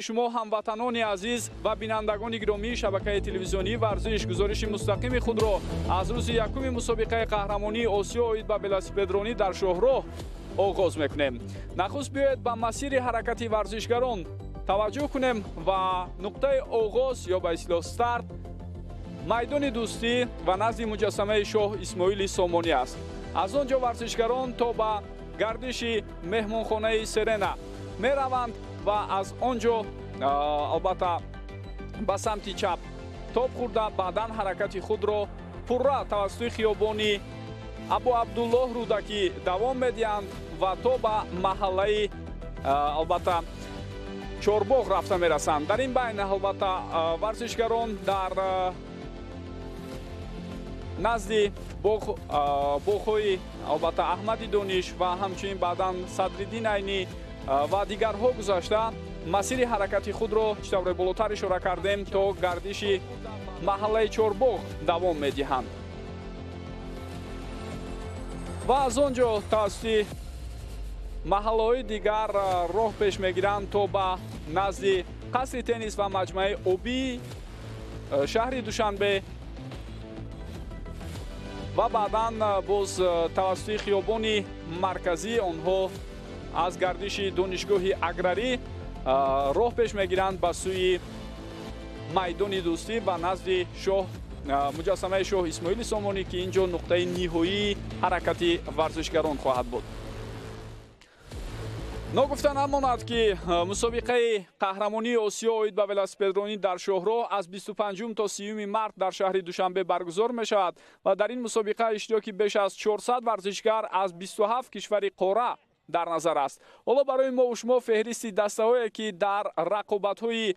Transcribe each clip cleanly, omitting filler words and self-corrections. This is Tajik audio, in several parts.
Шумо, ҳамватанони азиз ва бинандагони гиромии шабакаи телевизионии «Варзиш», гузориши мустақими худро аз рӯзи якуми мусобиқаи қаҳрамонии Осиё оид ба велосипедронӣ дар шоҳроҳ оғоз мекунем. Нахуст биёед, ба масири ҳаракати варзишгарон таваҷҷӯҳ кунем ва нуқтаи оғоз ё ба истилоҳ старт майдони Дӯстӣ ва назди муҷассамаи Шоҳ Исмоили Сомонӣ аст. Аз он ҷо варзишгарон то ба гардиши меҳмонхонаи «Серена» мераванд ва аз он ҷо, албатта, ба самти чап тоб хӯрда, баъдан ҳаракати худро пурра тавассути хиёбони Абу Абдуллоҳ Рӯдакӣ давом медиҳанд ва то ба маҳаллаи, албатта, Чорбоғ рафта мерасанд. Дар ин байн, албатта, варзишгарон дар назди боғҳои, албатта, Аҳмади Дониш ва ҳамчунин баъдан Садриддин Айнӣ ва дигарҳо гузашта, масири ҳаракати худро, чӣ тавре болотар ишора кардем, то гардиши маҳаллаи Чорбоғ давом медиҳанд ва аз он ҷо тавассути маҳаллаҳои дигар роҳ пеш мегиранд то ба назди қасри теннис ва маҷмӯаи обии шаҳри Душанбе ва баъдан боз тавассути хиёбони марказӣ онҳо аз гардиши Донишгоҳи аграрӣ роҳ пеш мегиранд ба сӯи майдони Дӯстӣ ва назди шоҳ муҷассамаи Шоҳ Исмоили Сомонӣ, ки ин ҷо нуқтаи ниҳоии ҳаракати варзишгарон хоҳад буд. Ногуфта намонад, ки мусобиқаи қаҳрамонии Осиё оид ба велосипедронӣ дар шоҳроҳ аз 25 то 30 март дар шаҳри Душанбе баргузор мешавад ва дар ин мусобиқа иштироки беш аз 400 варзишгар аз 27 кишвари қора дар назар аст. Ҳоло барои мо шумо феҳристи дастаҳое, ки дар рақобатҳои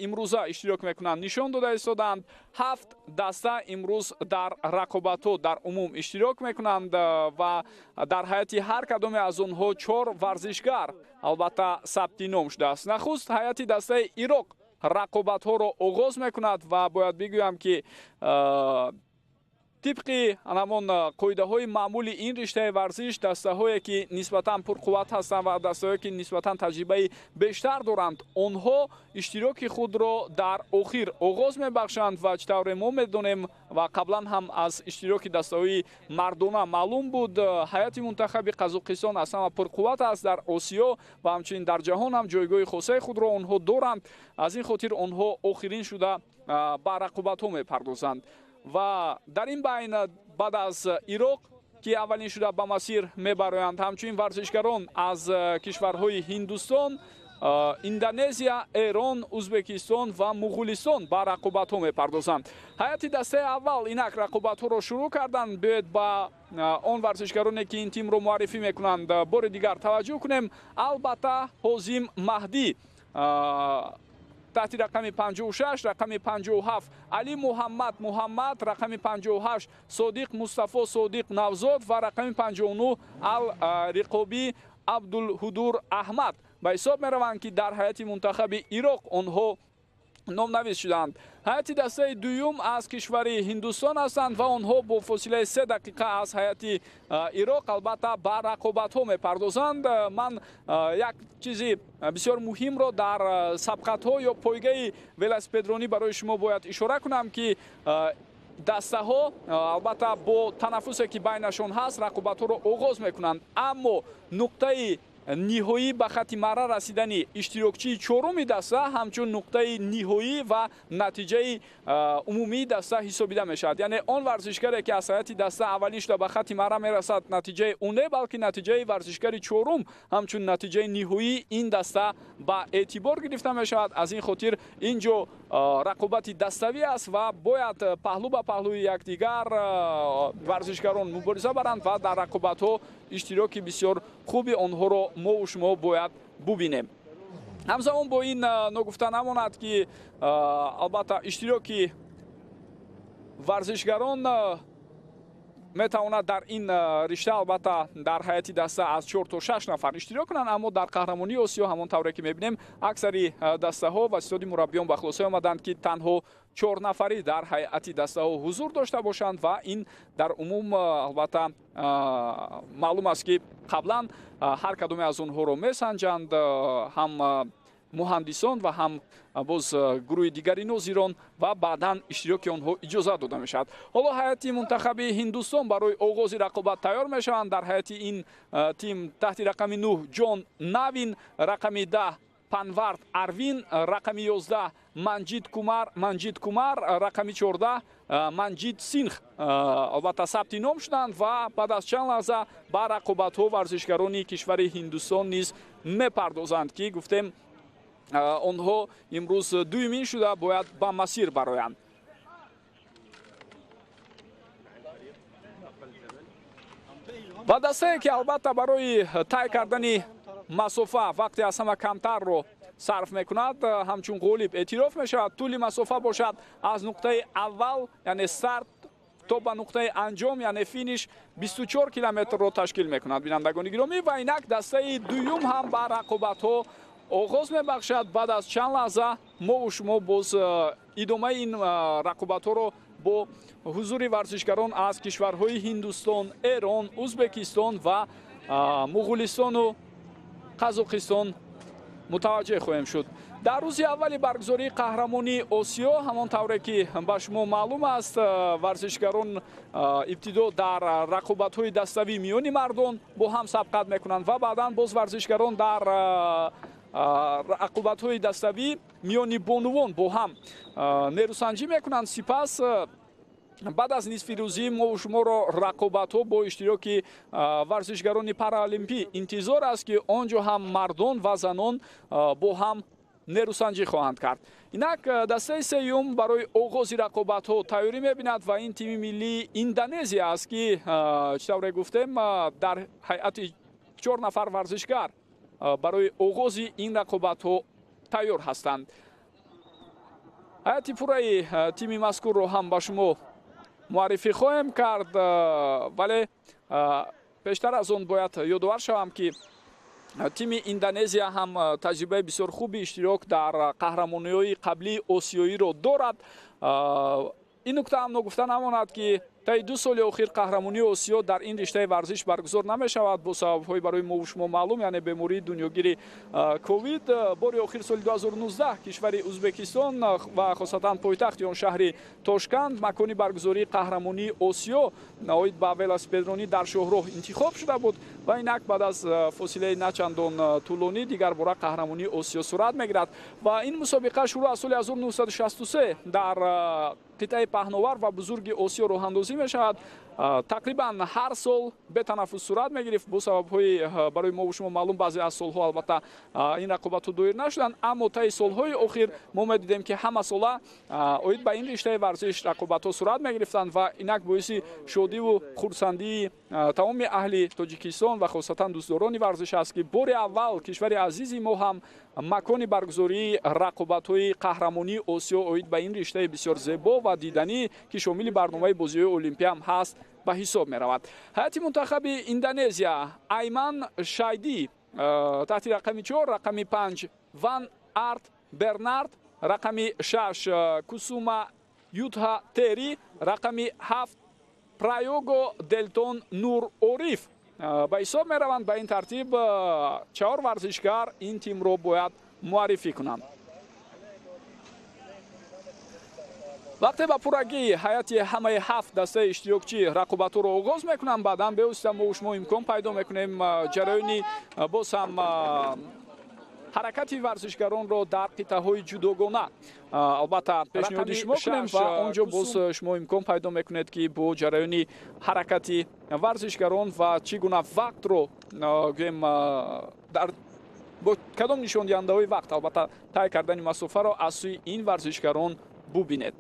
имрӯза иштирок мекунанд, нишон дода истодаанд. Ҳафт даста имрӯз дар рақобатҳо дар умум иштирок мекунанд ва дар ҳайати ҳар кадоме аз онҳо чор варзишгар, албатта, сабти ном шудааст. Нахуст ҳайати дастаи Ироқ рақобатҳоро оғоз мекунад ва бояд бигӯям, ки тибқи ҳамон қоидаҳои маъмули ин риштаи варзиш, дастаҳое, ки нисбатан пурқувват ҳастанд ва дастаҳое, ки нисбатан таҷрибаи бештар доранд, онҳо иштироки худро дар охир оғоз мебахшанд. Ва чӣ тавре мо медонем ва қаблан ҳам аз иштироки дастаҳои мардона маълум буд, ҳайати мунтахаби Қазоқистон аз ҳама пурқувват аст дар Осиё ва ҳамчунин дар ҷаҳон ҳам ҷойгоҳи хосаи худро онҳо доранд. Аз ин хотир онҳо охирин шуда ба рақобатҳо мепардозанд. Ва дар ин байн, баъд аз Ироқ, ки аввалин шуда ба масир мебароянд, ҳамчунин варзишгарон аз кишварҳои Ҳиндустон, Индонезия, Эрон, Ӯзбекистон ва Муғулистон ба рақобатҳо мепардозанд. Ҳайати дастаи аввал инак рақобатҳоро шурӯъ карданд. Биёед, ба он варзишгароне, ки ин тимро муаррифӣ мекунанд, бори дигар таваҷҷӯҳ кунем. Албатта, Ҳозим Маҳдӣ таҳти рақами 56, рақами 57 Али Муҳаммад Муҳаммад, рақами 58 Содиқ Мустафо Содиқ Навзод ва рақами 59 Ал Риқобӣ Абдулҳудур Аҳмад ба ҳисоб мераванд, ки дар ҳайати мунтахаби Ироқ онҳо номнавис шуданд. Ҳайати дастаи дуюм аз кишвари Ҳиндустон ҳастанд ва онҳо бо фосилаи 3 дақиқа аз ҳайати Ироқ, албатта, ба рақобатҳо мепардозанд. Ман як чизи бисёр муҳимро дар сабқатҳо ё пойгаи велосипедронӣ барои шумо бояд ишора кунам, ки дастаҳо, албатта, бо танаффусе, ки байнашон ҳаст, рақобатҳоро оғоз мекунанд, аммо нуқтаи ниҳоӣ, ба хати мара расидани иштирокчии чоруми даста ҳамчун нуқтаи ниҳоӣ ва натиҷаи умумии даста ҳисобида мешавад. Яъне он варзишгаре, ки аз ҳайати даста аввалин шуда ба хати мара мерасад, натиҷаи ӯ не, балки натиҷаи варзишгари чорум ҳамчун натиҷаи ниҳоии ин даста ба эътибор гирифта мешавад. Аз ин хотир ин ҷо рақобати даставӣ аст ва бояд паҳлӯ ба паҳлӯи якдигар варзишгарон мубориза баранд ва дар рақобатҳо иштироки бисёр хуби онҳоро мову шумо бояд бубинем. Ҳамзамон бо ин ногуфта намонад, ки, албатта, иштироки варзишгарон метавонад дар ин ришта, албатта, дар ҳайати даста аз чор то шаш нафар иштирок кунанд, аммо дар қаҳрамонии Осиё, ҳамон тавре ки мебинем, аксари дастаҳо ва ситоди мураббиён ба хулосае омаданд, ки танҳо чорнафарӣ дар ҳайати дастаҳо ҳузур дошта бошанд. Ва ин дар умум, албатта, маълум аст, ки қаблан ҳар кадоме аз онҳоро месанҷанд, ҳам муҳандисон ва ҳам боз гурӯҳи дигари нозирон ва баъдан иштироки онҳо иҷозат дода мешавад. Ҳоло ҳайати мунтахаби Ҳиндустон барои оғози рақобат тайёр мешаванд. Дар ҳайати ин тим таҳти рақами 9 Ҷон Навин, рақами 10 Панвард Арвин, рақами 11 Манҷид Кумар, рақами 14 Манҷид Синх албатта сабти ном шуданд ва баъд аз чанд лаҳза ба рақобатҳо варзишгарони кишвари Ҳиндустон низ мепардозанд, ки гуфтем онҳо имрӯз дуюмин шуда бояд ба масир бароянд. Ва дастае, ки албатта барои тай кардани масофа вақте аз ҳама камтарро сарф мекунад, ҳамчун ғолиб эътироф мешавад. Тӯли масофа бошад аз нуқтаи аввал, яъне старт, то ба нуқтаи анҷом, яъне финиш, 24 километрро ташкил мекунад. Бинандагони гиромӣ, ва инак дастаи дуюм ҳам ба рақобатҳо оғоз мебахшад. Баъд аз чанд лаҳза мову шумо боз идомаи ин рақобатҳоро бо ҳузури варзишгарон аз кишварҳои Ҳиндустон, Эрон, Узбекистон ва Муғулистону Қазоқистон мутаваҷҷеҳ хоҳем шуд. Дар рӯзи аввали баргузории қаҳрамонии Осиё, ҳамон тавре ки ба шумо маълум аст, варзишгарон ибтидо дар рақобатҳои даставӣ миёни мардон бо ҳам сабқат мекунанд ва баъдан боз варзишгарон дар рақобатҳои даставӣ миёни бонувон бо ҳам нерӯсанҷӣ мекунанд. Сипас баъд аз нисфи рӯзӣ мо шуморо рақобатҳо бо иштироки варзишгарони паралимпӣ интизор аст, ки он ҷо ҳам мардон ва занон бо ҳам нерӯсанҷӣ хоҳанд кард. Инак дастаи сеюм барои оғози рақобатҳо тайёрӣ мебинад ва ин тими миллии Индонезия аст, ки чӣ тавре гуфтем, дар ҳайати 4 нафар варзишгар барои оғози ин рақобатҳо тайёр ҳастанд. Ҳайати пурраи тими мазкурро ҳам ба шумо муаррифӣ хоҳем кард, вале пештар аз он бояд ёдовар шавам, ки тими Индонезия ҳам таҷрибаи бисёр хуби иштирок дар қаҳрамониҳои қаблии осиёиро дорад. Ин нукта ҳам ногуфта намонад, ки таи 2 соли охир қаҳрамонии Осиё дар ин риштаи варзиш баргузор намешавад бо сабабҳои барои мову шумо маълум, яъне бемории дунёгири ковид. Бори охир соли 2019 кишвари Узбекистон ва хосатан пойтахти он шаҳри Тошканд макони баргузории қаҳрамонии Осиё оид ба велосипедронӣ дар шоҳроҳ интихоб шуда буд ва инак баъд аз фосилаи начандон тӯлонӣ дигар бора қаҳрамонии Осиё сурат мегирад. Ва ин мусобиқа шурӯъ аз соли 1963 дар қитъаи паҳновар ва бузурги Осиё роҳандозӣ мешавад. Тақрибан ҳар сол бетанаффус сурат мегирифт. Бо сабабҳои барои мову шумо маълум баъзе аз солҳо албатта ин рақобатҳо доир нашуданд, аммо таи солҳои охир мо медидем, ки ҳама сола оид ба ин риштаи варзиш рақобатҳо сурат мегирифтанд ва инак боиси шодиву хурсандии тамоми аҳли Тоҷикистон ва хосатан дӯстдорони варзиш аст, ки бори аввал кишвари азизи мо ҳам макони баргузории рақобатҳои қаҳрамонии Осиё оид ба ин риштаи бисёр зебо ва диданӣ, ки шомили барномаи бозиҳои олимпӣ ҳам ҳаст, ба ҳисоб меравад. Ҳайати мунтахаби Индонезия: Айман Шайдӣ таҳти рақами 4, рақами 5 Ван Арт Бернард, рақами 6 Кусума Ютха Тери, рақами 7 Прайого Делтон Нур Ориф ба ҳисоб мераванд. Ба ин тартиб 4 варзишгар ин тимро бояд муаррифӣ кунанд. Вақте ба пуррагӣ ҳайати ҳамаи 7 дастаи иштирокчӣ рақобатҳоро оғоз мекунанд, баъдан бевосита мо шумо имкон пайдо мекунем ҷараёни боз ҳам ҳаракати варзишгаронро дар қитъаҳои ҷудогона албатта пешниҳоди шумо кунем ва он ҷо боз шумо имкон пайдо мекунед, ки бо ҷараёни ҳаракати варзишгарон ва чӣ гуна вақтро гӯем дар бо кадом нишондиҳандаҳои вақт албатта тай кардани масофаро аз сӯи ин варзишгарон бубинед.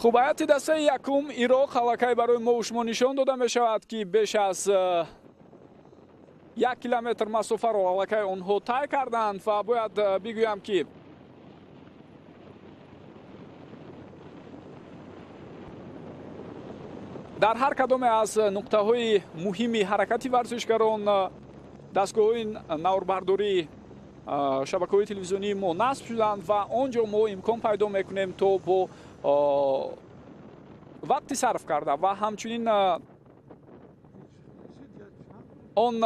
Хуб, ҳайати дастаи якум Ироқ аллакай барои мову шумо нишон дода мешавад, ки беш аз 1 километр масофаро аллакай онҳо тай карданд ва бояд бигӯям, ки дар ҳар кадоме аз нуқтаҳои муҳими ҳаракати варзишгарон дастгоҳҳои наворбардории шабакаҳои телевизионии мо насб шуданд ва он ҷо мо имкон пайдо мекунем, то бо вақти сарф карда ва ҳамчунин он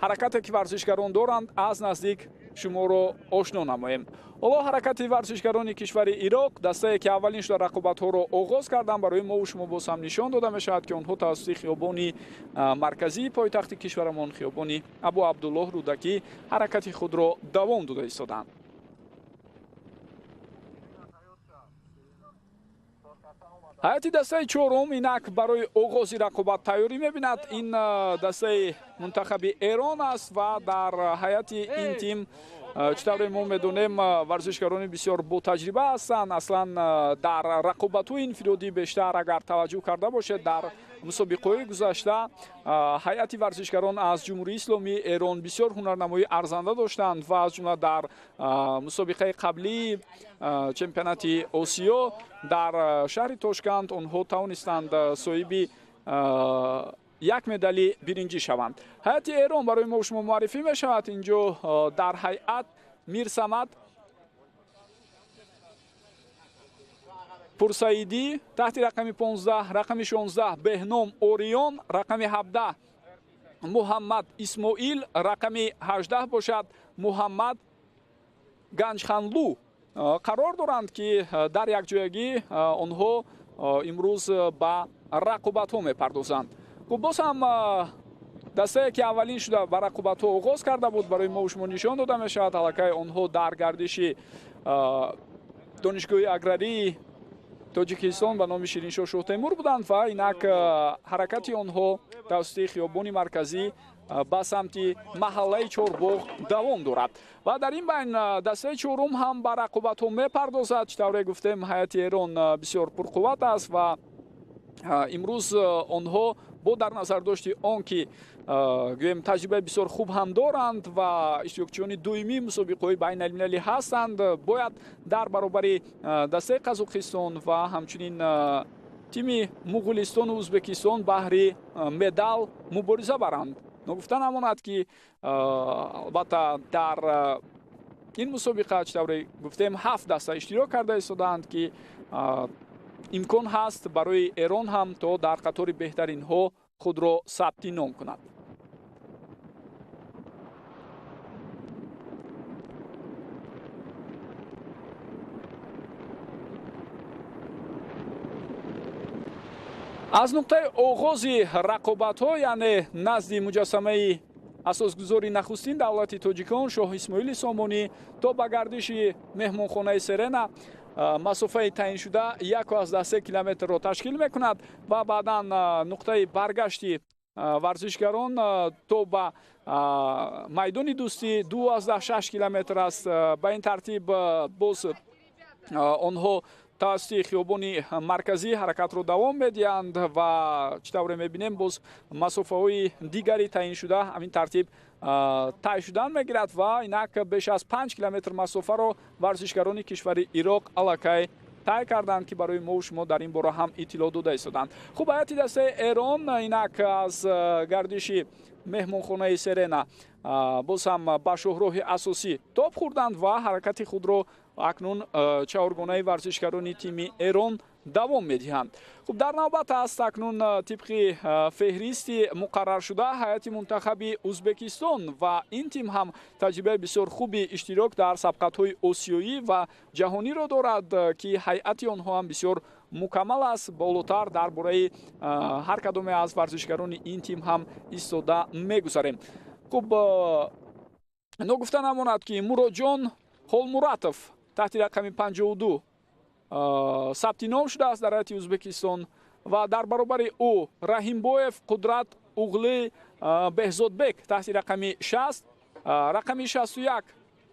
ҳаракате, ки варзишгарон доранд, аз наздик шуморо ошно намоем. Ҳоло ҳаракати варзишгарони кишвари Ироқ, дастае ки аввалин шуда рақобатҳоро оғоз карданд, барои мову шумо боз ҳам нишон дода мешавад, ки онҳо тавассути хиёбони марказии пойтахти кишварамон, хиёбони Абу Абдуллоҳ Рӯдакӣ, ҳаракати худро давом дода истоданд. Ҳайати дастаи чорум инак барои оғози рақобат тайёрӣ мебинад. Ин дастаи мунтахаби Эрон аст ва дар ҳайати ин тим, чӣ тавре мо медонем, варзишгарони бисёр ботаҷриба ҳастанд. Аслан дар рақобатҳои инфиродӣ бештар агар таваҷҷӯҳ карда бошед, дар мусобиқаҳои гузашта ҳайати варзишгарон аз Ҷумҳурии Исломии Эрон бисёр ҳунарнамоии арзанда доштанд ва аз ҷумла дар мусобиқаи қаблии чемпионати Осиё дар шаҳри Тошканд онҳо тавонистанд соҳиби як медали биринҷӣ шаванд. Ҳайати Эрон барои мо шумо муаррифӣ мешавад. Инҷо дар ҳайат Мирсамад Пурсаидӣ таҳти рақами 15, рақами 16 Беҳном Ориён, рақами 17 Муҳаммад Исмоил, рақами 18 бошад Муҳаммад Ганҷханлу қарор доранд, ки дар якҷоягӣ онҳо имрӯз ба рақобатҳо мепардозанд. Хуб, боз ҳам дастае, ки аввалин шуда ба рақобатҳо оғоз карда буд, барои мо шумо нишон дода мешавад. Аллакай онҳо дар гардиши Донишгоҳи аграрии Тоҷикистон ба номи Шириншоҳ Шоҳтемур буданд ва инак ҳаракати онҳо тавассути хиёбони марказӣ ба самти маҳаллаи Чорбоғ давом дорад. Ва дар ин байн дастаи чорум ҳам ба рақобатҳо мепардозад. Чӣ тавре гуфтем, ҳайати Эрон бисёр пурқувват аст ва имрӯз онҳо бо дар назар дошти он ки гӯем таҷрибаи бисёр хуб ҳам доранд ва иштирокчиёни дуюмии мусобиқаҳои байналмилалӣ ҳастанд, бояд дар баробари дастаи Қазоқистон ва ҳамчунин тими Муғулистону Ӯзбекистон баҳри медал мубориза баранд. Ногуфта намонад, ки албатта дар ин мусобиқа, чӣ тавре гуфтем, 7 даста иштирок карда истодаанд, ки имкон ҳаст барои Эрон ҳам то дар қатори беҳтаринҳо худро сабти ном кунад. Аз нуқтаи оғози рақобатҳо, яъне назди муҷассамаи асосгузори нахустин давлати тоҷикон Шоҳ Исмоили Сомонӣ то ба гардиши меҳмонхонаи Серена масофаи таъиншуда 1,3 километрро ташкил мекунад ва баъдан нуқтаи баргашти варзишгарон то ба майдони дӯстӣ 2,6 километр аст. Ба ин тартиб боз онҳо тавассути хиёбони марказӣ ҳаракатро давом медиҳанд ва чӣ тавре мебинем, боз масофаҳои дигари таъиншуда ҳамин тартиб тай шудан мегирад ва инак беш аз 5 километр масофаро варзишгарони кишвари Ироқ аллакай тай карданд, ки барои мо шумо дар ин бора ҳам иттилоъ дода истоданд. Хуб, ҳайати дастаи Эрон инак аз гардиши меҳмонхонаи Серена боз ҳам ба шоҳроҳи асосӣ тоб хӯрданд ва ҳаракати худро акнун чаҳоргонаи варзишгарони тими Эрон давом медиҳанд. Хуб, дар навбат аст акнун тибқи феҳристи муқарраршуда ҳайати мунтахаби Ӯзбекистон ва ин тим ҳам таҷрибаи бисёр хуби иштирок дар сабқатҳои осиёӣ ва ҷаҳониро дорад, ки ҳайати онҳо ҳам бисёр мукаммал аст. Болотар дар бораи ҳар кадоме аз варзишгарони ин тим ҳам истода мегузарем. Хуб, ногуфта намонад, ки Муроҷон Холмуратов таҳти рақами 52 сабти ном шудааст дар ҳайати Ӯзбекистон ва дар баробари ӯ Раҳимбоев Қудрат Уғли Беҳзодбек таҳти рақами 60, рақами 61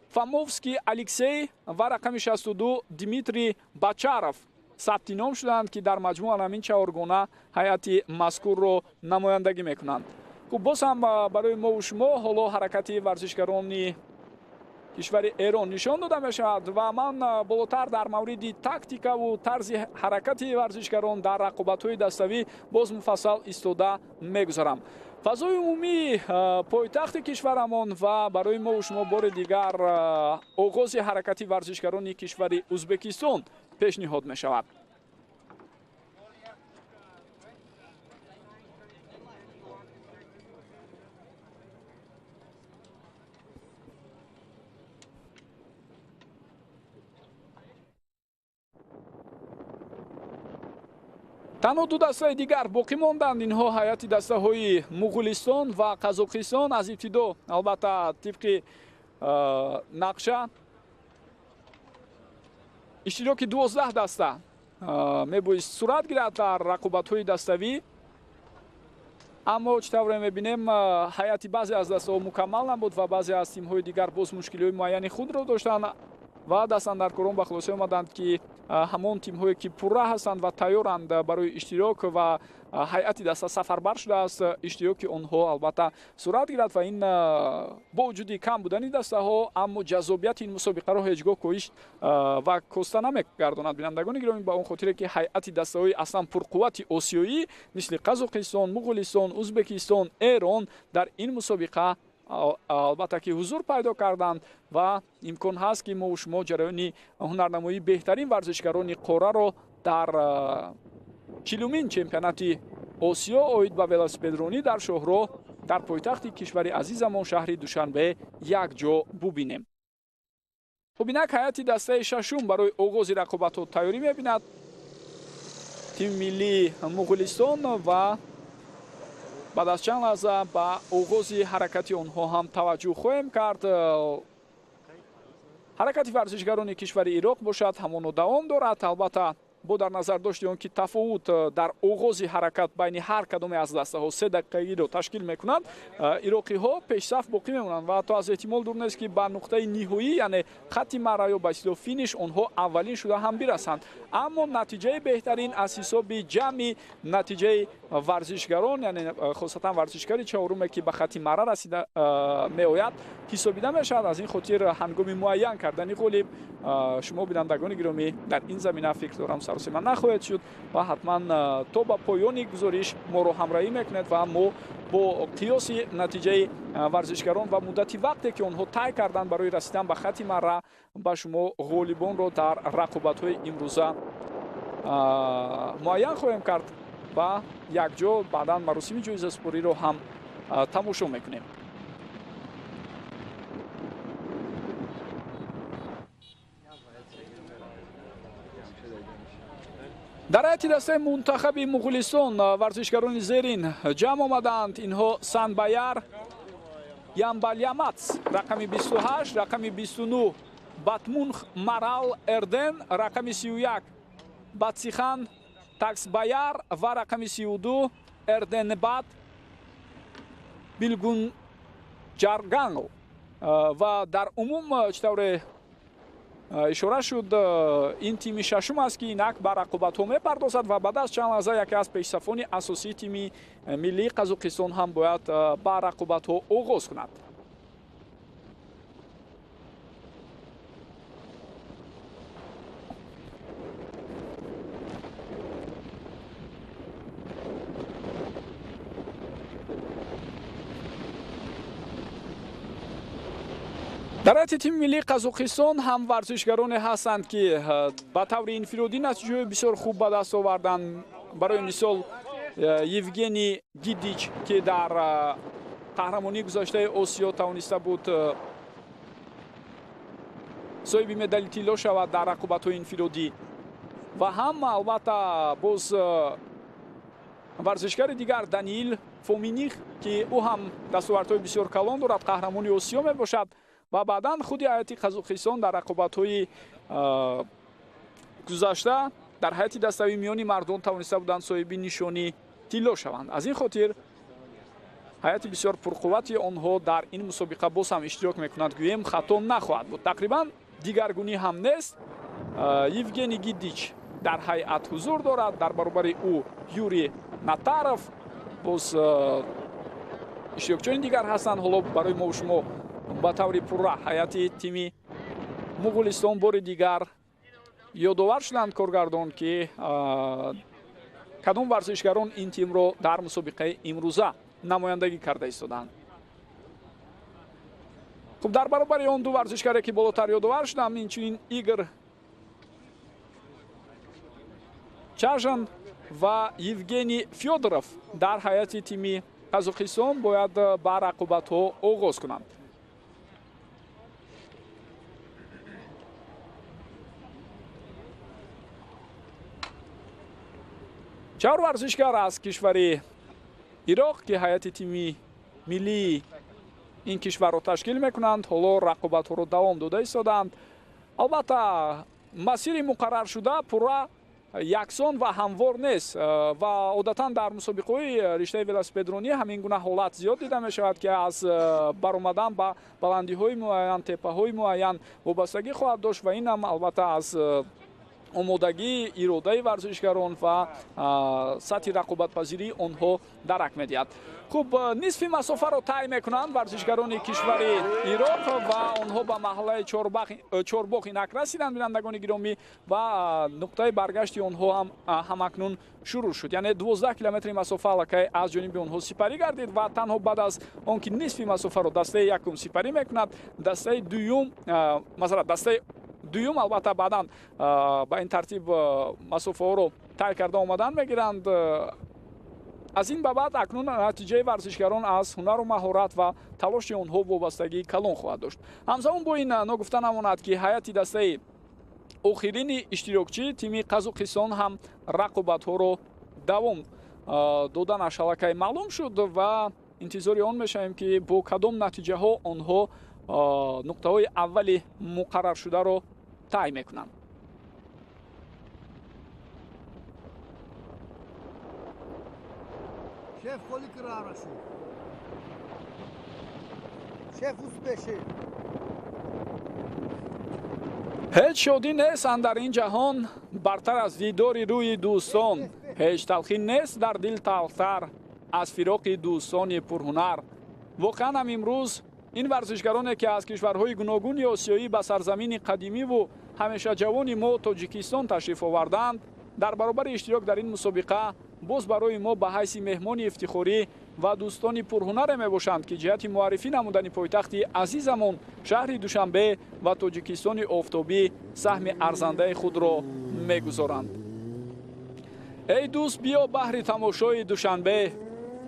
Фомовский Алексей ва рақами 62 Дмитрий Бачаров сабти ном шуданд, ки дар маҷмӯъ ҳамин чаҳоргона ҳайати мазкурро намояндагӣ мекунанд. Хуб, боз ҳам барои мову шумо ҳоло ҳаракати варзишгарони кишвари Эрон нишон дода мешавад ва ман болотар дар мавриди тактикаву тарзи ҳаракати варзишгарон дар рақобатҳои даставӣ боз муфассал истода мегузарам. Фазои умумии пойтахти кишварамон ва барои мо шумо бори дигар оғози ҳаракати варзишгарони кишвари Ӯзбекистон пешниҳод мешавад. Танҳо ду дастаи дигар боқӣ монданд. Инҳо ҳайати дастаҳои Муғулистон ва Қазоқистон. Аз ибтидо албатта тибқи нақша иштироки 12 даста мебоист сурат гирад дар рақобатҳои даставӣ. Аммо чӣ тавре мебинем, ҳайати баъзе аз дастаҳо мукаммал набуд ва баъзе аз тимҳои дигар боз мушкилиҳои муайяни худро доштанд ва дастандаркорон ба хулоса омаданд, ки ҳамон тимҳое ки пурра ҳастанд ва тайёранд барои иштирок ва ҳайати даста сафарбар шудааст, иштироки онҳо албатта сурат гирад ва ин бо вуҷуди кам будани дастаҳо, аммо ҷаззобияти ин мусобиқаро ҳеҷ гоҳ коҳиш ва коста намегардонад. Бинандагони гиромӣ, ба он хотире ки ҳайати дастаҳои аслан пурқуввати осиёӣ мисли Қазоқистон, Муғулистон, Ӯзбекистон, Эрон дар ин мусобиқа албатта ки ҳузур пайдо карданд ва имкон ҳаст, ки мо шумо ҷараёни ҳунарнамоии беҳтарин варзишгарони қораро дар 40-умин чемпионати Осиё оид ба велосипедронӣ дар шоҳроҳ дар пойтахти кишвари азизамон шаҳри Душанбе якҷо бубинем. Хуб, инак ҳайати дастаи шашум барои оғози рақобатҳо тайёрӣ мебинад. Тими миллии Муғулистон ва баъд аз чанд лаҳза ба оғози ҳаракати онҳо ҳам таваҷҷӯҳ хоҳем кард. Ҳаракати варзишгарони кишвари Ироқ бошад ҳамоно давом дорад. Албатта бо дар назар дошти он ки тафовут дар оғози ҳаракат байни ҳар кадоме аз дастаҳо 3 дақиқагиро ташкил мекунад, ироқиҳо пешсаф боқӣ мемонанд ва ҳатто аз эҳтимол дур нест, ки ба нуқтаи ниҳоӣ, яъне хатти марра ё ба истилоҳ финиш, онҳо аввалин шуда ҳам бирасанд. Аммо натиҷаи беҳтарин аз ҳисоби ҷамъи натиҷаи варзишгарон, яъне хосатан варзишгари чаҳоруме ки ба хатти марра расида меояд, ҳисобида мешавад. Аз ин хотир ҳангоми муайян кардани ғолиб шумо бинандагони гиромӣ дар ин замина фикр дорам саросима нахоҳед шуд ва ҳатман то ба поёни гузориш моро ҳамроҳӣ мекунед ва мо бо қиёси натиҷаи варзишгарон ва муддати вақте ки онҳо тай карданд барои расидан ба хатти марра ба шумо ғолибонро дар рақобатҳои имрӯза муайян хоҳем кард ва якҷо баъдан маросими ҷоизасупориро ҳам тамошо мекунем. Дар ҳайати дастаи мунтахаби Муғулистон варзишгарони зерин ҷамъ омаданд. Инҳо Санбаяр Ямбалямац рақами 28, рақами 29 Батмунх Марал Эрден, рақами 31 Батсихан Таксбаяр ва рақами 32 Эрденбат Билгун Ҷаргангл. Ва дар умум чӣ тавре ишора шуд, ин тими шашум аст, ки инак ба рақобатҳо мепардозад ва баъд аз чанд лаҳза яке аз пешсафони асосии тими миллии Қазоқистон ҳам бояд ба рақобатҳо оғоз кунад. Дар ҳайати тими миллии Қазоқистон ҳам варзишгароне ҳастанд, ки ба таври инфиродӣ натиҷаҳои бисёр хуб ба даст оварданд. Барои мисол Евгений Гидич, ки дар қаҳрамонии гузаштаи Осиё тавониста буд соҳиби медали тилло шавад дар рақобатҳои инфиродӣ, ва ҳам албатта боз варзишгари дигар Даниил Фоминих, ки ӯ ҳам дастовардҳои бисёр калон дорад, қаҳрамони Осиё мебошад. Ва баъдан худи ҳайати Қазоқистон дар рақобатҳои гузашта дар ҳайати даставии миёни мардон тавониста буданд соҳиби нишони тилло шаванд. Аз ин хотир ҳайати бисёр пурқуввати онҳо дар ин мусобиқа боз ҳам иштирок мекунад, гӯем хато нахоҳад буд. Тақрибан дигаргунӣ ҳам нест. Евгений Гидич дар ҳайат ҳузур дорад, дар баробари ӯ Юрий Натаров, боз иштирокчиёни дигар ҳастанд. Ҳоло барои мо шумо ба таври пурра ҳайати тими Муғулистон бори дигар ёдовар шуданд коргардон, ки кадом варзишгарон ин тимро дар мусобиқаи имрӯза намояндагӣ карда истодаанд. Хуб, дар баробари он ду варзишгаре ки болотар ёдовар шудам, инчунин Игор Чажан ва Евгений Фёдоров дар ҳайати тими Қазоқистон бояд ба рақобатҳо оғоз кунанд. Чаҳор варзишгар аз кишвари Ироқ, ки ҳайати тими миллии ин кишварро ташкил мекунанд, ҳоло рақобатҳоро давом дода истодаанд. Албатта, масири муқарраршуда пурра яксон ва ҳамвор нест ва одатан дар мусобиқаҳои риштаи велосипедронӣ ҳамин гуна ҳолат зиёд дида мешавад, ки аз баромадан ба баландиҳои муайян, теппаҳои муайян вобастагӣ хоҳад дошт ва ин ҳам албатта аз омодагии иродаи варзишгарон ва сатҳи рақобатпазирии онҳо дарак медиҳад. Хуб, нисфи масофаро тай мекунанд варзишгарони кишвари Ироқ ва онҳо ба маҳаллаи Чорбоғ инак расиданд, бинандагони гиромӣ, ва нуқтаи баргашти онҳо ҳам ҳамакнун шурӯъ шуд. Яъне 12 километри масофа аллакай аз ҷониби онҳо сипарӣ гардид ва танҳо баъд аз он ки нисфи масофаро дастаи якум сипарӣ мекунад, дастаи дуюм, масалан, дастаи дуюм албатта баъдан ба ин тартиб масофаҳоро тай карда омадан мегиранд. Аз ин ба баъд акнун натиҷаи варзишгарон аз ҳунару маҳорат ва талоши онҳо вобастагии калон хоҳад дошт. Ҳамзамон бо ин ногуфта намонад, ки ҳайати дастаи охирини иштирокчӣ тими Қазоқистон ҳам рақобатҳоро давом доданаш аллакай маълум шуд ва интизори он мешавем, ки бо кадом натиҷаҳо онҳо нуқтаҳои аввали муқарраршударо тай мекунанд. Шеф холи кирарашу. Шеф успеши. Ҳеҷ шодӣ нест андар ин ҷаҳон бартар аз дидори рӯи дӯстон. Ҳеҷ талхӣ нест дар дил талхтар аз фироқи дӯстони пурҳунар. Воқеан ҳам имрӯз ин варзишгароне, ки аз кишварҳои гуногуни осиёӣ ба сарзамини қадимиву ҳамешаҷавони мо Тоҷикистон ташриф оварданд, дар баробари иштирок дар ин мусобиқа боз барои мо ба ҳайси меҳмони ифтихорӣ ва дӯстони пурҳунаре мебошанд, ки ҷиҳати муаррифӣ намудани пойтахти азизамон шаҳри Душанбе ва Тоҷикистони офтобӣ саҳми арзандаи худро мегузоранд. Эй дӯст, биё баҳри тамошои Душанбе,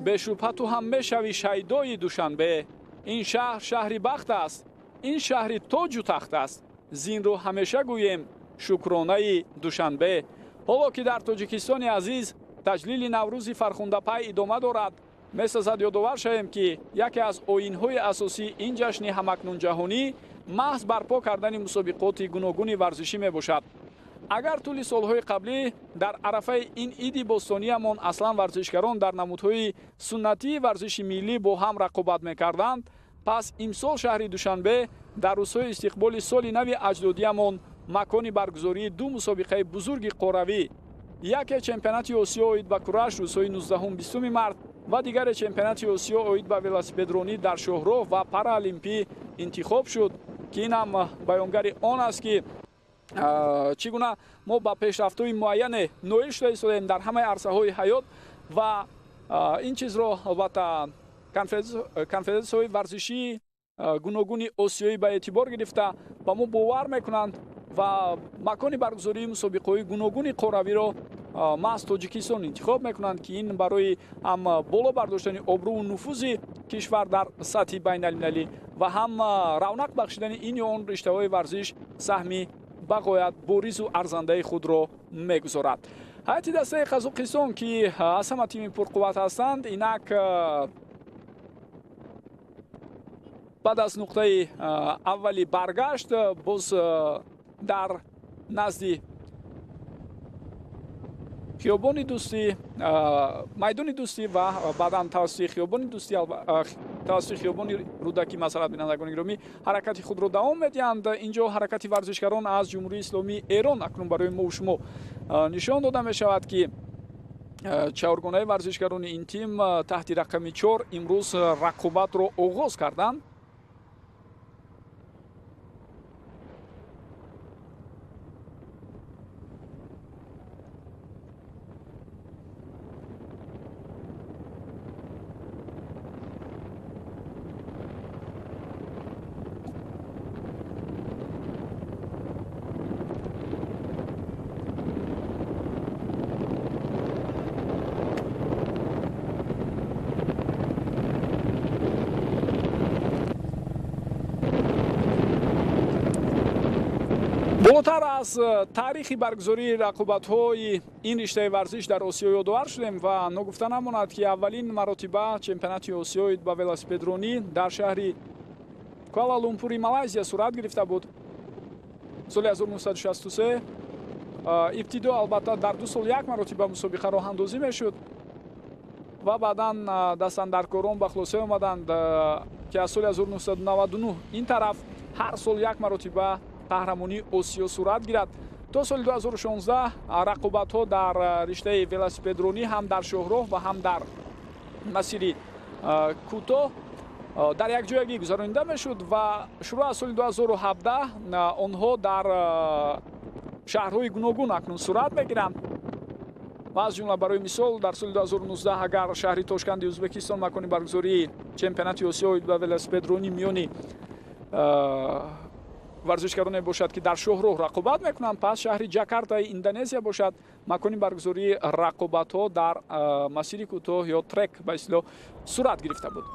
бешубҳа ту ҳам мешавӣ шайдои Душанбе. Ин шаҳр шаҳри бахт аст, ин шаҳри тоҷу тахт аст. Зинро ҳамеша гӯем шукронаи Душанбе. Ҳоло ки дар Тоҷикистони азиз таҷлили Наврӯзи фархундапай идома дорад, месазад ёдовар шавем, ки яке аз оинҳои асосии ин ҷашни ҳамакнунҷаҳонӣ маҳз барпо кардани мусобиқоти гуногуни варзишӣ мебошад. Агар тӯли солҳои қаблӣ дар арафаи ин иди бостониямон аслан варзишгарон дар намудҳои суннатии варзиши миллӣ бо ҳам рақобат мекарданд, пас имсол шаҳри Душанбе дар рӯзҳои истиқболи соли нави аҷдодиямон макони баргузории ду мусобиқаи бузурги қоравӣ, яке чемпионати Осиё оид ба кураш рӯзҳои 19-20 март ва дигаре чемпионати Осиё оид ба велосипедронӣ дар шоҳроҳ ва параолимпӣ интихоб шуд, ки ин ҳам баёнгари он аст, ки чӣ гуна мо ба пешрафтҳои муайяне ноил шуда истодаем дар ҳамаи арсаҳои ҳаёт ва ин чизро албатта конфедератсияҳои варзишии гуногуни осиёӣ ба эътибор гирифта ба мо бовар мекунанд ва макони баргузории мусобиқаҳои гуногуни қоравиро маҳз Тоҷикистон интихоб мекунанд, ки ин барои ҳам боло бардоштани обрӯву нуфузи кишвар дар сатҳи байналмилалӣ ва ҳам равнақ бахшидани ин ё он риштаҳои варзиш саҳми ба ғоят боризу арзандаи худро мегузорад. Ҳайати дастаи Қазоқистон, ки аз ҳама тими пурқувват ҳастанд, инак баъд аз нуқтаи аввали баргашт боз дар назди хиёбони Дӯстӣ, майдони Дӯстӣ ва баъдан тавассути хиёбони Дӯстӣ, тавассути хиёбони Рӯдакӣ, масалан, бинандагони гиромӣ, ҳаракати худро давом медиҳанд. Инҷо ҳаракати варзишгарон аз Ҷумҳурии Исломии Эрон акнун барои мо шумо нишон дода мешавад, ки чаҳоргонаи варзишгарони ин тим таҳти рақами 4 имрӯз рақобатро оғоз карданд. Болотар аз таърихи баргузории рақобатҳои ин риштаи варзиш дар Осиё ёдовар шудем ва ногуфта намонад, ки аввалин маротиба чемпионати Осиё ба велосипедронӣ дар шаҳри Куала-Лумпури Малайзия сурат гирифта буд. Соли 1963 ибтидо албатта дар 2 сол як маротиба мусобиқа роҳандозӣ мешуд ва баъдан дастандаркорон ба хулоса омаданд, ки аз соли 1999 ин тараф ҳар сол як маротиба қаҳрамонии Осиё сурат гирад. То соли 2016 рақобатҳо дар риштаи велосипедронӣ ҳам дар шоҳроҳ ва ҳам дар масири кӯтоҳ дар якҷоягӣ гузаронида мешуд ва шурӯъ аз соли 2017 онҳо дар шаҳрҳои гуногун акнун сурат мегиранд ва аз ҷумла барои мисол дар соли 2019 агар шаҳри Тошканди Ӯзбекистон макони баргузории чемпионати Осиё ба велосипедронӣ миёни варзишгароне бошад, ки дар шоҳроҳ рақобат мекунанд, пас шаҳри Ҷакартаи Индонезия бошад макони баргузории рақобатҳо дар масири кӯтоҳ ё трек ба истилоҳ сурат гирифта буд.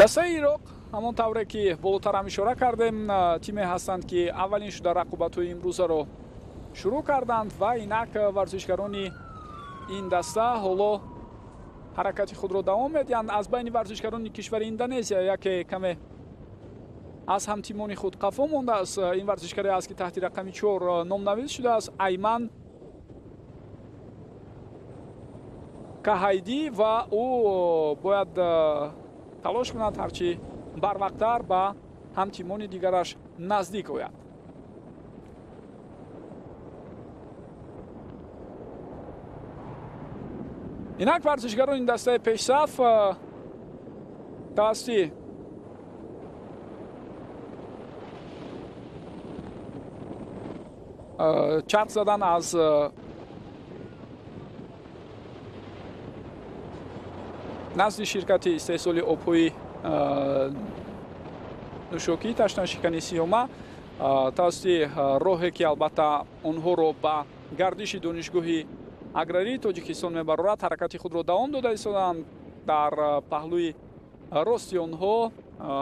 Дастаи Ироқ ҳамон тавре ки болотар ҳам ишора кардем, тиме ҳастанд, ки аввалин шуда рақобатҳои имрӯзаро шурӯъ карданд ва инак варзишгарони ин даста ҳоло ҳаракати худро давом медиҳанд. Аз байни варзишгарони кишвари Индонезия яке каме аз ҳамтимони худ қафо мондааст. Ин варзишгаре аст, ки таҳти рақами 4 номнавис шудааст, Айман Каҳайдӣ, ва ӯ бояд талош кунад ҳарчи барвақттар ба ҳамтимони дигараш наздик ояд. Инак варзишгарони дастаи пешсаф тавассути чарх задан аз назди ширкати истеҳсоли обҳои нӯшокии ташнашикани Сиёма тавассути роҳе, ки албатта онҳоро ба гардиши донишгоҳи аграрии Тоҷикистон мебарорад, ҳаракати худро давом дода истоданд. Дар паҳлӯи рости онҳо,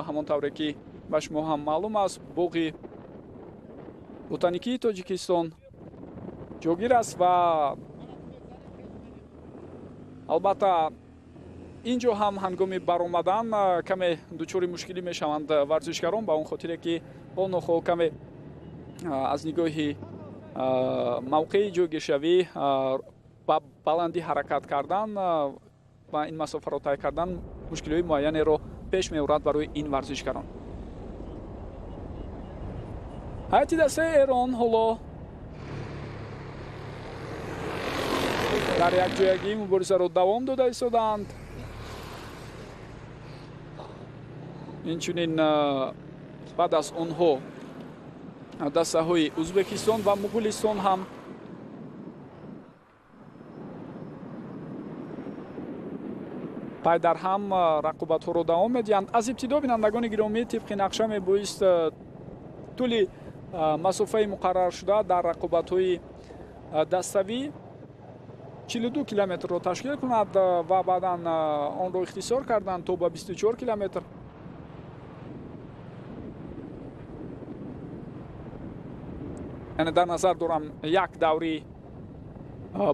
ҳамон тавре ки ба шумо ҳам маълум аст, боғи ботаникии Тоҷикистон ҷойгир аст ва албатта ин ҷо ҳам ҳангоми баромадан каме дучори мушкилӣ мешаванд варзишгарон, ба он хотире ки нохоҳ каме аз нигоҳи мавқеи ҷойгиршавӣ ба баландӣ ҳаракат кардан ва ин масофаро тай кардан мушкилиҳои муайянеро пеш меорад барои ин варзишгарон. Ҳайати дастаи Эрон ҳоло дар якҷоягӣ муборизаро давом дода истодаанд. Инчунин баъд аз онҳо дастаҳои Ӯзбекистон ва Муғулистон ҳам пай дар ҳам рақобатҳоро давом медиҳанд. Аз ибтидо, бинандагони гиромӣ, тибқи нақша мебоист тӯли масофаи муқарраршуда дар рақобатҳои даставӣ 42 километрро ташкил кунад ва баъдан онро ихтисор карданд то ба 24 километр. Яъне дар назар дорам як даври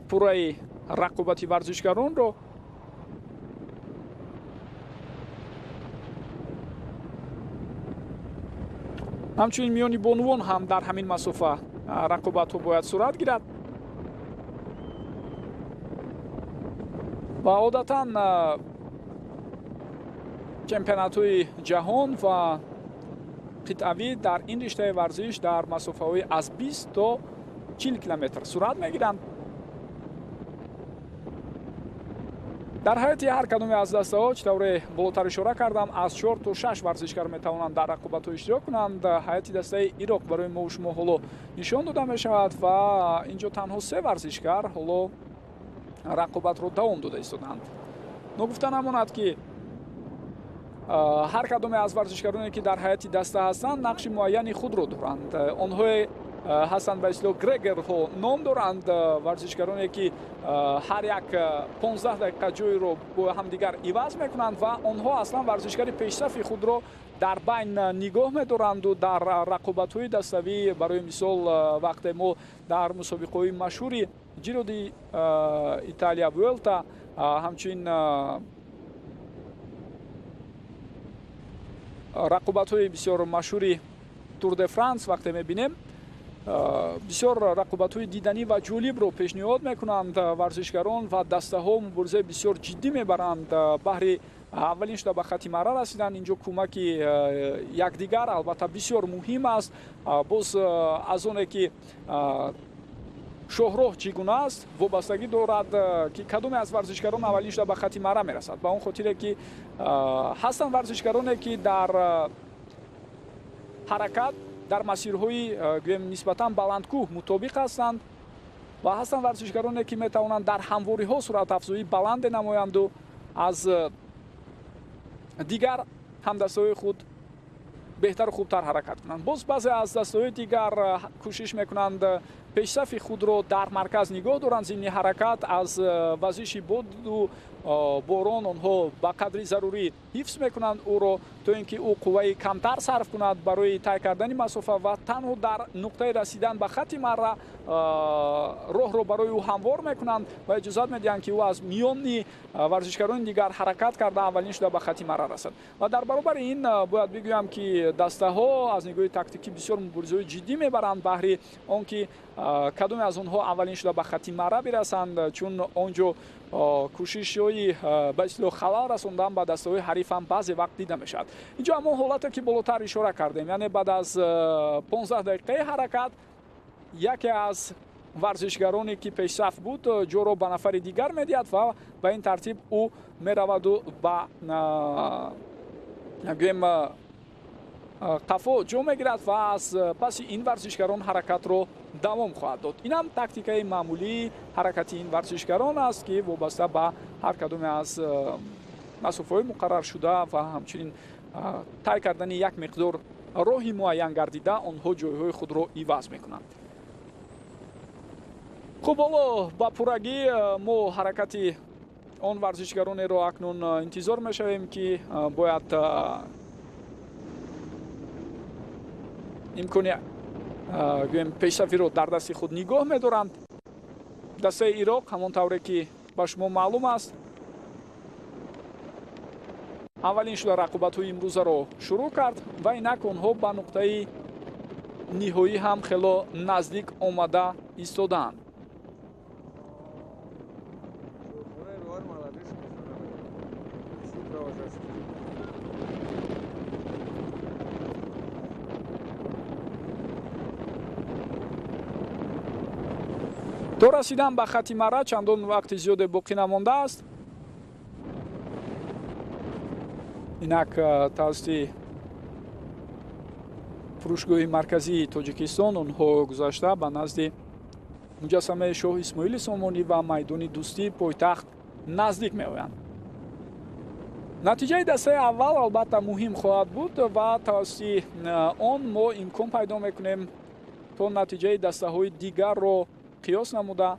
пурраи рақобати варзишгаронро. Ҳамчунин миёни бонувон ҳам дар ҳамин масофа рақобатҳо бояд сурат гирад ва одатан чемпионатҳои ҷаҳон ва қитъавӣ дар ин риштаи варзиш дар масофаҳои аз 20 то 40 километр сурат мегиранд. Дар ҳайати ҳар кадоме аз дастаҳо, чӣ тавре болотар ишора кардам, аз 4 то 6 варзишгар метавонанд дар рақобатҳо иштирок кунанд. Ҳайати дастаи Ироқ барои мо шумо ҳоло нишон дода мешавад ва инҷо танҳо 3 варзишгар ҳоло Рақобатро давом дода истодаанд. Ногуфта намонад, ки ҳар кадоме аз варзишгароне, ки дар ҳайати даста ҳастанд, нақши муайяни худро доранд. Онҳое ҳастанд, ба истилоҳ грегерҳо ном доранд, варзишгароне, ки ҳар як 15 дақиқа ҷойро бо ҳамдигар иваз мекунанд ва онҳо аслан варзишгари пешсафи худро дар байн нигоҳ медоранду дар рақобатҳои даставӣ, барои мисол, вақте мо дар мусобиқаҳои машҳури Ҷиро ди Италия, Вуэлта, ҳамчунин рақобатҳои бисёр машҳури Тур де Франс вақте мебинем, бисёр рақобатҳои диданӣ ва ҷолибро пешниҳод мекунанд варзишгарон ва дастаҳо муборизаи бисёр ҷиддӣ мебаранд баҳри аввалин шуда ба хати мара расидан. Инҷо кӯмаки якдигар албатта бисёр муҳим аст. Боз аз оне ки шоҳроҳ чӣ гуна аст, вобастагӣ дорад, ки кадоме аз варзишгарон аввалин шуда ба хати мара мерасад, ба он хотире ки ҳастанд варзишгароне, ки дар ҳаракат дар масирҳои, гӯем, нисбатан баландкӯҳ мутобиқ ҳастанд ва ҳастанд варзишгароне, ки метавонанд дар ҳамвориҳо суръатафзоӣ баланде намоянду аз дигар ҳамдастаҳои худ беҳтару хубтар ҳаракат кунанд. Боз баъзе аз дастаҳои дигар кӯшиш мекунанд пешсафи худро дар марказ нигоҳ доранд. Зимни ҳаракат аз вазиши боду борон онҳо ба қадри зарурӣ ҳифз мекунанд ӯро, то ин ки ӯ қувваи камтар сарф кунад барои тай кардани масофа ва танҳо дар нуқтаи расидан ба хати марра роҳро барои ӯ ҳамвор мекунанд ва иҷозат медиҳанд, ки ӯ аз миёни варзишгарони дигар ҳаракат карда, аввалин шуда ба хати марра расад. Ва дар баробари ин бояд бигӯям, ки дастаҳо аз нигоҳи тактикӣ бисёр муборизаҳои ҷиддӣ мебаранд баҳри он ки кадоме аз онҳо аввалин шуда ба хати марра бирасанд, чун он ҷо кӯшишҳои ба истилоҳ халал расондан ба дастаҳои ҳариф ҳам баъзе вақт дида мешавад. Инҷо ҳамон ҳолате, ки болотар ишора кардем, яъне баъд аз 15 дақиқаи ҳаракат яке аз варзишгароне, ки пешсаф буд, ҷоро ба нафари дигар медиҳад ва ба ин тартиб ӯ мераваду ба, гӯем, қафо ҷо мегирад ва аз паси ин варзишгарон ҳаракатро давом хоҳад дод. Инам тактикаи маъмулии ҳаракати ин варзишгарон аст, ки вобаста ба ҳар кадоме аз масофаҳои муқарраршуда ва ҳамчунин тай кардани як миқдор роҳи муайян гардида онҳо ҷойҳои худро иваз мекунанд. Хуб, ҳоло ба пуррагӣ мо ҳаракати он варзишгаронеро акнун интизор мешавем, ки бояд имкони, гӯем, пешсафиро дар дасти худ нигоҳ медоранд. Дастаи Ироқ, ҳамон тавре ки ба шумо маълум аст, аввалин шуда рақобатҳои имрӯзаро шурӯъ кард ва инак онҳо ба нуқтаи ниҳоӣ ҳам хело наздик омада истодаанд. То расидан ба хати мара чандон вақти зиёде боқӣ намондааст. Инак тавассути фурӯшгоҳи марказии Тоҷикистон онҳо гузашта, ба назди муҷассамаи шоҳ Исмоили Сомонӣ ва майдони Дӯстии пойтахт наздик меоянд. Натиҷаи дастаи аввал албатта муҳим хоҳад буд ва тавассути он мо имкон пайдо мекунем, то натиҷаи дастаҳои дигарро қиёс намуда,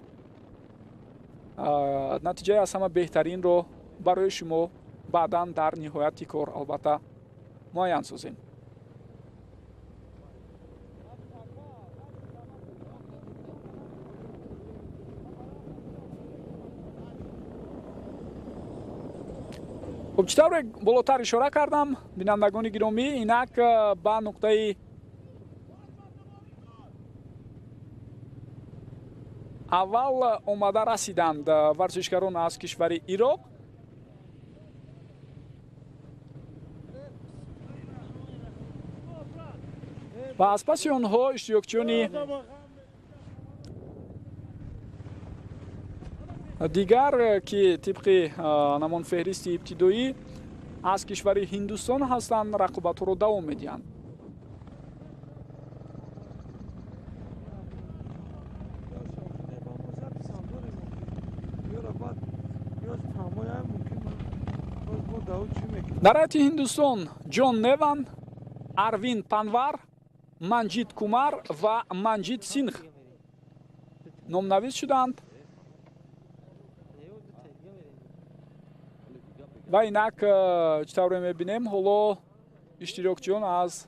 натиҷаи аз ҳама беҳтаринро барои шумо баъдан дар ниҳояти кор албатта муайян созем. Хуб, чӣ тавре болотар ишора кардам, бинандагони гиромӣ, инак ба нуқтаи аввал омада расиданд варзишгарон аз кишвари Ироқ. Ва аз паси онҳо иштирокчиёни дигар, ки тибқи ҳамон феҳристи ибтидоӣ аз кишвари Ҳиндустон ҳастанд, рақобатҳоро давом медиҳанд. Дар ҳайати Ҳиндустон Ҷон Неван, Арвин Панвар, Манҷит Кумар ва Манҷит Сингх номнавис шуданд. Ва инак чӣ тавре мебинем, ҳоло иштирокчиён аз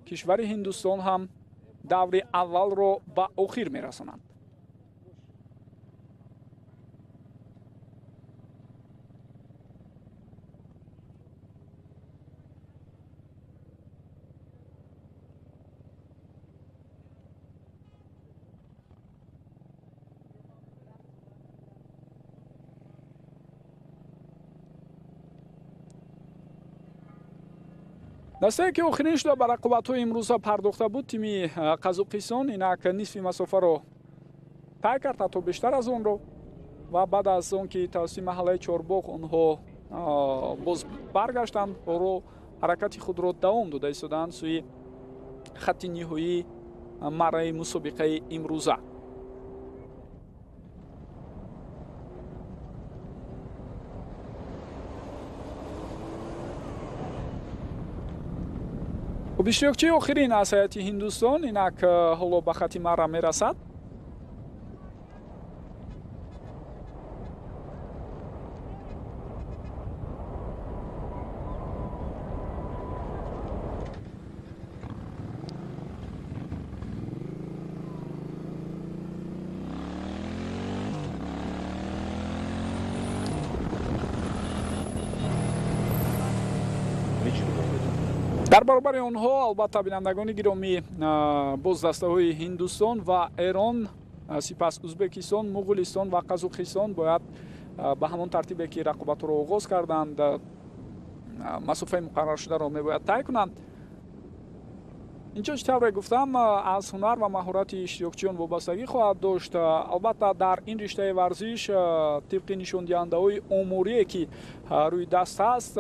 кишвари Ҳиндустон ҳам даври аввалро ба охир мерасонанд. Дастае ки охирин шуда ба рақобатҳои имрӯза пардохта буд, тими Қазоқистон инак нисфи масофаро тай кард, ҳатто бештар аз онро, ва баъд аз он ки тавассути маҳаллаи Чорбоғ онҳо боз баргаштанд, ҳоло ҳаракати худро давом дода истодаанд сӯи хатти ниҳоии марраи мусобиқаи имрӯза. Иштирокчии охирин аз ҳайати Ҳиндустон инак ҳоло ба хатти марра мерасад. Дар баробари онҳо албатта, бинандагони гиромӣ, боз дастаҳои Ҳиндустон ва Эрон, сипас Ӯзбекистон, Муғулистон ва Қазоқистон бояд ба ҳамон тартибе ки рақобатро оғоз карданд, масофаи муқарраршударо мебояд тай кунанд. Инҷо чӣ тавре гуфтам, аз ҳунар ва маҳорати иштирокчиён вобастагӣ хоҳад дошт. Албатта, дар ин риштаи варзиш тибқи нишондиҳандаҳои оморие ки рӯи даст ҳаст,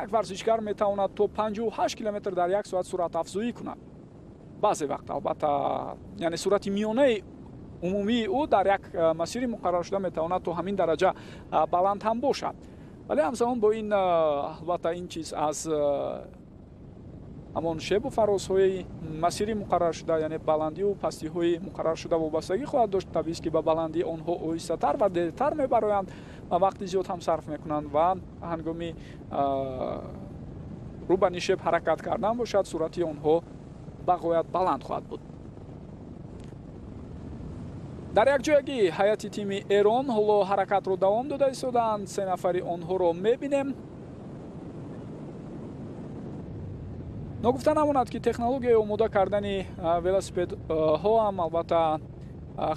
як варзишгар метавонад то 58 километр дар як соат суръатафзоӣ кунад. Баъзе вақт албатта, яъне суръати миёнаи умумии ӯ дар як масири муқарраршуда метавонад то ҳамин дараҷа баланд ҳам бошад. Вале ҳамзамон бо ин, албатта, ин чиз аз ҳамон шебу фарозҳои масири муқарраршуда, яъне баландиву пастиҳои муқарраршуда вобастагӣ хоҳад дошт. Табиист, ки ба баландии онҳо оҳистатар ва дертар мебароянд ва вақти зиёд ҳам сарф мекунанд ва ҳангоми рӯ ба нишеб ҳаракат кардан бошад, суръати онҳо ба ғоят баланд хоҳад буд. Дар якҷоягӣ ҳайати тими Эрон ҳоло ҳаракатро давом дода истодаанд. Се нафари онҳоро мебинем. Ногуфта намонад, ки технологияи омода кардани велосипедҳо ҳам албатта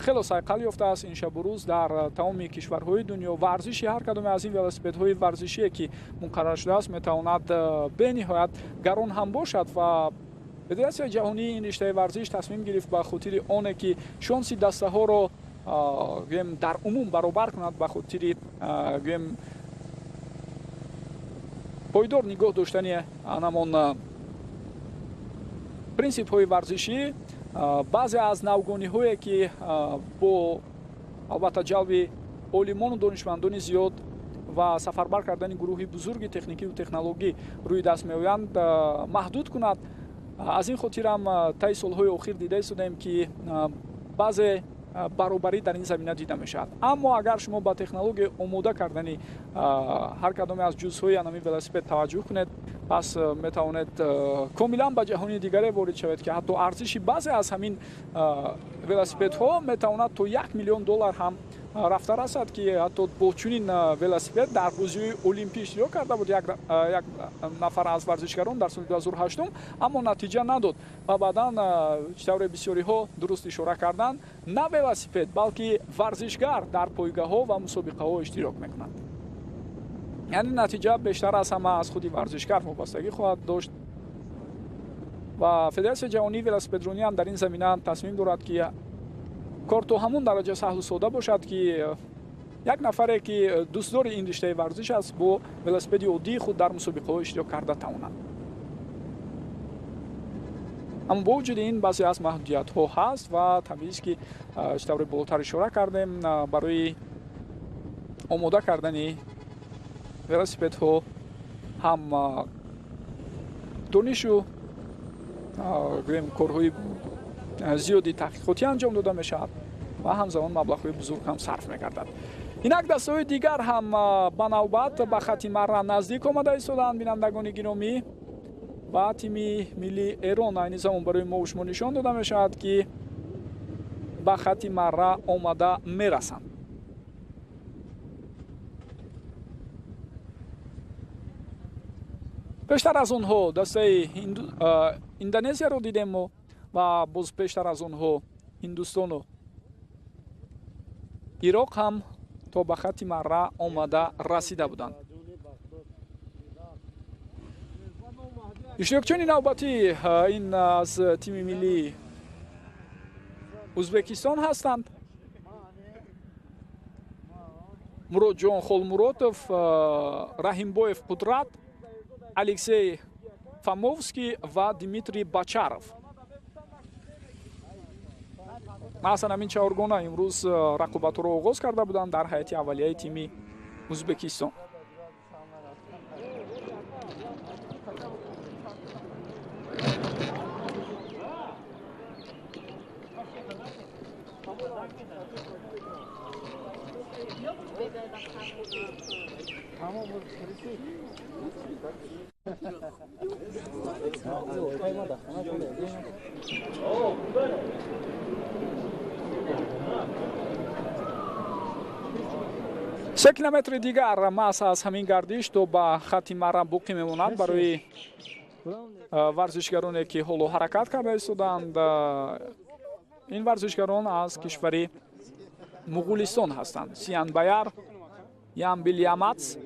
хело сайқал ёфтааст. Ин шабу рӯз дар тамоми кишварҳои дунё варзиши ҳар кадоме аз ин велосипедҳои варзишие ки муқаррар шудааст, метавонад бениҳоят гарон ҳам бошад ва Федератсияи ҷаҳонии ин риштаи варзиш тасмим гирифт ба хотири оне ки шонси дастаҳоро гӯем дар умум баробар кунад, ба хотири гӯем пойдор нигоҳ доштани анамон принсипҳои варзишӣ, баъзе аз навгониҳое ки бо албатта ҷалби олимону донишмандони зиёд ва сафарбар кардани гурӯҳи бузурги техникиву технологӣ рӯи даст меоянд, маҳдуд кунад. Аз ин хотирам таи солҳои охир дида истодаем, ки баъзе баробарӣ дар ин замина дида мешавад. Аммо агар шумо ба технологияи омода кардани ҳар кадоме аз ҷузъҳои анами велосипед таваҷҷӯҳ кунед, пас метавонед комилан ба ҷаҳони дигаре ворид шавед, ки ҳатто арзиши баъзе аз ҳамин велосипедҳо метавонад то 1 миллион доллар ҳам рафта расад, ки ҳатто бо чунин велосипед дар бозиҳои олимпӣ иштирок карда буд як нафар аз варзишгарон дар соли 2008, аммо натиҷа надод ва баъдан, чӣ тавре бисёриҳо дуруст ишора карданд, на велосипед, балки варзишгар дар пойгаҳо ва мусобиқаҳо иштирок мекунад. Яъне натиҷа бештар аз ҳама аз худи варзишгар вобастагӣ хоҳад дошт ва Федератсияи ҷаҳонии велосипедронӣ ҳам дар ин замина тасмим дорад, ки кор то ҳамон дараҷа саҳлу сода бошад, ки як нафаре ки дӯстдори ин риштаи варзиш аст, бо велосипеди оддии худ дар мусобиқаҳо иштирок карда тавонад. Аммо бо вуҷуди ин баъзе аз маҳдудиятҳо ҳаст ва табиист, ки чӣ тавре болотар ишора кардем, барои омода кардани велосипедҳо ҳам донишу гӯем корҳои зиёди таҳқиқотӣ анҷом дода мешавад ва ҳамзамон маблағҳои бузург ҳам сарф мегардад. Инак дастаҳои дигар ҳам ба навбат ба хати марра наздик омада истодаанд, бинандагони гиромӣ, ва тими миллии Эрон айни замон барои мо шумо нишон дода мешавад, ки ба хати марра омада мерасанд. Пештар аз онҳо дастаи Индонезияро дидем мо ва боз пештар аз онҳо Ҳиндустону Ироқ ҳам то ба хати марра омада расида буданд. Иштирокчиёни навбатӣ ин аз тими миллии Ӯзбекистон ҳастанд. Муродҷон Холмуродов, Раҳимбоев Қудрат, Алексей Фомовский ва Дмитрий Бачаров. Маҳсан ҳамин чаҳоргона имрӯз рақобатҳоро оғоз карда буданд дар ҳайати аввалияи тими Ӯзбекистон. Се километри дигар маҳз аз ҳамин гардиш то ба хати марра боқӣ мемонад барои варзишгароне, ки ҳоло ҳаракат карда истодаанд. Ин варзишгарон аз кишвари Муғулистон ҳастанд. Сиянбаяр, Ямбилямац,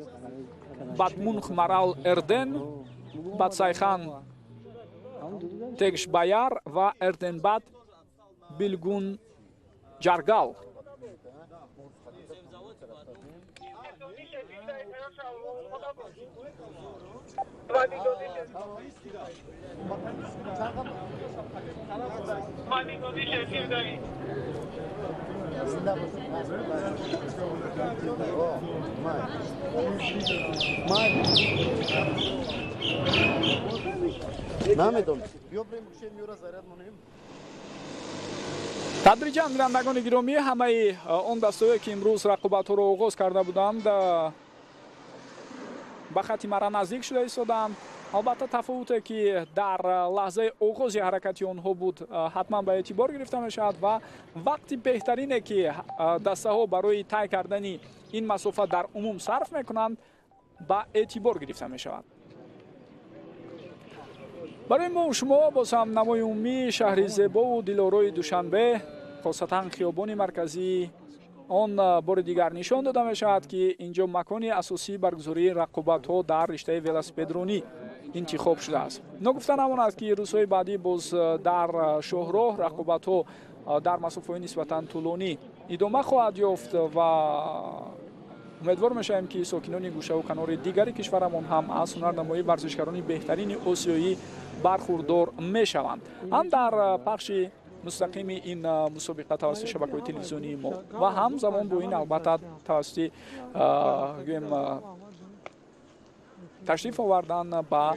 Батмунх Марал Эрден, Батсайхан Тегшбаяр ва Эрденбат Билгун Ҷаргал. Тадриҷан, бинандагони гиромӣ, ҳамаи он дастаҳое, ки имрӯз рақобатҳоро оғоз карда буданд, ба хати марра наздик шуда истодаанд. Албатта, тафовуте, ки дар лаҳзаи оғози ҳаракати онҳо буд, ҳатман ба эътибор гирифта мешавад ва вақти беҳтарине, ки дастаҳо барои тай кардани ин масофа дар умум сарф мекунанд, ба эътибор гирифта мешавад. Барои мо шумо боз ҳам намои умумии шаҳри зебову дилорои Душанбе, хосатан хиёбони марказии он, бори дигар нишон дода мешавад, ки инҷо макони асосии баргузории рақобатҳо дар риштаи велосипедронӣ интихоб шудааст. Ногуфта намонад, ки рӯзҳои баъдӣ боз дар шоҳроҳ рақобатҳо дар масофаҳои нисбатан тӯлонӣ идома хоҳад ёфт ва умедвор мешавем, ки сокинони гӯшаву канори дигари кишварамон ҳам аз ҳунарнамоии варзишгарони беҳтарини осиёӣ бархурдор мешаванд. Ҳам дар пахши мустақими ин мусобиқа тавассути шабакаҳои телевизионии мо ва ҳамзамон бо ин албатта тавассути гӯем ташриф овардан ба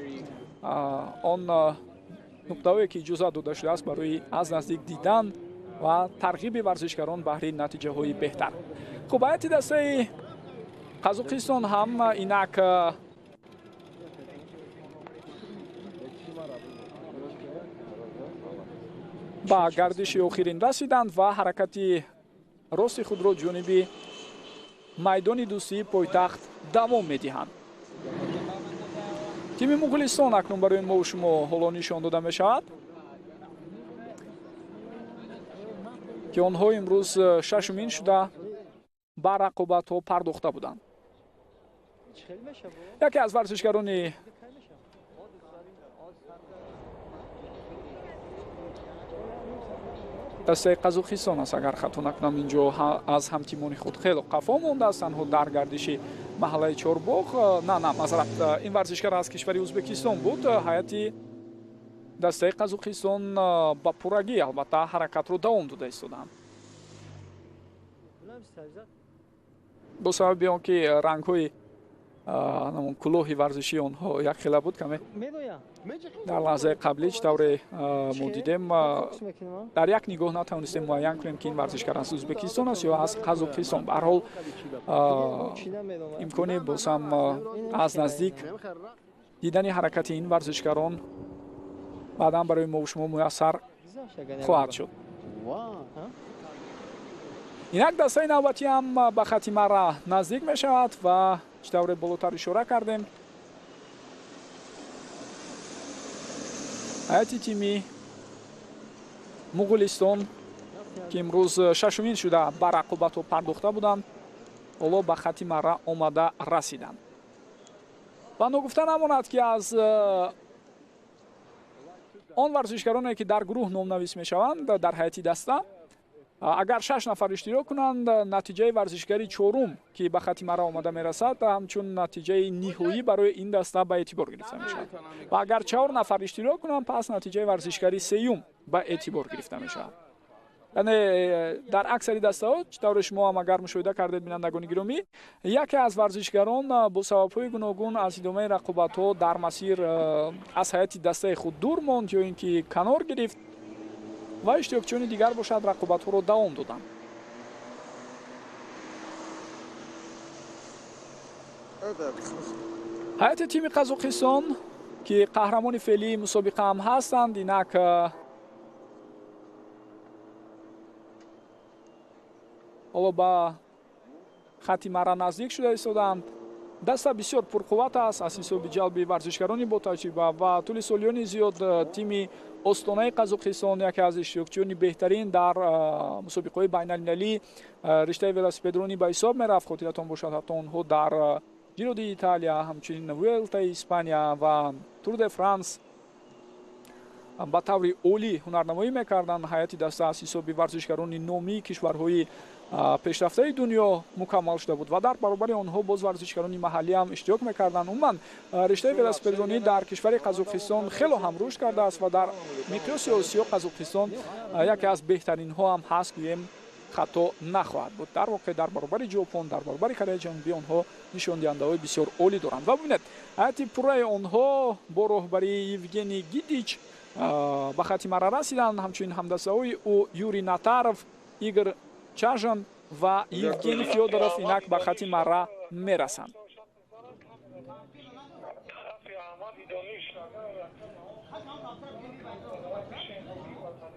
он нуқтаҳое, ки иҷозат дода шудааст барои аз наздик дидан ва тарғиби варзишгарон баҳри натиҷаҳои беҳтар. Хуб, ҳайати дастаи Қазоқистон ҳам инак ба гардиши охирин расиданд ва ҳаракати рости худро ҷониби майдони дӯстии пойтахт давом медиҳанд. Тими Муғулистон акнун барои мо шумо ҳоло нишон дода мешавад, ки онҳо имрӯз шашумин шуда ба рақобатҳо пардохта буданд. Яке аз варзишгарони дастаи Қазоқистон аст, агар хато накунам, инҷо аз ҳамтимони худ хело қафо мондааст, танҳо дар гардиши маҳаллаи Чорбоғ. На, мазарат, ин варзишгар аз кишвари Ӯзбекистон буд. Ҳайати дастаи Қазоқистон ба пуррагӣ албатта ҳаракатро давом дода истодаанд. Бо сабаби он ки рангҳои кулоҳи варзишии онҳо якхела буд, каме дар лаҳзаи қаблӣ чӣ тавре мо дидем, дар як нигоҳ натавонистем муайян кунем, ки ин варзишгар аз Ӯзбекистон аст ё аз Қазоқистон. Ба ҳар ҳол, имкони боз ҳам аз наздик дидани ҳаракати ин варзишгарон баъдан барои мо шумо муяссар хоҳад шуд. Инак дастаи навбатӣ ҳам ба хати марра наздик мешавад ва чӣ тавре болотар ишора кардем, ҳайати тими Муғулистон, ки имрӯз шашумин шуда ба рақобатҳо пардохта буданд, ҳоло ба хати марра омада расиданд. Ва ногуфта намонад, ки аз он варзишгароне, ки дар гурӯҳ номнавис мешаванд дар ҳайати даста, агар 6 нафар иштирок кунанд, натиҷаи варзишгари чорум, ки ба хати марра омада мерасад, ҳамчун натиҷаи ниҳоӣ барои ин даста ба эътибор гирифта мешавад. Ва агар 4 нафар иштирок кунанд, пас натиҷаи варзишгари сеюм ба эътибор гирифта мешавад. Яъне дар аксари дастаҳо, чӣ тавре шумо ҳам агар мушоҳида кардед, бинандагони гиромӣ, яке аз варзишгарон бо сабабҳои гуногун аз идомаи рақобатҳо дар масир аз ҳайати дастаи худ дур монд ё ин ки канор гирифт ва иштирокчиёни дигар бошад рақобатҳоро давом доданд. Ҳайати тими Қазоқистон, ки қаҳрамони феълии мусобиқа ҳам ҳастанд, инак ҳоло ба хати марра наздик шуда истодаанд. Даста бисёр пурқувват аст аз ҳисоби ҷалби варзишгарони ботаҷриба ва тӯли солиёни зиёд тими Остонаи Қазоқистон яке аз иштирокчиёни беҳтарин дар мусобиқаҳои байналмилалӣ риштаи велосипедронӣ ба ҳисоб мерафт. Хотиратон бошад, ҳатто онҳо дар Ҷиро ди Италия, ҳамчунин Вуэлтаи Испания ва Тур де Франс ба таври олӣ ҳунарнамоӣ мекарданд. Ҳайати даста аз ҳисоби варзишгарони номии кишварҳои пешрафтаи дунё мукаммал шуда буд ва дар баробари онҳо боз варзишгарони маҳаллӣ ҳам иштирок мекарданд. Умуман, риштаи велосипедронӣ дар кишвари Қазоқистон хело ҳам рушд кардааст ва дар миқёси Осиё Қазоқистон яке аз беҳтаринҳо ҳам ҳаст, гӯем хато нахоҳад буд. Дар воқеъ дар баробари Ҷопон, дар баробари Кореяи Ҷанубӣ онҳо нишондиҳандаҳои бисёр олӣ доранд. Ва бибинед, ҳайати пурраи онҳо бо роҳбарии Евгений Гидич ба хати марра расиданд. Ҳамчунин ҳамдастаҳои ӯ Юрий Натаров, Игор Чажан ва Евгений Фёдоров инак ба хати марра мерасанд.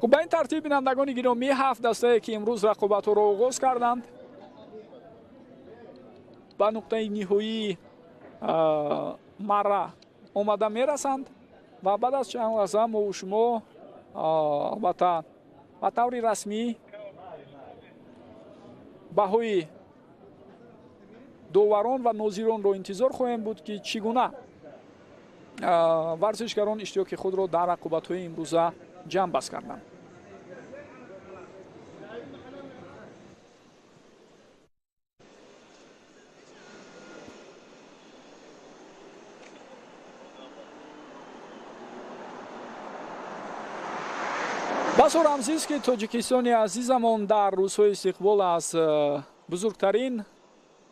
Хуб, ба ин тартиб, бинандагони гиромӣ, 7 дастае, ки имрӯз рақобатҳоро оғоз карданд, ба нуқтаи ниҳоии марра омада мерасанд ва баъд аз чанд лаҳза мову шумо албатта ба таври расмӣ баҳои доварон ва нозиронро интизор хоҳем буд, ки чӣ гуна варзишгарон иштироки худро дар рақобатҳои имрӯза ҷамъбаст карданд. Басо рамзист, ки Тоҷикистони азизамон дар рӯзҳои истиқбол аз бузургтарин,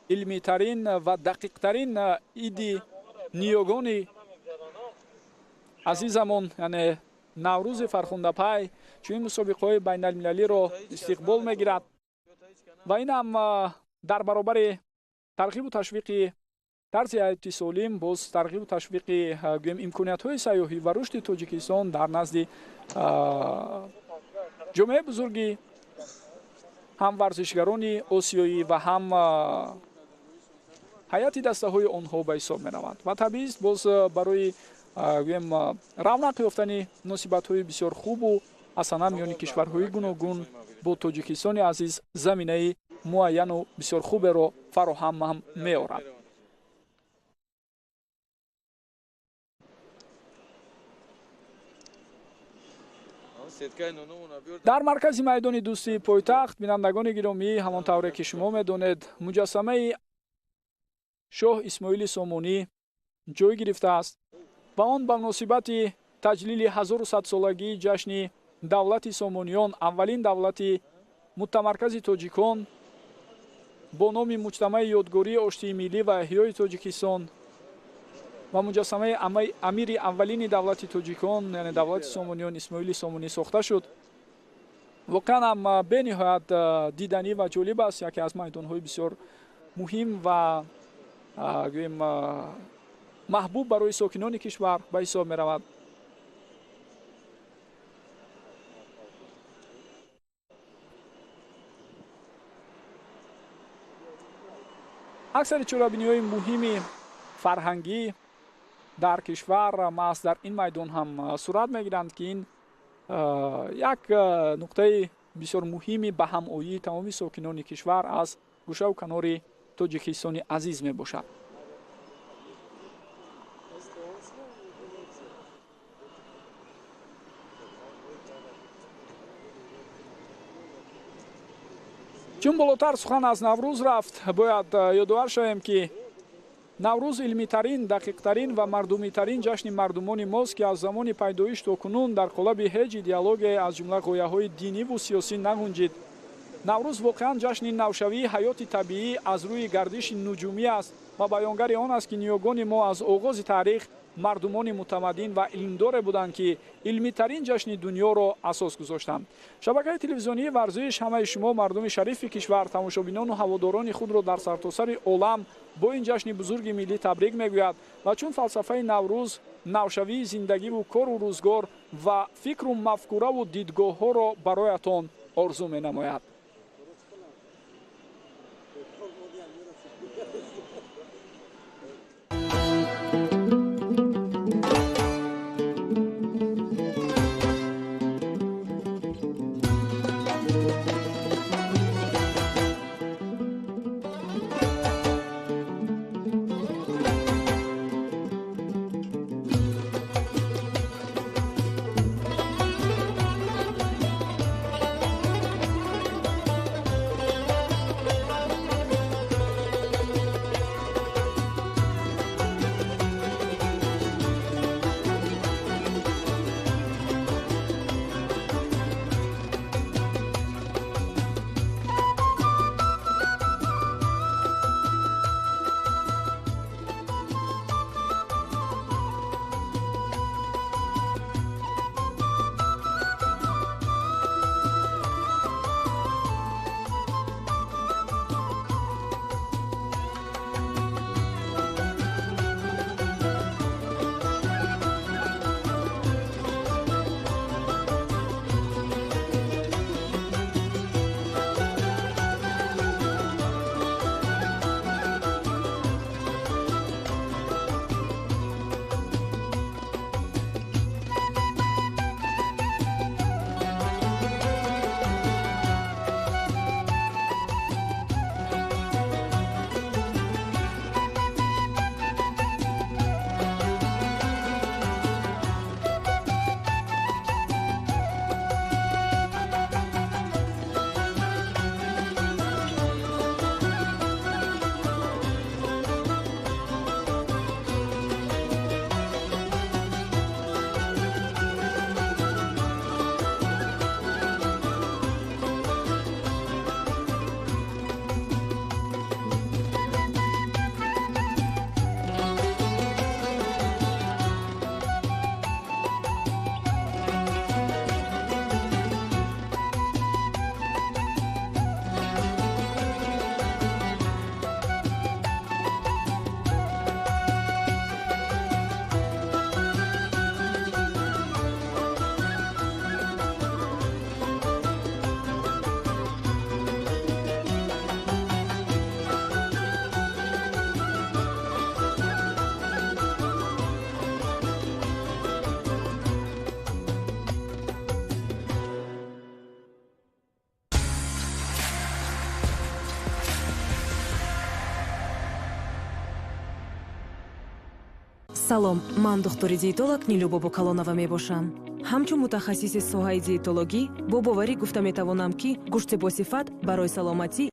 илмитарин ва дақиқтарин иди ниёгони азизамон, яъне Наврӯзи фархундапай, чунин мусобиқаҳои байналмилалиро истиқбол мегирад ва ин ҳам дар баробари тарғибу ташвиқи тарзи ҳаёти солим боз тарғибу ташвиқи гӯем имкониятҳои сайёҳӣ ва рушди Тоҷикистон дар назди ҷомеаи бузурги ҳам варзишгарони осиёӣ ва ҳам ҳайати дастаҳои онҳо ба ҳисоб мераванд. Ва табиист, боз барои гӯем равнақ ёфтани муносибатҳои бисёр хубу ҳасана миёни кишварҳои гуногун бо Тоҷикистони азиз заминаи муайяну бисёр хуберо фароҳам ҳам меорад. Дар маркази майдони дӯстии пойтахт, бинандагони гиромӣ, ҳамон тавре ки шумо медонед, муҷассамаи шоҳ Исмоили Сомонӣ ҷой гирифтааст ва он ба муносибати таҷлили 1100-солагии ҷашни давлати Сомониён, аввалин давлати мутамаркази тоҷикон Бо номи муҷтамаи ёдгории оштии миллӣ ва эҳёи Тоҷикистон ва муҷассамаи амири аввалини давлати тоҷикон, яъне давлати Сомониён, Исмоили Сомонӣ сохта шуд. Воқеан ҳам бениҳоят диданӣ ва ҷолиб аст. Яке аз майдонҳои бисёр муҳим ва гӯем маҳбуб барои сокинони кишвар ба ҳисоб меравад. Аксари чорабиниҳои муҳими фарҳангӣ дар кишвар маҳз дар ин майдон ҳам сурат мегиранд, ки ин як нуқтаи бисёр муҳими ба ҳамоии тамоми сокинони кишвар аз гӯшаву канори Тоҷикистони азиз мебошад. Чун болотар сухан аз Наврӯз рафт, бояд ёдовар шавем, ки Наврӯз илмитарин, дақиқтарин ва мардумитарин ҷашни мардумони мост, ки аз замони пайдоиш то кунун дар қолаби ҳеҷ идеологияе, аз ҷумла ғояҳои диниву сиёсӣ нагунҷид. Наврӯз воқеан ҷашни навшавии ҳаёти табиӣ аз рӯи гардиши нуҷумӣ аст ва баёнгари он аст, ки ниёгони мо аз оғози таърих мардумони мутамаддин ва илмдоре буданд, ки илмитарин ҷашни дунёро асос гузоштанд. Шабакаи телевизионии Варзиш ҳамаи шумо, мардуми шарифи кишвар, тамошобинону ҳаводорони худро дар сартосари олам бо ин ҷашни бузурги миллӣ табрик мегӯяд ва чун фалсафаи Наврӯз навшавии зиндагиву кору рӯзгор ва фикру мафкураву дидгоҳҳоро бароятон орзу менамояд. Салом, ман духтури диетолог Нилюбобо Калонова мебошам. Ҳамчун мутахассиси соҳаи диетологӣ бо боварӣ гуфта метавонам, ки гӯшти босифат барои саломатӣ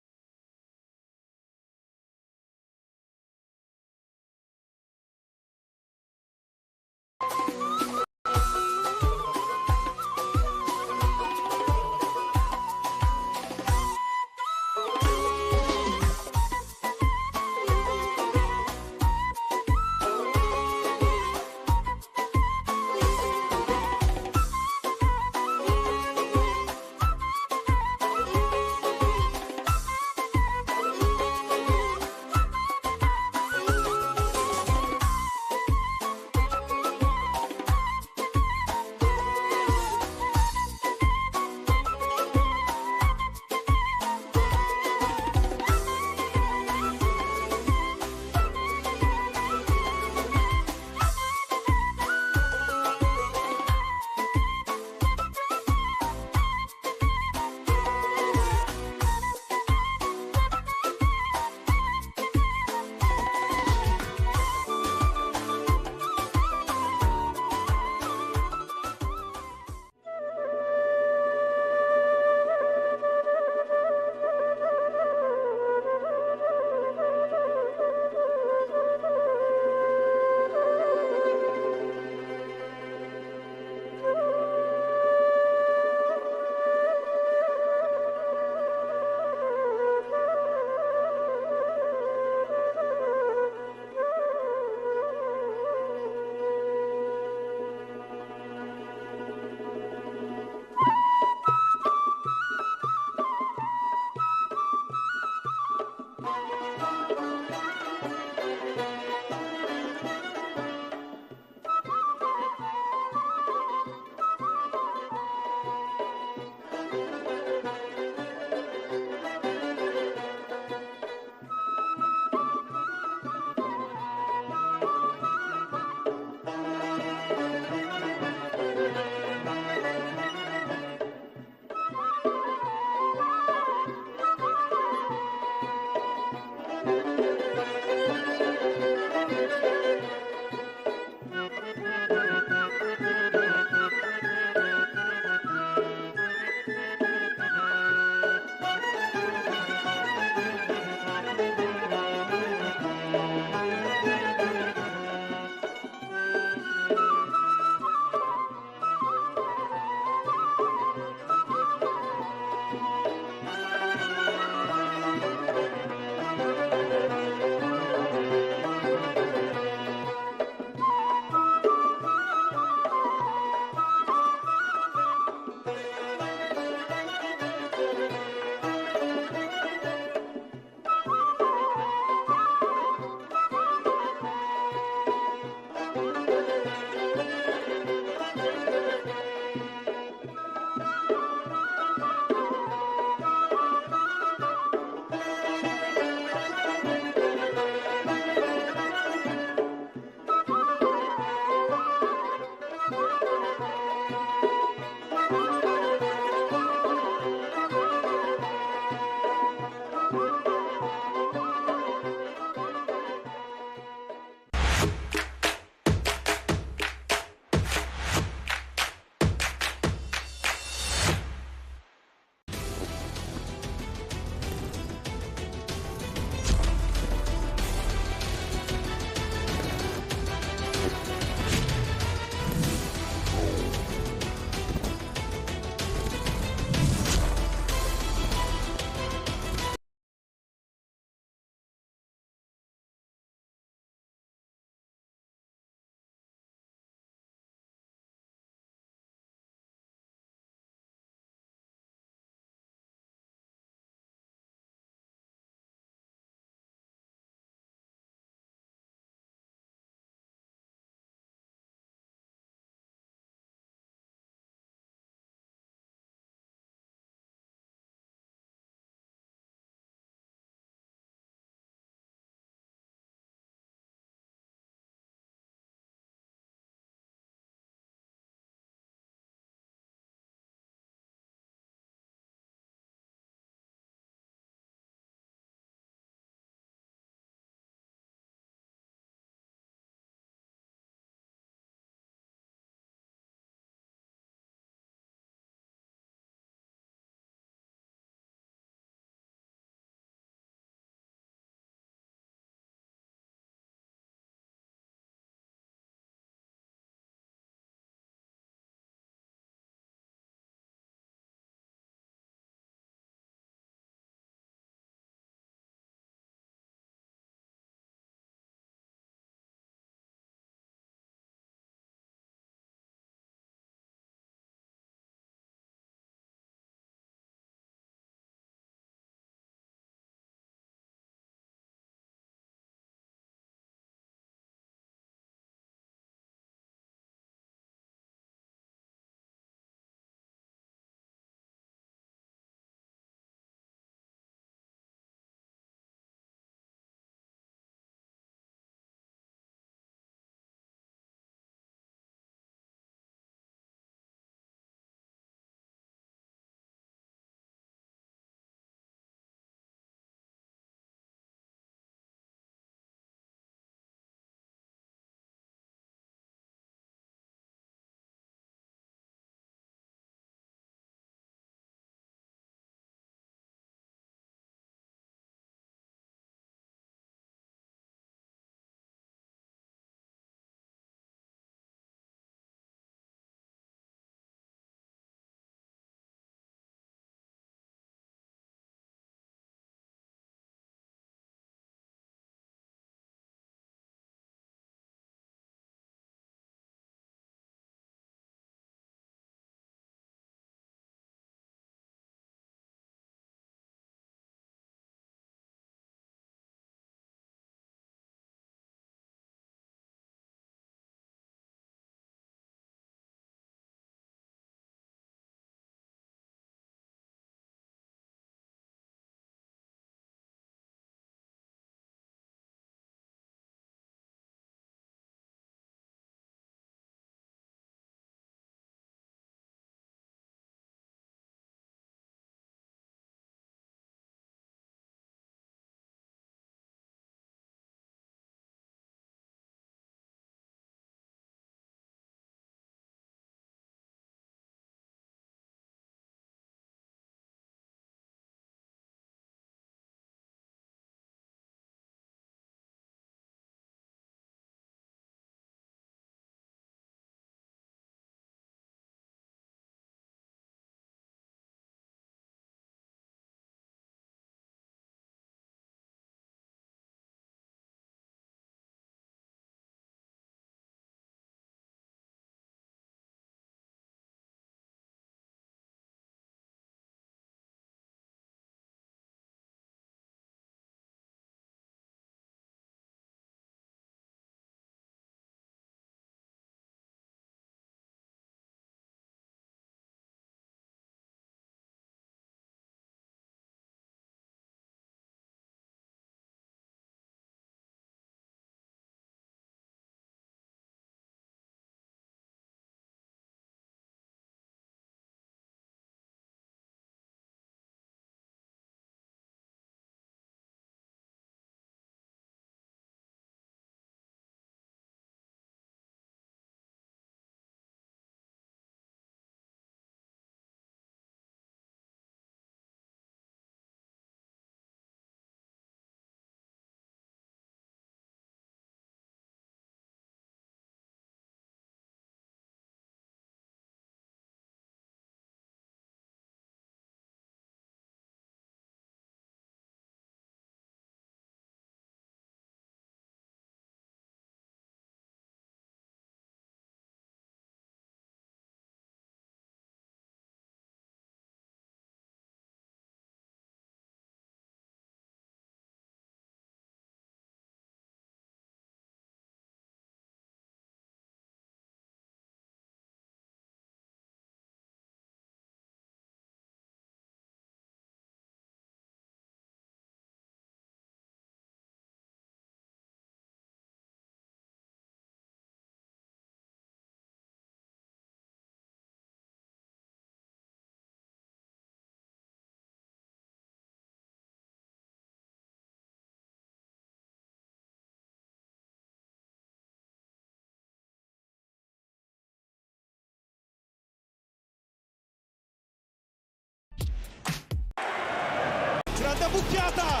Bella bucchiata!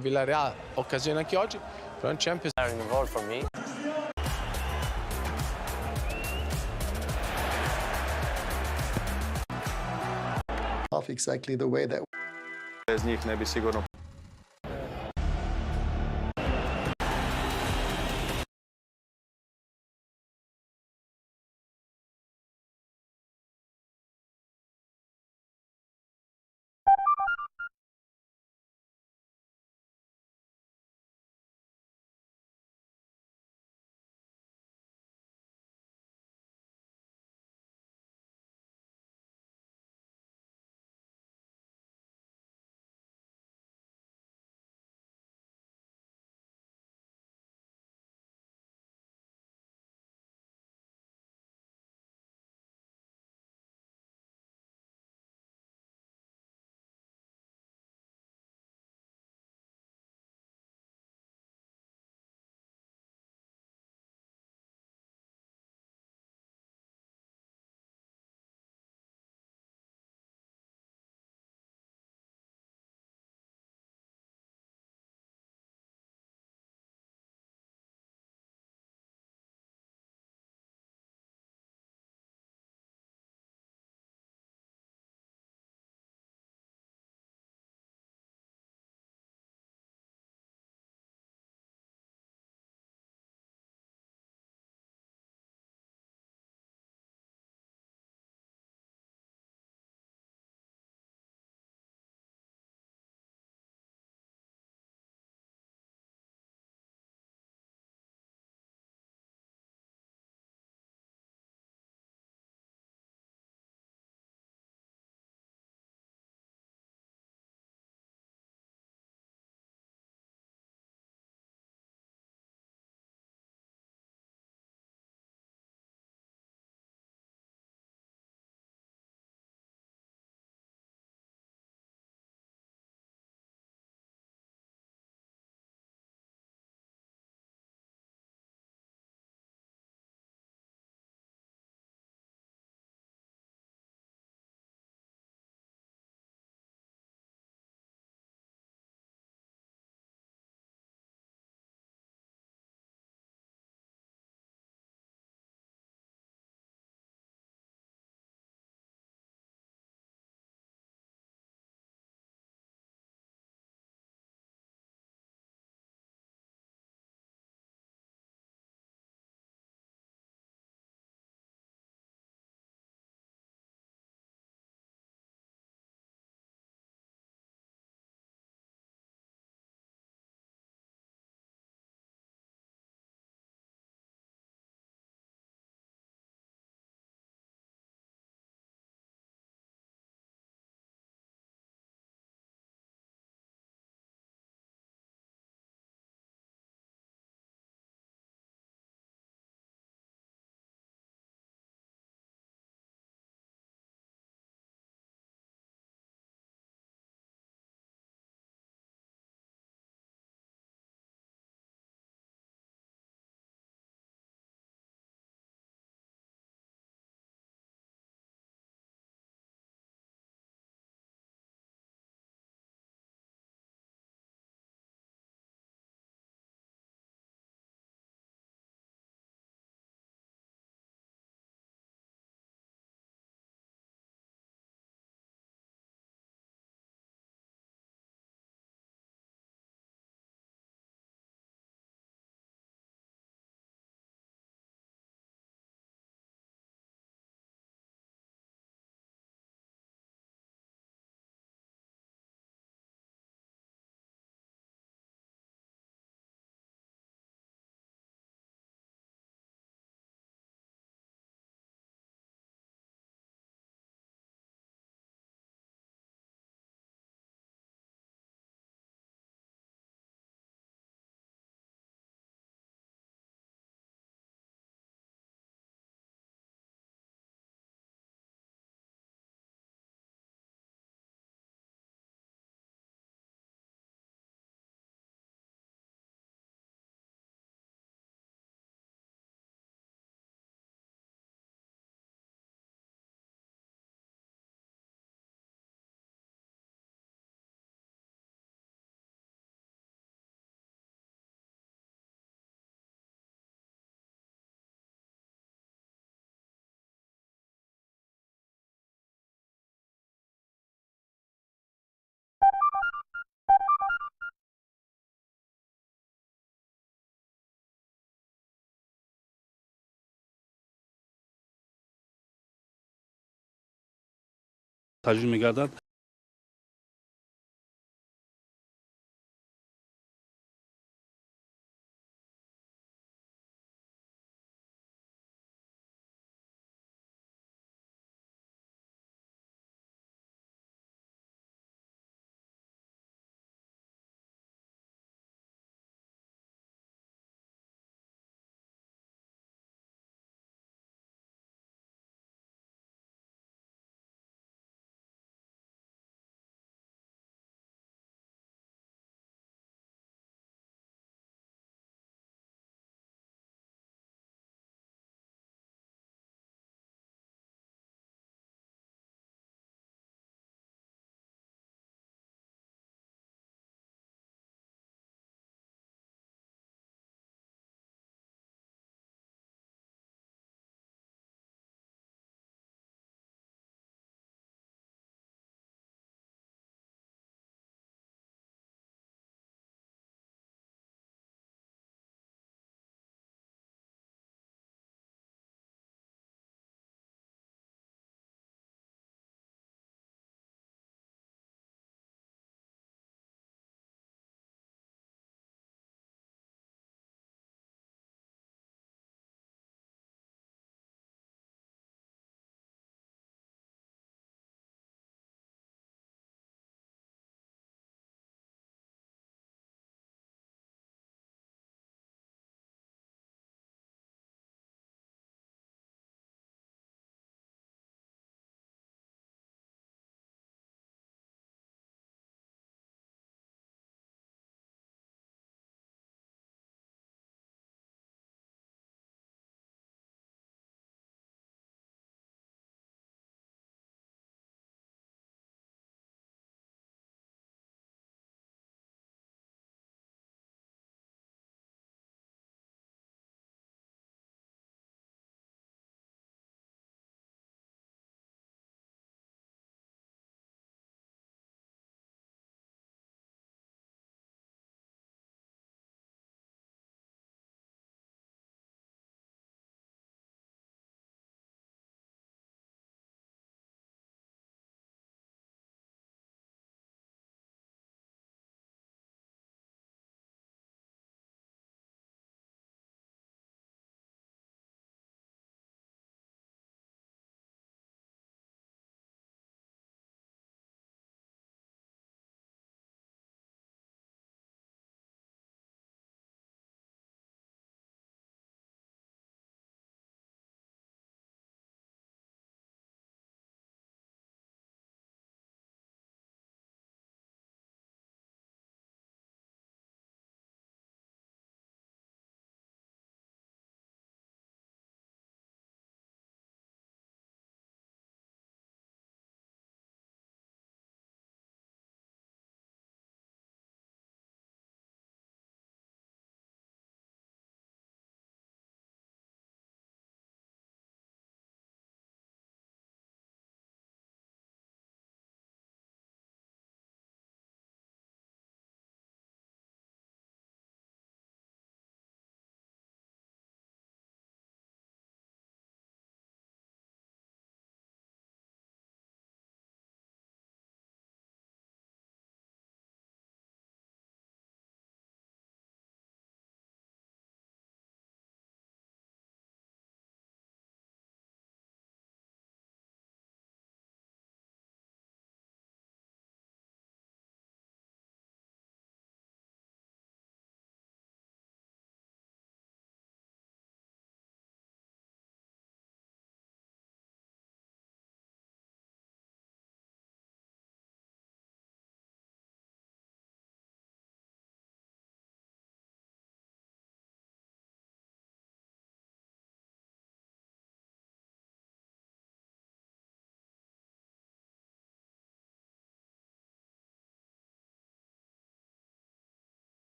Villarreal, occasione anche oggi, però in Champions Involved for me. Exactly the way that Bez njih ne bi sigurno Таҷлил мегардад.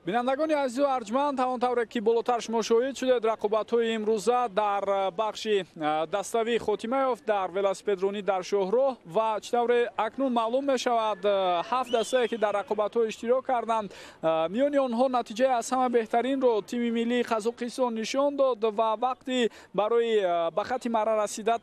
Бинандагони азизу арҷманд, ҳамон тавре ки болотар шумо шоҳид шудед, рақобатҳои имрӯза дар бахши даставӣ хотима ёфт дар велосипедронӣ дар шоҳроҳ ва чӣ тавре акнун маълум мешавад, ҳафт дастае ки дар рақобатҳо иштирок карданд, миёни онҳо натиҷаи аз ҳама беҳтаринро тими миллии Қазоқистон нишон дод ва вақти барои ба хатти марра расида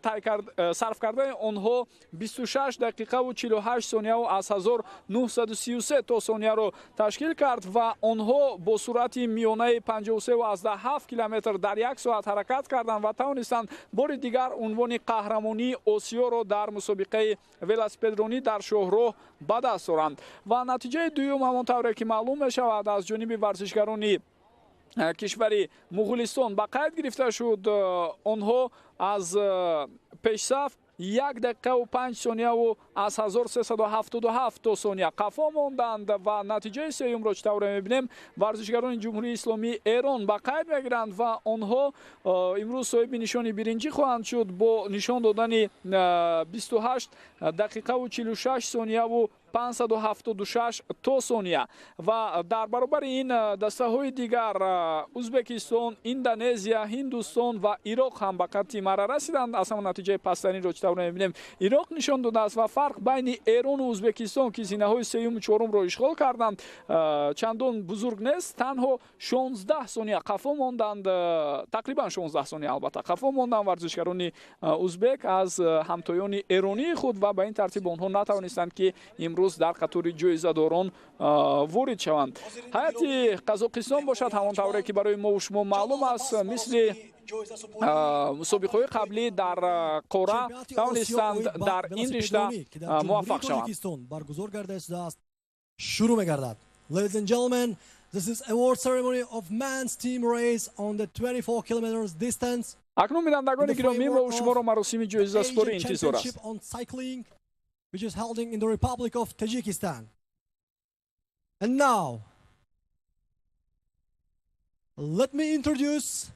сарф кардаи онҳо 26 дақиқаву 48 сонияу аз 1933 то сонияро ташкил кард ва онҳо бо суръати миёнаи 53,7 километр дар як соат ҳаракат карданд ва тавонистанд бори дигар унвони қаҳрамонии Осиёро дар мусобиқаи велосипедронӣ дар шоҳроҳ ба даст оранд. Ва натиҷаи дуюм ҳамон тавре ки маълум мешавад аз ҷониби варзишгарони кишвари Муғулистон ба қайд гирифта шуд. Онҳо аз пешсаф 1 дақиқаву 5 сонияу аз 1377 то сония қафо монданд ва натиҷаи сеюмро чӣ тавре мебинем, варзишгарони Ҷумҳурии Исломии Эрон ба қайд мегиранд ва онҳо имрӯз соҳиби нишони биринҷӣ хоҳанд шуд бо нишон додани 28 дақиқаву 46 сонияву 576 то сония. Ва дар баробари ин дастаҳои дигар Узбекистон, Индонезия, Ҳиндустон ва Ироқ ҳам ба хатти марра расиданд. Аз ҳама натиҷаи пасттаринро чӣ тавр мебинем, Ироқ нишон додааст ва фарқ байни Эрону Узбекистон, ки зинаҳои сеюму чорумро ишғол карданд, чандон бузург нест, танҳо 16 сония қафо монданд, тақрибан 16 сония албатта қафо монданд варзишгарони узбек аз ҳамтоёни эронии худ ва ба ин тартиб онҳо натавонистанд ки имрӯз дар қатори ҷоизадорон ворид шаванд. Ҳайати Қазоқистон бошад, ҳамон тавре ки барои мо шумо маълум аст, мисли мусобиқаҳои қаблӣ дар қора тавонистанд дар ин ришта муваффақ шаванд. Баргузор гардида шудааст, шурӯъ мегардад. Ladies and gentlemen, this is award ceremony of men's team race on the 24 kilometers distance. Акнун бинандагони гиромӣ, мо шуморо маросими ҷоизасупорӣ интизор аст, which is held in the Republic of Tajikistan. And now, let me introduce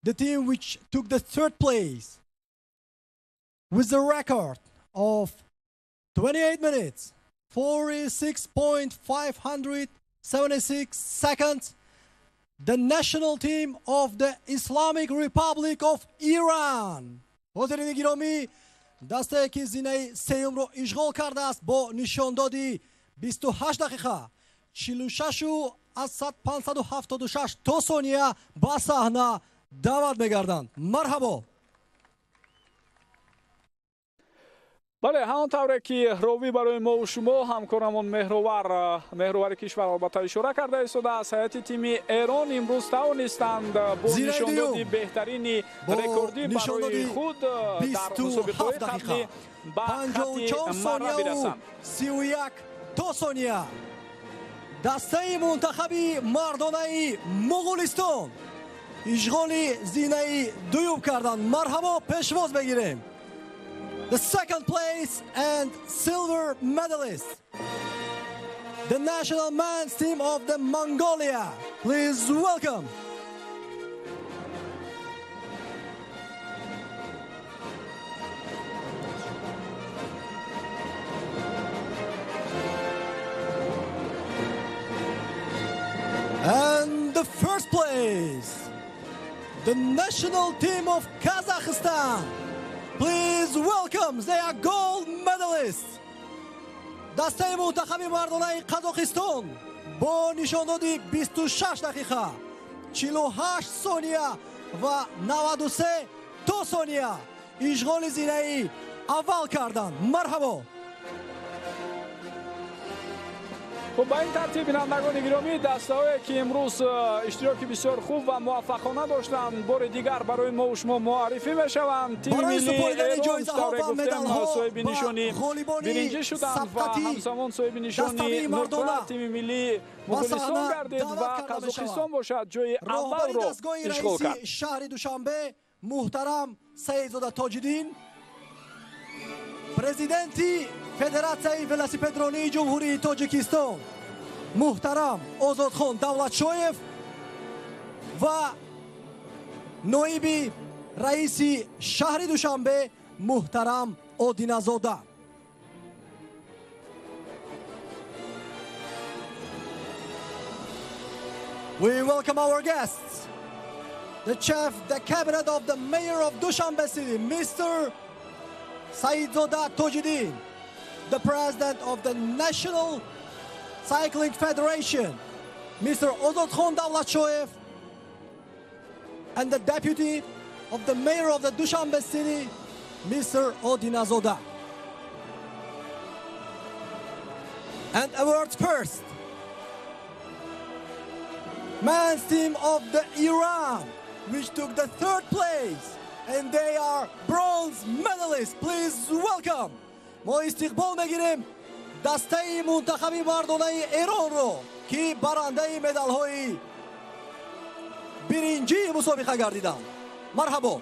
the team which took the third place with the record of 28 minutes, 46.576 seconds, the national team of the Islamic Republic of Iran. Ҳозирини гиромӣ, дастае ки зинаи сеюмро ишғол кардааст бо нишондоди 28 дақиқа 46,576 то сония ба саҳна даъват мегарданд. Марҳабо! Бале, ҳамон тавре ки ровӣ барои мо шумо ҳамкорамон меҳровари кишвар албатта ишора карда истодааст, ҳайати тими Эрон имрӯз тавонистанд бо нишондоди беҳтарини рекордӣ барои худ дар мусобиқаҳои қаблӣ ба хатти марра бирасанд. 31 то сония дастаи мунтахаби мардонаи Муғулистон ишғоли зинаи дуюм карданд. Марҳабо, пешвоз мегирем. The second place and silver medalist, the national men's team of the Mongolia. Please welcome. And the first place, the national team of Kazakhstan. Please welcome their gold medalists. Дастаи мунтахаби мардонаи Қазоқистон бо нишондоди 26 дақиқа 48 сония ва 93 то сония ишғоли зинаи аввал карданд. Марҳабо! Хуб, ба ин тартиб бинандагони гиромӣ, дастаҳое ки имрӯз иштироки бисёр хуб ва муваффақона доштанд, бори дигар барои мо шумо муаррифӣ мешаванд. Тими миллии Эрон, тавре гуфтем, соҳиби нишони биринҷӣ шуданд ва ҳамзамон соҳиби нишони нуқра тими миллии Муғулистон гардид ва Қазоқистон бошад ҷои аввалро ишғол кард. Шаҳри Душанбе муҳтарам Саидзода Тоҷиддин, президенти Федератсияи велосипедронии Ҷумҳурии Тоҷикистон муҳтарам Озодхон Давлатшоев ва ноиби раиси шаҳри Душанбе муҳтарам Одиназода. We welcome our guests, the chief, the cabinet of the mayor of Dushanbe City, Mr. Saidzoda Tojidin, the president of the National Cycling Federation, Mr. Ozodkhon Davlatshoev, and the deputy of the mayor of the Dushanbe City, Mr. Odinazoda. And awards first, men's team of the Iran, which took the third place, and they are bronze medalists. Please welcome. Мо истиқбол мегирем дастаи мунтахаби мардонаи Эронро, ки барандаи медалҳои биринҷии мусобиқа гардиданд. Марҳабо.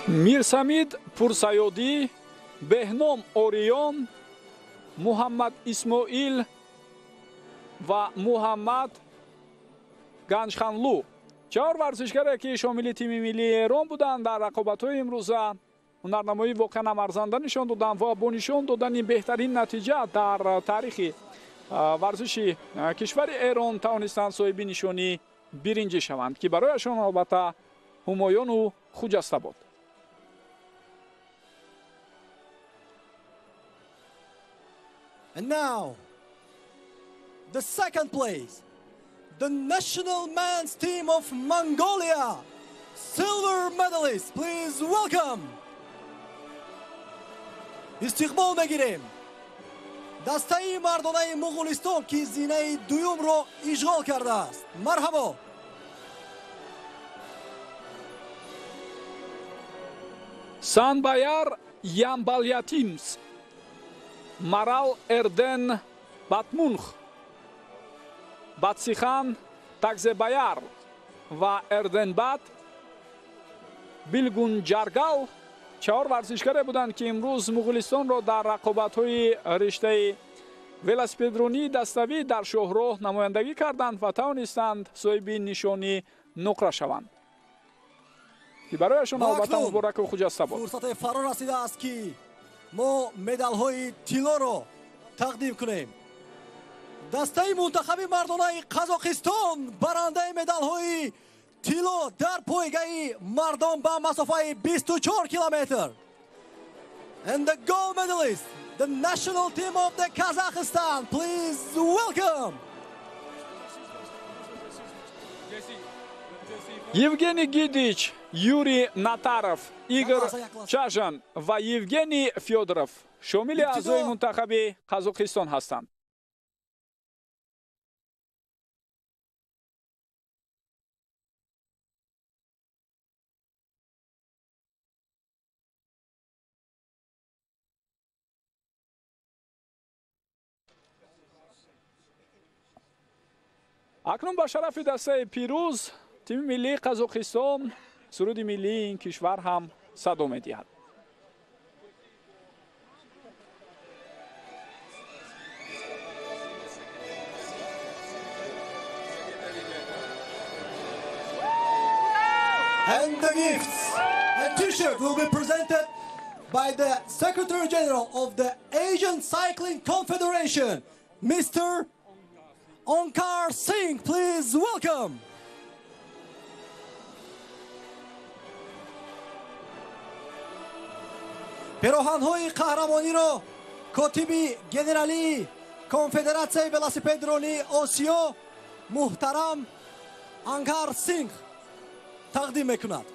Мирсамид Пурсаёдӣ, Беҳном Ориён, Муҳаммад Исмоил ва Муҳаммад Ганҷханлу. Чаҳор варзишгаре, ки шомили тими миллии Эрон буданд, дар рақобатҳои имрӯза ҳунарнамоӣ воқеан ҳам арзанда нишон доданд ва бо нишон додани беҳтарин натиҷа дар таърихи варзиши кишвари Эрон тавонистанд соҳиби нишонии биринҷӣ шаванд, ки барояшон албатта ҳумоёну хуҷаста буд. And now, the second place, the national men's team of Mongolia, silver medalist. Please welcome. Истиқбол мегирем дастаи мардонаи Муғулистон, ки зинаи дуюмро ишғол кардааст. Марҳабо. Санбаяр Ямбалятимс, Марал Эрден Батмунх, Батсихан Такзебаяр ва Эрденбат Билгунҷаргал чаҳор варзишгаре буданд, ки имрӯз Муғулистонро дар рақобатҳои риштаи велосипедронии даставӣ дар шоҳроҳ намояндагӣ карданд ва тавонистанд соҳиби нишони нуқра шаванд, ки барояшон албатта мубораку хуҷаста буд. Фурсате фаро расидааст, ки мо медалҳои тиллоро тақдим кунем. Дастаи мунтахаби мардонаи Қазоқистон барандаи медалҳои тилло дар пойгаи мардон ба масофаи 24 километр. And the gold medalist, the national team of the Kazakhstan, please welcome. Евгений Гидич, Юрий Натаров, Игор Чажан ва Евгений Фёдоров шомили аъзои мунтахаби Қазоқистон ҳастанд. Акнун ба шарафи дастаи пирӯз, тими миллии Қазоқистон, суруди миллии ин кишвар ҳам садо медиҳад. And the gifts and t-shirt will be presented by the Secretary General of the Asian Cycling Confederation, Mr. Onkar Singh. Please welcome. Пироҳанҳои қаҳрамониро котиби генералии Конфедератсияи велосипедронии Осиё муҳтарам Анкар Синг тақдим мекунад.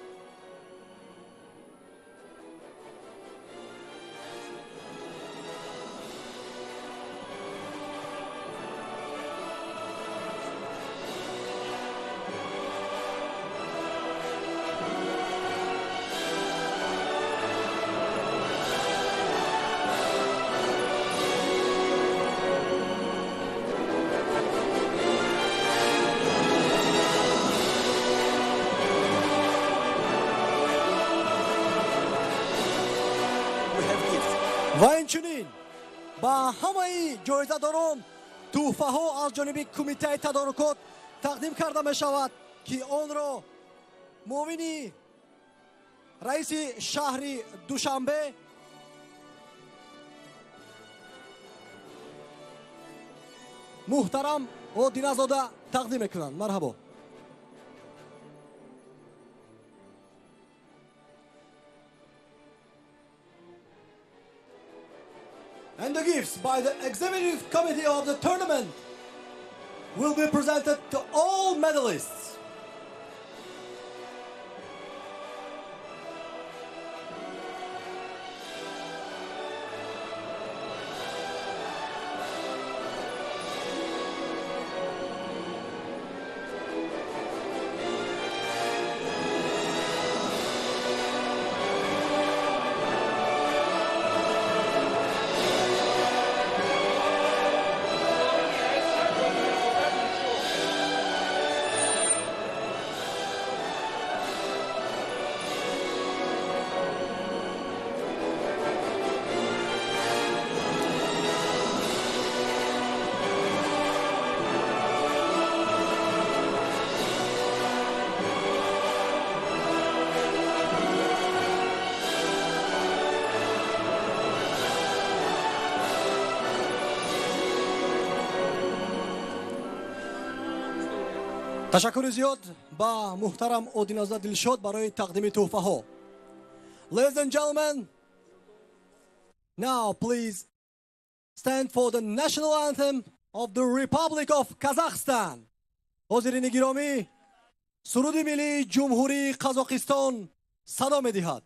Ва инчунин ба ҳамаи ҷоизадорон тӯҳфаҳо аз ҷониби кумитаи тадорукот тақдим карда мешавад, ки онро Муовини раиси шаҳри Душанбе муҳтарам Одиназода тақдим мекунанд. Марҳабо. And the gifts by the Executive Committee of the tournament will be presented to all medalists. Ташаккури зиёд ба муҳтарам Одиназода Дилшод барои тақдими тӯҳфаҳо. Ladies and gentlemen, now please stand for the national anthem of the Republic of Kazakhstan. Ҳозирини гиромӣ, суруди миллии Ҷумҳурии Қазоқистон садо медиҳад.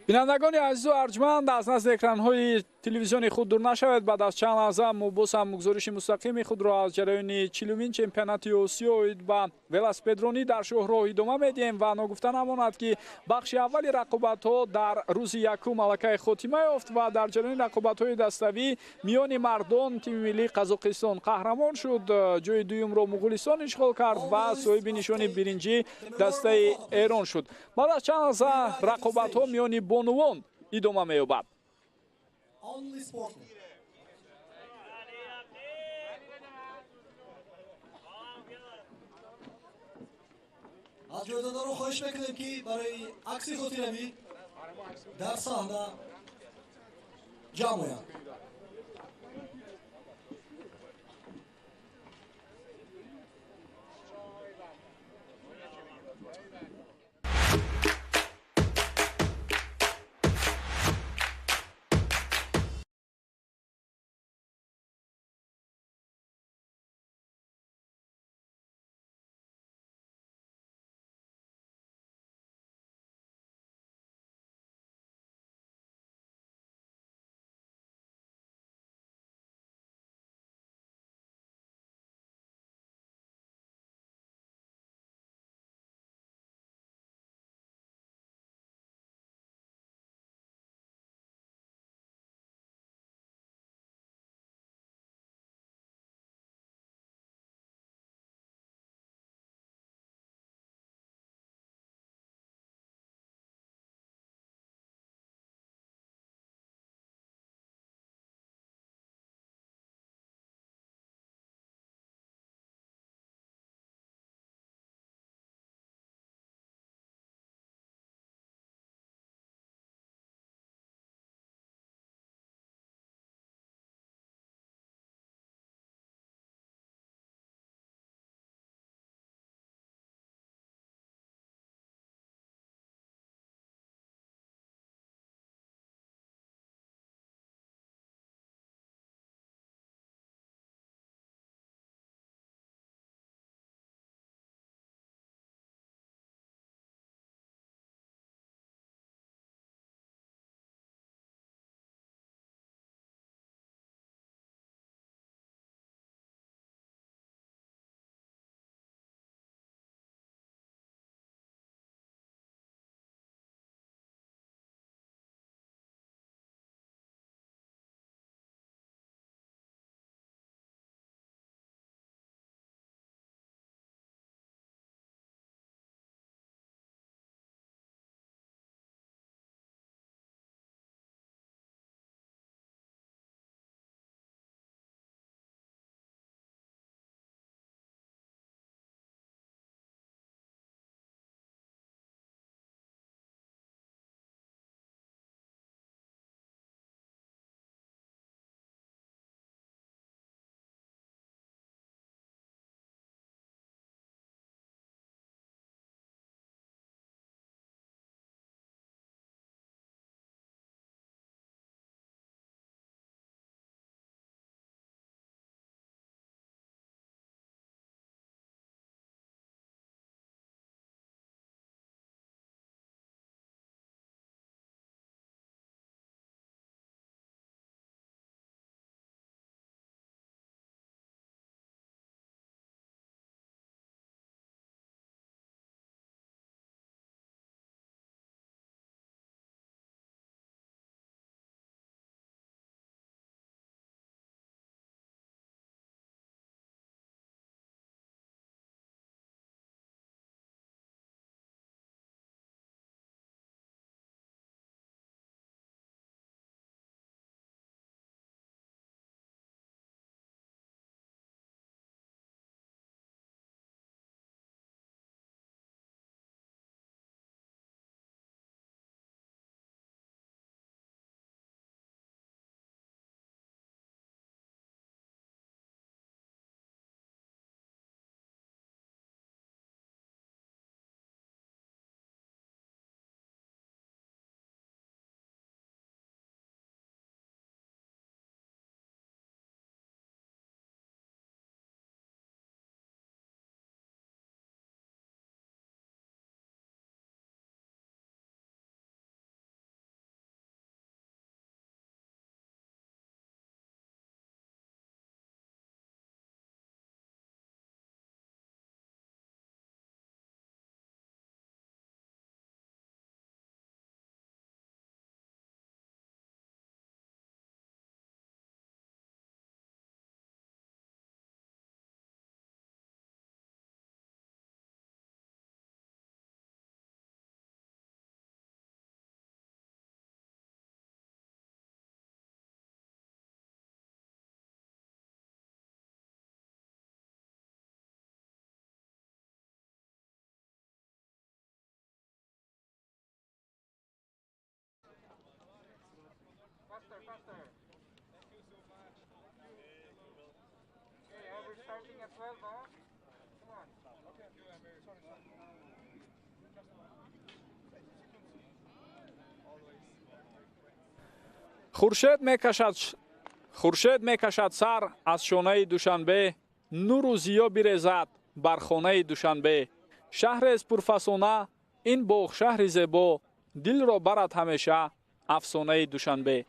Бинандагони азизу арҷманд, аз назди экранҳои телевизиони худ дур нашавед. Баъд аз чанд лаҳза мо боз ҳам гузориши мустақими худро аз ҷараёни 40-умин чемпионати Осиё оид ба велосипедронӣ дар шоҳроҳ идома медиҳем ва ногуфта намонад, ки бахши аввали рақобатҳо дар рӯзи якум аллакай хотима ёфт ва дар ҷараёни рақобатҳои даставӣ миёни мардон тими миллии Қазоқистон қаҳрамон шуд. Ҷои дуюмро Муғулистон ишғол кард ва соҳиби нишони биринҷӣ дастаи Эрон шуд. Баъд аз чанд лаҳза рақобатҳо миёни бонувон идома меёбад. Аз ҷойдодорон хоҳиш мекунем, ки барои акси хотиравӣ дар саҳна ҷамъ оянд. Хуршед мекашад сар аз шонаи Душанбе, нуру зиё бирезад бар хонаи Душанбе. Шаҳрест пурфасона, ин боғшаҳри зебо, дилро барад ҳамеша афсонаи Душанбе.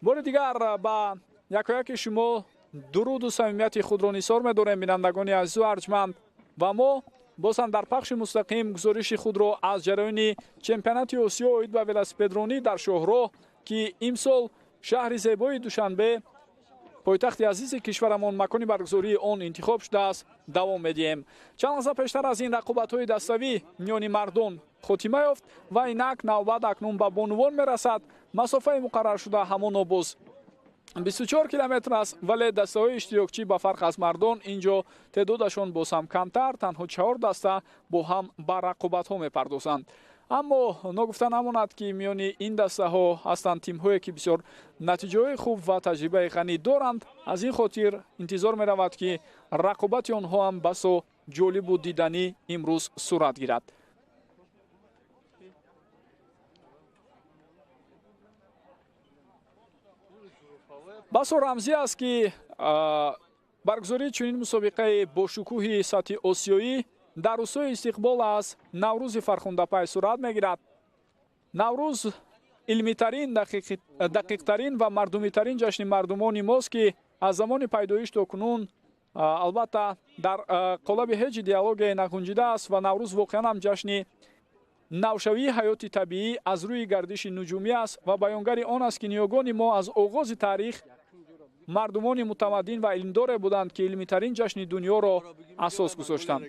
Бори дигар ба якояки шумо дуруду самимияти худро нисор медорем, бинандагони азизу арҷманд, ва мо боз ҳам дар пахши мустақим гузориши худро аз ҷараёни чемпионати Осиё оид ба велосипедронӣ дар шоҳроҳ, ки имсол шаҳри зебои Душанбе, пойтахти азизи кишварамон, макони баргузории он интихоб шудааст, давом медиҳем. Чанд лаҳза пештар аз ин рақобатҳои даставӣ миёни мардон хотима ёфт ва инак навбат акнун ба бонувон мерасад. Масофаи муқарраршуда ҳамоно боз 24 километр аст, вале дастаҳои иштирокчӣ ба фарқ аз мардон ин ҷо теъдодашон боз ҳам камтар, танҳо 4 даста бо ҳам ба рақобатҳо мепардозанд. Аммо ногуфта намонад, ки миёни ин дастаҳо ҳастанд тимҳое, ки бисёр натиҷаҳои хуб ва таҷрибаи ғанӣ доранд. Аз ин хотир интизор меравад, ки рақобати онҳо ҳам басо ҷолибу диданӣ имрӯз сурат гирад. Басо рамзӣ аст, ки баргузории чунин мусобиқаи бошукӯҳи сатҳи осиёӣ дар рӯзҳои истиқбол аз Наврӯзи фархундапай сурат мегирад. Наврӯз илмитарин, дақиқтарин ва мардумитарин ҷашни мардумони мост, ки аз замони пайдоиш то кунун албатта дар қолаби ҳеҷ идеологияе нагунҷидааст ва Наврӯз воқеан ҳам ҷашни навшавии ҳаёти табиӣ аз рӯи гардиши нуҷумӣ аст ва баёнгари он аст, ки ниёгони мо аз оғози таърих мардумони мутамаддин ва илмдоре буданд, ки илмитарин ҷашни дунёро асос гузоштанд.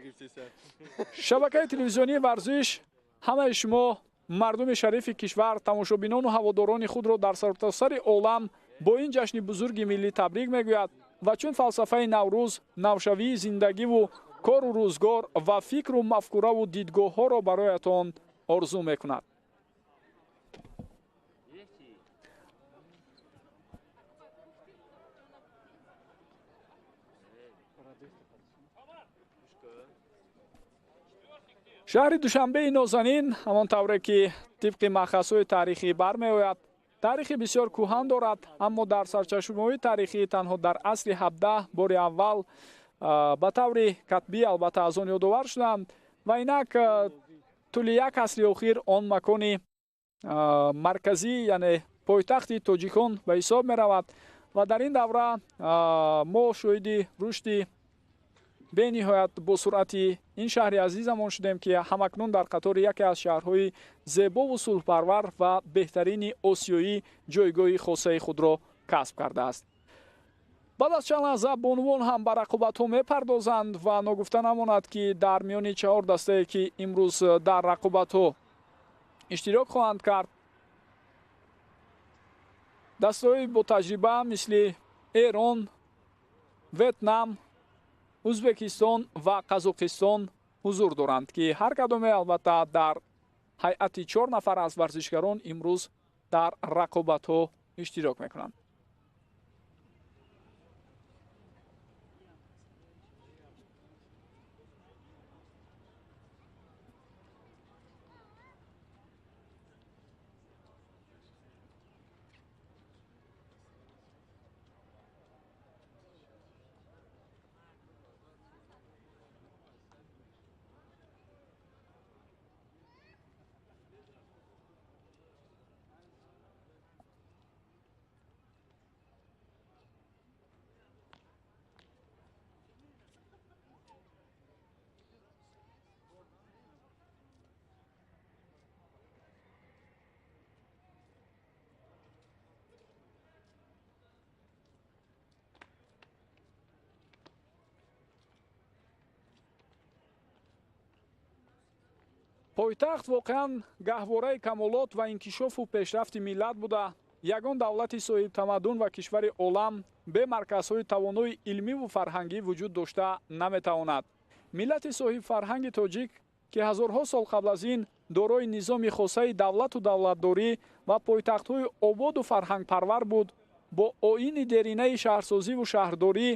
Шабакаи телевизионии варзиш ҳамаи шумо мардуми шарифи кишвар, тамошобинону ҳаводорони худро дар сартосари олам бо ин ҷашни бузурги миллӣ табрик мегӯяд ва чун фалсафаи Наврӯз навшавии зиндагиву кору рӯзгор ва фикру мафкураву дидгоҳҳоро бароятон орзу мекунад. Шаҳри Душанбеи нозанин ҳамон тавре ки тибқи маъхазҳои таърихӣ бармеояд, таърихи бисёр кӯҳан дорад, аммо дар сарчашмаҳои таърихӣ танҳо дар асри 17 бори аввал ба таври катбӣ албатта аз он ёдовар шуданд ва инак тӯли як асри охир он макони марказӣ, яъне пойтахти тоҷикон ба ҳисоб меравад ва дар ин давра мо шоҳиди рушди бениҳоят босуръати ин шаҳри азизамон шудем, ки ҳамакнун дар қатори яке аз шаҳрҳои зебову сулҳпарвар ва беҳтарини осиёӣ ҷойгоҳи хосаи худро касб кардааст. Баъд аз чанд лаҳза бонувон ҳам ба рақобатҳо мепардозанд ва ногуфта намонад, ки дар миёни 4 дастае, ки имрӯз дар рақобатҳо иштирок хоҳанд кард, дастаҳои ботаҷриба мисли Эрон, Ветнам, Ӯзбекистон ва Қазоқистон ҳузур доранд, ки ҳар кадоме албатта дар ҳайати 4 нафар аз варзишгарон имрӯз дар рақобатҳо иштирок мекунанд. Пойтахт воқеан гаҳвораи камолот ва инкишофу пешрафти миллат буда, ягон давлати соҳибтамаддун ва кишвари олам бе марказҳои тавонои илмиву фарҳангӣ вуҷуд дошта наметавонад. Миллати соҳибфарҳанги тоҷик, ки ҳазорҳо сол қабл аз ин дорои низоми хосаи давлату давлатдорӣ ва пойтахтҳои ободу фарҳангпарвар буд, бо оини деринаи шаҳрсозиву шаҳрдорӣ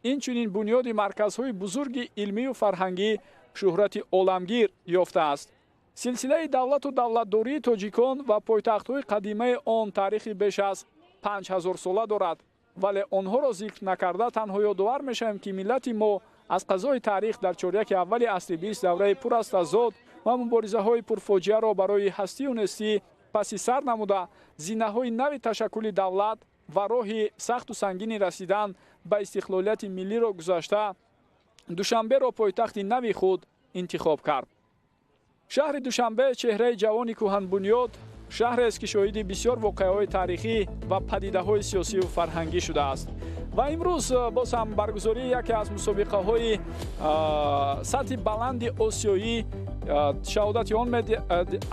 Инчунин бунёди марказҳои бузурги илмию фарҳангӣ шӯҳрати оламгир ёфтааст. Силсилаи давлату давлатдории тоҷикон ва пойтахтҳои қадимаи он таърихи беш аз 5000 сола дорад, вале онҳоро зикр накарда танҳо ёдовар мешавем, ки миллати мо аз қазои таърих дар чоряки аввали асри бист давраи пур аз тазод ва муборизаҳои пурфоҷиаро барои ҳастию нестӣ паси сар намуда, зинаҳои нави ташаккули давлат ва роҳи сахту сангини расидан ба истиқлолияти миллиро гузашта, Душанберо пойтахти нави худ интихоб кард. Шаҳри Душанбе чеҳраи ҷавони кӯҳанбунёд, шаҳрест, ки шоҳиди бисёр воқеаҳои таърихӣ ва падидаҳои сиёсию фарҳангӣ шудааст. Ва имрӯз боз ҳам баргузории яке аз мусобиқаҳои сатҳи баланди осиёӣ шаҳодати он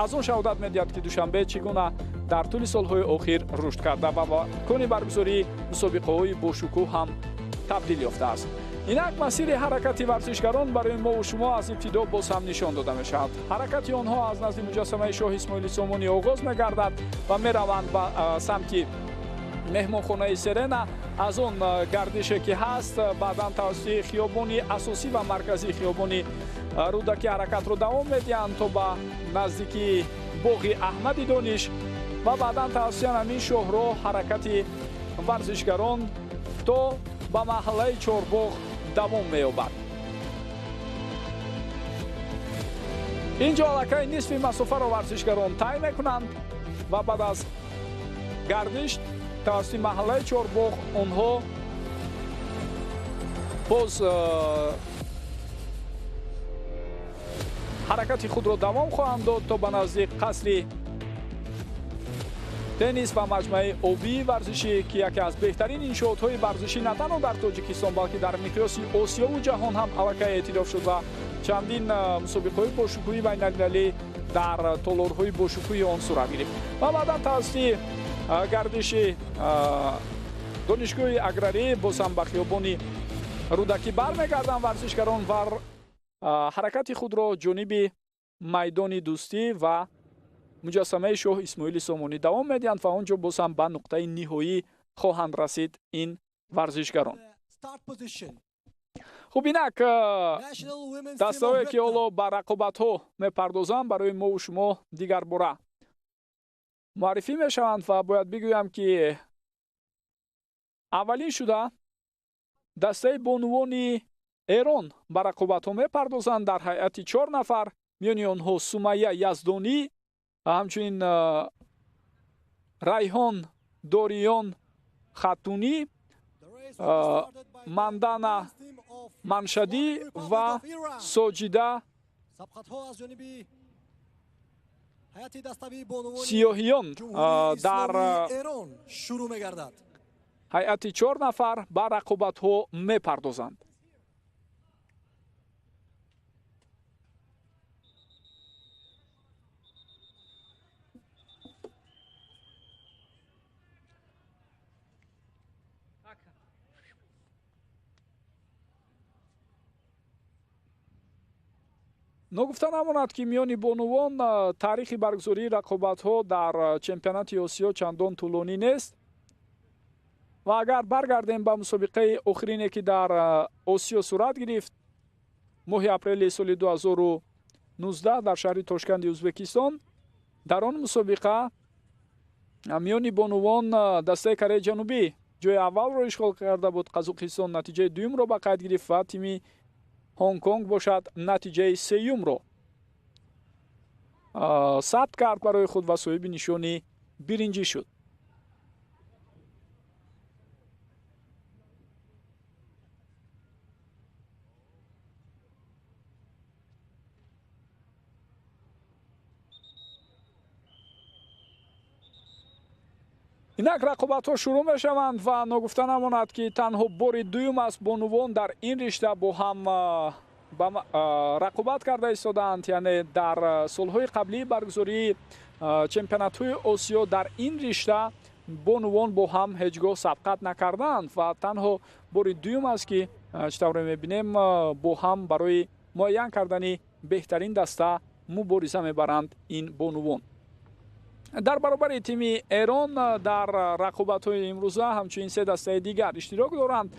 аз он шаҳодат медиҳад, ки Душанбе чӣ гуна дар тӯли солҳои охир рушд карда ва ба макони баргузории мусобиқаҳои бошукӯҳ ҳам табдил ёфтааст. Инак масири ҳаракати варзишгарон барои мову шумо аз ибтидо боз ҳам нишон дода мешавад. Ҳаракати онҳо аз назди муҷассамаи шоҳ Исмоили Сомонӣ оғоз мегардад ва мераванд ба самти меҳмонхонаи Серена. Аз он гардише ки ҳаст, баъдан тавассути хиёбони асосӣ ва марказии хиёбони Рӯдакӣ ҳаракатро давом медиҳанд то ба наздикии боғи Аҳмади Дониш ва баъдан тавассути ҳамин шоҳроҳ ҳаракати варзишгарон то ба маҳаллаи Чорбоғ давом меёбад. Инҷо аллакай нисфи масофаро варзишгарон тай мекунанд ва баъд аз гардиш тавассути маҳаллаи Чорбоғ онҳо боз ҳаракати худро давом хоҳанд дод то ба назди қасри теннис ва маҷмӯаи обии варзишӣ, ки яке аз беҳтарин иншоотҳои варзишӣ на танҳо дар Тоҷикистон, балки дар миқёси Осиёву ҷаҳон ҳам аллакай эътироф шуд ва чандин мусобиқаҳои бошукӯҳи байналмилалӣ дар толорҳои бошукӯҳи он сурат гирифт. Ва баъдан тавассути гардиши донишгоҳи аграрӣ боз ҳам ба хиёбони Рӯдакӣ бармегарданд варзишгарон ва ҳаракати худро ҷониби майдони дӯстӣ ва муҷассамаи шоҳ Исмоили Сомонӣ давом медиҳанд ва он ҷо боз ҳам ба нуқтаи ниҳоӣ хоҳанд расид ин варзишгарон. Хуб, инак дастаҳое ки ҳоло ба рақобатҳо мепардозанд барои мову шумо дигарбора муаррифӣ мешаванд ва бояд бигӯям, ки аввалин шуда дастаи бонувони Эрон ба рақобатҳо мепардозанд дар ҳайати 4 нафар, миёни онҳо Сумайя Яздонӣ, ҳамчунин Райҳон Дориён Хатунӣ, Мандана Маншадӣ ва Соҷида Сиёҳиён дар ҳайати 4 нафар ба рақобатҳо мепардозанд. Ногуфта намонад, ки миёни бонувон таърихи баргузории рақобатҳо дар чемпионати Осиё чандон тӯлонӣ нест ва агар баргардем ба мусобиқаи охирине, ки дар Осиё сурат гирифт моҳи апрели соли 2019 дар шаҳри Тошканди Ӯзбекистон, дар он мусобиқа миёни бонувон дастаи Кореяи Ҷанубӣ ҷои аввалро ишғол карда буд, Қазоқистон натиҷаи дуюмро ба қайд гирифт ва тими Ҳонконг бошад натиҷаи сеюмро сабт кард барои худ ва соҳиби нишони биринҷӣ шуд. Инак рақобатҳо шурӯъ мешаванд ва ногуфта намонад, ки танҳо бори дуюм аст бонувон дар ин ришта бо ҳам рақобат карда истодаанд. Яъне дар солҳои қаблии баргузории чемпионатҳои Осиё дар ин ришта бонувон бо ҳам ҳеҷ гоҳ сабқат накардаанд ва танҳо бори дуюм аст, ки чӣ тавре мебинем, бо ҳам барои муайян кардани беҳтарин даста мубориза мебаранд ин бонувон. Дар баробари тими Эрон дар рақобатҳои имрӯза ҳамчунин се дастаи дигар иштирок доранд.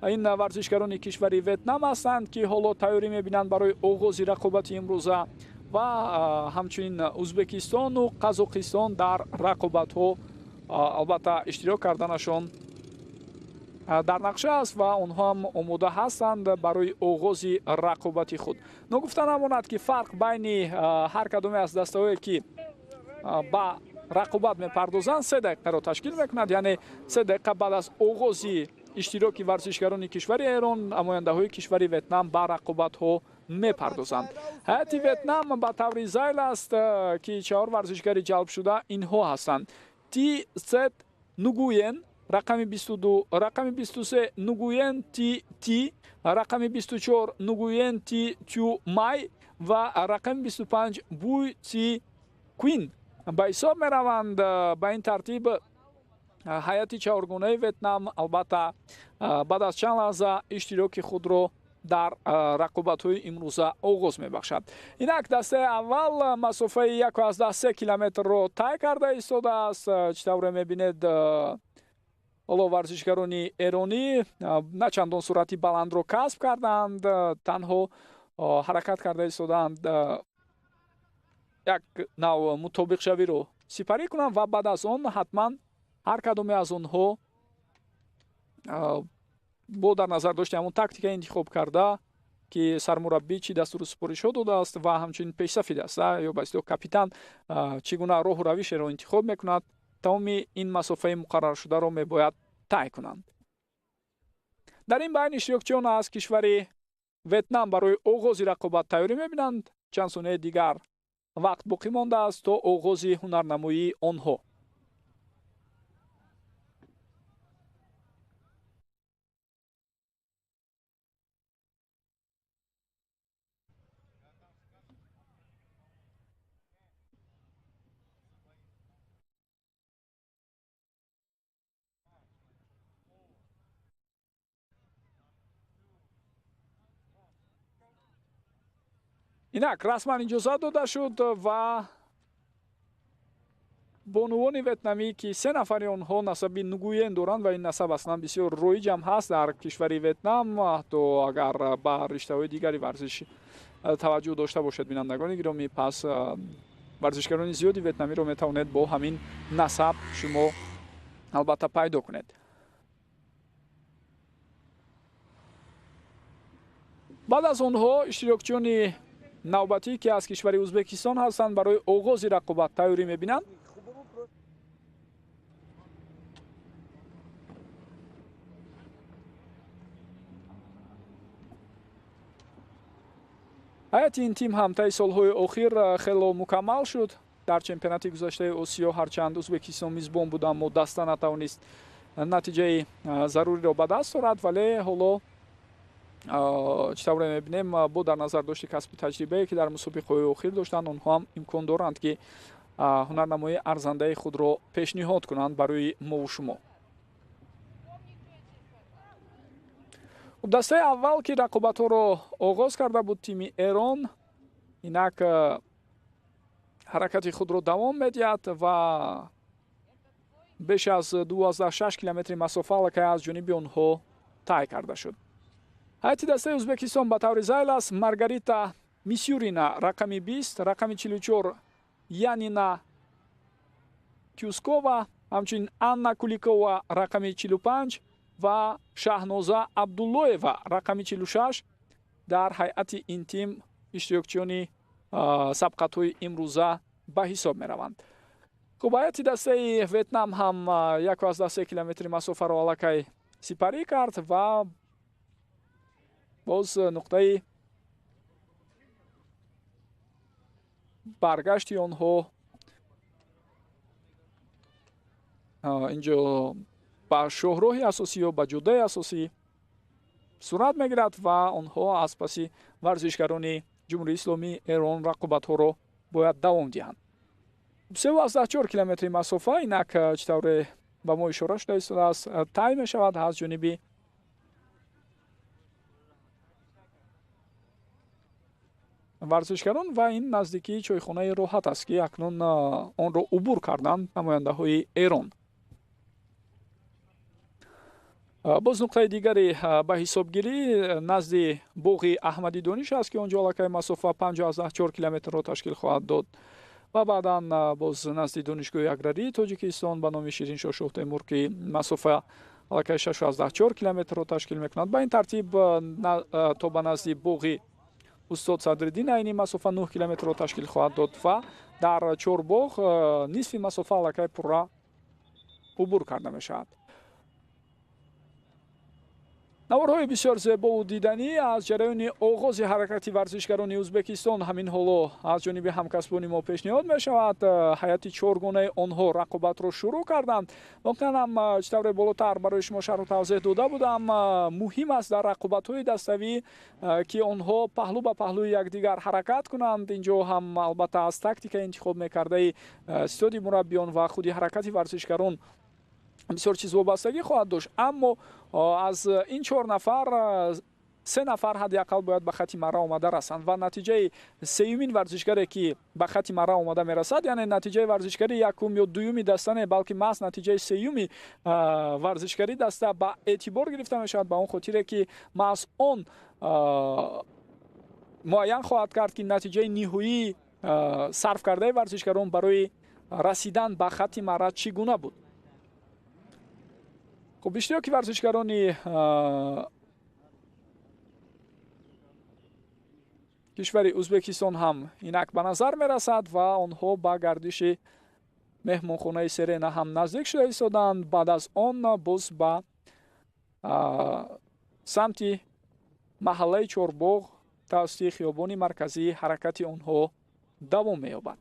Ин варзишгарони кишвари Ветнам ҳастанд, ки ҳоло тайёрӣ мебинанд барои оғози рақобати имрӯза ва ҳамчунин Ӯзбекистону Қазоқистон дар рақобатҳо албатта иштирок карданашон дар нақша аст ва онҳо ҳам омода ҳастанд барои оғози рақобати худ. Ногуфта намонад, ки фарқ байни ҳар кадоме аз дастаҳое, ки ба рақобат мепардозанд, 3 дақиқаро ташкил мекунад. Яъне 3 дақиқа баъд аз оғози иштироки варзишгарони кишвари Эрон, намояндаҳои кишвари Ветнам ба рақобатҳо мепардозанд. Ҳайати Ветнам ба таври зайл аст, ки 4 варзишгари ҷалбшуда инҳо ҳастанд: Ти Сет Нугуен рақами 22, рақами 23 Нугуен Ти Ти, рақами 24 Нугуен Ти Тю Май ва рақами 25 Буй Ци Квин ба ҳисоб мераванд. Ба ин тартиб ҳайати чаҳоргонаи Ветнам албатта баъд аз чанд лаҳза иштироки худро дар рақобатҳои имрӯза оғоз мебахшад. Инак дастаи аввал масофаи 1,3 километрро тай карда истодааст. Чӣ тавре мебинед, ҳоло варзишгарони эронӣ на чандон суръати баландро касб карданд, танҳо ҳаракат карда истодаанд як нав мутобиқшавиро сипарӣ кунанд ва баъд аз он ҳатман ҳар кадоме аз онҳо бо дар назар дошти ҳамон тактика интихоб карда, ки сармураббӣ чӣ дастуру супоришҳо додааст ва ҳамчунин пешсафи даста ё ба истилоҳ капитан чӣ гуна роҳу равишеро интихоб мекунад, тамоми ин масофаи муқарраршударо мебояд тай кунанд. Дар ин байн иштирокчиён аз кишвари Ветнам барои оғози рақобат тайёрӣ мебинанд. Чанд сонияи дигар вақт боқӣ мондааст то оғози ҳунарнамоии онҳо. Инак расман иҷозат дода шуд ва бонувони ветнамӣ, ки 3 нафари онҳо насаби Нугуен доранд ва ин насаб аслан бисёр роиҷ ҳам ҳаст дар кишвари Ветнам, ҳатто агар ба риштаҳои дигари варзиш таваҷҷӯҳ дошта бошед, бинандагони гиромӣ, пас варзишгарони зиёди ветнамиро метавонед бо ҳамин насаб шумо албатта пайдо кунед. Баъд аз онҳо иштирокчиёни навбатӣ, ки аз кишвари Ӯзбекистон ҳастанд, барои оғози рақобат тайёрӣ мебинанд. Ҳайати ин тим ҳам таи солҳои охир хело мукаммал шуд. Дар чемпионати гузаштаи Осиё ҳарчанд Ӯзбекистон мизбон буд, аммо даста натавонист натиҷаи заруриро ба даст орад, вале ҳоло чӣ тавре мебинем, бо дар назар дошти касби таҷрибае, ки дар мусобиқаҳои охир доштанд, онҳо ҳам имкон доранд, ки ҳунарнамоии арзандаи худро пешниҳод кунанд барои мову шумо. Дастаи аввал, ки рақобатҳоро оғоз карда буд, тими Эрон, инак ҳаракати худро давом медиҳад ва беш аз 2,6 километри масофа аллакай аз ҷониби онҳо тай карда шуд. Ҳайати дастаи Ӯзбекистон ба таври зайл аст: Маргарита Мисюрина рақами 20, рақами 44 Янина Кюскова, ҳамчунин Анна Куликова рақами 45 ва Шаҳноза Абдуллоева рақами 46 дар ҳайати ин тим иштирокчиёни сабқатҳои имрӯза ба ҳисоб мераванд. Хуб, ҳайати дастаи Ветнам ҳам 1,3 километри масофаро аллакай сипарӣ кард ва боз нуқтаи баргашти онҳо инҷо ба шоҳроҳи асосӣ ё ба ҷодаи асосӣ сурат мегирад ва онҳо аз паси варзишгарони Ҷумҳурии Исломии Эрон рақобатҳоро бояд давом диҳанд. 3,4 километри масофа инак чӣ тавре ба мо ишора шуда истодааст, тай мешавад аз ҷониби варзишгарон ва ин наздикии чойхонаи роҳат аст, ки акнун онро убур карданд намояндаҳои Эрон. Боз нуқтаи дигари ба ҳисобгирӣ назди боғи Аҳмади Дониш аст, ки он ҷо аллакай масофа 5,4 километрро ташкил хоҳад дод. Ва баъдан боз назди Донишгоҳи аграрии Тоҷикистон ба номи Шириншоҳ Шоҳтемур, ки масофа аллакай 6,4 километрро ташкил мекунад. Ба ин тартиб то ба назди боғи устод Садриддин Айнӣ масофа 9 километрро ташкил хоҳад дод ва дар Чорбоғ нисфи масофа аллакай пурра убур карда мешавад. Наворҳои бисёр зебову диданӣ аз ҷараёни оғози ҳаракати варзишгарони Ӯзбекистон ҳамин ҳоло аз ҷониби ҳамкасбони мо пешниҳод мешавад. Ҳайати чоргонаи онҳо рақобатро шурӯъ карданд. Воқеан ҳам, чӣ тавре болотар барои шумо шарҳу тавзеҳ дода будам, муҳим аст дар рақобатҳои даставӣ, ки онҳо паҳлӯ ба паҳлӯи якдигар ҳаракат кунанд. Инҷо ҳам албатта аз тактика интихоб мекардаи ситоди мураббиён ва худи ҳаракати варзишгарон бисёр чиз вобастагӣ хоҳад дошт. Аммо аз ин 4 нафар 3 нафар ҳадди ақал бояд ба хати мара омада расанд ва натиҷаи сеюмин варзишгаре, ки ба хати мара омада мерасад, яъне натиҷаи варзишгари якум ё дуюми даста не, балки маҳз натиҷаи сеюми варзишгари даста ба эътибор гирифта мешавад, ба он хотире ки маҳз он муайян хоҳад кард, ки натиҷаи ниҳоии сарф кардаи варзишгарон барои расидан ба хати мара чӣ гуна буд. Хуб, иштироки варзишгарони кишвари Ӯзбекистон ҳам инак ба назар мерасад ва онҳо ба гардиши меҳмонхонаи Серена ҳам наздик шуда истоданд. Баъд аз он боз ба самти маҳаллаи Чорбоғ тавассути хиёбони марказӣ ҳаракати онҳо давом меёбад.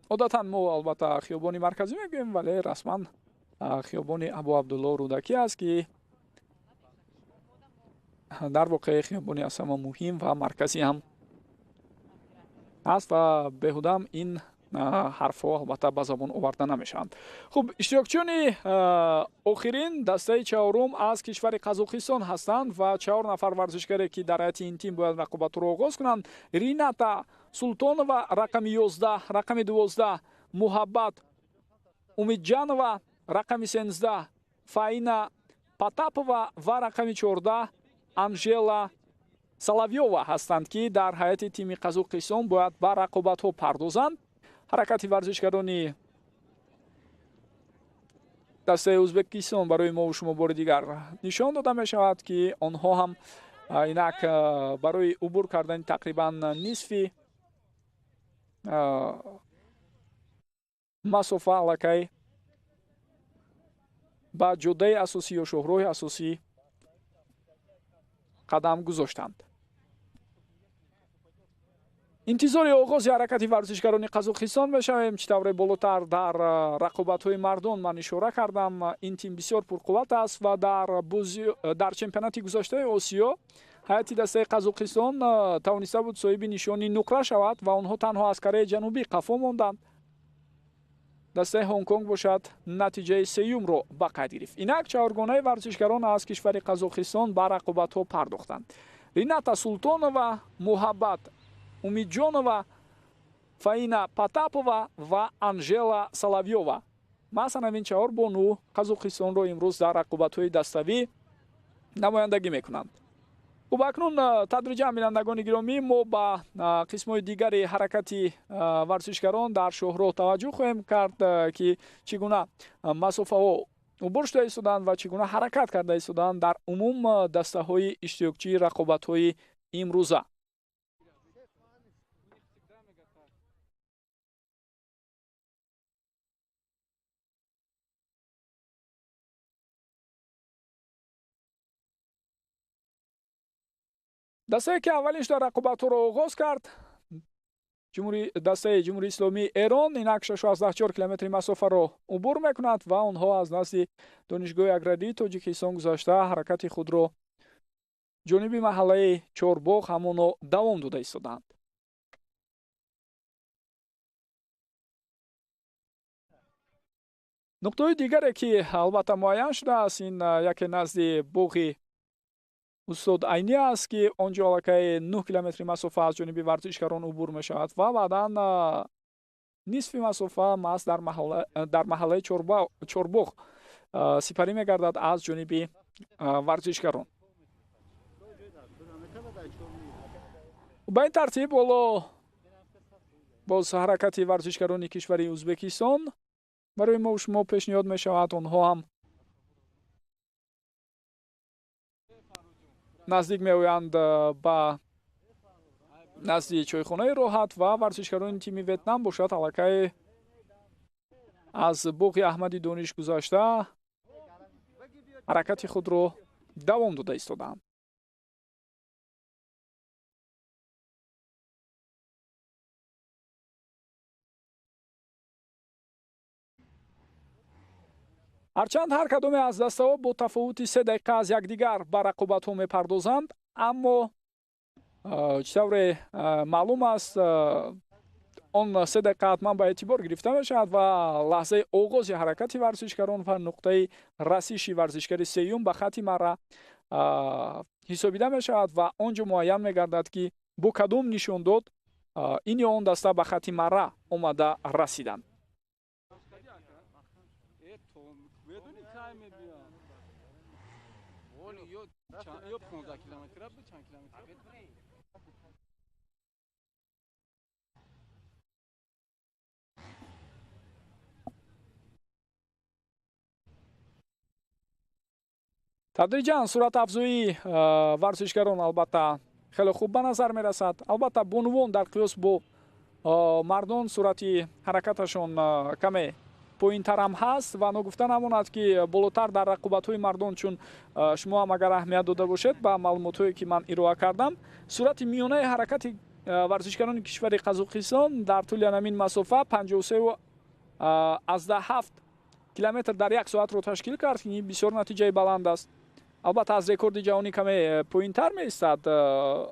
Одатан мо албатта хиёбони марказӣ мегӯем, вале расман хиёбони Абу Абдулло Рӯдакӣ аст, ки дар воқеъ хиёбони аз ҳама муҳим ва марказӣ ҳам аст ва беҳудам ин ҳарфҳо албатта ба забон оварда намешаванд. Хуб, иштирокчиёни охирин дастаи чаҳорум аз кишвари Қазоқистон ҳастанд ва 4 нафар варзишгаре, ки дар ҳайати ин тим бояд рақобатро оғоз кунанд: Рината Султонова рақами 11, рақами 12 Муҳаббат Умидҷанова, рақами 13 Фаина Потапова ва рақами 14 Анжела Соловьёва ҳастанд, ки дар ҳайати тими Қазоқистон бояд ба рақобатҳо пардозанд. Ҳаракати варзишгарони дастаи Ӯзбекистон барои мову шумо бори дигар нишон дода мешавад, ки онҳо ҳам инак барои убур кардани тақрибан нисфи масофа аллакай ба ҷодаи асосӣ ё шоҳроҳи асосӣ қадам гузоштанд. Интизори оғози ҳаракати варзишгарони Қазоқистон мешавем. Чӣ тавре болотар дар рақобатҳои мардон ман ишора кардам, ин тим бисёр пурқувват аст ва дар чемпионати гузаштаи Осиё ҳайати дастаи Қазоқистон тавониста буд соҳиби нишони нуқра шавад ва онҳо танҳо аз Кореяи Ҷанубӣ қафо монданд. Дастаи Ҳонконг бошад натиҷаи сеюмро ба қайд гирифт. Инак чаҳоргонаи варзишгарон аз кишвари Қазоқистон ба рақобатҳо пардохтанд. Рината Султонова, Муҳаббат Умидҷонова, Фаина Потапова ва Анжела Соловьёва. Маҳз ҳамин 4 бону Қазоқистонро имрӯз дар рақобатҳои даставӣ намояндагӣ мекунанд. Хуб, акнун тадриҷан, бинандагони гиромӣ, мо ба қисмҳои дигари ҳаракати варзишгарон дар шоҳроҳ таваҷҷӯҳ хоҳем кард, ки чӣ гуна масофаҳо убур шуда истоданд ва чӣ гуна ҳаракат карда истоданд дар умум дастаҳои иштирокчии рақобатҳои имрӯза. Дастае, ки аввалин шуда рақобатҳоро оғоз кард, дастаи Ҷумҳурии Исломии Эрон инак 6,4 километри масофаро убур мекунад ва онҳо аз назди Донишгоҳи аграрии Тоҷикистон гузашта ҳаракати худро ҷониби маҳаллаи Чорбоғ ҳамоно давом дода истоданд. Нуқтаҳои дигаре, ки албатта муайян шудааст, ин яке назди боғи устод Айнӣ аст, ки он ҷо аллакай 9 километри масофа аз ҷониби варзишгарон убур мешавад ва баъдан Нисфи масофа маҳз дар маҳаллаи Чорбоғ сипарӣ мегардад аз ҷониби варзишгарон. Ба ин тартиб ҳоло боз ҳаракати варзишгарони кишвари Ӯзбекистон барои мо шумо пешниҳод мешавад. Онҳо ҳам наздик меоянд ба назди чойхонаи роҳат ва варзишгарони тими Ветнам бошад аллакай аз боғи Аҳмади Дониш гузашта ҳаракати худро давом дода истодаанд. Ҳарчанд ҳар кадоме аз дастаҳо бо тафовути 3 дақиқа аз якдигар ба рақобатҳо мепардозанд, аммо чӣ тавре маълум аст, он 3 дақиқа ҳатман ба эътибор гирифта мешавад ва лаҳзаи оғози ҳаракати варзишгарон ва нуқтаи расиши варзишгари сеюм ба хати марра ҳисобида мешавад ва он ҷо муайян мегардад, ки бо кадом нишондод ин ё он даста ба хати марра омада расиданд. Тадриҷан суръатафзоии варзишгарон албатта хеле хуб ба назар мерасад. Албатта бонувон дар қиёс бо мардон суръати ҳаракаташон каме поинтарам ҳаст ва ногуфта намонад, ки болотар дар рақобатҳои мардон, чун шумо ҳам агар аҳамият дода бошед ба маълумотҳое ки ман ироа кардам, суръати миёнаи ҳаракати варзишгарони кишвари Қазоқистон дар тӯли ҳамин масофа 53,7 километр дар як соатро ташкил кард, ки ин бисёр натиҷаи баланд аст. Албатта аз рекорди ҷаҳонӣ каме поинтар меистад,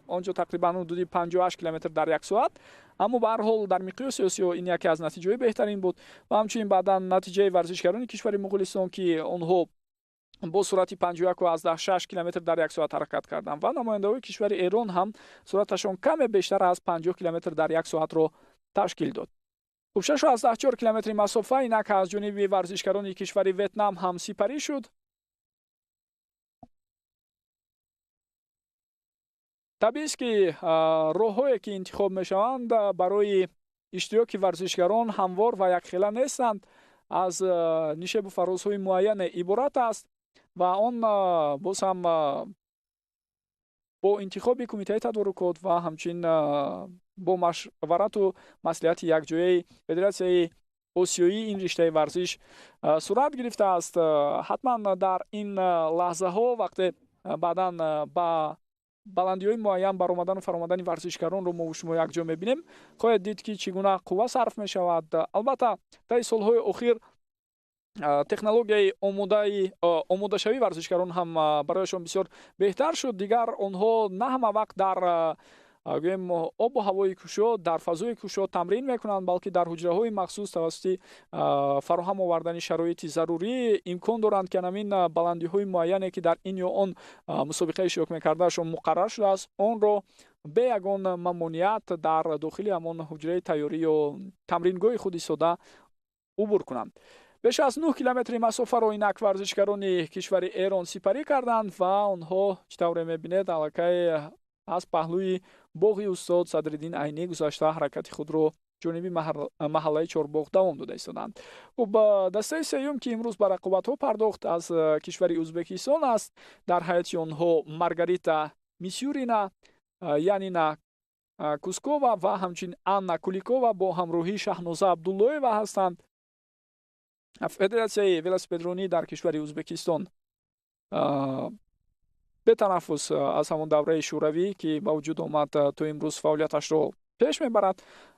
он ҷо тақрибан ҳудуди 58 километр дар як соат, аммо ба ҳар ҳол дар миқёси Осиё ин яке аз натиҷаҳои беҳтарин буд. Ва ҳамчунин баъдан натиҷаи варзишгарони кишвари Муғулистон, ки онҳо бо суръати 51,6 километр дар як соат ҳаракат карданд ва намояндаҳои кишвари Эрон ҳам суръаташон каме бештар аз 50 километр дар як соатро ташкил дод. Хуб, 6,4 километри масофа инак аз ҷониби варзишгарони кишвари Ветнам ҳам сипарӣ шуд. Табиист, ки роҳҳое ки интихоб мешаванд барои иштироки варзишгарон ҳамвор ва якхела нестанд, аз нишебу фарозҳои муайяне иборат аст ва он боз ҳам бо интихоби кумитаи тадорукот ва ҳамчунин бо машварату маслиҳати якҷояи Федератсияи Осиёии ин риштаи варзиш сурат гирифтааст. Ҳатман дар ин лаҳзаҳо вақте баъдан ба баландиҳои муайян баромадану фаромадани варзишгаронро мо шумо якҷо мебинем, хоҳед дид, ки чӣ гуна қувва сарф мешавад. Албатта таи солҳои охир технологияи омодашавии варзишгарон ҳам барояшон бисёр беҳтар шуд. Дигар онҳо на ҳама вақт дар гӯем обу ҳавои кушод, дар фазои кушод тамрин мекунанд, балки дар ҳуҷраҳои махсус тавассути фароҳам овардани шароити зарурӣ имкон доранд, ки ҳамин баландиҳои муайяне, ки дар ин ё он мусобиқа иштирок мекардаашон муқаррар шудааст, онро бе ягон мамоният дар дохили ҳамон ҳуҷраи тайёрӣ ё тамрингоҳи худ истода убур кунанд. Беш аз 9 километри масофаро инак варзишгарони кишвари Эрон сипарӣ карданд ва онҳо чӣ тавре мебинед аллакай аз паҳлӯи боғи устод Садриддин Айнӣ гузашта ҳаракати худро ҷониби маҳаллаи Чорбоғ давом дода истоданд. Хуб, дастаи сеюм, ки имрӯз ба рақобатҳо пардохт, аз кишвари Ӯзбекистон аст. Дар ҳайати онҳо Маргарита Мисюрина, Янина Кускова ва ҳамчунин Анна Куликова бо ҳамроҳии Шаҳноза Абдуллоева ҳастанд. Федератсияи велосипедронӣ дар кишвари Ӯзбекистон бетанаффус аз ҳамон давраи шӯравӣ, ки ба вуҷуд омад, то имрӯз фаъолияташро пеш мебарад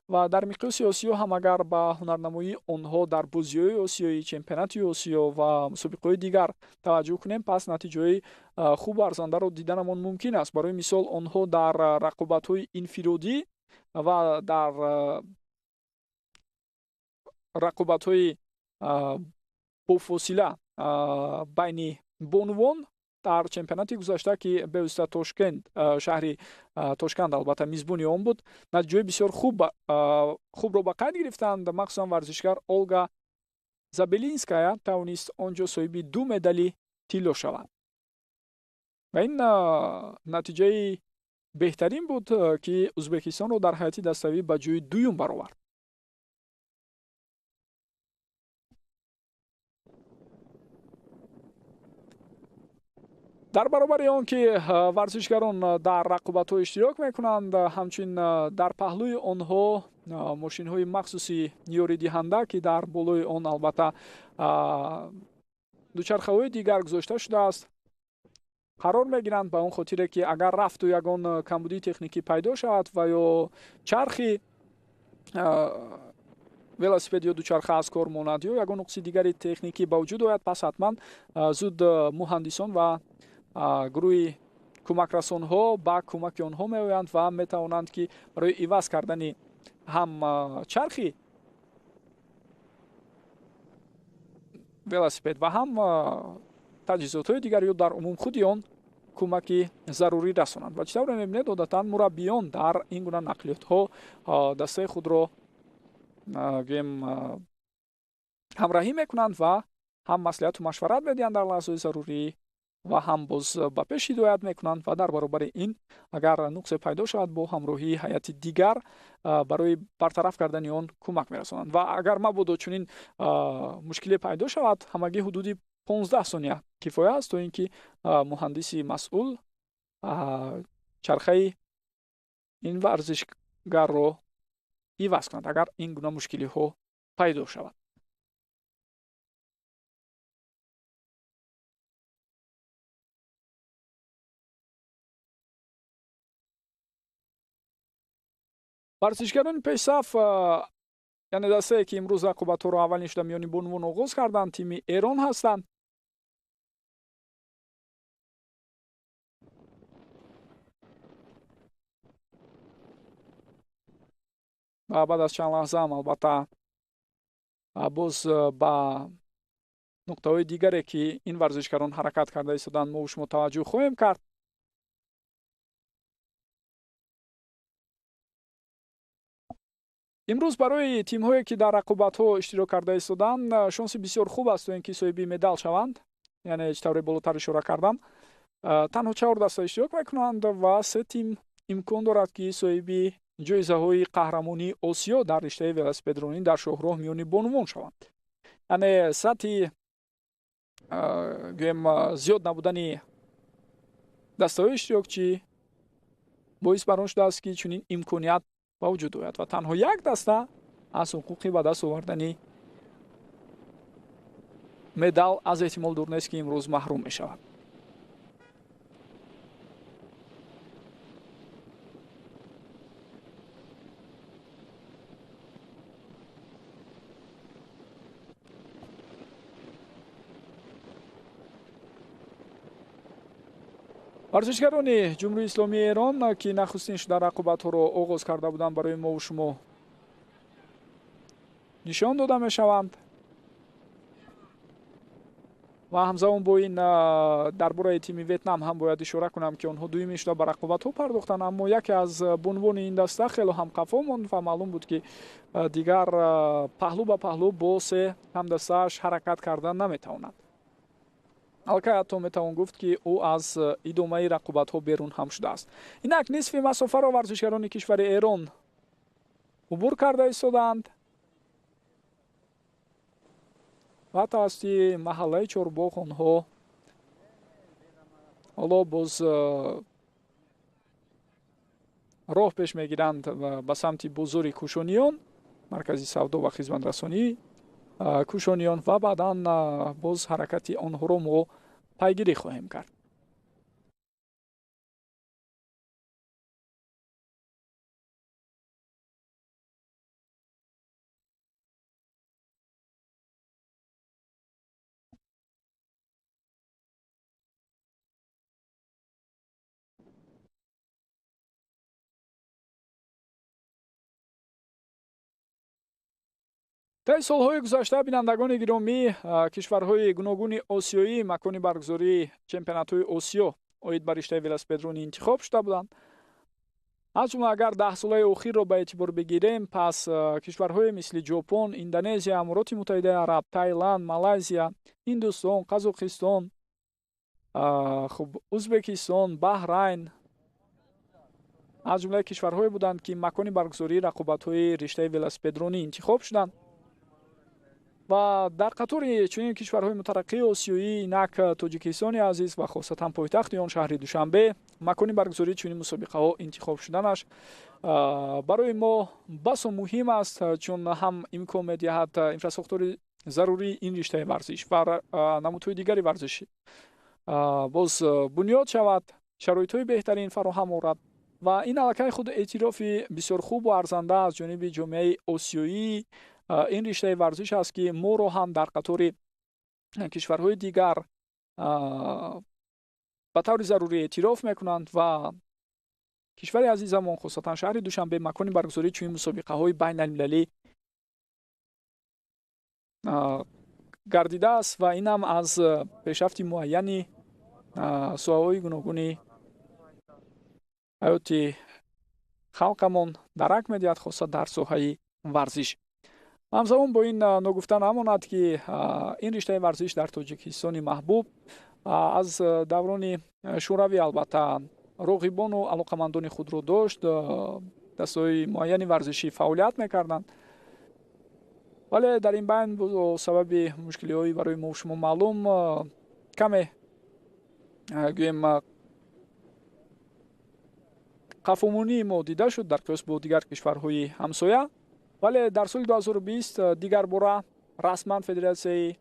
ва дар миқёси Осиё ҳам агар ба ҳунарнамоии онҳо дар бозиҳои осиёӣ, чемпионати Осиё ва мусобиқаҳои дигар таваҷҷӯҳ кунем, пас натиҷаҳои хубу арзандаро диданамон мумкин аст. Барои мисол, онҳо дар рақобатҳои инфиродӣ ва дар рақобатҳои бофосила байни бонувон Дар чемпионати гузашта, ки бевосита Тошкент, шаҳри Тошканд албатта мизбони он буд, натиҷаи бисёр хубро ба қайд гирифтанд. Махсусан варзишгар Олга Забелинская тавонист он ҷо соҳиби 2 медали тилло шавад. Ва ин натиҷаи беҳтарин буд, ки Ӯзбекистонро дар ҳайати даставӣ ба ҷои дуюм баровард. Дар баробари он ки варзишгарон дар рақобатҳо иштирок мекунанд, ҳамчунин дар паҳлӯи онҳо мошинҳои махсуси ёридиҳанда, ки дар болои он албатта дучархаҳои дигар гузошта шудааст, қарор мегиранд, ба он хотире ки агар рафту ягон камбудии техникӣ пайдо шавад ва ё чархи велосипед ё дучарха аз кор монад ё ягон нуқси дигари техникӣ ба вуҷуд ояд, пас ҳатман зуд муҳандисон ва гурӯҳи кӯмакрасонҳо ба кӯмаки онҳо меоянд ва метавонанд, ки барои иваз кардани ҳам чархи велосипед ва ҳам таҷҳизотҳои дигар ё дар умум худи он кӯмаки зарурӣ расонанд. Ва чӣ тавре мебинед, одатан мураббиён дар ин гуна нақлиётҳо дастаи худро гӯем ҳамраҳӣ мекунанд ва ҳам маслиҳату машварат медиҳанд дар лаҳзаҳои зарурӣ ва ҳам боз ба пеш ҳидоят мекунанд ва дар баробари ин агар нуқсе пайдо шавад, бо ҳамроҳии ҳайати дигар барои бартараф кардани он кӯмак мерасонанд. Ва агар мабодо чунин мушкиле пайдо шавад, ҳамагӣ ҳудуди 15 сония кифоя аст, то ин ки муҳандиси масъул чархаи ин варзишгарро иваз кунад, агар ин гуна мушкилиҳо пайдо шавад. Варзишгарони пешсаф, яъне дастае ки имрӯз рақобатҳоро аввалин шуда миёни бонувон оғоз карданд, тими Эрон ҳастанд. Ва баъд аз чанд лаҳза ҳам албатта боз ба нуқтаҳои дигаре, ки ин варзишгарон ҳаракат карда истоданд, мо шумо таваҷҷӯҳ хоҳем кард. Имрӯз барои тимҳое, ки дар рақобатҳо иштирок карда истоданд, шонси бисёр хуб аст, то ин ки соҳиби медал шаванд. Яъне чӣ тавре болотар ишора кардам, танҳо 4 даста иштирок мекунанд ва 3 тим имкон дорад, ки соҳиби ҷоизаҳои қаҳрамонии Осиё дар риштаи велосипедронӣ дар шоҳроҳ миёни бонувон шаванд. Яъне сатҳи гӯем зиёд набудани дастаҳои иштирокчӣ боис бар он шудааст, ки чунин имконият ба вуҷуд ояд ва танҳо як даста аз ҳуқуқи ба даст овардани медал аз эҳтимол дур нест, ки имрӯз маҳрум мешавад. Варзишгарони Ҷумҳурии Исломии Эрон, ки нахустин шуда рақобатҳоро оғоз карда буданд, барои мову шумо нишон дода мешаванд. Ва ҳамзамон бо ин дар бораи тими Ветнам ҳам бояд ишора кунам, ки онҳо дуюмин шуда ба рақобатҳо пардохтанд, аммо яке аз бонувони ин даста хело ҳам қафо монд ва маълум буд, ки дигар паҳлӯ ба паҳлӯ бо се ҳамдастааш ҳаракат кардан наметавонад. Аллакай ҳатто метавон гуфт, ки ӯ аз идомаи рақобатҳо берун ҳам шудааст. Инак нисфи масофаро варзишгарони кишвари Эрон убур карда истодаанд ва тавассути маҳаллаи Чорбоғ онҳо ҳоло боз роҳ пеш мегиранд ба самти бозори Кӯшониён, маркази савдо ва хизматрасонии Кӯшониён, ва баъдан боз ҳаракати онҳоро мо пайгирӣ хоҳем кард. Таи солҳои гузашта, бинандагони гиромӣ, кишварҳои гуногуни осиёӣ макони баргузории чемпионатҳои Осиё оид ба риштаи велосипедронӣ интихоб шуда буданд. Аз ҷумла агар 10 солаи охирро ба эътибор бигирем, пас кишварҳое мисли Ҷопон, Индонезия, Амороти Муттаҳидаи Араб, Таиланд, Малайзия, Ҳиндустон, Қазоқистон, хуб, Ӯзбекистон, Баҳрайн аз ҷумлаи кишварҳое буданд, ки макони баргузории рақобатҳои риштаи велосипедронӣ интихоб шуданд. Ва дар қатори чунин кишварҳои мутараққии осиёӣ инак Тоҷикистони азиз ва хосатан пойтахти он, шаҳри Душанбе, макони баргузории чунин мусобиқаҳо интихоб шуданаш барои мо басо муҳим аст, чун ҳам имкон медиҳад инфрасохтори зарурии ин риштаи варзиш ва намудҳои дигари варзишӣ боз бунёд шавад, шароитҳои беҳтарин фароҳам орад ва ин аллакай худ эътирофи бисёр хубу арзанда аз ҷониби ҷомеаи осиёӣ ин риштаи варзиш аст, ки моро ҳам дар қатори кишварҳои дигар ба таври зарурӣ эътироф мекунанд ва кишвари азизамон, хусусатан шаҳри Душанбе, макони баргузории чунин мусобиқаҳои байналмилалӣ гардидааст ва инам аз пешрафти муайяни соҳаҳои гуногуни ҳаёти халқамон дарак медиҳад, хоса дар соҳаи варзиш. Ҳамзамон бо ин ногуфта намонад, ки ин риштаи варзиш дар Тоҷикистони маҳбуб аз даврони Шӯравӣ албатта роғибону алоқамандони худро дошт, дастаҳои муайяни варзишӣ фаъолият мекарданд, вале дар ин байн бо сабаби мушкилиҳои барои мо шумо маълум каме, гӯем, қафомонии мо дида шуд дар қиёс бо дигар кишварҳои ҳамсоя. Вале дар соли 2020 дигар бора расман Федератсияи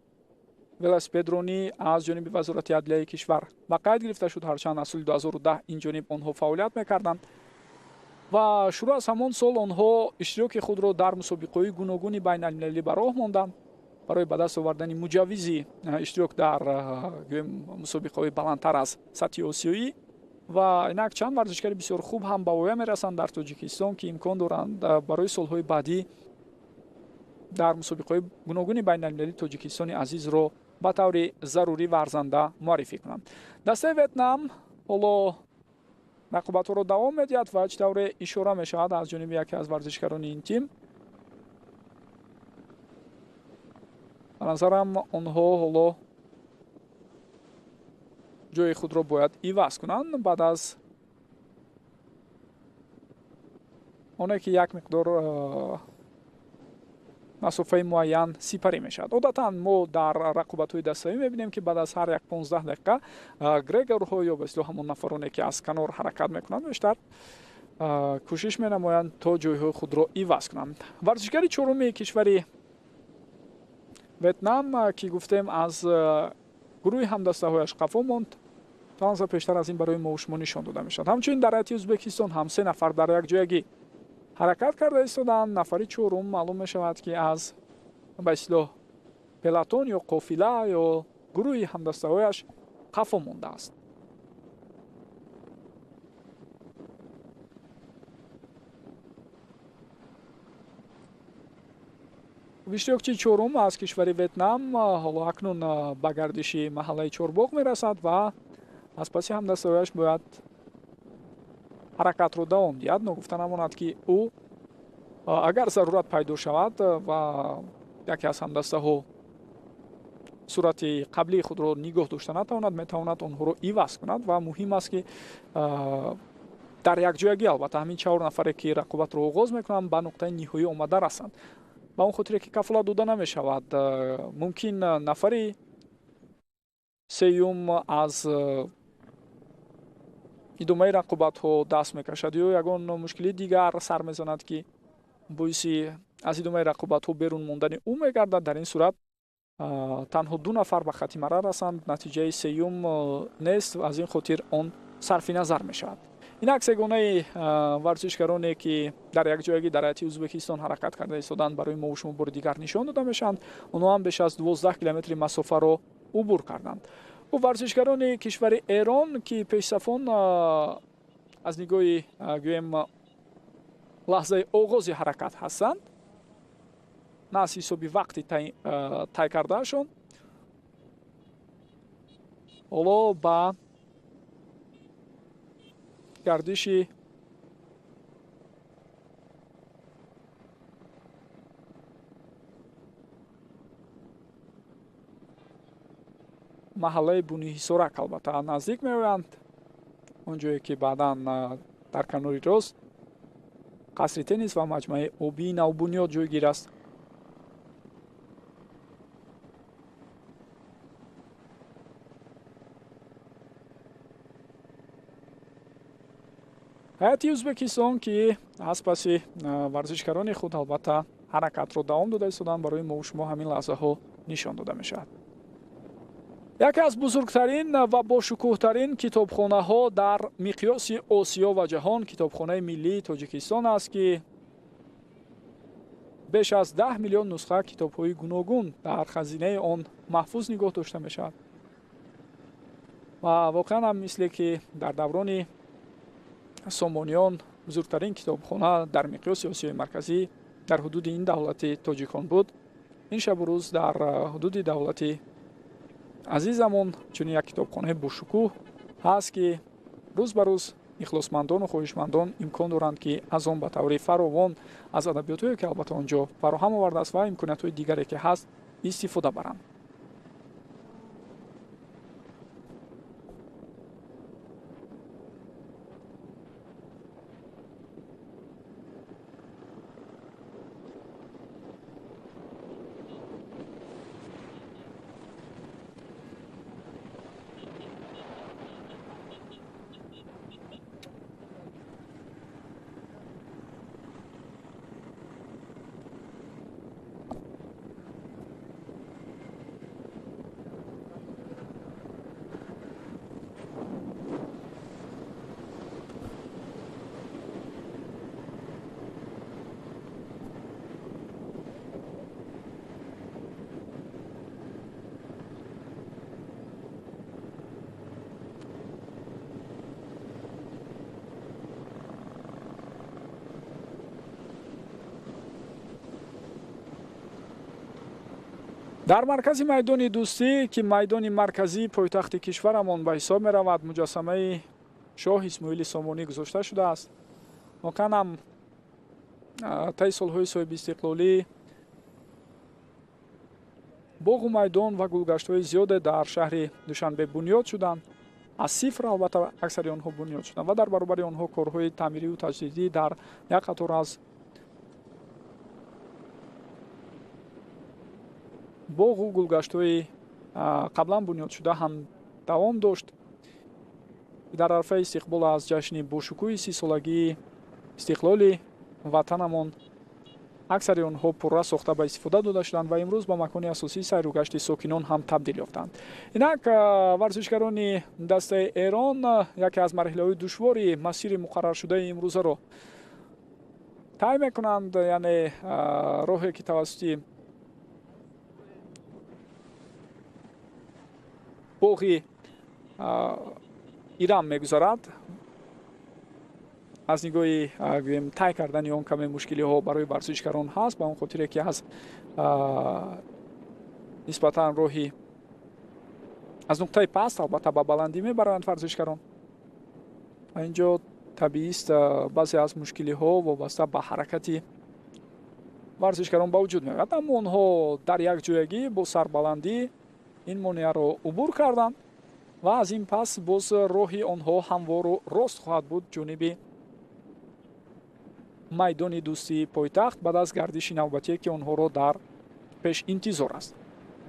велосипедронӣ аз ҷониби Вазорати адлияи кишвар ба қайд гирифта шуд, ҳарчанд аз соли 2010 ин ҷониб онҳо фаъолият мекарданд ва шурӯъ аз ҳамон сол онҳо иштироки худро дар мусобиқаҳои гуногуни байналмилалӣ ба роҳ монданд барои ба даст овардани муҷаввизи иштирок дар, гӯем, мусобиқаҳои баландтар аз сатҳи осиёӣ. Ва инак чанд варзишгари бисёр хуб ҳам ба воя мерасанд дар Тоҷикистон, ки имкон доранд барои солҳои баъдӣ дар мусобиқаҳои гуногуни байналмилалӣ Тоҷикистони азизро ба таври зарурӣ ва арзанда муаррифӣ кунанд. Дастаи Ветнам ҳоло рақобатҳоро давом медиҳад ва чӣ тавре ишора мешавад аз ҷониби яке аз варзишгарони ин тим, ба назарам, онҳо ҳоло ҷои худро бояд иваз кунанд баъд аз оне ки як миқдор масофаи муайян сипарӣ мешавад. Одатан мо дар рақобатҳои даставӣ мебинем, ки баъд аз ҳар як 15 дақиқа грегорҳо ё ба истилоҳ ҳамон нафароне, ки аз канор ҳаракат мекунанд, бештар кӯшиш менамоянд то ҷойҳои худро иваз кунанд. Варзишгари чоруми кишвари Ветнам, ки гуфтем, аз гурӯҳи ҳамдастаҳояш қафо монд, то пештар аз ин барои мо шумо нишон дода мешавад. Ҳамчунин дар ҳайати Ӯзбекистон ҳам се нафар дар якҷоягӣ ҳаракат карда истодаанд. Нафари чорум маълум мешавад, ки аз, ба истилоҳ, пелотон ё қофила ё гурӯҳи ҳамдастаҳояш қафо мондааст. Иштирокчии чорум аз кишвари Ветнам ҳоло акнун ба гардиши маҳаллаи Чорбоғ мерасад ва аз паси ҳамдастаҳояш бояд ҳаракатро давом диҳад. Ногуфта намонад, ки ӯ агар зарурат пайдо шавад ва яке аз ҳамдастаҳо сурати қаблии худро нигоҳ дошта натавонад, метавонад онҳоро иваз кунад. Ва муҳим аст, ки дар якҷоягӣ албатта ҳамин чаҳор нафаре, ки рақобатро оғоз мекунанд, ба нуқтаи ниҳоӣ омада расанд, ба он хотире ки кафолат дода намешавад, мумкин нафари сеюм аз идомаи рақобатҳо даст мекашад ё ягон мушкили дигар сар мезанад, ки боиси аз идомаи рақобатҳо берун мондани ӯ мегардад. Дар ин сурат танҳо ду нафар ба хати мара расанд, натиҷаи сеюм нест, аз ин хотир он сарфи назар мешавад. Инак сегонаи варзишгароне, ки дар якҷоягӣ дар ҳайати Ӯзбекистон ҳаракат карда истоданд, барои мо шумо бори дигар нишон дода мешаванд. Онҳо ҳам беш аз 12 километри масофаро убур карданд. Варзишгарони кишвари Эрон, ки пешсафон аз нигоҳи, гӯем, лаҳзаи оғози ҳаракат ҳастанд. на аз ҳисоби вақти тай кардаашон. Ҳоло ба гардиши маҳаллаи Буниҳисорак албатта наздик меоянд, он ҷое ки баъдан дар канори рост қасри теннис ва маҷмӯаи обии навбунёд ҷойгир аст. Ҳайати Ӯзбекистон, ки аз паси варзишгарони худ албатта ҳаракатро давом дода истоданд, барои мову шумо ҳамин лаҳзаҳо нишон дода мешавад. Яке аз бузургтарин ва бошукӯҳтарин китобхонаҳо дар миқёси Осиё ва ҷаҳон китобхонаи миллии Тоҷикистон аст, ки беш аз 10 миллион нусха китобҳои гуногун дар хазинаи он маҳфуз нигоҳ дошта мешавад. Ва воқеан ҳам мисле ки дар даврони Сомониён бузургтарин китобхона дар миқёси Осиёи Марказӣ дар ҳудуди ин давлати тоҷикон буд, ин шабу рӯз дар ҳудуди давлати азизамон чунин як китобхонаи бошукӯҳ ҳаст, ки рӯз ба рӯз ихлосмандону хоҳишмандон имкон доранд, ки аз он ба таври фаровон аз адабиётҳое, ки албатта он ҷо фароҳам овардааст ва имкониятҳои дигаре, ки ҳаст, истифода баранд. Дар маркази майдони Дӯстӣ, ки майдони марказии пойтахти кишварамон ба ҳисоб меравад, муҷассамаи шоҳ Исмоили Сомонӣ гузошта шудааст. Воқеан ҳам таи солҳои соҳибистиқлолӣ боғу майдон ва гулгаштҳои зиёде дар шаҳри Душанбе бунёд шуданд. Аз сифр албатта аксари онҳо бунёд шуданд ва дар баробари онҳо корҳои таъмириву таҷдидӣ дар як қатор аз боғу гулгаштҳои қаблан бунёдшуда ҳам давом дошт. Дар арфаи истиқбол аз ҷашни бошукӯҳи 30-солагии истиқлоли ватанамон аксари онҳо пурра сохта ба истифода дода шуданд ва имрӯз ба макони асосии сайру гашти сокинон ҳам табдил ёфтанд. Инак варзишгарони дастаи Эрон яке аз марҳилаҳои душвори масири муқарраршудаи имрӯзаро тай мекунанд, яъне роҳе ки тавассути боғи Ирам мегузарад. Аз нигоҳи гӯем тай кардани он каме мушкилиҳо барои варзишгарон ҳаст, ба он хотире ки аз нисбатан роҳи аз нуқтаи паст албатта ба баландӣ мебаранд варзишгарон. Ва инҷо табиист баъзе аз мушкилиҳо вобаста ба ҳаракати варзишгарон ба вуҷуд меояд, аммо онҳо дар якҷоягӣ бо сарбаландӣ ин монеаро убур карданд ва аз ин пас боз роҳи онҳо ҳамвору рост хоҳад буд ҷониби майдони Дӯстии пойтахт баъд аз гардиши навбатие, ки онҳоро дар пеш интизор аст.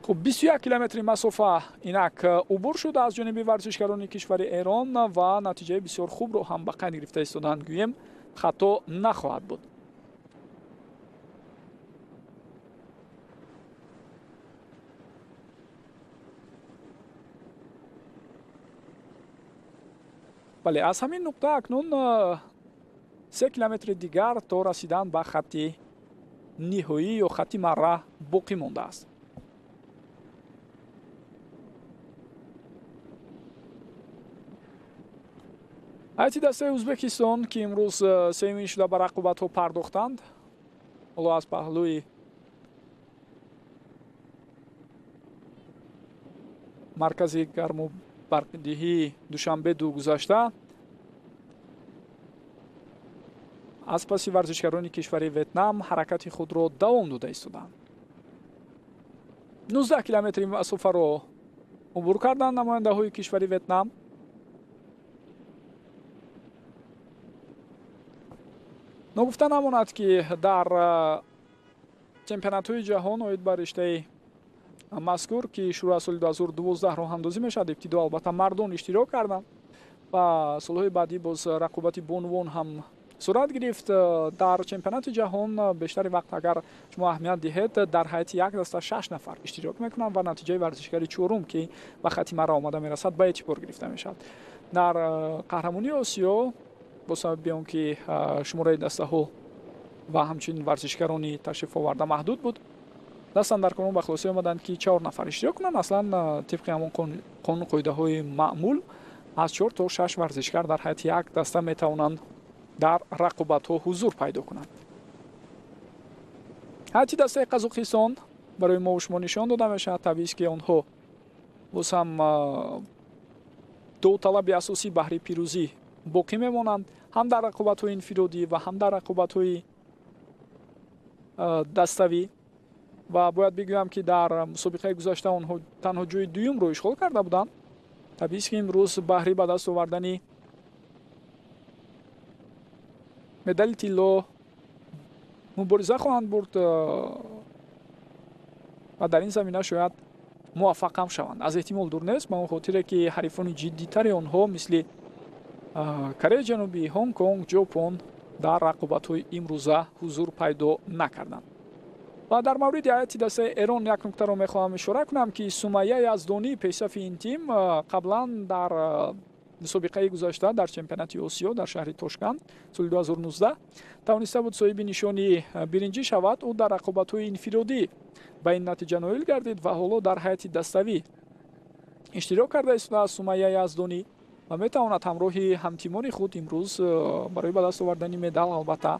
Хуб, 21 километри масофа инак убур шуд аз ҷониби варзишгарони кишвари Эрон ва натиҷаи бисёр хубро ҳам ба қайд гирифта истоданд, гӯем хато нахоҳад буд. Бале, аз ҳамин нуқта акнун 3 километри дигар то расидан ба хатти ниҳоӣ ё хатти марра боқӣ мондааст. Ҳайати дастаи Ӯзбекистон, ки имрӯз сеюмин шуда ба рақобатҳо пардохтанд, ҳоло аз паҳлӯи Маркази гарму барқдиҳии Душанбе ду гузашта аз паси варзишгарони кишвари Ветнам ҳаракати худро давом дода истоданд. 19 километри масофаро убур карданд намояндаҳои кишвари Ветнам. Ногуфта намонад, ки дар чемпионатҳои ҷаҳон оид ба риштаи мазкур, ки шурӯъ аз соли 2012 роҳандозӣ мешавад, ибтидо албатта мардон иштирок карданд ва солҳои баъдӣ боз рақобати бонувон ҳам сурат гирифт. Дар чемпионати ҷаҳон бештари вақт, агар шумо аҳамият диҳед, дар ҳайати як даста 6 нафар иштирок мекунанд ва натиҷаи варзишгари чорум, ки ба хати мара омада мерасад, ба эътибор гирифта мешавад. Дар қаҳрамонии Осиё бо сабаби он ки шумораи дастаҳо ва ҳамчунин варзишгарони ташриф оварда маҳдуд буд, дастандаркорон ба хулосае омаданд, ки 4 нафар иштирок кунанд. Аслан тибқи ҳамон қонуну қоидаҳои маъмул аз 4 то 6 варзишгар дар ҳайати як даста метавонанд дар рақобатҳо ҳузур пайдо кунанд. Ҳайати дастаи Қазоқистон барои мо шумо нишон дода мешавад. Табиист, ки онҳо боз ҳам довталаби асосӣ баҳри пирӯзӣ боқӣ мемонанд, ҳам дар рақобатҳои инфиродӣ ва ҳам дар рақобатҳои даставӣ. Ва бояд бигӯям, ки дар мусобиқаи гузашта онҳо танҳо ҷои дуюмро ишғол карда буданд. Табиист, ки имрӯз баҳри ба даст овардани медали тилло мубориза хоҳанд бурд ва дар ин замина шояд муваффақ ҳам шаванд. Аз эҳтимол дур нест, ба он хотире ки ҳарифони ҷиддитари онҳо мисли Кореяи Ҷанубӣ, Ҳонг Конг, Ҷопон дар рақобатҳои имрӯза ҳузур пайдо накарданд. Ва дар мавриди ҳайати дастаи Эрон як нуктаро мехоҳам ишора кунам, ки Сумайя Яздонӣ, пешсафи ин тим, қаблан дар мусобиқаи гузашта дар чемпионати Осиё дар шаҳри Тошканд соли 2019 тавониста буд соҳиби нишони биринҷӣ шавад. Ӯ дар рақобатҳои инфиродӣ ба ин натиҷа ноил гардид ва ҳоло дар ҳайати даставӣ иштирок карда истодааст Сумайя Яздонӣ ва метавонад ҳамроҳи ҳамтимони худ имрӯз барои ба даст овардани медал албатта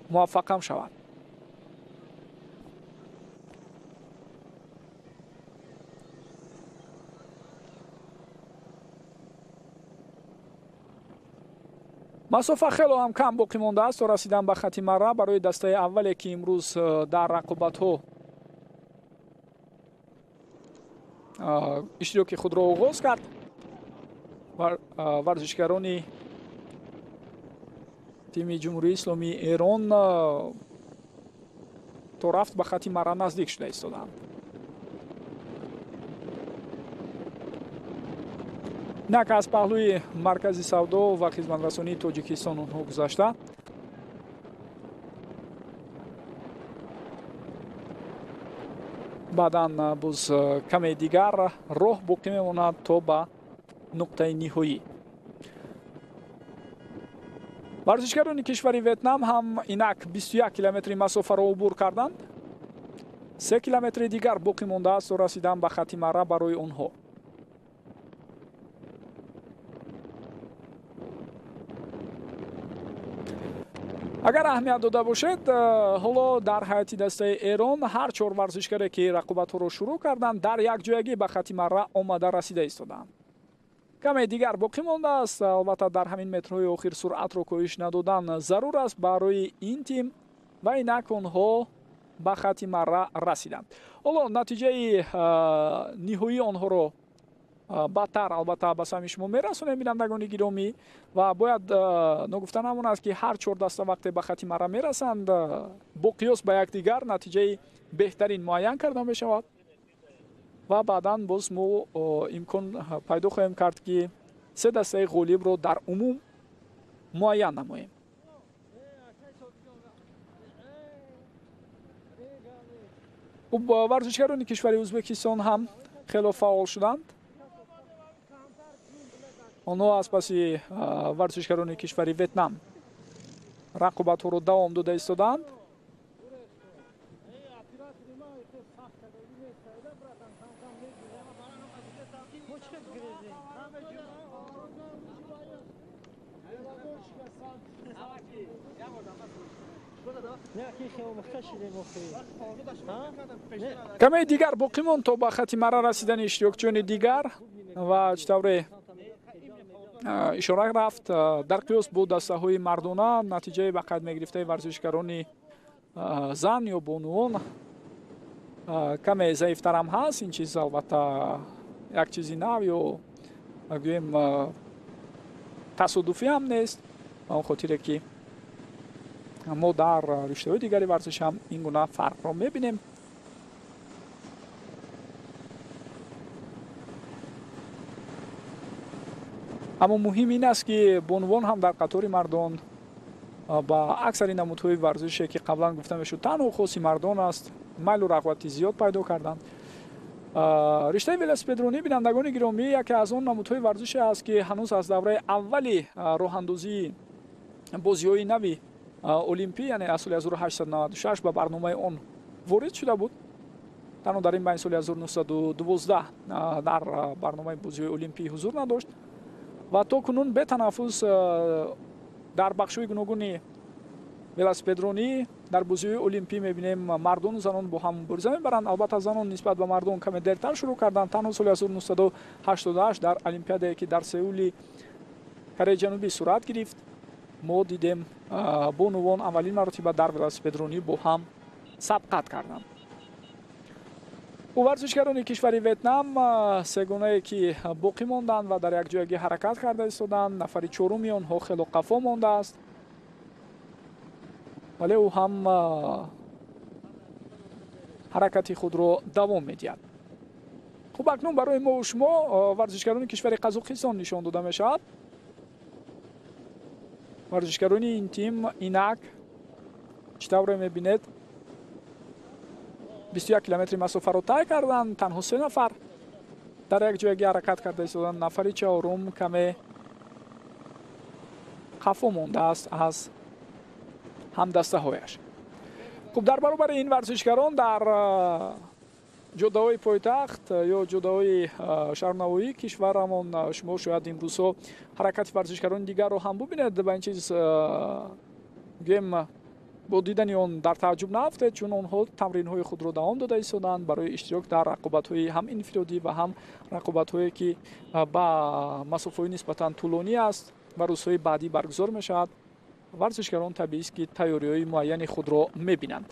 муваффақ ҳам шавад. Масофа хело ҳам кам боқӣ мондааст то расидан ба хати мара барои дастаи аввале, ки имрӯз дар рақобатҳо иштироки худро оғоз кард. Варзишгарони тими Ҷумҳурии Исломии Эрон то рафт ба хати мара наздик шуда истодаанд. Инак аз паҳлӯи Маркази савдо ва хизматрасонии Тоҷикистон онҳо гузашта баъдан боз каме дигар роҳ боқӣ мемонад то ба нуқтаи ниҳоӣ. Варзишгарони кишвари Ветнам ҳам инак 21 километри масофаро убур карданд. 3 километри дигар боқӣ мондааст то расидан ба хати мара барои онҳо. Агар аҳамият дода бошед, ҳоло дар ҳайати дастаи Эрон ҳар чор варзишгаре, ки рақобатҳоро шурӯъ карданд, дар якҷоягӣ ба хати мара омада расида истодаанд. Каме дигар боқӣ мондааст. Албатта дар ҳамин метрҳои охир суръатро коҳиш надодан зарур аст барои ин тим ва инак онҳо ба хати мара расиданд. Ҳоло натиҷаи ниҳоии онҳоро баъдтар албатта ба самъи шумо мерасонем, бинандагони гиромӣ. Ва бояд ногуфта намонад, ки ҳар чор даста вақте ба хати мара мерасанд, бо қиёс ба якдигар натиҷаи беҳтарин муайян карда мешавад ва баъдан боз мо имкон пайдо хоҳем кард, ки се дастаи ғолибро дар умум муайян намоем. Хуб, варзишгарони кишвари Ӯзбекистон ҳам хело фаъол шуданд. Онҳо аз паси варзишгарони кишвари Ветнам рақобатҳоро давом дода истодаанд. Каме дигар боқӣ монд то ба хати мара расидани иштирокчиёни дигар ва чӣ тавре ишора рафт, дар қиёс бо дастаҳои мардона натиҷаи ба қайд мегирифтаи варзишгарони зан ё бонувон каме заифтарам ҳаст. Ин чиз албатта як чизи нав ё гӯем тасодуфӣ ҳам нест, ба он хотире ки мо дар риштаҳои дигари варзиш ҳам ин гуна фарқро мебинем. Аммо муҳим ин аст, ки бонувон ҳам дар қатори мардон ба аксари намудҳои варзише, ки қаблан гуфта мешуд танҳо хоси мардон аст, майлу рағбати зиёд пайдо карданд. Риштаи велосипедронӣ, бинандагони гиромӣ, яке аз он намудҳои варзише аст, ки ҳанӯз аз давраи аввали роҳандозии бозиҳои нави олимпӣ, яъне аз соли 1896 ба барномаи он ворид шуда буд. Танҳо дар ин байни соли 1912 дар барномаи бозиҳои олимпӣ ҳузур надошт ва то кунун бетанаффус дар бахшҳои гуногуни велосипедронӣ дар бозиҳои олимпӣ мебинем мардону занон бо ҳам мубориза мебаранд. Албатта занон нисбат ба мардон каме дертар шурӯъ карданд. Танҳо соли 1988 дар олимпиадае, ки дар Сеули Кореяи Ҷанубӣ сурат гирифт, мо дидем бонувон аввалин маротиба дар велосипедронӣ бо ҳам сабқат карданд. Варзишгарони кишвари Ветнам сегонае, ки боқӣ монданд ва дар якҷоягӣ ҳаракат карда истоданд, нафари чоруми онҳо хело қафо мондааст, вале ӯ ҳам ҳаракати худро давом медиҳад. Хуб, акнун барои мо шумо варзишгарони кишвари Қазоқистон нишон дода мешавад. Варзишгарони ин тим инак чӣ тавре мебинед 21 километри масофаро тай карданд. Танҳо се нафар дар як ҷоягӣ ҳаракат карда истоданд. Нафари чаҳорум каме қафо мондааст аз ҳамдастаҳояш. Хуб, дар баробари ин варзишгарон дар ҷодаҳои пойтахт ё ҷодаҳои шаҳрнавоии кишварамон шумо шояд имрӯзҳо ҳаракати варзишгарони дигарро ҳам бубинед. Ба ин чиз гӯем бо дидани он дар тааҷҷуб наафтед, чун онҳо тамринҳои худро давом дода истоданд барои иштирок дар рақобатҳои ҳам инфиродӣ ва ҳам рақобатҳое, ки ба масофаҳои нисбатан тӯлонӣ аст ва рӯзҳои баъдӣ баргузор мешавад. Варзишгарон табиист, ки тайёриҳои муайяни худро мебинанд.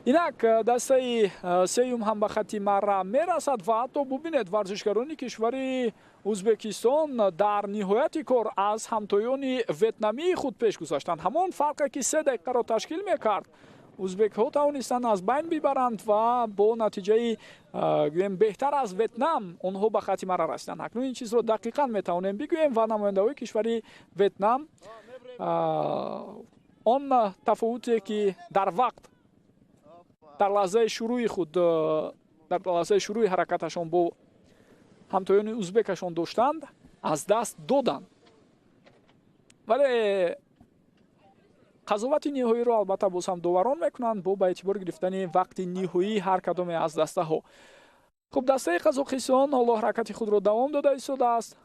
Инак дастаи сеюм ҳам ба хати марра мерасад ва ҳатто бубинед варзишгарони кишвари Ӯзбекистон дар ниҳояти кор аз ҳамтоёни ветнамии худ пеш гузаштанд. Ҳамон фарқе, ки 3 дақиқаро ташкил мекард, ӯзбекҳо тавонистанд аз байн бибаранд ва бо натиҷаи гӯем беҳтар аз Ветнам онҳо ба хати марра расиданд. Акнун ин чизро дақиқан метавонем бигӯем ва намояндаҳои кишвари Ветнам он тафовуте, ки дар вақт дар лаҳзаи шурӯи худ, дар лаҳзаи шурӯи ҳаракаташон бо ҳамтоёни ӯзбекашон доштанд, аз даст доданд. Вале қазовати ниҳоиро албатта боз ҳам доварон мекунанд бо ба эътибор гирифтани вақти ниҳоии ҳар кадоме аз дастаҳо. Хуб, дастаи Қазоқистон ҳоло ҳаракати худро давом дода истодааст.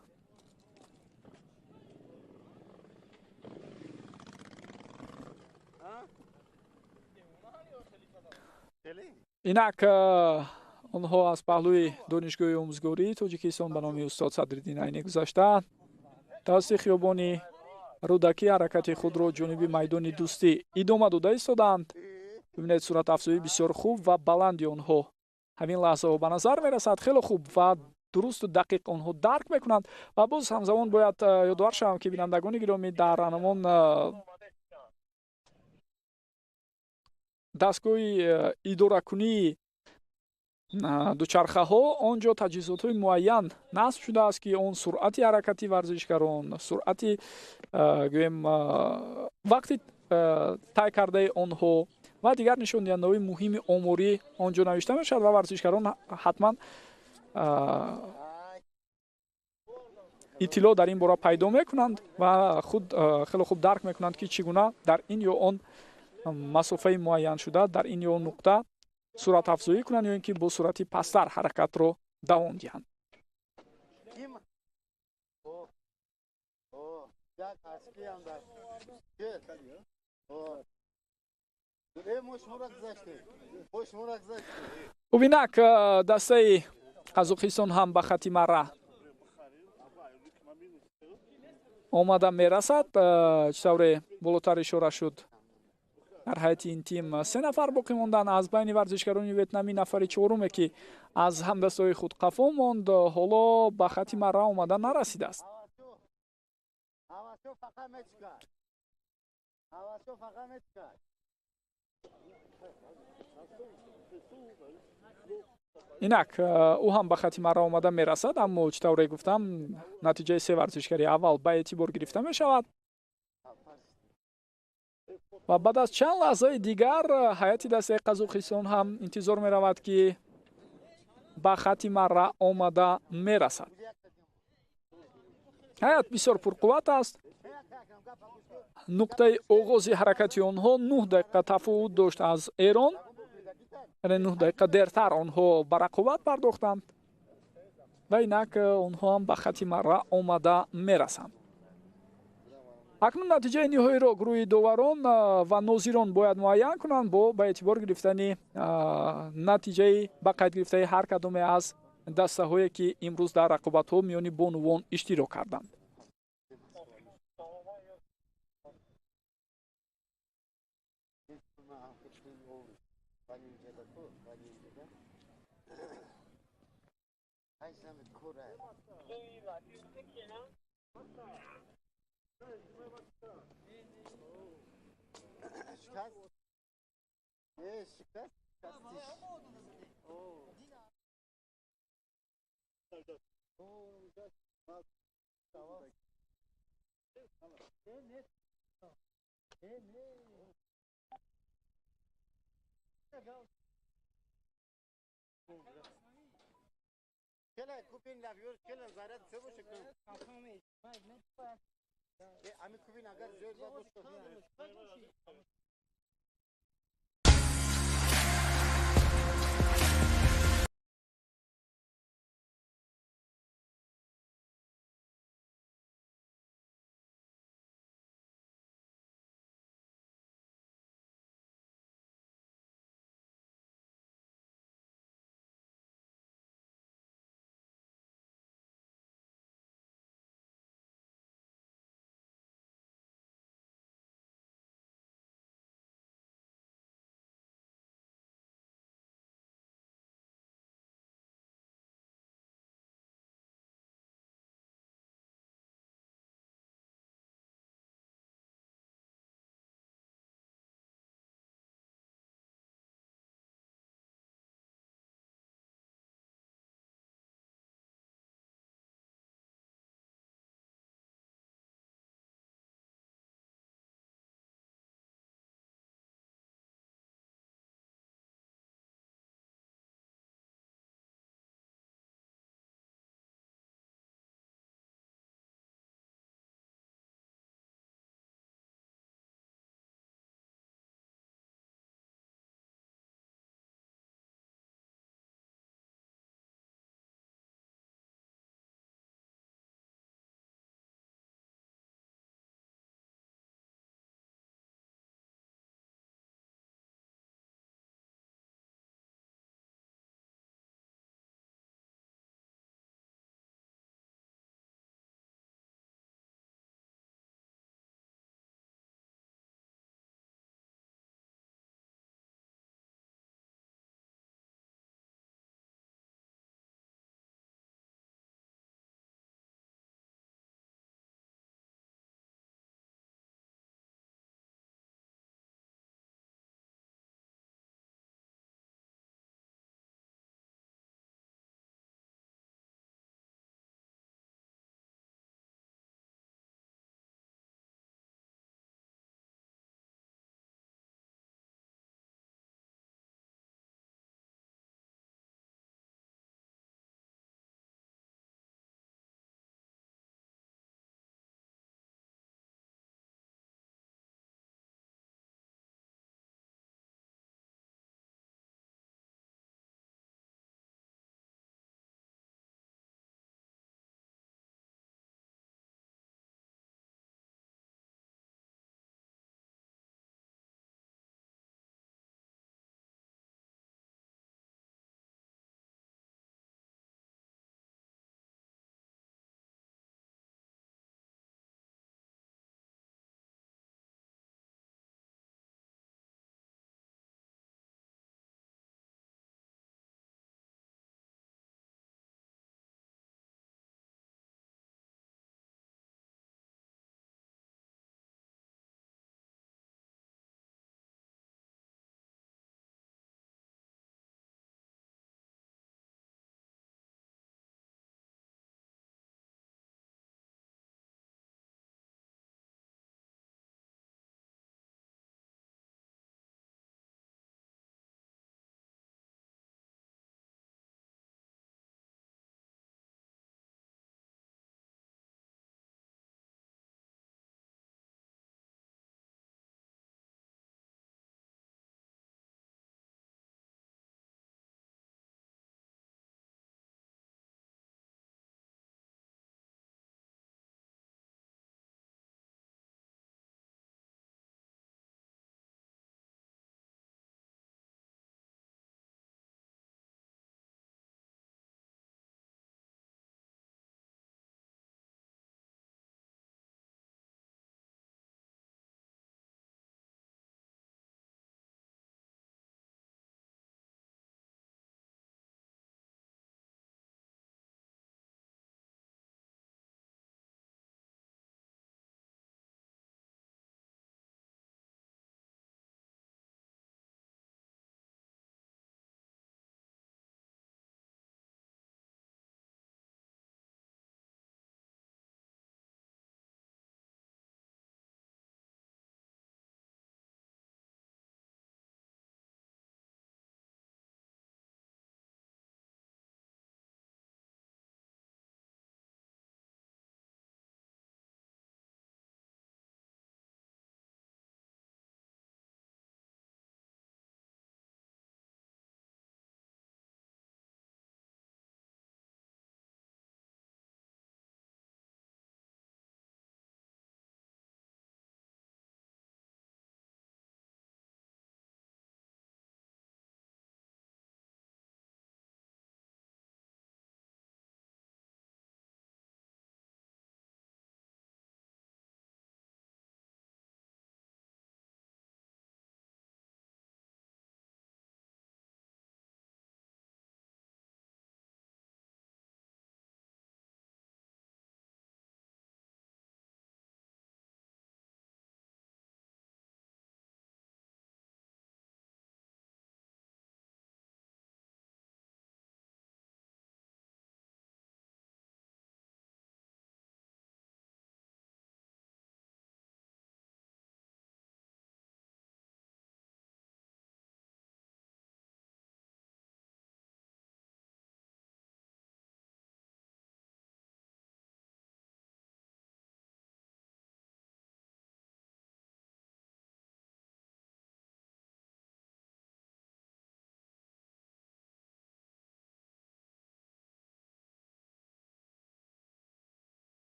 Инак онҳо аз паҳлӯи Донишгоҳи омӯзгории Тоҷикистон ба номи устод Садриддин Айнӣ гузашта тавассути хиёбони Рӯдакӣ ҳаракати худро ҷониби майдони Дӯстӣ идома дода истоданд. Бибинед, суратафзоӣ бисёр хуб ва баланди онҳо ҳамин лаҳзаҳо ба назар мерасад. Хело хуб ва дурусту дақиқ онҳо дарк мекунанд. Ва боз ҳамзамон бояд ёдовар шавам, ки бинандагони гиромӣ дар анамон дастгоҳи идоракунии дучархаҳо он ҷо таҷҳизотҳои муайян насб шудааст, ки он суръати ҳаракати варзишгарон, суръати гӯем вақти тай кардаи онҳо ва дигар нишондиҳандаҳои муҳими оморӣ он ҷо навишта мешавад ва варзишгарон ҳатман иттилоъ дар ин бора пайдо мекунанд ва худ хеле хуб дарк мекунанд, ки чӣ гуна дар ин ё он масофаи муайяншуда дар ин ё нуқта суръатафзоӣ кунанд ё ин ки бо суръати пасттар ҳаракатро давом диҳанд. Хуб, инак дастаи Қазоқистон ҳам ба хати марра омада мерасад. Чӣ тавре болотар ишора шуд, дар ҳайати ин тим се нафар боқӣ монданд. Аз байни варзишгарони ветнамӣ нафари чоруме, ки аз ҳамдастаҳои худ қафо монд, ҳоло ба хати марра омада нарасидааст. Инак ӯ ҳам ба хати марра омада мерасад, аммо чӣ тавре гуфтам, натиҷаи се варзишгари аввал ба эътибор гирифта мешавад ва баъд аз чанд лаҳзаи дигар ҳайати дастаи Қазоқистон ҳам интизор меравад, ки ба хати марра омада мерасад. Ҳайат бисёр пурқувват аст. Нуқтаи оғози ҳаракати онҳо 9 дақиқа тафовут дошт аз Эрон, яъне 9 дақиқа дертар онҳо ба рақобат пардохтанд ва инак онҳо ҳам ба хати марра омада мерасанд. Акнун натиҷаи ниҳоиро гурӯҳи доварон ва нозирон бояд муайян кунанд бо ба эътибор гирифтани натиҷаи ба қайд гирифтаи ҳар кадоме аз дастаҳое, ки имрӯз дар рақобатҳо миёни бонувон иштирок карданд.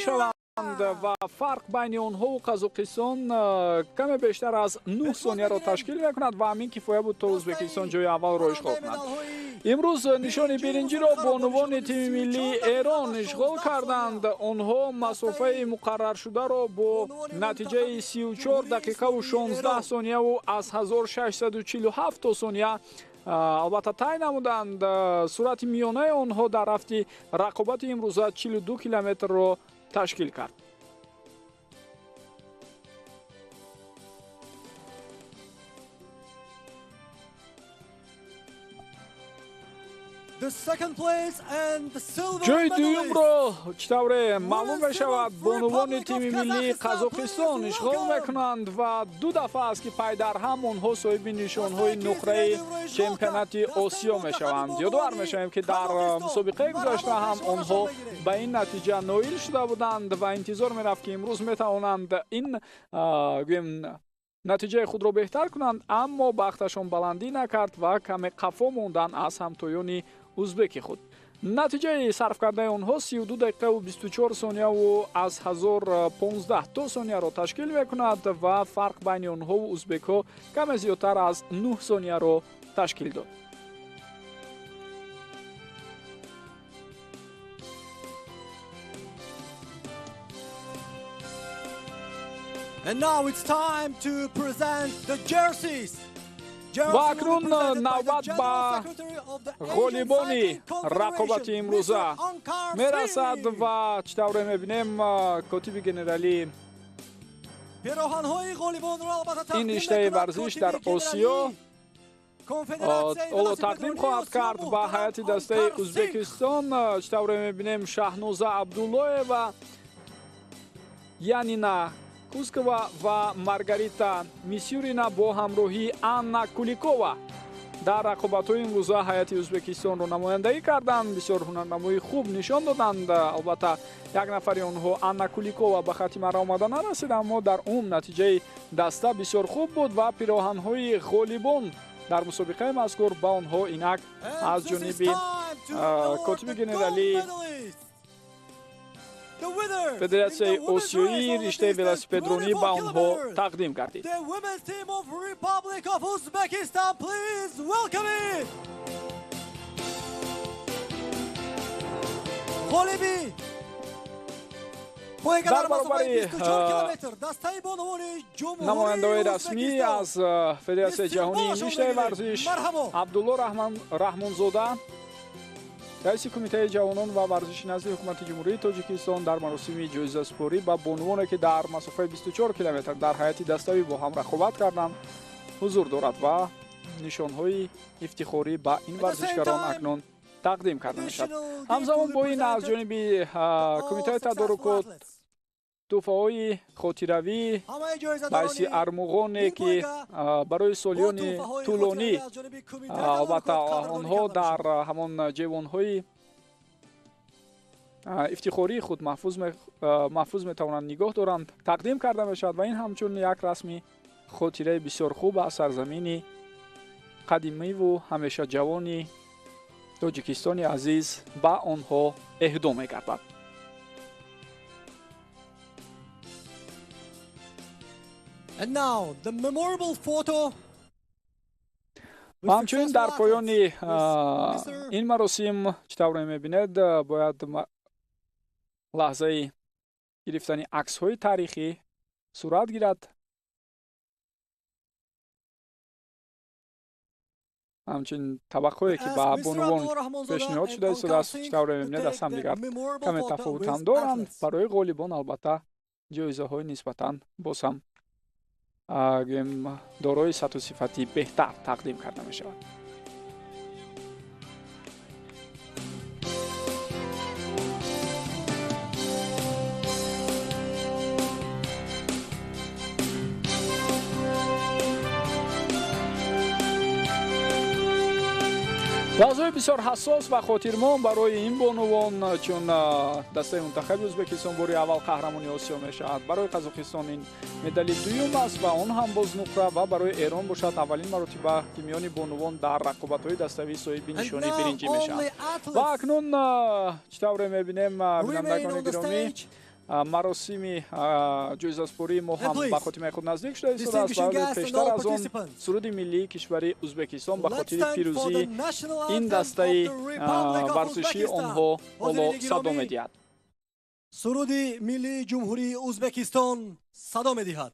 мешаванд ва фарқ байни онҳову Қазоқистон каме бештар аз 9 сонияро ташкил мекунад ва ҳамин кифоя буд, то Ӯзбекистон ҷои аввалро ишғол кунад. Имрӯз нишони биринҷиро бонувони тими миллии Эрон ишғол карданд. Онҳо масофаи муқарраршударо бо натиҷаи 34 дақиқаву 16 сонияву аз 1647 сония албатта тай намуданд. Суръати миёнаи онҳо дар рафти рақобати имрӯза 42 километрро ташкил кард. Ҷои дуюмро чӣ тавре маълум мешавад, бонувони тими миллии Қазоқистон ишғол мекунанд ва ду дафъа аст, ки пайдарҳам онҳо соҳиби нишонҳои нуқраи чемпионати Осиё мешаванд. Ёдовар мешавем, ки дар мусобиқаи гузашта ҳам онҳо ба ин натиҷа ноил шуда буданд ва интизор мерафт, ки имрӯз метавонанд ин гӯем натиҷаи худро беҳтар кунанд, аммо бахташон баландӣ накард ва каме қафо монданд аз ҳамтоёни узбеки худ. Натиҷаи сарф кардаи онҳо 32 дақиқаву 24 сонияву аз 1015 то сонияро ташкил мекунад ва фарқ байни онҳову узбекҳо каме зиёдтар аз 9 сонияро ташкил дод. And now it's time to present the jerseys. Ва акнун навбат ба ғолибони рақобати имрӯза мерасад ва чӣ тавре мебинем, котиби генералӣ ин риштаи варзиш дар Осиё ҳоло тақдим хоҳад кард ба ҳайати дастаи Ӯзбекистон. Чӣ тавре мебинем, Шаҳноза Абдуллоева, Янина Кускова ва Маргарита Мисюрина бо ҳамроҳии Анна Куликова дар рақобатҳои имрӯза ҳайати Ӯзбекистонро намояндагӣ карданд. Бисёр ҳунарнамоии хуб нишон доданд. Албатта, як нафари онҳо, Анна Куликова, ба хати марра омада нарасид, аммо дар умум натиҷаи даста бисёр хуб буд ва пироҳанҳои ғолибон дар мусобиқаи мазкур ба онҳо инак аз ҷониби котиби генералии Федератсияи Осиёии риштаи велосипедронӣ ба онҳо тақдим гардид. Дар баробари намояндаҳои расмӣ аз Федератсияи ҷаҳонии риштаи варзиш Абдулло Раҳмонзода, раиси Кумитаи ҷавонон ва варзиши назди Ҳукумати Ҷумҳурии Тоҷикистон, дар маросими ҷоизасупорӣ ба бонувоне, ки дар масофаи 24 километр дар ҳайати даставӣ бо ҳам рақобат карданд, ҳузур дорад ва нишонҳои ифтихорӣ ба ин варзишгарон акнун тақдим карда мешавад. Ҳамзамон бо ин аз ҷониби Кумитаи тадорукот тӯҳфаҳои хотиравӣ ба ҳайси армуғоне, ки барои солиёни тӯлонӣ албатта онҳо дар ҳамон ҷевонҳои ифтихории худ маҳфуз метавонанд нигоҳ доранд, тақдим карда мешавад ва ин ҳамчун як расми хотираи бисёр хуб аз сарзамини қадимиву ҳамеша ҷавони Тоҷикистони азиз ба онҳо эҳдо мегардад. And now the memorable photo. Ва ҳамчунин дар поёни ин маросим, чӣ тавре мебинед, бояд лаҳзаи гирифтани аксҳои таърихӣ сурат гирад. Ҳамчунин табақҳое, ки ба бонувон пешниҳод шуда истодааст, чӣ тавре мебинед, аз ҳамдигар каме тафовутам доранд. Барои ғолибон албатта ҷоизаҳои нисбатан боз ҳам дорои сатҳу сифати беҳтар тақдим карда мешавад. Лаҳзаҳои бисёр ҳассос ва хотирмон барои ин бонувон, чун дастаи мунтахаби Ӯзбекистон бори аввал қаҳрамони Осиё мешавад. Барои Қазоқистон ин медали дуюм аст ва он ҳам боз нуқра, ва барои Эрон бошад аввалин маротиба, ки миёни бонувон дар рақобатҳои давӣ соҳиби нишони биринҷӣ мешаванд. Ва акнун чӣ тавре мебинем, бинандагони гиромӣ, Маросими ҷоизаспории мо ҳам ба хотимаи худ наздик шуда истодааст ва пештар аз он суруди миллии кишвари Ӯзбекистон ба хотири пирӯзии ин дастаи варзишии онҳо ҳоло садо медиҳад. Суруди миллии Ҷумҳурии Ӯзбекистон садо медиҳад.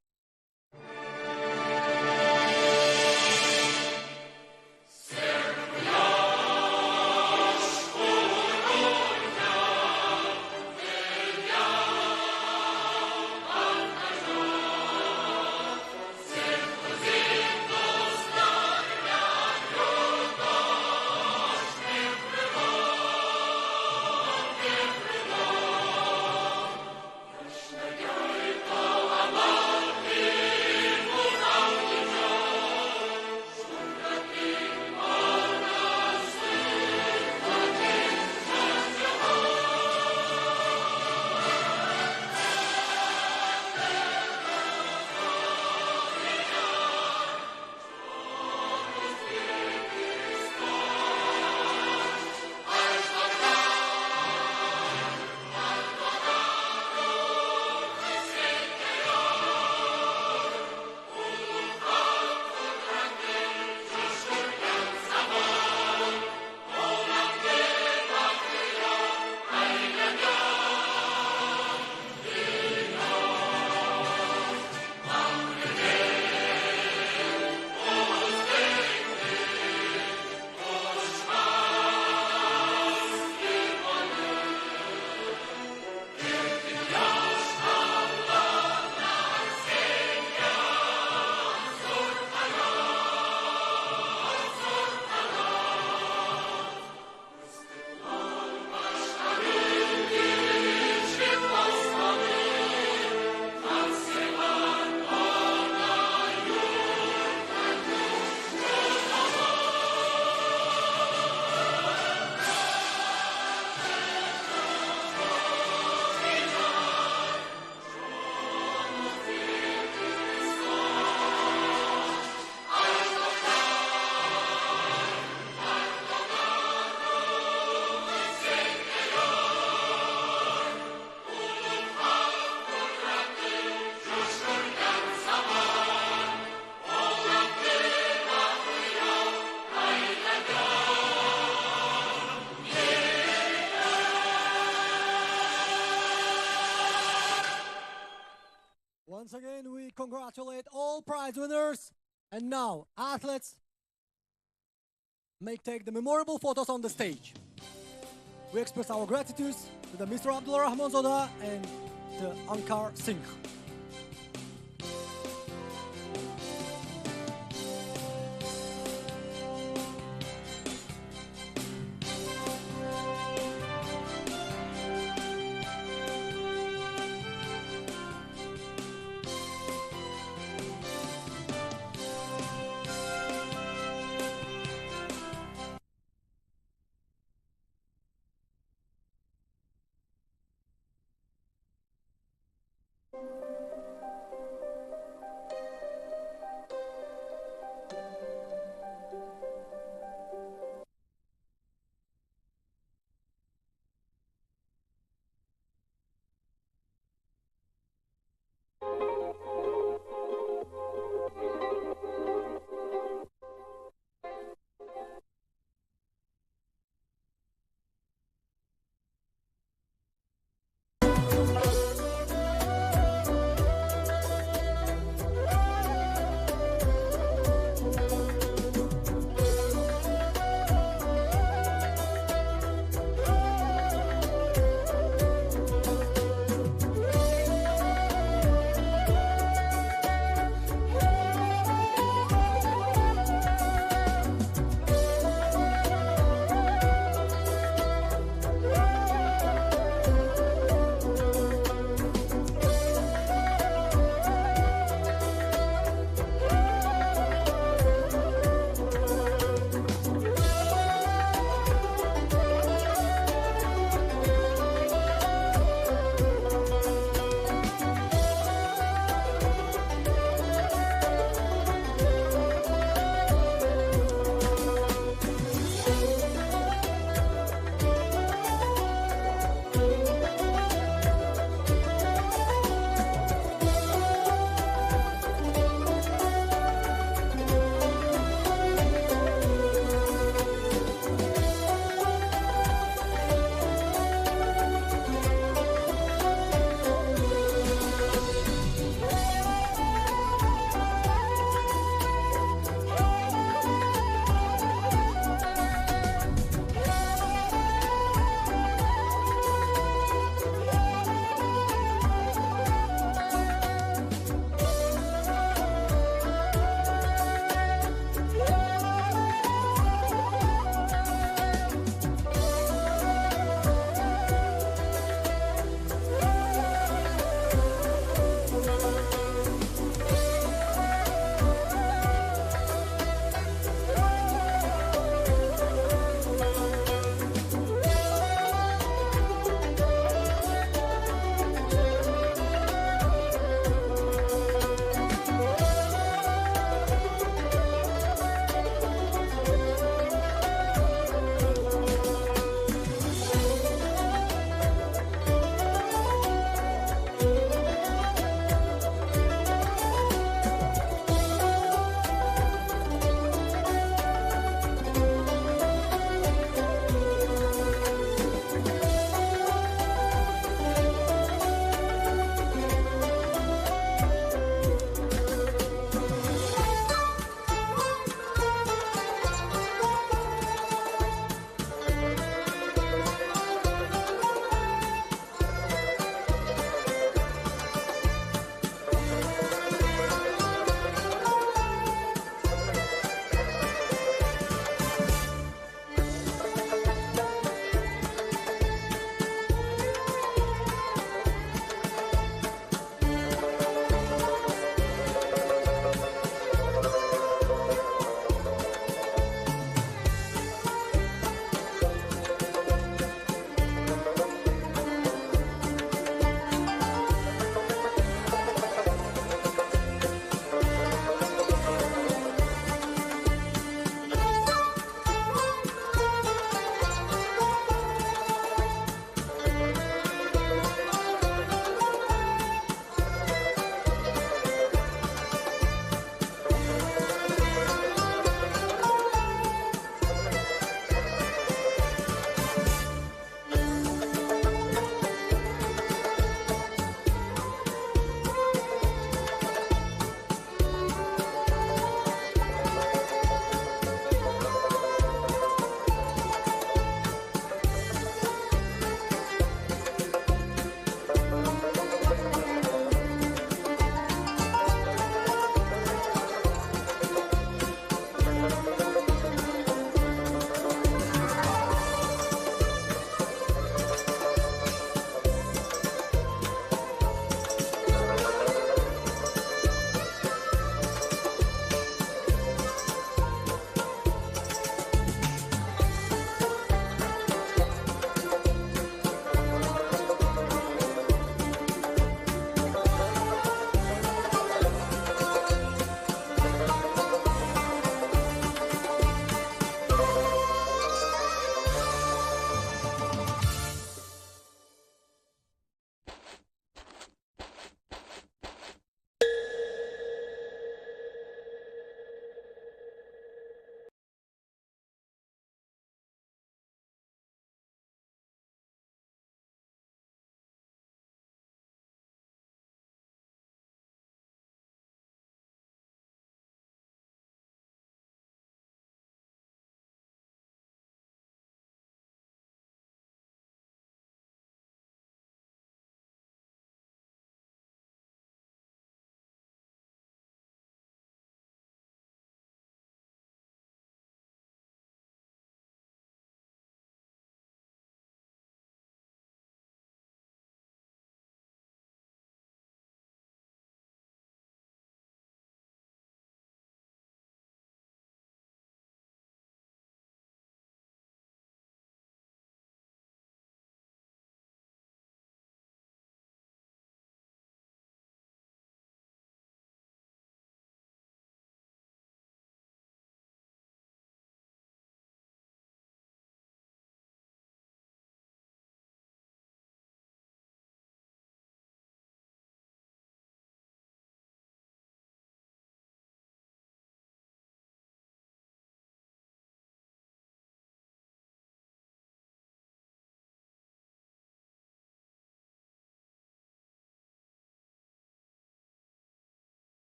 Once again, we congratulate all prize winners. And now, athletes may take the memorable photos on the stage. We express our gratitude to the Mr. Abdullah Rahmanzoda and to Ankar Singh.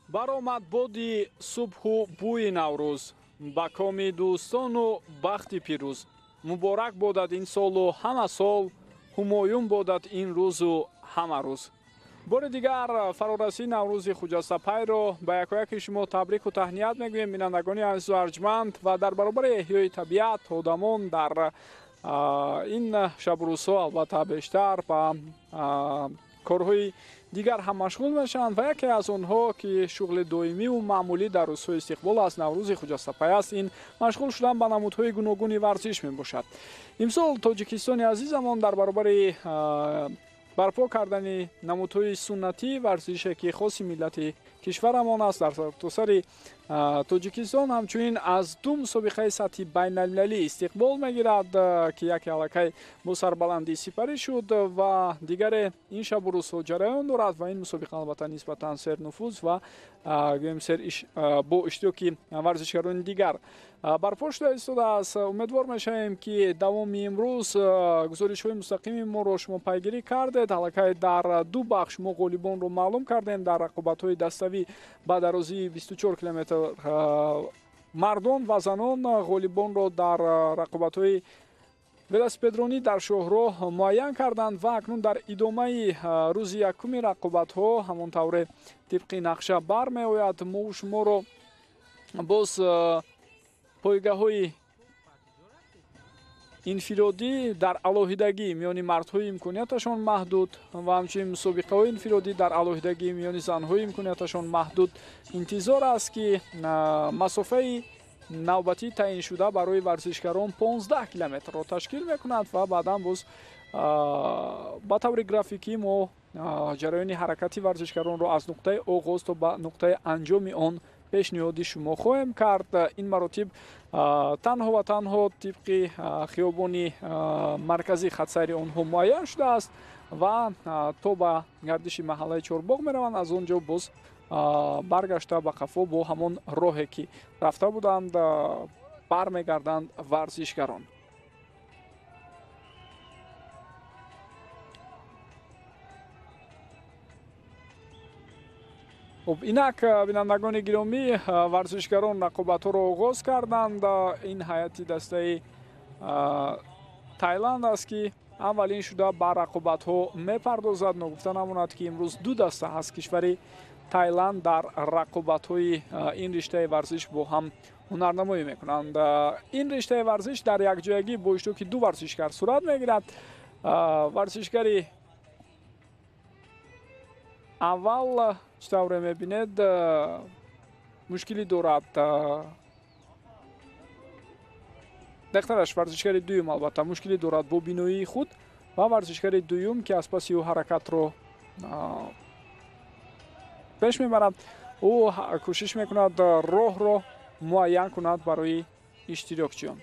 Баромад боди субҳу бӯи Наврӯз, ба коми дӯстону бахти пирӯз. Муборак бодад ин солу ҳама сол, ҳумоюн бодад ин рӯзу ҳама рӯз. Бори дигар фарорасии Наврӯзи Хуҷастапайро ба якояки шумо табрику таҳният мегӯем, бинандагони азизу арҷманд, ва дар баробари эҳёи табиат одамон дар ин шабу рӯзҳо албатта бештар ба корҳои дигар ҳам машғул мешаванд ва яке аз онҳо, ки шуғли доимиву маъмулӣ дар рӯзҳои истиқбол аз Наврӯзи Хуҷастапай аст, ин машғул шудан ба намудҳои гуногуни варзиш мебошад. Имсол Тоҷикистони азизамон дар баробари барпо кардани намудҳои суннатии варзише, ки хоси миллати кишварамон аст, дар сартосари Тоҷикистон ҳамчунин аз ду мусобиқаи сатҳи байналмилалӣ истиқбол мегирад, ки яке аллакай бо сарбаландӣ сипарӣ шуд ва дигаре ин шабу рӯзҳо ҷараён дорад. Ва ин мусобиқа албатта нисбатан сернуфуз ва гӯем бо иштироки варзишгарони дигар барпо шуда истодааст. Умедвор мешавем, ки давоми имрӯз гузоришҳои мустақими моро шумо пайгирӣ кардед. Аллакай дар ду бахш мо ғолибонро маълум кардем. Дар рақобатҳои даставӣ ба дарозии 24 километр мардон ва занон ғолибонро дар рақобатҳои велосипедронӣ дар шоҳроҳ муайян карданд ва акнун дар идомаи рӯзи якуми рақобатҳо ҳамон тавре тибқи нақша бармеояд, мо шуморо боз пойгаҳои инфиродӣ дар алоҳидагӣ миёни мардҳои имконияташон маҳдуд ва ҳамчунин мусобиқаҳои инфиродӣ дар алоҳидагӣ миёни занҳои имконияташон маҳдуд интизор аст, ки масофаи навбатӣ таъиншуда барои варзишгарон 15 километрро ташкил мекунад ва баъдан боз ба таври графикӣ мо ҷараёни ҳаракати варзишгаронро аз нуқтаи оғоз то ба нуқтаи анҷоми он пешниҳоди шумо хоҳем кард. Ин маротиб танҳо ва танҳо тибқи хиёбони марказӣ хатсайри онҳо муайян шудааст ва то ба гардиши маҳаллаи Чорбоғ мераванд, аз он ҷо боз баргашта ба қафо бо ҳамон роҳе, ки рафта буданд, бармегарданд варзишгарон. Хуб, инак, бинандагони гиромӣ, варзишгарон рақобатҳоро оғоз карданд. Ин ҳайати дастаи Тайланд аст, ки аввалин шуда ба рақобатҳо мепардозад. Ногуфта намонад, ки имрӯз ду даста аз кишвари Тайланд дар рақобатҳои ин риштаи варзиш бо ҳам ҳунарнамоӣ мекунанд. Ин риштаи варзиш дар якҷоягӣ бо иштироки ду варзишгар сурат мегирад. Варзишгари аввал, чӣ тавре мебинед, мушкилӣ дорад. Дақиқтараш, варзишгари дуюм албатта мушкилӣ дорад бо биноии худ ва варзишгари дуюм, ки аз паси ӯ ҳаракатро пеш мебарад, ӯ кӯшиш мекунад роҳро муайян кунад барои иштирокчиён.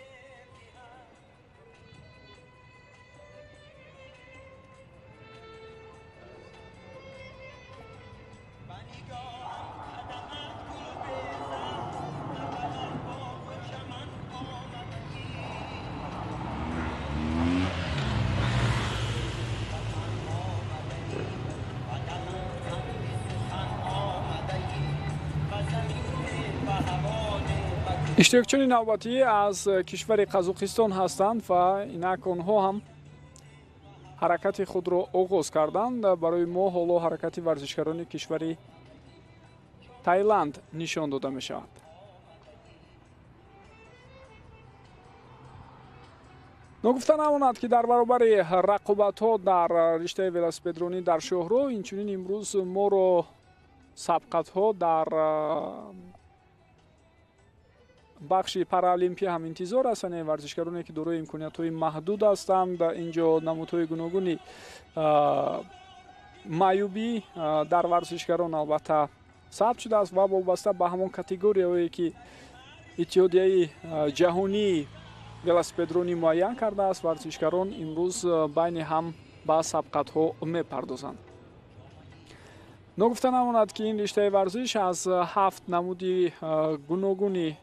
Иштирокчиёни навбатӣ аз кишвари Қазоқистон ҳастанд ва инак онҳо ҳам ҳаракати худро оғоз карданд. Барои мо ҳоло ҳаракати варзишгарони кишвари Тайланд нишон дода мешавад. Ногуфта намонад, ки дар баробари рақобатҳо дар риштаи велосипедронӣ дар шоҳроҳ, инчунин имрӯз моро сабқатҳо дар бахши паралимпия ҳам интизор аст. Яъне варзишгароне, ки дорои имкониятҳои маҳдуд ҳастанд, инҷо намудҳои гуногуни маъюбӣ дар варзишгарон албатта сабт шудааст ва вобаста ба ҳамон категорияҳое, ки Иттиҳодияи ҷаҳонии велосипедронӣ муайян кардааст, варзишгарон имрӯз байни ҳам ба сабқатҳо мепардозанд. Ногуфта намонад, ки ин риштаи варзиш аз 7 намуди гуногуни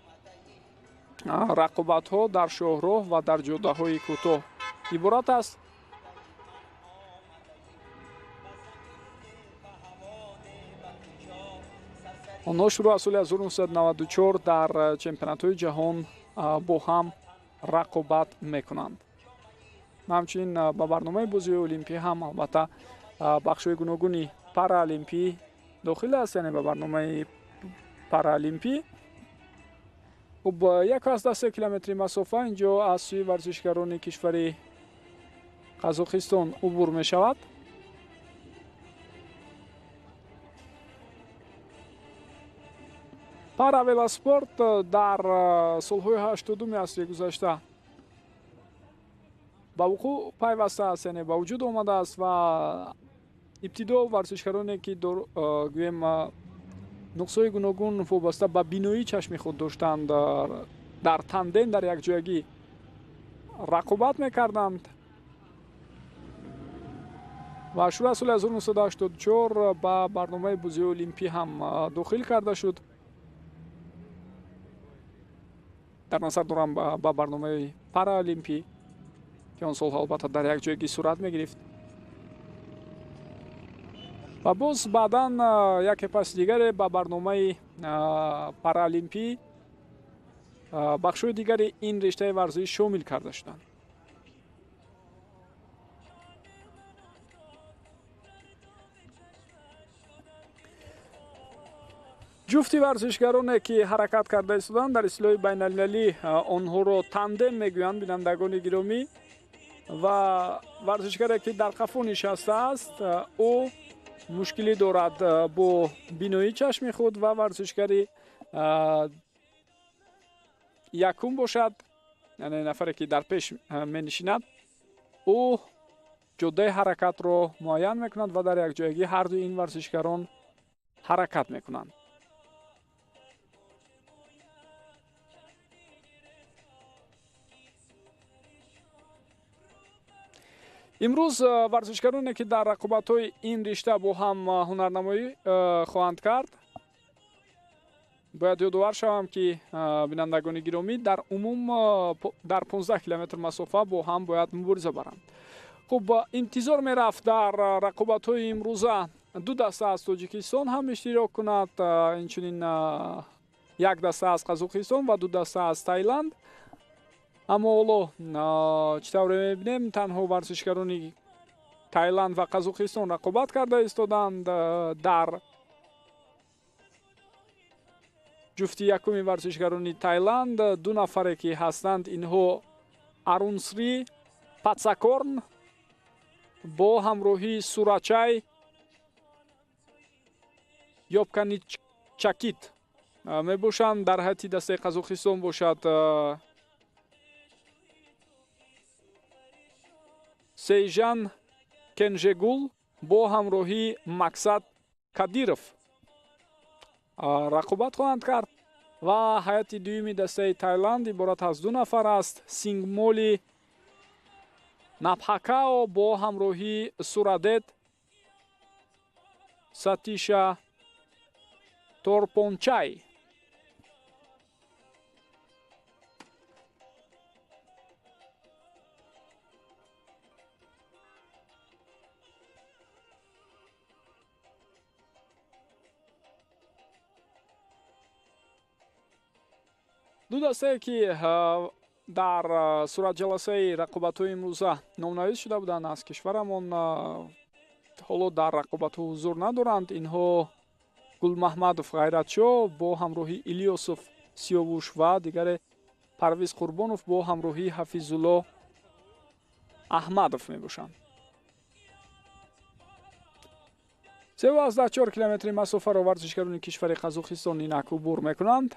рақобатҳо дар шоҳроҳ ва дар ҷодаҳои кӯтоҳ иборат аст. Онҳо шурӯъ аз соли 1994 дар чемпионатҳои ҷаҳон бо ҳам рақобат мекунанд. Ҳамчунин ба барномаи бозиҳои олимпӣ ҳам албатта бахшҳои гуногуни параолимпӣ дохил аст, яъне ба барномаи параолимпӣ. Хуб, 1,3 километри масофа инҷо аз сӯи варзишгарони кишвари Қазоқистон убур мешавад. Паравелоспорт дар солҳои 80-уми асри гузашта ба вуқӯъ пайваста аст, яъне ба вуҷуд омадааст ва ибтидо варзишгароне ки гӯем нуқсҳои гуногун вобаста ба биноии чашми худ доштанд, дар тандем дар якҷоягӣ рақобат мекарданд ва шурӯъ аз соли 1984 ба барномаи бозиҳои олимпӣ ҳам дохил карда шуд. Дар назар дорам ба барномаи параолимпӣ, ки он солҳо албатта дар як ҷойгӣ сурат мегирифт. Ва боз баъдан яке пас дигаре ба барномаи параолимпӣ бахшҳои дигари ин риштаи варзиш шомил карда шуданд. Ҷуфти варзишгароне ки ҳаракат карда истоданд, дар истилоҳи байналмилалӣ онҳоро тандем мегӯянд, бинандагони гиромӣ. Ва варзишгаре ки дар қафо нишастааст, ӯ мушкилӣ дорад бо биноии чашми худ ва варзишгари якум бошад, яъне нафаре ки дар пеш менишинад, ӯ ҷодаи ҳаракатро муайян мекунад ва дар якҷоягӣ ҳарду ин варзишгарон ҳаракат мекунанд. Имрӯз варзишгароне ки дар рақобатҳои ин ришта бо ҳам ҳунарнамоӣ хоҳанд кард, бояд ёдовар шавам ки бинандагони гиромӣ дар умум дар 15 километр масофа бо ҳам бояд мубориза баранд. Хуб, интизор мерафт дар рақобатҳои имрӯза ду даста аз Тоҷикистон ҳам иштирок кунад, инчунин як даста аз Қазоқистон ва ду даста аз Таиланд. Аммо ҳоло чӣ тавре мебинем, танҳо варзишгарони Таиланд ва Қазоқистон рақобат карда истоданд. Дар ҷуфти якуми варзишгарони Таиланд ду нафаре ки ҳастанд, инҳо Арунсри Патсакорн бо ҳамроҳии Сурачай Ёбканичакит мебошанд. Дар ҳайати дастаи Қазоқистон бошад Сейжан Кенжегул бо ҳамроҳии Максад Кадиров рақобат хоҳанд кард. Ва ҳайати дуюми дастаи Таиланд иборат аз ду нафар аст: Сингмоли Напхакао бо ҳамроҳии Сурадет Сатиша Торпончай. Ду дастае ки дар суратҷаласаи рақобатҳои имрӯза номнавис шуда буданд аз кишварамон, ҳоло дар рақобатҳо ҳузур надоранд. Инҳо Гулмаҳмадов Ғайратшоҳ бо ҳамроҳии Илёсов Сиёвуш ва дигаре Парвиз Қурбонов бо ҳамроҳии Ҳафизулло Аҳмадов мебошанд. 3,4 километри масофаро варзишгарони кишвари Қазоқистон инак убур мекунанд.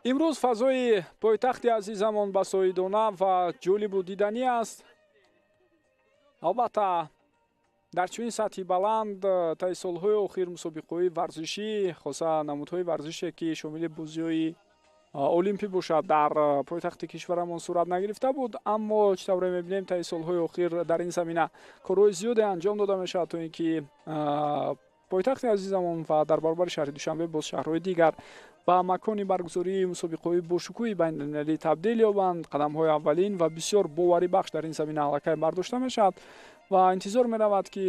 Имрӯз фазои пойтахти азизамон басоидона ва ҷолибу диданӣ аст. Албатта, дар чунин сатҳи баланд таи солҳои охир мусобиқаҳои варзишӣ, хоса намудҳои варзише, ки шомили бозиҳои олимпӣ бошад, дар пойтахти кишварамон сурат нагирифта буд. Аммо чӣ тавре мебинем, таи солҳои охир дар ин замина корҳои зиёде анҷом дода мешавад, то ин ки пойтахти азизамон ва дар баробари шаҳри Душанбе боз шаҳрҳои дигар ба макони баргузории мусобиқаҳои бошукӯҳи байналмилалӣ табдил ёбанд. Қадамҳои аввалин ва бисёр боварибахш дар ин замина аллакай бардошта мешавад ва интизор меравад, ки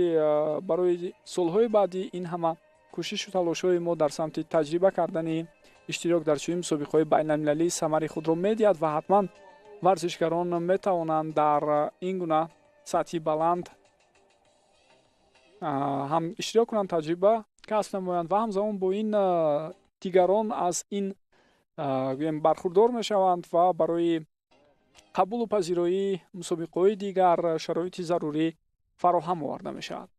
барои солҳои баъдӣ ин ҳама кӯшишу талошҳои мо дар самти таҷриба кардани иштирок дар чунин мусобиқаҳои байналмилалӣ самари худро медиҳад ва ҳатман варзишгарон метавонанд дар ин гуна сатҳи баланд ҳам иштирок кунанд, таҷриба касб намоянд ва ҳамзамон бо ин дигарон аз ин гӯем бархурдор мешаванд ва барои қабулу пазироии мусобиқаҳои дигар шароити зарурӣ фароҳам оварда мешавад.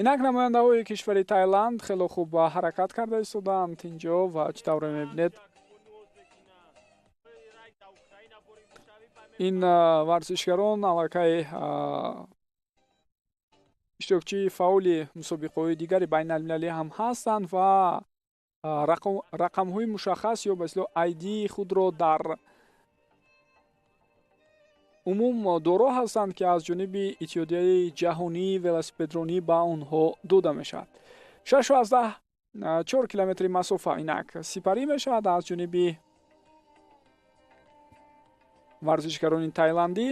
Инак намояндаҳои кишвари Тайланд хело хуб ҳаракат карда истодаанд инҷо ва чӣ тавре мебинед, ин варзишгарон аллакай иштирокчии фаъоли мусобиқаҳои дигари байналмилалӣ ҳам ҳастанд ва рақамҳои мушаххас ё ба истилоҳ ID худро дар умум доро ҳастанд, ки аз ҷониби Иттиҳодияи ҷаҳонии велосипедронӣ ба онҳо дода мешавад. 6,4 километри масофа инак сипарӣ мешавад аз ҷониби варзишгарони тайландӣ.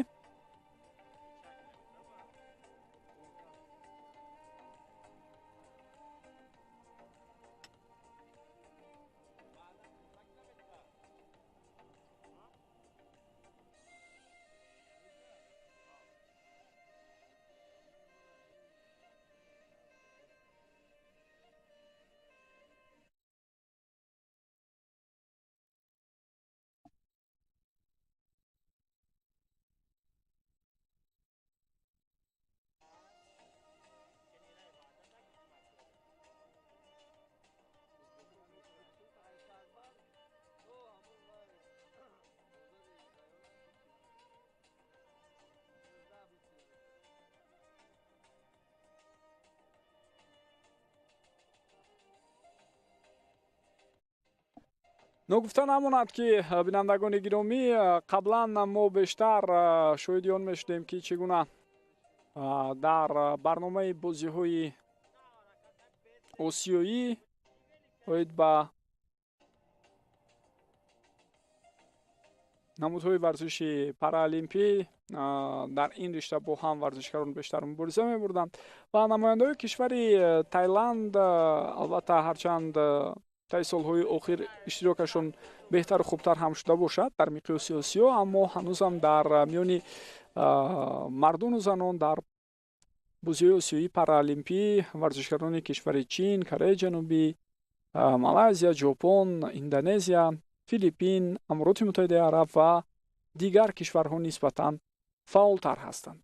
Ногуфта намонад, ки бинандагони гиромӣ, қаблан мо бештар шоҳиди он мешудем, ки чӣ гуна дар барномаи бозиҳои осиёӣ оид ба намудҳои варзиши параолимпӣ дар ин ришта бо ҳам варзишгарон бештар мубориза мебурданд ва намояндаҳои кишвари Тайланд, албатта, ҳарчанд таи солҳои охир иштирокашон беҳтару хубтар ҳам шуда бошад дар миқёси Осиё, аммо ҳанӯзам дар миёни мардону занон дар бозиҳои осиёии параолимпӣ варзишгарони кишвари Чин, Кореяи Ҷанубӣ, Малайзия, Ҷопон, Индонезия, Филиппин, Амороти Муттаҳидаи Араб ва дигар кишварҳо нисбатан фаъолтар ҳастанд.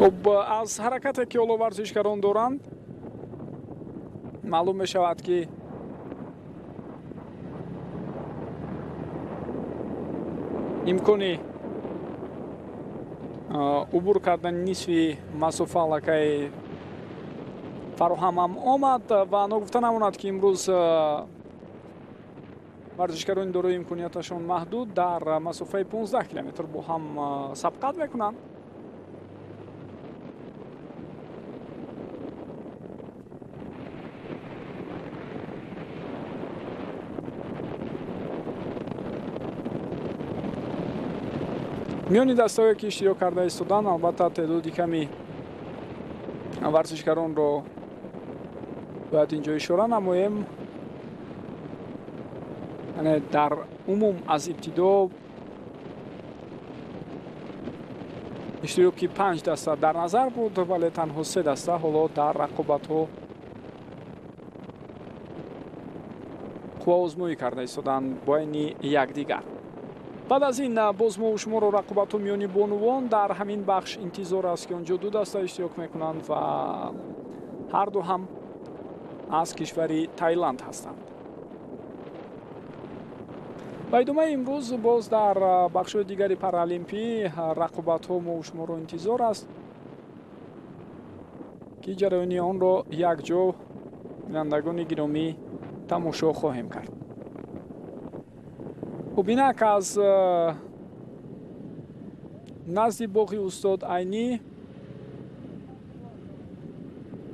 Хуб, аз ҳаракате ки ҳоло варзишгарон доранд маълум мешавад, ки имкони убур кардани нисфи масофа аллакай фароҳамам омад ва ногуфта намонад, ки имрӯз варзишгарони дорои имконияташон маҳдуд дар масофаи 15 километр бо ҳам сабқат мекунанд. Миёни дастаҳое ки иштирок карда истоданд, албатта теъдоди ками варзишгаронро бояд инҷо ишора намоем. Яъне дар умум аз ибтидо иштироки 5 даста дар назар буд, вале танҳо 3 даста ҳоло дар рақобатҳо қувваозмоӣ карда истоданд байни якдигар. Баъд аз ин боз мо шуморо рақобатҳо миёни бонувон дар ҳамин бахш интизор аст, ки онҷо 2 даста иштирок мекунанд ва ҳар ду ҳам аз кишвари Таиланд ҳастанд. Ба идомаи имрӯз боз дар бахшҳои дигари паралимпӣ рақобатҳо мо шуморо интизор аст, ки ҷараёни онро якҷо бинандагони гиромӣ тамошо хоҳем кард. Хуб, инак аз назди боғи устод Айнӣ,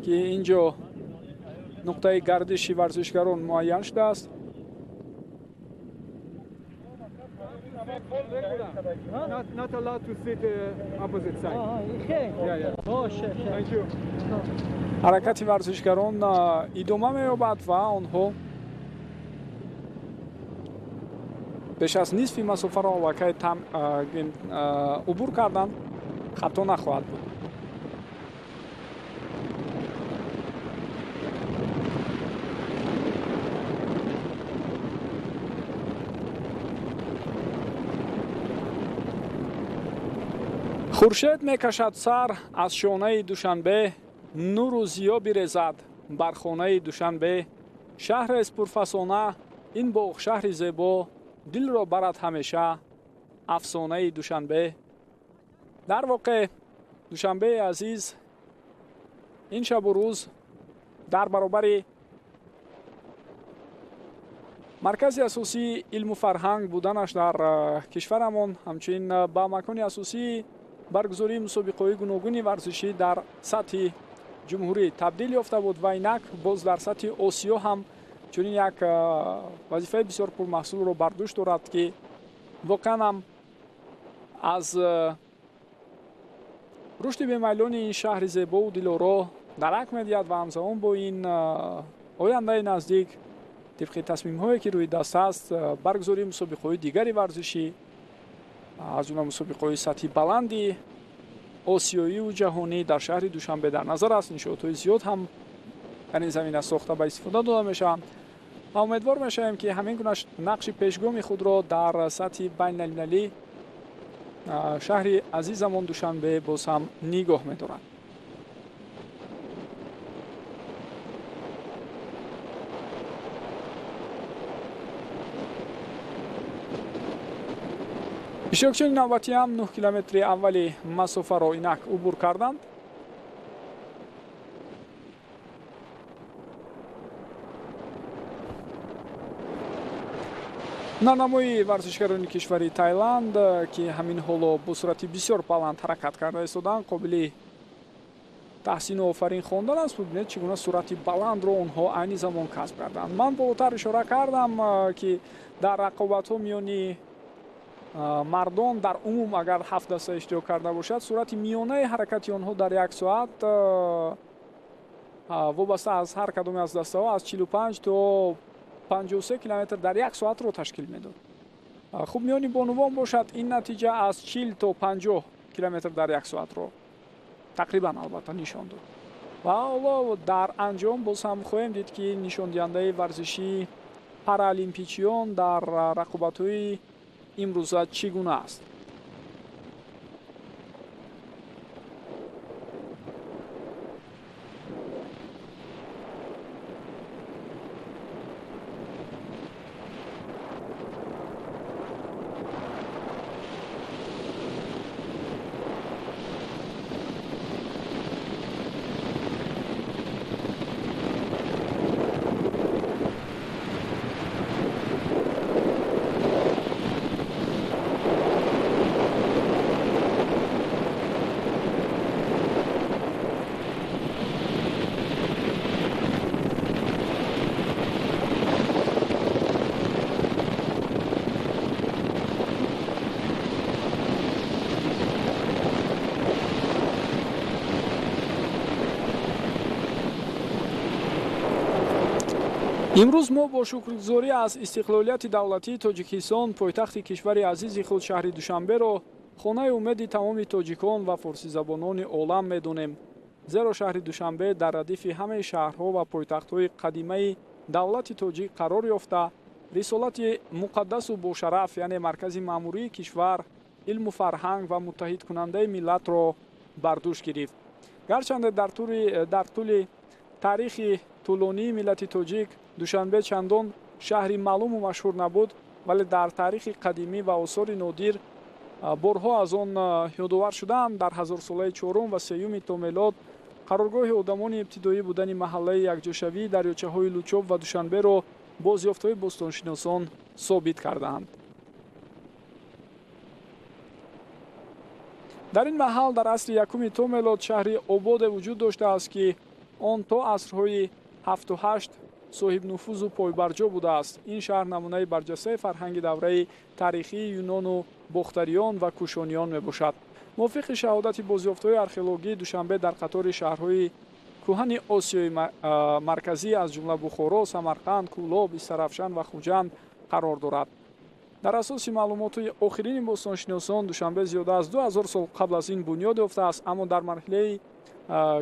ки инҷо нуқтаи гардиши варзишгарон муайян шудааст, Not allowed to sit opposite side. Yeah, yeah. Thank you. Ҳаракати варзишгарон идома меёбад ва онҳо беш аз нисфи масофаро аллакай убур карданд, хато нахоҳад буд. Хуршед мекашад сар аз шонаи Душанбе, нуру зиё бирезад бар хонаи Душанбе. Шаҳрест пурфасона, ин боғ шаҳри зебо, дилро барад ҳамеша афсонаи Душанбе. Дар воқеъ Душанбеи азиз ин шабу рӯз дар баробари маркази асосии илму фарҳанг буданаш дар кишварамон, ҳамчунин ба макони асосии баргузории мусобиқаҳои гуногуни варзишӣ дар сатҳи ҷумҳурӣ табдил ёфта буд ва инак боз дар сатҳи Осиё ҳам чунин як вазифаи бисёр пурмаҳсулро бар дӯш дорад, ки воқеан ҳам аз рушди бемайлони ин шаҳри зебову дилоро дарак медиҳад ва ҳамзамон бо ин ояндаи наздик тибқи тасмимҳое ки рӯи даст аст баргузории мусобиқаҳои дигари варзишӣ, аз ҷумла мусобиқаҳои сатҳи баланди осиёиву ҷаҳонӣ дар шаҳри Душанбе дар назар аст. Иншоотҳои зиёд ҳам дар ин замина сохта ба истифода дода мешаванд ва умедвор мешавем, ки ҳамин гуна нақши пешгоми худро дар сатҳи байналмилалӣ шаҳри азизамон Душанбе боз ҳам нигоҳ медорад. Иштирокчиёни навбатӣ ҳам 9 километри аввали масофаро инак убур карданд. Ҳунарнамои варзишгарони кишвари Таиланд, ки ҳамин ҳоло бо суръати бисёр баланд ҳаракат карда истоданд, қобили таҳсину офарин хондан аст. Бубинед, чӣ гуна суръати баландро онҳо айни замон касб карданд. Ман болотар ишора кардам, ки дар рақобатҳо миёни мардон дар умум агар 7 даста иштирок карда бошад, суръати миёнаи ҳаракати онҳо дар як соат вобаста аз ҳар кадоме аз дастаҳо аз 45 то 53 километр дар як соатро ташкил медод. Хуб, миёни бонувон бошад, ин натиҷа аз 40 то 50 километр дар як соатро тақрибан албатта нишон дод. Ва ҳоло дар анҷом боз ҳам хоҳем дид, ки нишондиҳандаи варзишии паралимпичиён дар рақобатҳои имрӯза чӣ гуна аст. Имрӯз мо бо шукргузорӣ аз истиқлолияти давлатии Тоҷикистон пойтахти кишвари азизи худ шаҳри Душанберо хонаи умеди тамоми тоҷикон ва форсизабонони олам медонем. Зеро шаҳри Душанбе дар радифи ҳамаи шаҳрҳо ва пойтахтҳои қадимаи давлати тоҷик қарор ёфта, рисолати муқаддасу бошараф, яъне маркази маъмурии кишвар, илму фарҳанг ва муттаҳидкунандаи миллатро бар дӯш гирифт. Гарчанде дар тӯли таърихи тӯлонии миллати тоҷик Душанбе чандон шаҳри маълуму машҳур набуд, вале дар таърихи қадимӣ ва осори нодир борҳо аз он ёдовар шудаанд. Дар ҳазорсолаи чорум ва сеюми то мелод қароргоҳи одамони ибтидоӣ будани маҳаллаи якҷошавии дарёчаҳои Лучоб ва Душанберо бозёфтҳои бостоншиносон собит кардаанд. Дар ин маҳал дар асри якуми то мелод шаҳри Ободе вуҷуд доштааст, ки он то асрҳои 7-8 соҳибнуфузу пойбарҷо будааст. Ин шаҳр намунаи барҷастаи фарҳанги давраи таърихии юнону бохтариён ва кушониён мебошад. Мувофиқи шаҳодати бозёфтҳои археологӣ, Душанбе дар қатори шаҳрҳои кӯҳани Осиёи Марказӣ аз ҷумла Бухоро, Самарқанд, Кӯлоб, Истарафшан ва Хуҷанд қарор дорад. Дар асоси маълумоти охирини бостоншиносон, Душанбе зиёда аз 2000 сол қабл аз ин бунёд ёфтааст, аммо дар марҳилаи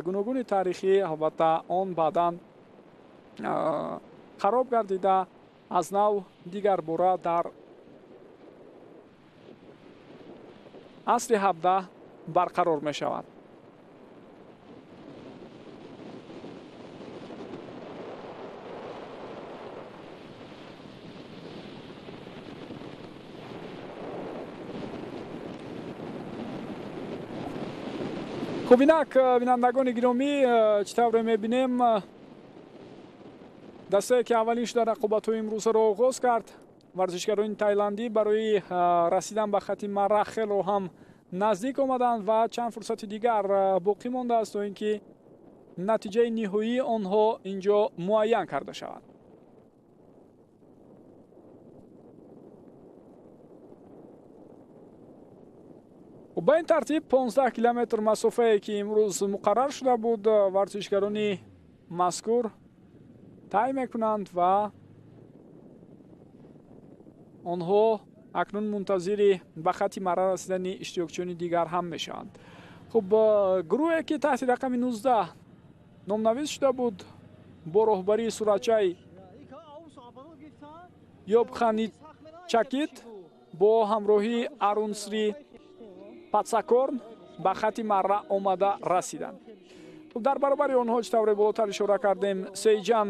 гуногуни таърихӣ албатта он баъдан хароб гардида, аз нав дигарбора дар асри 17 барқарор мешавад. Хуб, инак бинандагони гиромӣ, чӣ тавре мебинем, дастае ки аввалин шуда рақобатҳои имрӯзаро оғоз кард, варзишгарони тайландӣ барои расидан ба хати марра хело ҳам наздик омаданд ва чанд фурсати дигар боқӣ мондааст, то ин ки натиҷаи ниҳоии онҳо инҷо муайян карда шавад. Ба ин тартиб 15 километр масофае ки имрӯз муқаррар шуда буд, варзишгарони мазкур тай мекунанд ва онҳо акнун мунтазири ба хати марра расидани иштирокчиёни дигар ҳам мешаванд. Хуб, гурӯҳе ки таҳти рақами 19 номнавис шуда буд бо роҳбарии суратчаи Ёбханичакит бо ҳамроҳии Арунсри Патсакорн ба хати марра омада расиданд. Дар баробари онҳо, чӣ тавре болотар ишора кардем, Сейҷан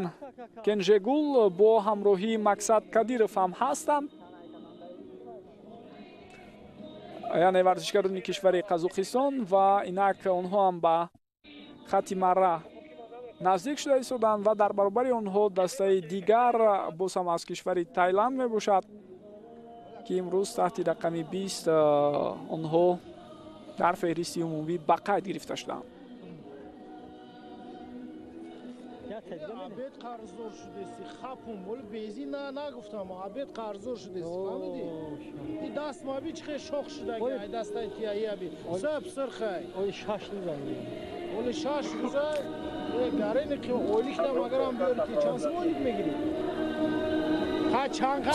Кенжегул бо ҳамроҳии Максад Кадиров ҳам ҳастанд, яъне варзишгарони кишвари Қазоқистон, ва инак онҳо ҳам ба хати марра наздик шуда истоданд ва дар баробари онҳо дастаи дигар боз ҳам аз кишвари Тайланд мебошад, ки имрӯз таҳти рақами 20 онҳо дар феҳристи умумӣ ба қайд гирифта шуданд. Абед қарздор шудеси, хапум, вале бензин нагуфтам, абед қарздор шудеси, фаҳмидӣ? И даст маби чӣ хел шох шудаги, ай дастаи тияи аби. Саб сирхай. Оли 6 рӯза. Оли 6 рӯза, гарени ки ойликам агарам биёри ки чанд сом ойлик мегирӣ?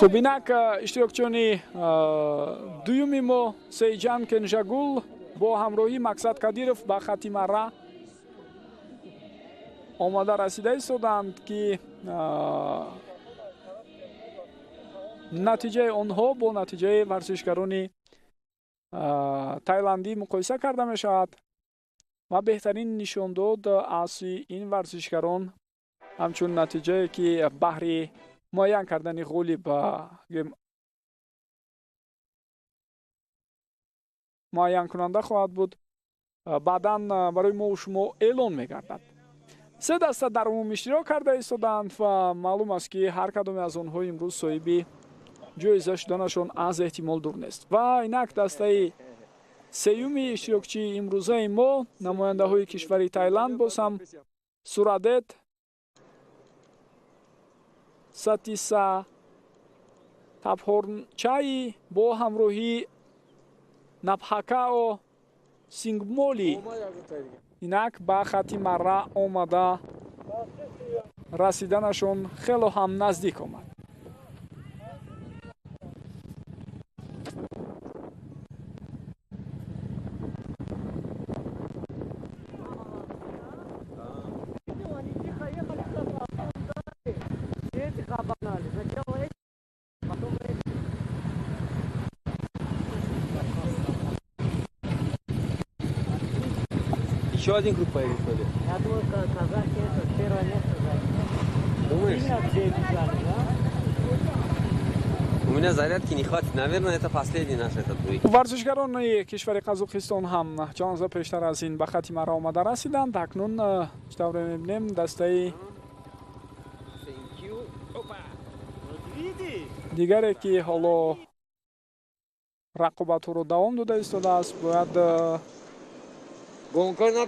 Хуб, инак иштирокчиёни дуюми мо Сейҷан Кенжагул бо ҳамроҳии Максад Кадиров ба хати марра омада расида истоданд, ки натиҷаи онҳо бо натиҷаи варзишгарони тайландӣ муқоиса карда мешавад ва беҳтарин нишондод аз ин варзишгарон ҳамчун натиҷае ки баҳри муайян кардани ғолиб муайянкунанда хоҳад буд, баъдан барои мо шумо эълон мегардад. Се даста дар умум иштирок карда истоданд ва маълум аст, ки ҳар кадоме аз онҳо имрӯз соҳиби ҷоиза шуданашон аз эҳтимол дур нест. Ва инак дастаи сеюми иштирокчии имрӯзаи мо намояндаҳои кишвари Тайланд боз ҳам Сурадет Сатиса Табҳорнчаи бо ҳамроҳии Напҳакао Сингмоли инак ба хати марра омада Расиданашон хело ҳам наздик омад. Еще один круг поедет, что ли? Я думаю, казахи это первое место заняли. Думаешь? Сильно все бежали, да? У меня зарядки не хватит. Наверное, это последний наш этот бой. Варзишгарони кишвари Қазоқистон ҳам чанд лаҳза пештар аз ин ба хати мара омада расиданд. Акнун чӣ тавре мебинем, дастаи дигаре, ки ҳоло рақобатҳоро давом дода истодааст, бояд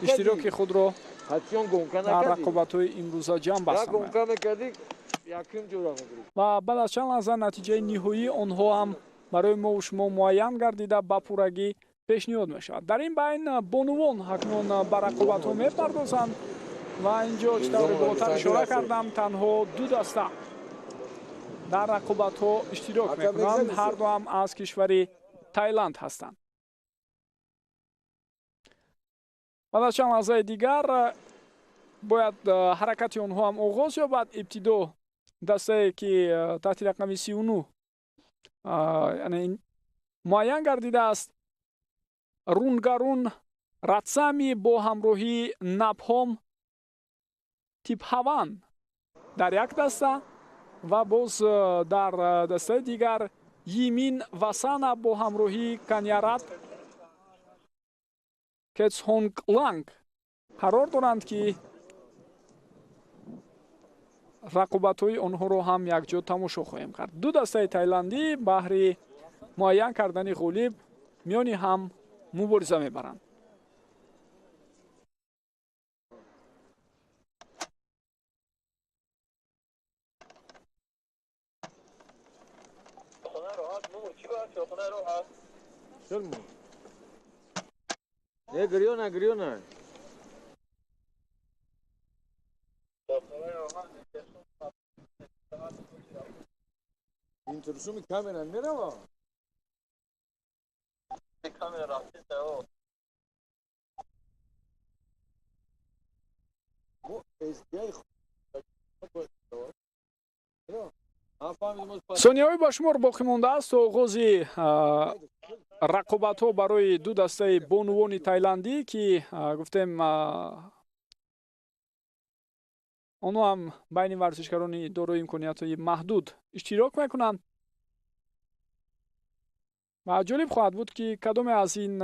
иштироки худро дар рақобатҳои имрӯза ҷамъ баст намояд. Ва баъд аз чанд лаҳза натиҷаи ниҳоии онҳо ҳам барои мову шумо муайян гардида, ба пуррагӣ пешниҳод мешавад. Дар ин байн бонувон акнун ба рақобатҳо мепардозанд ва инҷо, чӣ тавре болотар ишора кардам, танҳо ду даста дар рақобатҳо иштирок мекунанд. Ҳар дуам аз кишвари Таиланд ҳастанд. Баъд аз чанд лаҳзаи дигар бояд ҳаракати онҳо ҳам оғоз ёбад. Ибтидо дастае, ки таҳти рақами 39, яъне муайян гардидааст, Рунгарун Ратсами бо ҳамроҳии Напҳом Типҳаван дар як даста ва боз дар дастаи дигар Йимин Васана бо ҳамроҳии Каньярат Кетсҳонгланг қарор доранд, ки рақобатҳои онҳоро ҳам якҷо тамошо хоҳем кард. Ду дастаи тайландӣ баҳри муайян кардани ғолиб миёни ҳам мубориза мебаранд. Не, грёна, грёна. Интересуми камера мерава? Камера рафтиста, о. Мо SDI. Сонияҳои ба шумор боқӣ мондааст то оғози рақобатҳо барои ду дастаи бонувони тайландӣ, ки гуфтем, онҳо ҳам байни варзишгарони дорои имкониятҳои маҳдуд иштирок мекунанд. Ва ҷолиб хоҳад буд, ки кадоме аз ин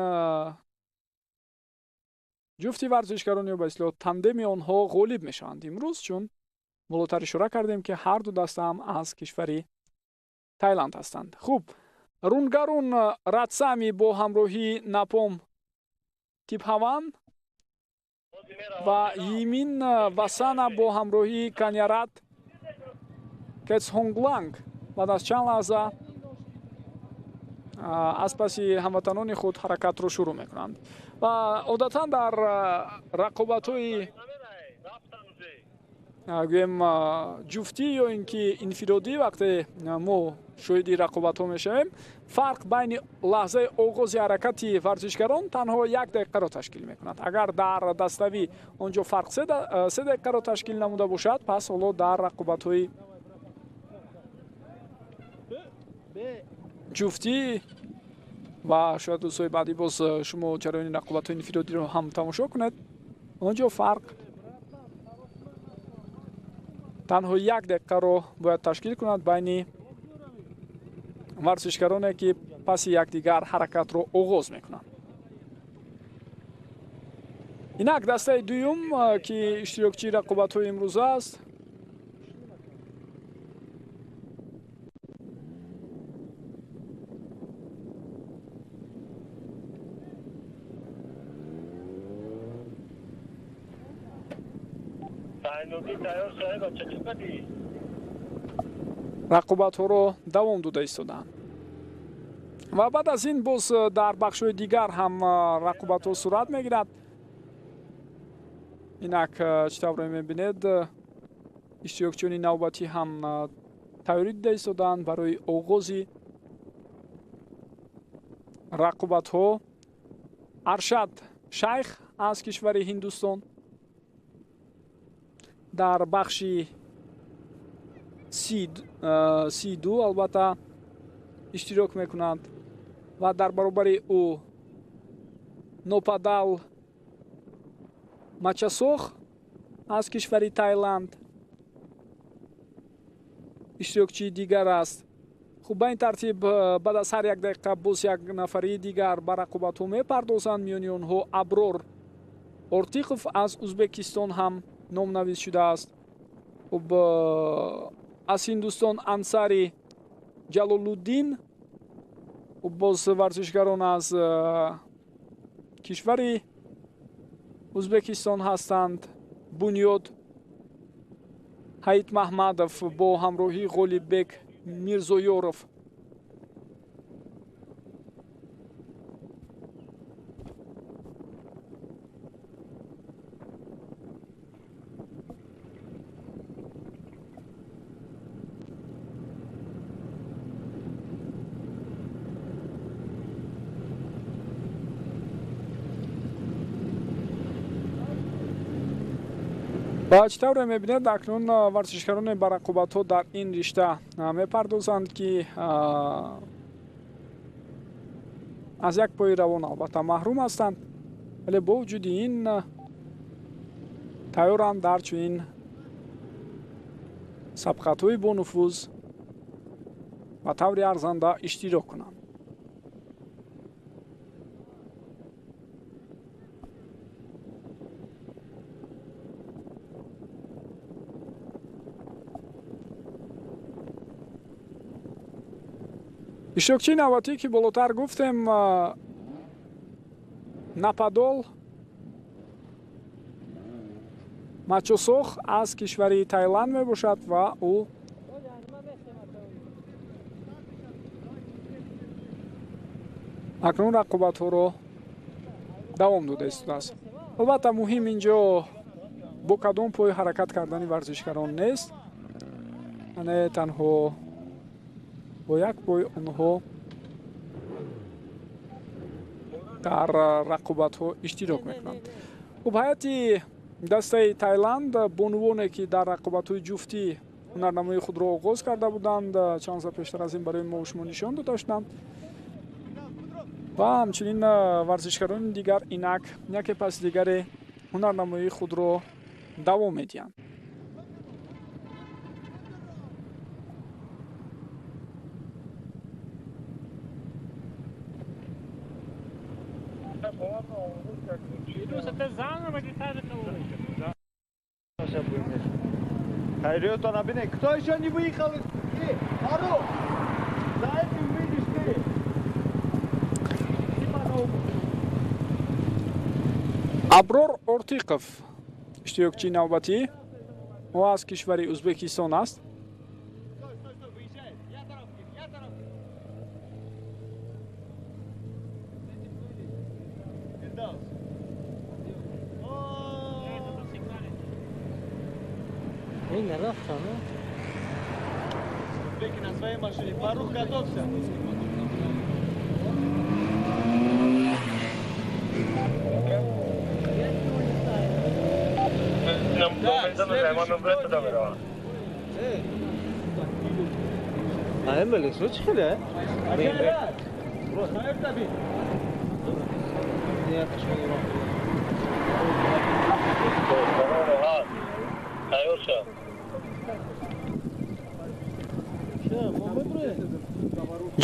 ҷуфти варзишгарон ё ба истилоҳ тандеми онҳо ғолиб мешаванд имрӯз, чун болотар ишора кардем, ки ҳар ду даста ҳам аз кишвари Тайланд ҳастанд. Хуб, Рунгарун Ратсами бо ҳамроҳии Напом Типҳаван ва Йимин Васана бо ҳамроҳии Каньярат Кетсҳонгланг баъд аз чанд лаҳза аз паси ҳамватанони худ ҳаракатро шурӯъ мекунанд. Ва одатан дар рақобатҳои, гӯем, ҷуфтӣ ё ин ки инфиродӣ, вақте мо шоҳиди рақобатҳо мешавем, фарқ байни лаҳзаи оғози ҳаракати варзишгарон танҳо як дақиқаро ташкил мекунад. Агар дар даставӣ он ҷо фарқ 3 дақиқаро ташкил намуда бошад, пас ҳоло дар рақобатҳои ҷуфтӣ ва шояд рӯзҳои баъдӣ боз шумо ҷараёни рақобатҳои инфиродиро ҳам тамошо кунед, он ҷо фарқ танҳо як дақиқаро бояд ташкил кунад байни варзишгароне, ки паси якдигар ҳаракатро оғоз мекунанд. Инак дастаи дуюм, ки иштирокчии рақобатҳои имрӯза аст. Рақобатҳоро давом дода истодаанд ва баъд аз ин боз дар бахшҳои дигар ҳам рақобатҳо сурат мегирад. Инак, чӣ тавре мебинед, Иштирокчиёни навбатӣ ҳам тайёрӣ дида истодаанд барои оғози рақобатҳо. Аршад Шайх аз кишвари Ҳиндустон дар бахши C2 албатта иштирок мекунанд ва дар баробари ӯ Нопадал Мачасох аз кишвари Тайланд иштирокчии дигар аст. Хуб, ба ин тартиб баъд аз ҳар як дақиқа боз як нафари дигар ба рақобатҳо мепардозанд. Миёни онҳо Аброр Ортиқов аз Узбекистон ҳам номнавис шудааст. Хуб, аз Ҳиндустон Ансари Ҷалолуддин, хуб, боз варзишгарон аз кишвари Узбекистон ҳастанд. Бунёд Ҳаит Маҳмадов бо ҳамроҳии Ғолиббек Мирзоёров. Ва чӣ тавре мебинед, акнун варзишгароне ба рақобатҳо дар ин ришта мепардозанд, ки аз як пои равон албатта маҳрум ҳастанд, вале бо вуҷуди ин тайёранд дар чунин сабқатҳои бонуфуз ба таври арзанда иштирок кунанд. Иштирокчии навбатӣ, ки болотар гуфтем, Нападол Мачосох аз кишвари Тайланд мебошад ва ӯ акнун рақобатҳоро давом дода истодааст. Албатта муҳим инҷо бо кадом пой ҳаракат кардани варзишгарон нест, яъне танҳо бо як пой онҳо дар рақобатҳо иштирок мекунанд. Хуб, ҳайати дастаи Тайланд бонувоне, ки дар рақобатҳои ҷуфтӣ ҳунарнамоии худро оғоз карда буданд, чанд сол пештар аз ин барои мо шумо нишон дода шуданд ва ҳамчунин варзишгарони дигар инак яке пас дигаре ҳунарнамоии худро давом медиҳанд. Кто еще не выехал? За этим выйдешь ты. Аброр Ортиқов иштирокчии навбатӣ, ӯ аз кишвари Узбекистон аст. На своей машине. Фарух, готовься.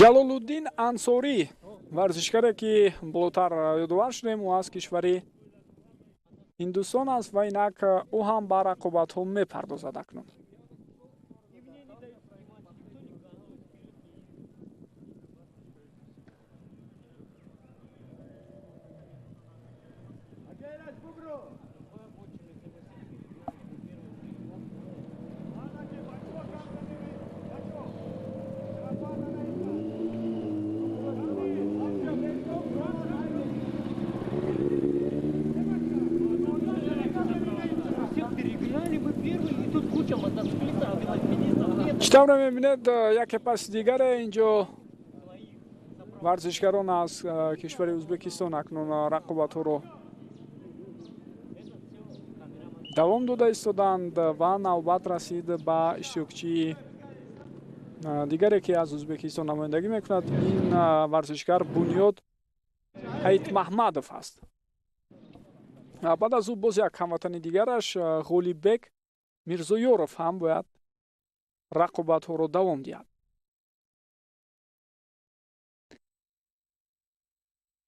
Ҷалолуддин Ансорӣ, варзишгаре ки болотар ёдовар шудем, ӯ аз кишвари Ҳиндустон аст ва инак ӯ ҳам ба рақобатҳо мепардозад акнун. Чӣ тавре мебинед, яке паси дигаре инҷо варзишгарон аз кишвари Ӯзбекистон акнун рақобатҳоро давом дода истоданд ва навбат расид ба иштирокчии дигаре, ки аз Ӯзбекистон намояндагӣ мекунад. Ин варзишгар Бунёд Ҳайтмаҳмадов аст. Баъд аз ӯ боз як ҳамватани дигараш Ғолиббек Мирзоёров ҳам бояд рақобатҳоро давом диҳад.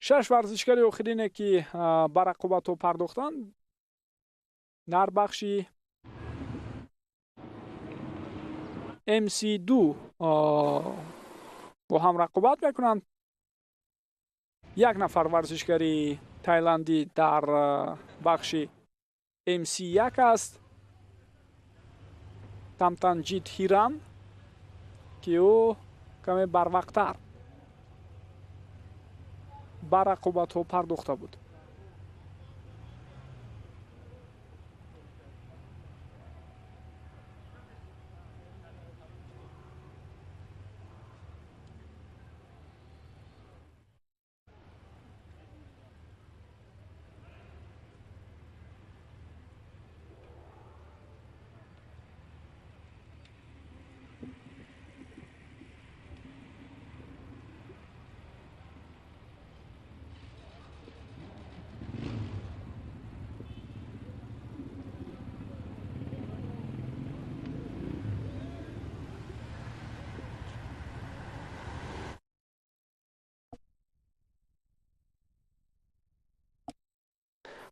Шаш варзишгари охирине, ки ба рақобатҳо пардохтанд, дар бахши MC2 бо ҳам рақобат мекунанд. Як нафар варзишгари тайландӣ дар бахши MC1 аст, Тамтанҷид Ҳиран, ки ӯ каме барвақттар ба рақобатҳо пардохта буд.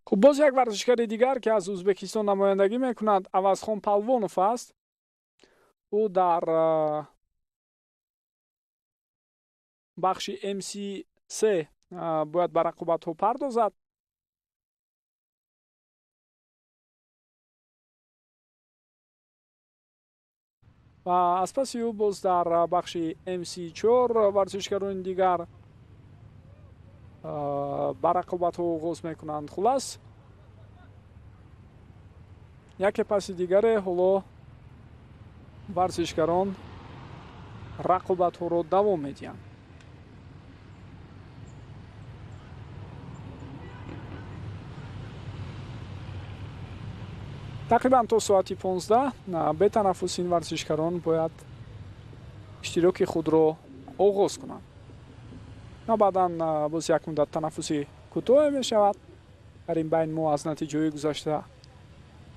Хуб, боз як варзишгари дигар, ки аз Ӯзбекистон намояндагӣ мекунад, Авазхон Палвонов аст. Ӯ дар бахши MC3 бояд ба рақобатҳо пардозад. Ва аз паси ӯ боз дар бахши MC4 варзишгарони дигар ба рақобатҳо оғоз мекунанд. Хулас, яке паси дигаре ҳоло варзишгарон рақобатҳоро давом медиҳанд. Тақрибан то соати 15 бетанаффус ин варзишгарон бояд иштироки худро оғоз кунанд. Баъдан боз як муддат танаффуси кӯтоҳе мешавад. Дар ин байн мо аз натиҷаҳои гузашта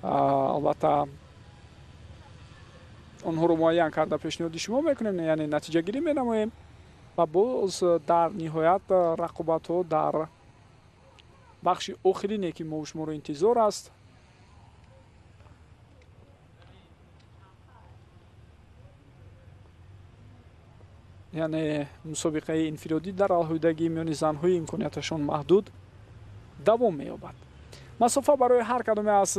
албатта онҳоро муайян карда пешниҳоди шумо мекунем, яъне натиҷагирӣ менамоем ва боз дар ниҳоят рақобатҳо дар бахши охирине, ки мо шуморо интизор аст, яъне мусобиқаи инфиродӣ дар алоҳидагӣ миёни занҳои имконияташон маҳдуд давом меёбад. Масофа барои ҳар кадоме аз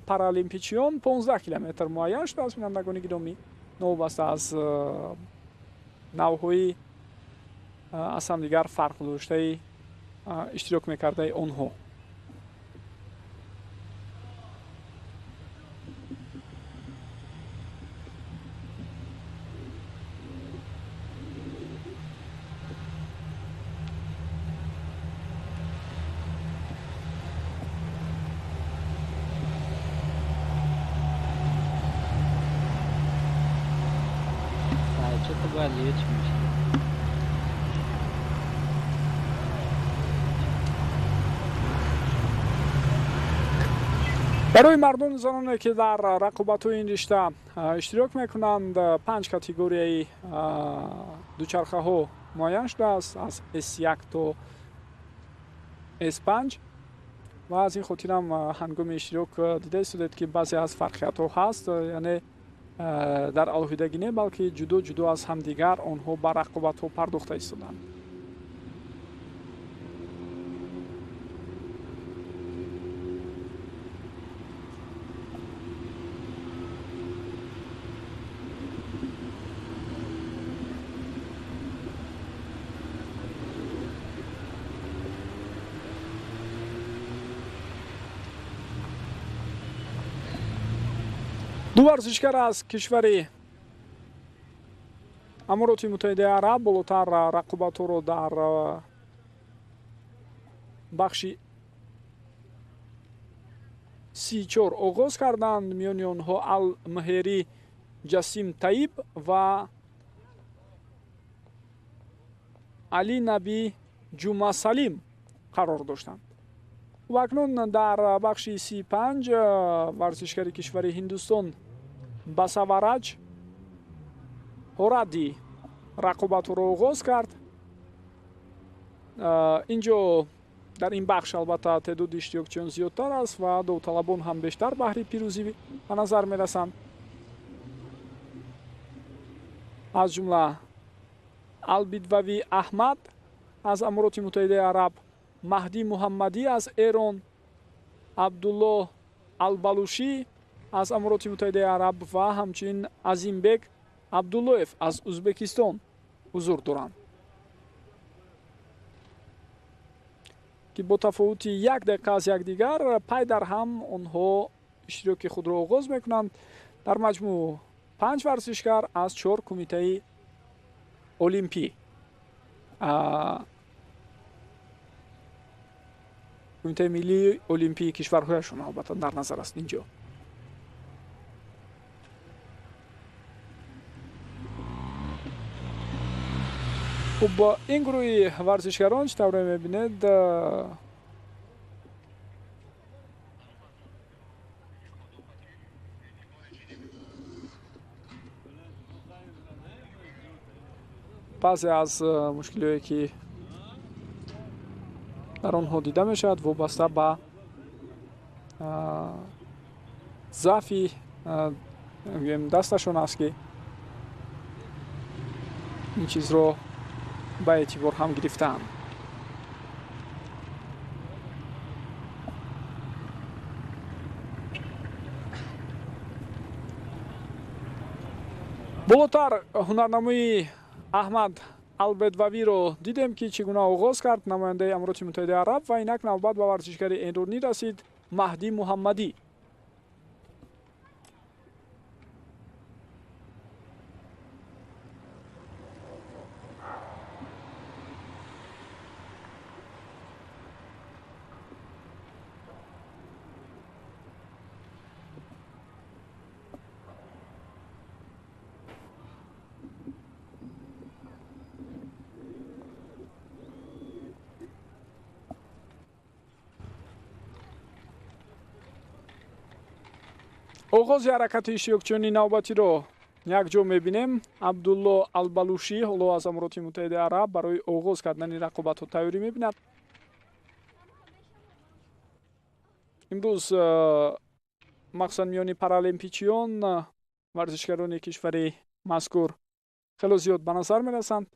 паралимпичиён 15 километр муайян шудааст. Бинандагони гиромӣ, новобаста аз навъҳои аз ҳамдигар фарқ доштаи иштирок мекардаи онҳо. Барои мардону заноне, ки дар рақобатҳои ин ришта иштирок мекунанд, 5 категорияи дучархаҳо муайян шудааст, аз S1 то S5, ва аз ин хотирам ҳангоми иштирок дида истодед, ки баъзе аз фарқиятҳо ҳаст, яъне дар алоҳидагӣ не, балки ҷудо ҷудо аз ҳамдигар онҳо ба рақобатҳо пардохта истоданд. Ду варзишгар аз кишвари Амороти Муттаҳидаи Араб болотар рақобатҳоро дар бахши 34 оғоз карданд. Миёни онҳо Алмеҳерӣ Ҷасим Таиб ва Али Набӣ Ҷума Салим қарор доштанд. Ва акнун дар бахши 35 варзишгари кишвари Ҳиндустон Басавараҷ Ҳоради рақобатҳоро оғоз кард. Инҷо дар ин бахш албатта теъдоди иштирокчиён зиёдтар аст ва довталабон ҳам бештар баҳри пирӯзӣ ба назар мерасанд. Аз ҷумла Албидвавӣ Аҳмад аз Амороти Муттаҳидаи Араб, Маҳдӣ Муҳаммадӣ аз Эрон, Абдуллоҳ Албалушӣ аз Амороти Муттаҳидаи Араб ва ҳамчунин Азимбек Абдуллоев аз Ӯзбекистон ҳузур доранд, ки бо тафовути як дақиқа аз якдигар пай дар ҳам онҳо иштироки худро оғоз мекунанд. Дар маҷмӯъ 5 варзишгар аз 4 кумитаи олимпӣ, кумитаи миллии олимпии кишварҳояшон албатта дар назар аст инҷо. Хуб, ин гурӯҳи варзишгарон чӣ тавре мебинед, баъзе аз мушкилиҳое ки дар онҳо дида мешавад вобаста ба заъфи дасташон аст, ки ин чизро ба эътибор ҳам гирифтаанд. Болотар ҳунарнамои Аҳмад Албедвавиро дидем, ки чӣ гуна оғоз кард намояндаи Амороти Муттаҳидаи Араб ва инак навбат ба варзишгари эронӣ расид Маҳдӣ Муҳаммадӣ. Оғози ҳаракати иштирокчиёни навбатиро якҷо мебинем. Абдулло Албалушӣ ҳоло аз Амороти Муттаҳидаи Араб барои оғоз кардани рақобатҳо тайёрӣ мебинад. Имрӯз махсусан миёни паралимпичиён варзишгарони кишвари мазкур хело зиёд ба назар мерасанд.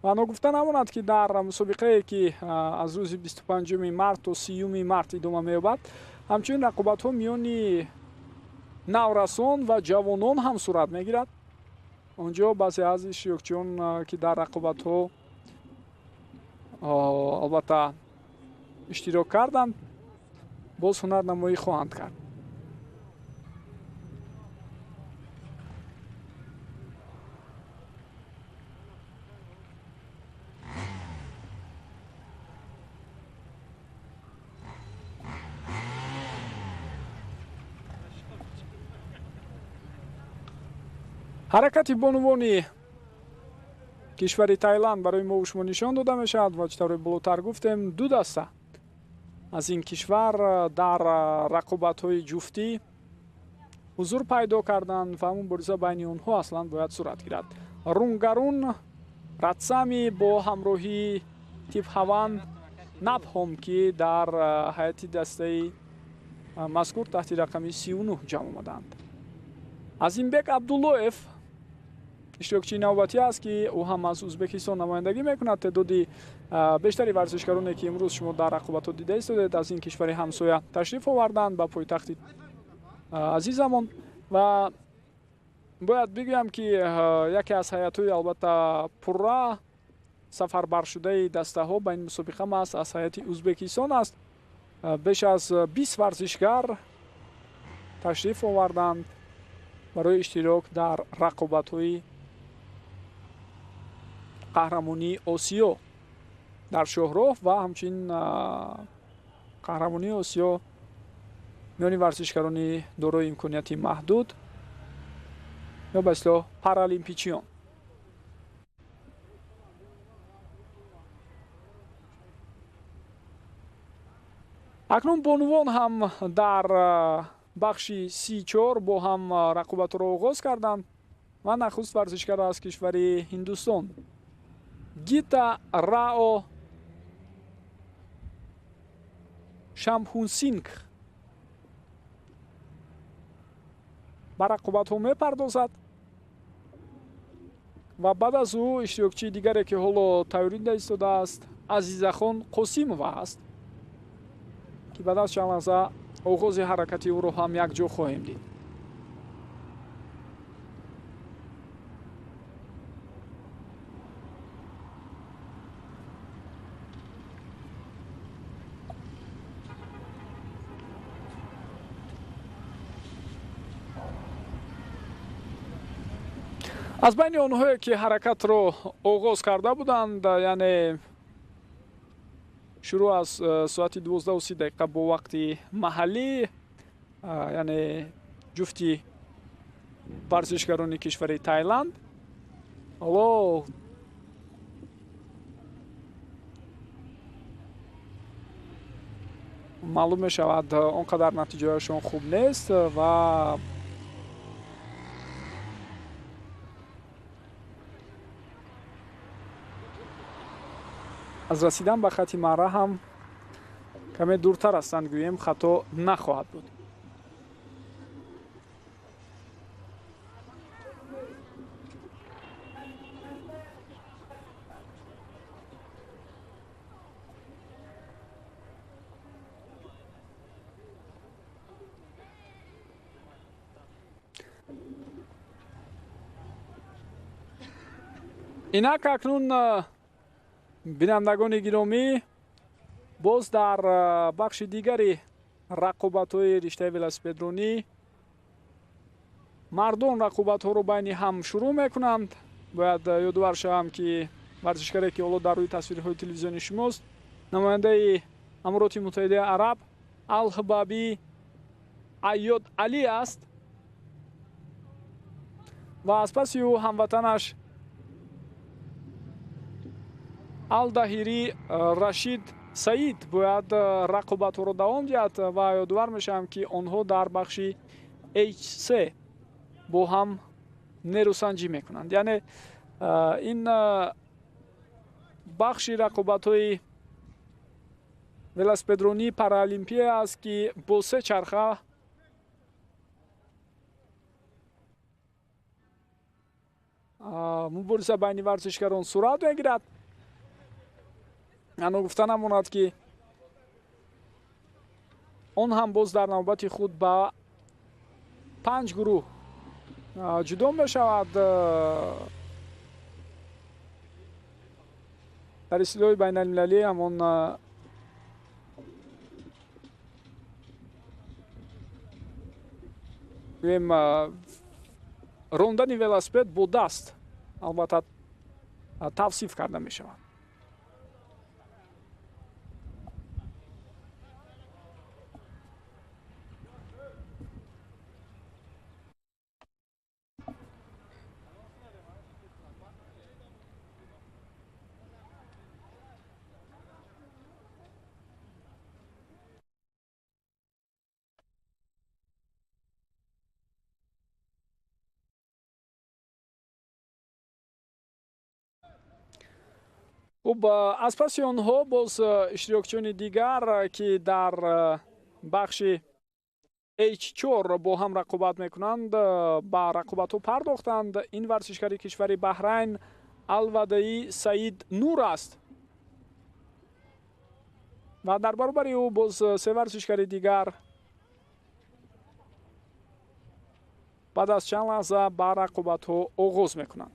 Ва ногуфта намонад, ки дар мусобиқае ки аз рӯзи 25 март то 30 март идома меёбад, ҳамчунин рақобатҳо миёни наврасон ва ҷавонон ҳам сурат мегирад. Онҷо баъзе аз иштирокчиён, ки дар рақобатҳо албатта иштирок карданд, боз ҳунарнамоӣ хоҳанд кард. Ҳаракати бонувони кишвари Таиланд барои мо шумо нишон дода мешавад ва чӣ тавре болотар гуфтем, ду даста аз ин кишвар дар рақобатҳои ҷуфтӣ ҳузур пайдо карданд ва мубориза байни онҳо аслан бояд сурат гирад. Рунгарун Ратсами бо ҳамроҳии Типҳаван Напҳом, ки дар ҳайати дастаи мазкур таҳти рақами 39 ҷамъ омаданд. Азимбек Абдуллоев иштирокчии навбатӣ аст, ки ӯ ҳам аз Ӯзбекистон намояндагӣ мекунад. Теъдоди бештари варзишгароне, ки имрӯз шумо дар рақобатҳо дида истодед, аз ин кишвари ҳамсоя ташриф оварданд ба пойтахти азизамон. Ва бояд бигӯям, ки яке аз ҳайатҳои албатта пурра сафарбаршудаи дастаҳо ба ин мусобиқа маҳз аз ҳайати Ӯзбекистон аст. Беш аз 20 варзишгар ташриф оварданд барои иштирок дар рақобатҳои қаҳрамонии Осиё дар шоҳроҳ ва ҳамчунин қаҳрамонии Осиё миёни варзишгарони дорои имконияти маҳдуд ё ба истилоҳ паралимпичиён. Акнун бонувон ҳам дар бахши С4 бо ҳам рақобатро оғоз карданд ва нахуст варзишгар аз кишвари Ҳиндустон Гита Рао Шамхунсинг ба рақобатҳо мепардозад ва баъд аз ӯ иштирокчии дигаре, ки ҳоло тайёрӣ дида истодааст, Азизахон Қосимова аст, ки баъд аз чанд лаҳза оғози ҳаракати ӯро ҳам якҷо хоҳем дид. Аз байни онҳое, ки ҳаракатро оғоз карда буданд, яъне шурӯъ аз соати 12:30 бо вақти маҳаллӣ, яъне ҷуфти варзишгарони кишвари Тайланд, ҳоло маълум мешавад, он қадар натиҷаашон хуб нест ва аз расидан ба хати мара ҳам каме дуртар ҳастанд, гӯем хато нахоҳад буд. Инак акнун бинандагони гиромӣ, боз дар бахши дигари рақобатҳои риштаи велосипедронӣ мардон рақобатҳоро байни ҳам шурӯъ мекунанд. Бояд ёдовар шавам, ки варзишгаре, ки ҳоло дар рӯи тасвирҳои телевизиони шумост, намояндаи Амороти Муттаҳидаи Араб Алҳбаби Айёд Алӣ аст ва аз паси ӯ ҳамватанаш Алдаҳири Рашид Саид бояд рақобатҳоро давом диҳад ва ёдовар мешавам, ки онҳо дар бахши H3 бо ҳам нерӯсанҷӣ мекунанд. Яъне ин бахши рақобатҳои велосипедронии паралимпия аст, ки бо се чарха мубориза байни варзишгарон сурат мегирад. Ано гуфта намонад, ки он ҳам боз дар навбати худ ба 5 гурӯҳ ҷудо мешавад. Дар истилоҳи байналмилалӣ ҳамон гӯем рондани велосипед бо даст албатта тавсиф карда мешавад. Хуб, аз паси онҳо боз иштирокчиёни дигар, ки дар бахши H4 бо ҳам рақобат мекунанд, ба рақобатҳо пардохтанд. Ин варзишгари кишвари Баҳрайн Алвадаи Саид Нур аст ва дар баробари ӯ боз се варзишгари дигар баъд аз чанд лаҳза ба рақобатҳо оғоз мекунанд.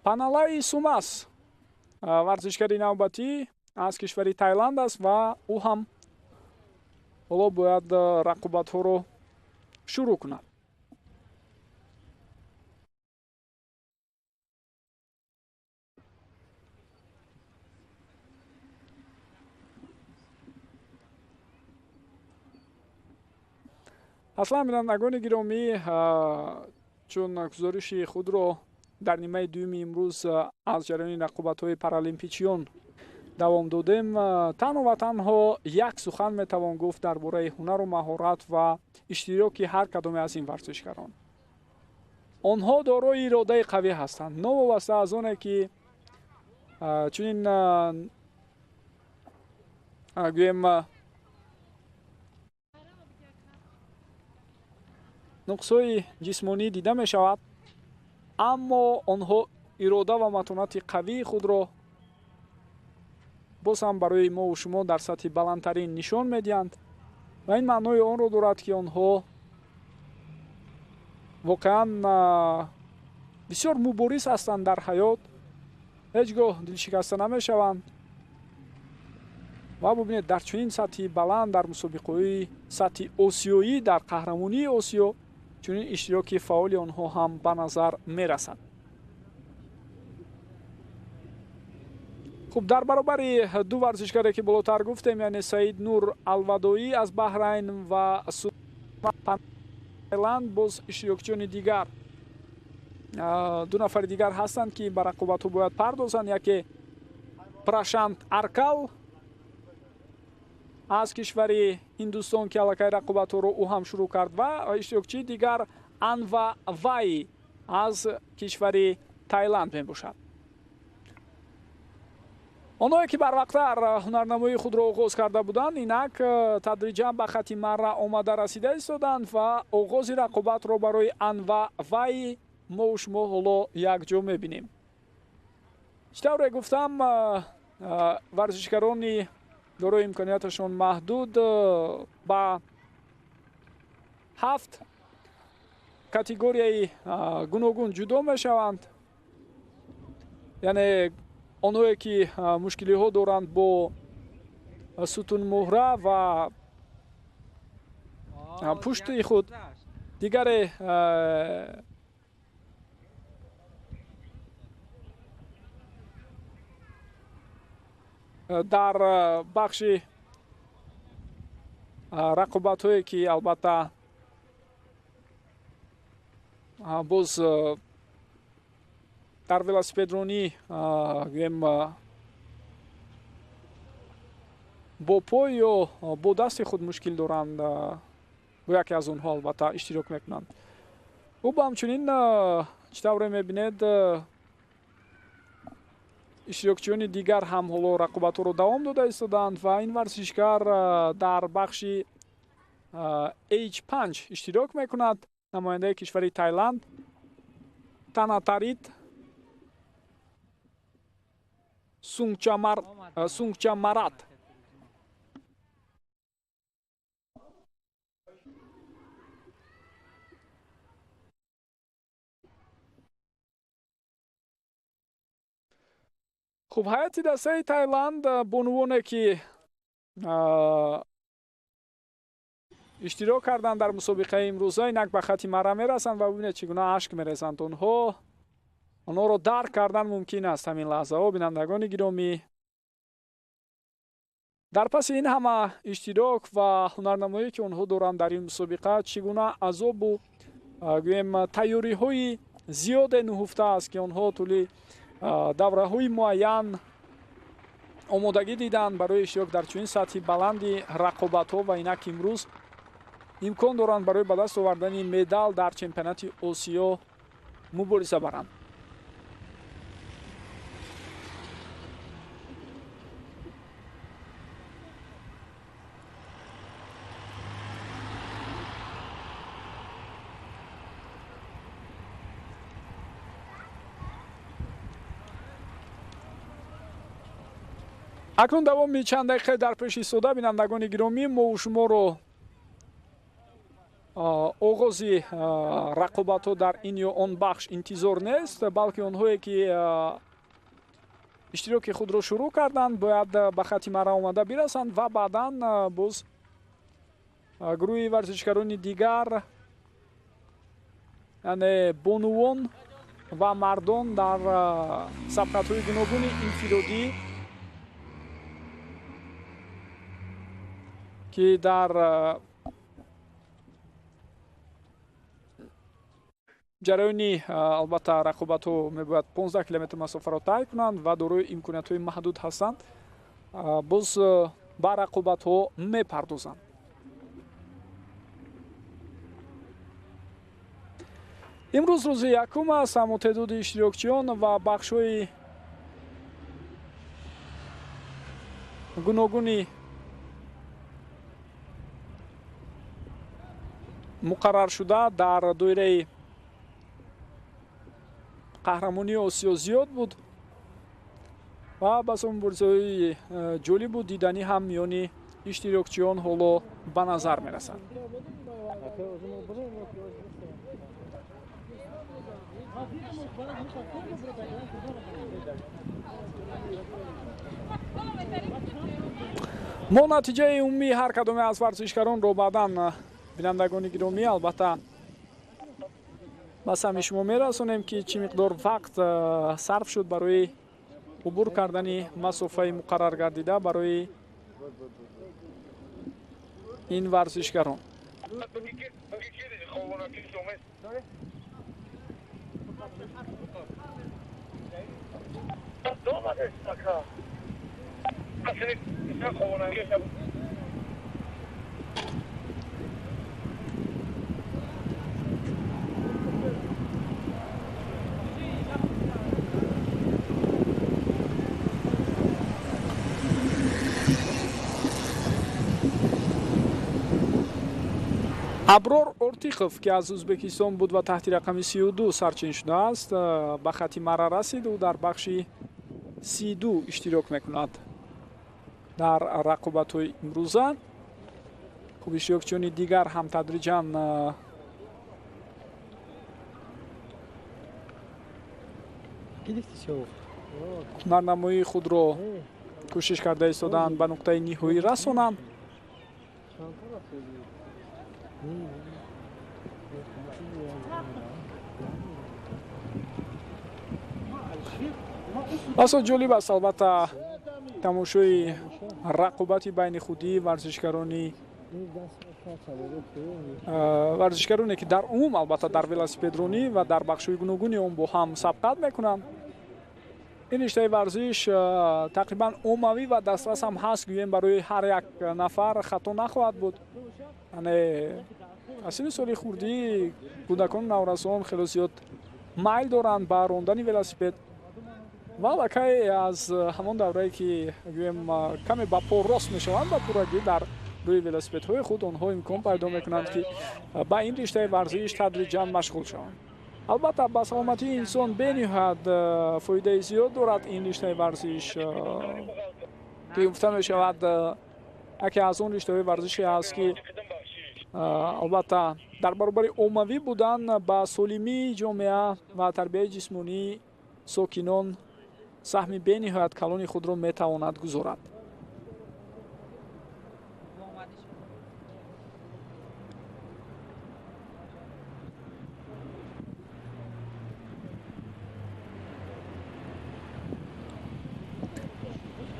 Паналаи Сумас варзишгари навбатӣ аз кишвари Таиланд аст ва ӯ ҳам ҳоло бояд рақобатҳоро шурӯъ кунад. Аслан, бинандагони гиромӣ, чун гузориши худро дар нимаи дуюми имрӯз аз ҷараёни рақобатҳои паралимпичиён давом додем, танҳо ва танҳо як сухан метавон гуфт дар бораи ҳунару маҳорат ва иштироки ҳар кадоме аз ин варзишгарон. Онҳо дорои иродаи қавӣ ҳастанд, новобаста аз оне ки чунин гӯем нуқсҳои ҷисмонӣ дида мешавад, аммо онҳо ирода ва матонати қавии худро боз ҳам барои мову шумо дар сатҳи баландтарин нишон медиҳанд ва ин маънои онро дорад, ки онҳо воқеан бисёр мубориз ҳастанд дар ҳаёт, ҳеҷ гоҳ дилшикаста намешаванд. Ва бубинед, дар чунин сатҳи баланд, дар мусобиқаҳои сатҳи осиёӣ, дар қаҳрамонии Осиё чунин иштироки фаъоли онҳо ҳам ба назар мерасад. Хуб, дар баробари ду варзишгаре ки болотар гуфтем, яъне Саид Нур Алвадоӣ аз Баҳрайн ва Таиланд, боз иштирокчиёни дигар, ду нафари дигар ҳастанд, ки ба рақобатҳо бояд пардозанд. Яке Прашант Аркал аз кишвари Ҳиндустон, ки аллакай рақобатҳоро ӯ ҳам шурӯъ кард, ва иштирокчии дигар Анва Вай аз кишвари Таиланд мебошад. Онҳое ки барвақттар ҳунарнамоии худро оғоз карда буданд, инак тадриҷан ба хати марра омада расида истоданд ва оғози рақобатро барои Анва Вай мову шумо ҳоло якҷо мебинем. Чӣ тавре гуфтам, варзишгарони дорои имконияташон маҳдуд ба 7 категорияи гуногун ҷудо мешаванд. Яъне онҳое ки мушкилиҳо доранд бо сутунмуҳра ва пушти худ, дигаре дар бахши рақобатҳое ки албатта боз дар велосипедронӣ гӯем бо пой ё бо дасти худ мушкил доранд, бо яке аз онҳо албатта иштирок мекунанд. Хуб, ҳамчунин чӣ тавре мебинед, иштирокчиёни дигар ҳам ҳоло рақобатҳоро давом дода истоданд ва ин варзишгар дар бахши H5 иштирок мекунад. Намояндаи кишвари Таиланд Танатарит Сунгчамарат. Хуб, ҳайати дастаи Таиланд бонувоне ки иштирок карданд дар мусобиқаи имрӯза, инак ба хати марра мерасанд ва бубинед чӣ гуна ашк мерезанд онҳо. Онҳоро дарк кардан мумкин аст ҳамин лаҳзаҳо, бинандагони гиромӣ. Дар паси ин ҳама иштирок ва ҳунарнамоӣ ки онҳо доранд дар ин мусобиқа, чӣ гуна азобу гӯем тайёриҳои зиёде нуҳуфта аст, ки онҳо тӯли давраҳои муайян омодагӣ диданд барои иштирок дар чунин сатҳи баланди рақобатҳо ва инак имрӯз имкон доранд барои ба даст овардани медал дар чемпионати Осиё мубориза баранд. Акнун давоми чанд дақиқа дар пеш истода, бинандагони гиромӣ, мову шуморо оғози рақобатҳо дар ин ё он бахш интизор нест, балки онҳое ки иштироки худро шурӯъ карданд бояд ба хати мара омада бирасанд ва баъдан боз гурӯҳи варзишгарони дигар, яъне бонувон ва мардон дар сабқатҳои гуногуни инфиродӣ, ки дар ҷараёни албатта рақобатҳо мебояд 15 километр масофаро тай кунанд ва дорои имкониятҳои маҳдуд ҳастанд, боз ба рақобатҳо мепардозанд. Имрӯз рӯзи якум аст, аммо теъдоди иштирокчиён ва бахшҳои гуногуни муқарраршуда дар доираи қаҳрамонии Осиё зиёд буд ва басо муборизаҳои ҷолибу диданӣ ҳам миёни иштирокчиён ҳоло ба назар мерасанд. Мо натиҷаи умумии ҳар кадоме аз варзишгаронро баъдан, бинандагони гиромӣ, албатта ба самъи шумо мерасонем, ки чӣ миқдор вақт сарф шуд барои убур кардани масофаи муқаррар гардида барои ин варзишгарон. Аброр Ортиқов, ки аз Ӯзбекистон буд ва таҳти рақами 32 сарчин шудааст, ба хати мара расид. Ӯ дар бахши 32 иштирок мекунад дар рақобатҳои имрӯза. Хуб, иштирокчиёни дигар ҳам тадриҷан ҳунарнамоии худро кӯшиш карда истодаанд ба нуқтаи ниҳоӣ расонанд. Басо ҷолиб аст албатта тамошои рақобати байни худии варзишгароне ки дар умум албатта дар велосипедронӣ ва дар бахшҳои гуногуни он бо ҳам сабқат мекунанд. Ин риштаи варзиш тақрибан оммавӣ ва дастрас ҳам ҳаст, гӯем барои ҳар як нафар хато нахоҳад буд. Яъне аз синни соли хурдӣ кӯдакону наврасон хело зиёд майл доранд ба рондани велосипед ва аллакай аз ҳамон даврае ки гӯем каме ба по рост мешаванд, ба пуррагӣ дар рӯи велосипедҳои худ онҳо имкон пайдо мекунанд, ки ба ин риштаи варзиш тадриҷан машғул шаванд. Албатта ба саломатии инсон бениҳоят фоидаи зиёд дорад ин риштаи варзиш, ки гуфта мешавад яке аз он риштаҳои варзише аст, ки албатта дар баробари оммавӣ будан ба солимии ҷомеа ва тарбияи ҷисмонии сокинон саҳми бениҳоят калони худро метавонад гузорад.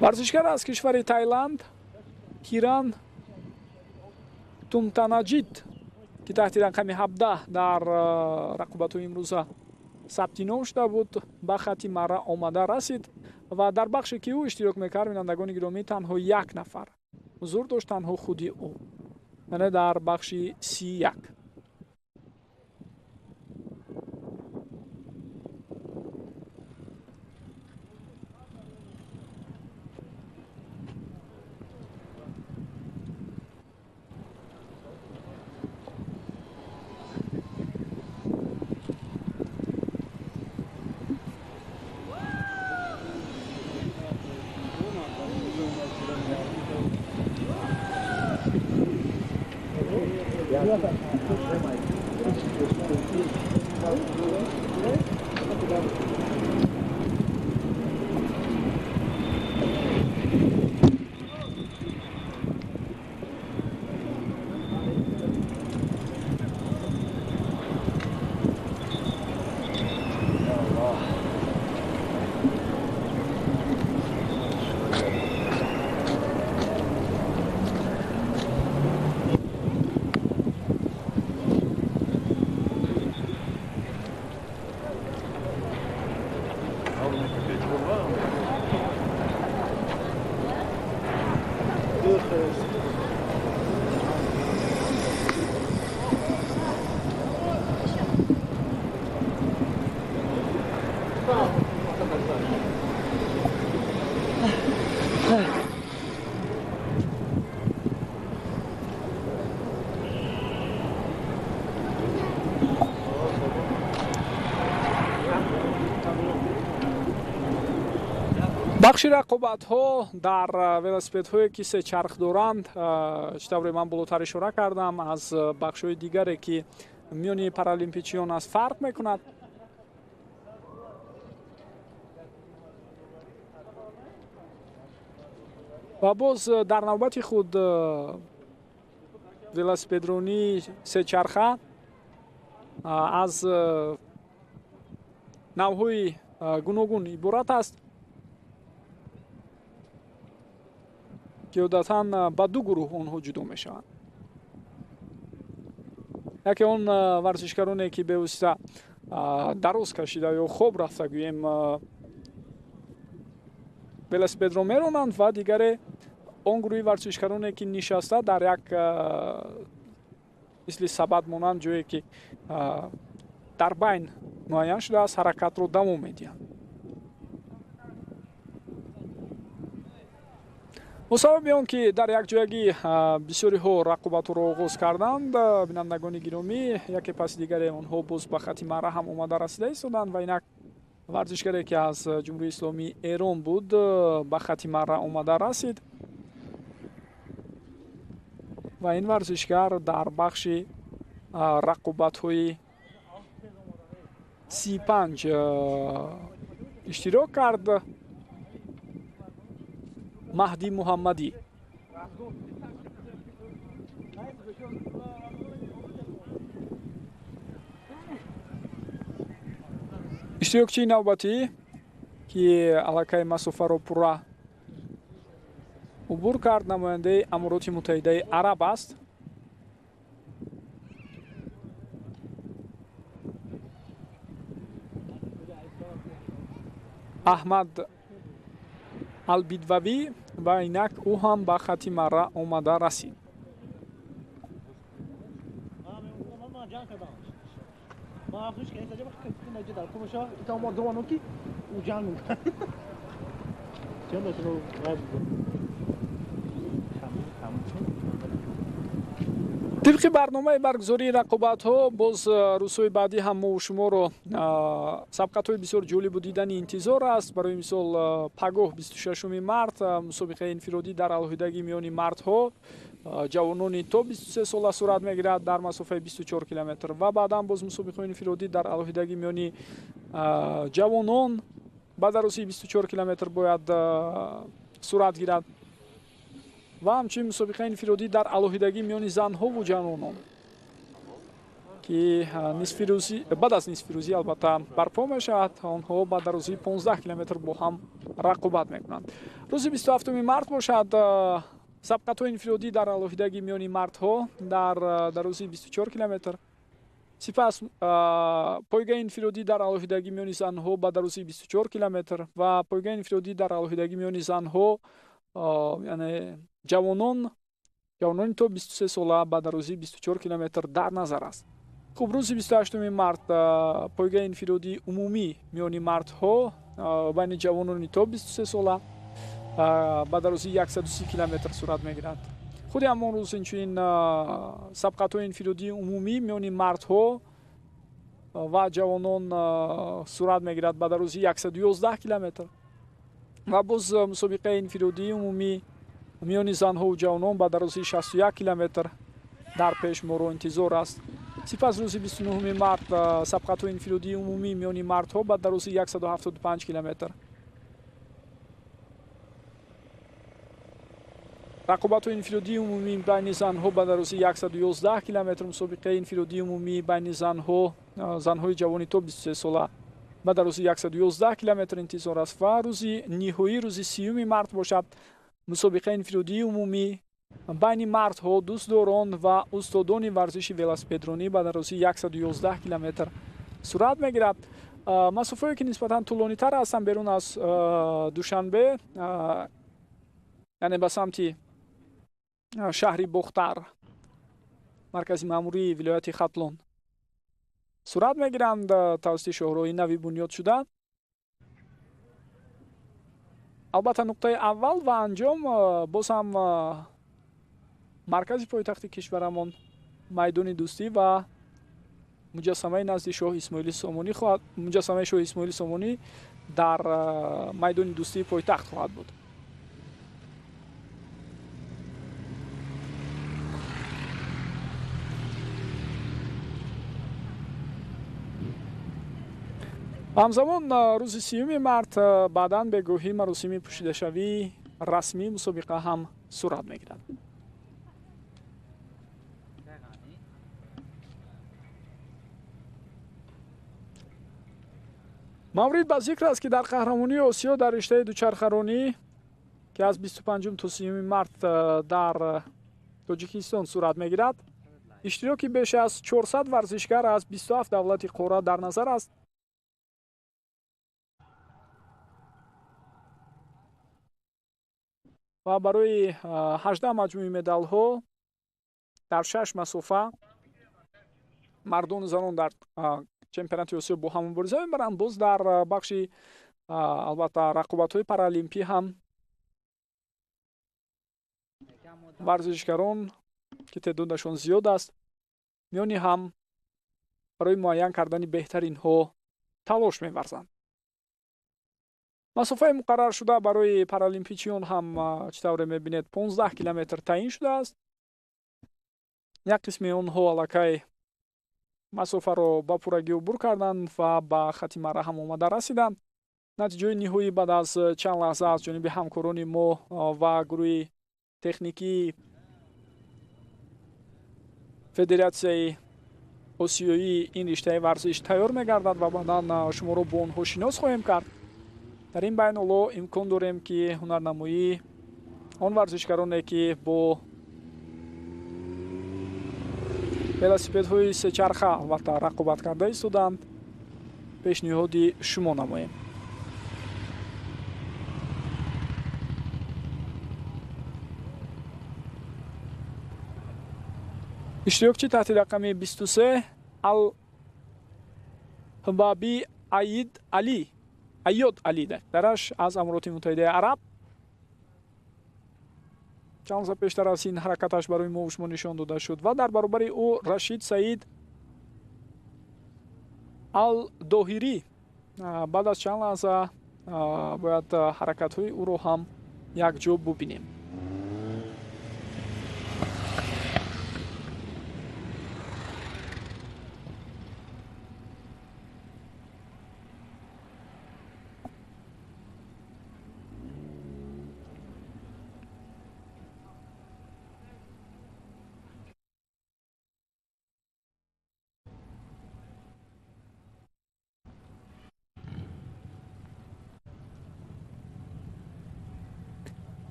Варзишгар аз кишвари Таиланд Ҳиран Тумтанаҷид, ки таҳти рақами 17 дар рақобатҳои имрӯза сабти ном шуда буд, ба хати мара омада расид ва дар бахше ки ӯ иштирок мекард, бинандагони гиромӣ, танҳо як нафар ҳузур дошт, танҳо худи ӯ, яъне дар бахши 31. Бахши рақобатҳо дар велосипедҳое ки се чарх доранд, чӣ тавре ман болотар ишора кардам, аз бахшҳои дигаре ки миёни паралимпичиён аст фарқ мекунад. Ва боз дар навбати худ велосипедронии сечарха аз навъҳои гуногун иборат аст ки одатан ба ду гурӯҳ онҳо ҷудо мешаванд. Яке он варзишгароне ки бевосита дароз кашида ё хоб рафта гӯем велосипедро меронанд ва дигаре он гурӯҳи варзишгароне ки нишаста дар як мисли сабад монанд ҷое ки дар байн муайян шудааст ҳаракатро давом медиҳанд. Бо сабаби он ки дар якҷоягӣ бисёриҳо рақобатҳоро оғоз карданд, бинандагони гиромӣ, яке паси дигаре онҳо боз ба хати марра ҳам омада расида истоданд ва инак варзишгаре ки аз Ҷумҳурии Исломии Эрон буд ба хати марра омада расид ва ин варзишгар дар бахши рақобатҳои 35 иштирок кард. Маҳдӣ Муҳаммадӣ. Иштирокчии навбатӣ ки аллакай масофаро пурра убур кард, намояндаи Амороти Муттаҳидаи Араб аст. Аҳмад Албидвавӣ ва инак ӯ ҳам ба хати марра омада расид. Тибқи барномаи баргузории рақобатҳо боз рӯзҳои баъдӣ ҳам мо шуморо сабқатҳои бисёр ҷолибу дидани интизор аст. Барои мисол, пагоҳ 26 март мусобиқаи инфиродӣ дар алоҳидагӣ миёни мардҳо ҷавонони то 23 сола сурат мегирад дар масофаи 24 километр ва баъдан боз мусобиқаи инфиродӣ дар алоҳидагӣ миёни ҷавонон ба дарозии 24 километр бояд сурат гирад ва ҳамчунин мусобиқаи инфиродӣ дар алоҳидагӣ миёни занҳову ҷавонон ки баъд аз нисфирӯзӣ албатта барпо мешавад. Онҳо ба дарозии 15 километр бо ҳам рақобат мекунанд. Рӯзи 27 март бошад сабқатҳои инфиродӣ дар алоҳидагӣ миёни мардҳо дар дарозии 24 километр, сипас пойгаи инфиродӣ дар алоҳидагӣ миёни занҳо ба дарозии 24 километр ва пойгаи инфиродӣ дар алоҳидагӣ миёни занҳо, яъне ҷавонони то 23 сола ба дарозии 24 километр дар назар аст. Хуб, рӯзи 28 март пойгаи инфиродии умумӣ миёни мардҳо байни ҷавонони то 23 сола ба дарозии 130 километр сурат мегирад. Худи ҳамон рӯз инчунин сабқатҳои инфиродии умумӣ миёни мардҳо ва ҷавонон сурат мегирад ба дарозии 111 километр ва боз мусобиқаи инфиродии умумӣ миёни занҳову ҷавонон ба дарозии 61 километр Дар пеш моро интизор аст. Сипас рӯзи 29 март сабқатҳои инфиродии умумӣ миёни мардҳо ба дарозии 175 километр. Рақобатҳои инфиродии умумӣ байни занҳо ба дарозии 111 километр, мусобиқаи инфиродии умумӣ байни занҳо, занҳои ҷавони то 23 сола ба дарозии 111 километр интизор аст ва рӯзи ниҳоӣ рӯзи 30 март бошад мусобиқаи инфиродии умумӣ байни мардҳо, дӯстдорон ва устодони варзиши велосипедронӣ ба дарозии 111 километр сурат мегирад. Масофаое ки нисбатан тӯлонитар ҳастанд берун аз Душанбе, яъне ба самти шаҳри Бохтар, маркази маъмурии вилояти Хатлон сурат мегиранд тавассути шоҳроҳи нави бунёд шуда. Албатта нуқтаи аввал ва анҷом боз ҳам маркази пойтахти кишварамон, майдони дӯстӣ ва муҷассамаи назди шоҳ Исмоили Сомонӣ хоҳад, муҷассамаи шоҳ Исмоили Сомонӣ дар майдони дӯстии пойтахт хоҳад буд. Ҳамзамон рӯзи 30 март баъдан бегоҳӣ маросими пӯшидашавии расмии мусобиқа ҳам сурат мегирад. Маврид ба зикр аст, ки дар қаҳрамонии Осиё дар риштаи дучархаронӣ, ки аз 25 то 30 март дар Тоҷикистон сурат мегирад, иштироки беш аз 400 варзишгар аз 27 давлати қора дар назар аст. Ва барои 18 маҷмӯи медалҳо дар 6 масофа мардону занон дар чемпионати Осиё бо ҳам мубориза мебаранд. Боз дар бахши албатта рақобатҳои паралимпӣ ҳам варзишгарон, ки теъдодашон зиёд аст, миёни ҳам барои муайян кардани беҳтаринҳо талош меварзанд. Масофаи муқарраршуда барои паралимпичиён ҳам чӣ тавре мебинед 15 километр таъин шудааст. Як қисми онҳо аллакай масофаро ба пуррагӣ убур карданд ва ба хати мара ҳам омада расиданд. Натиҷаи ниҳоӣ баъд аз чанд лаҳза аз ҷониби ҳамкорони мо ва гурӯҳи техникии федератсияи осиёии ин риштаи варзиш тайёр мегардад ва баъдан шуморо бо онҳо шинос хоҳем кард. Дар ин байн ҳоло имкон дорем, ки ҳунарнамоии он варзишгароне, ки бо велосипедҳои сечарха албатта рақобат карда истоданд, пешниҳоди шумо намоем. Иштирокчи таҳти рақами 23 Ал-Ҳбаби Аид Али, Айёд Али, дараш аз Амороти Муттаҳидаи Араб. Чанд лаҳза пештар аз ин ҳаракаташ барои мо шумо нишон дода шуд ва дар баробари ӯ Рашид Саид Ал-Доҳирӣ. Баъд аз чанд лаҳза бояд ҳаракатҳои ӯро ҳам якҷо бубинем.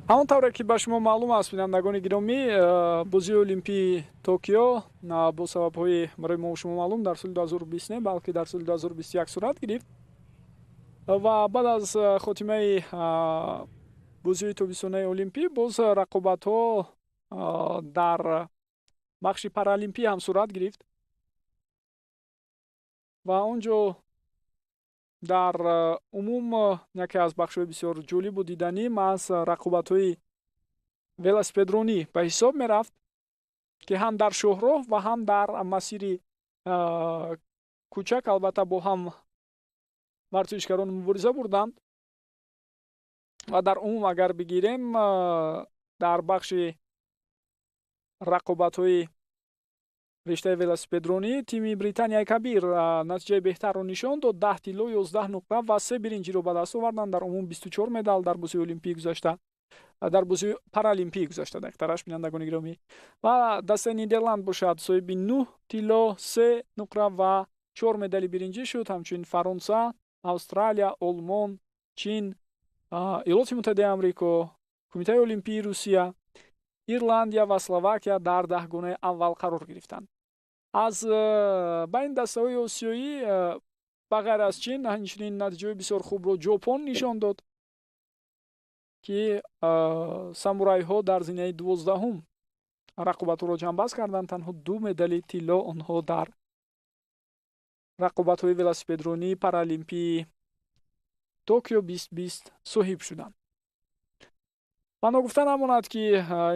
Ҳамон тавре ки ба шумо маълум аст, бинандагони гиромӣ, бозии Олимпии Токио бо сабабҳои барои мо шумо маълум дар соли 2020 не, балки дар соли 2021 сурат гирифт ва баъд аз хотимаи бозиҳои тобистонаи Олимпӣ боз рақобатҳо дар бахши паралимпӣ ҳам сурат гирифт ва он ҷо дар умум яке аз бахшҳои бисёр ҷолибу диданӣ маҳз рақобатҳои велосипедронӣ ба ҳисоб мерафт, ки ҳам дар шоҳроҳ ва ҳам дар масири кӯчак албатта бо ҳам варзишгарон мубориза бурданд ва дар умум агар бигирем дар бахши Рақобатҳои риштаи велосипедронӣ тими Британияи Кабир натиҷаи беҳтарро нишон дод. 10 тилло, 11 нуқра ва 3 биринҷиро ба даст оварданд. Дар умум 24 медал дар бозии олимпӣ гузашта, дар бозии паралимпӣ гузашта, дақиқтараш, бинандагони гиромӣ. Ва дастаи Нидерланд бошад, соҳиби 9 тилло, 3 нуқра ва 4 медали биринҷӣ шуд. Ҳамчунин Фаронса, Австралия, Олмон, Чин, Иёлоти Муттаҳидаи Амрико, Кумитаи Олимпии Русия, Ирландия ва Словакия дар даҳгонаи аввал қарор гирифтанд. Аз байни дастаҳои осиёӣ ба ғайр аз Чин ҳамчунин натиҷаҳои бисёр хубро Ҷопон нишон дод, ки самурайҳо дар зинаи 12-ум рақобатҳоро ҷамъбаст карданд. Танҳо 2 медали тилло онҳо дар рақобатҳои велосипедронии паралимпии Токио 2020 соҳиб шуданд. Ва ногуфта намонад, ки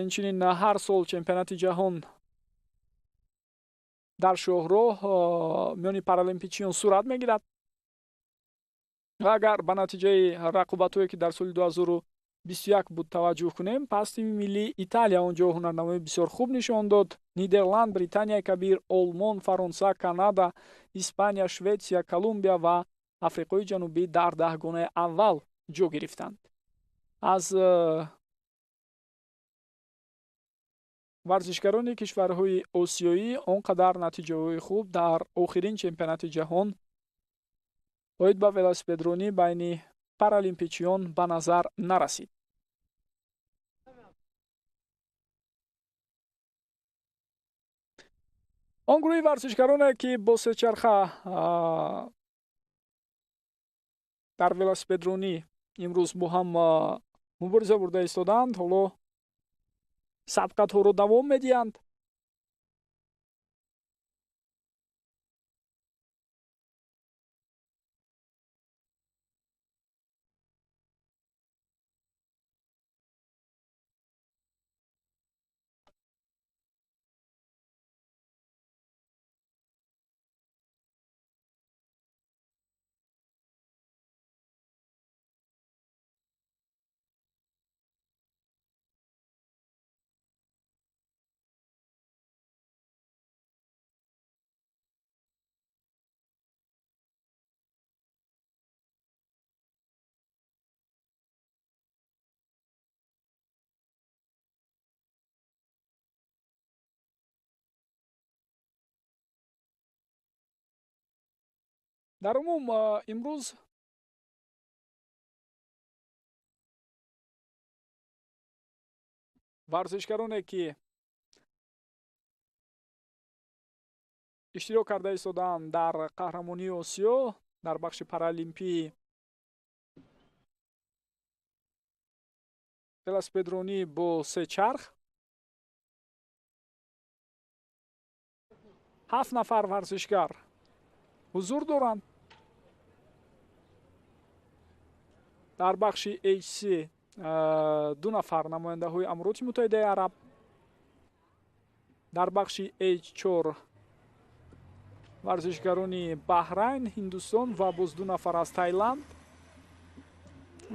инчунин ҳар сол чемпионати ҷаҳон дар шоҳроҳ миёни паралимпичиён сурат мегирад ва агар ба натиҷаи рақобатҳое, ки дар соли 2021 буд, таваҷҷӯҳ кунем, пас тими миллии Италия он ҷо ҳунарнамоии бисёр хуб нишон дод. Нидерланд, Британияи Кабир, Олмон, Фаронса, Канада, Испания, Шветсия, Колумбия ва Африқои Ҷанубӣ дар даҳгонаи аввал ҷо гирифтанд. Аз варзишгарони кишварҳои осиёӣ он қадар натиҷаҳои хуб дар охирин чемпионати ҷаҳон оид ба велосипедронӣ байни паралимпичиён ба назар нарасид. Он гурӯҳи варзишгароне, ки бо сечарха дар велосипедронӣ имрӯз бо ҳам мубориза бурда истоданд, ҳоло сабқатҳоро давом медиҳанд. Дар умум имрӯз варзишгароне, ки иштирок карда истодаанд дар қаҳрамонии Осиё дар бахши паралимпии велосипедронӣ бо се чарх, 7 нафар варзишгар ҳузур доранд. Дар бахши HC 2 нафар намояндаҳои Амороти Муттаҳидаи Араб, дар бахши H4 варзишгарони Баҳрайн, Ҳиндустон ва боз 2 нафар аз Тайланд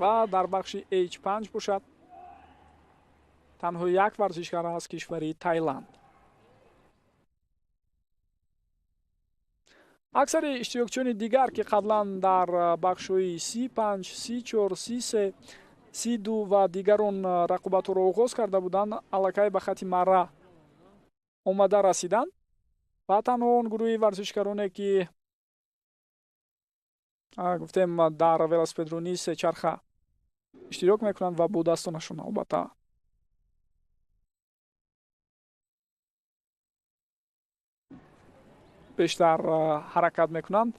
ва дар бахши H5 бошад танҳо як варзишгар аз кишвари Тайланд. Аксари иштирокчиёни дигар, ки қаблан дар бахшҳои C5, C4, C3, C2 ва дигарон рақобатҳоро оғоз карда буданд, аллакай ба хати марра омада расиданд ва танҳо он гурӯҳи варзишгароне, ки гуфтем дар велосипедронии сечарха иштирок мекунанд ва бо дастонашон албатта бештар ҳаракат мекунанд,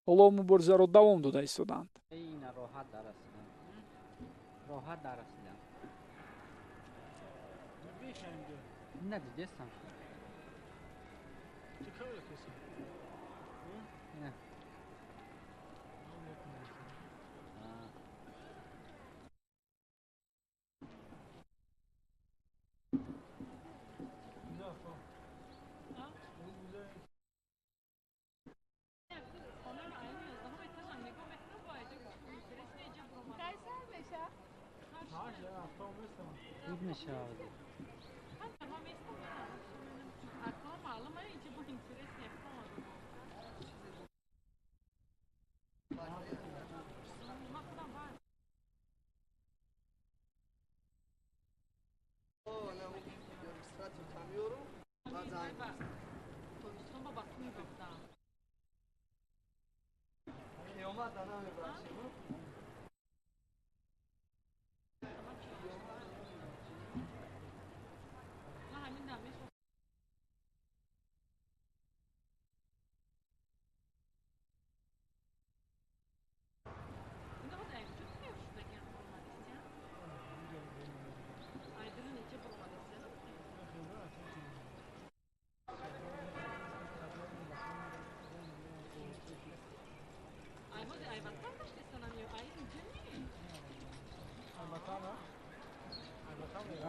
ҳоло муборизаро давом дода истоданд. Суд мешавад.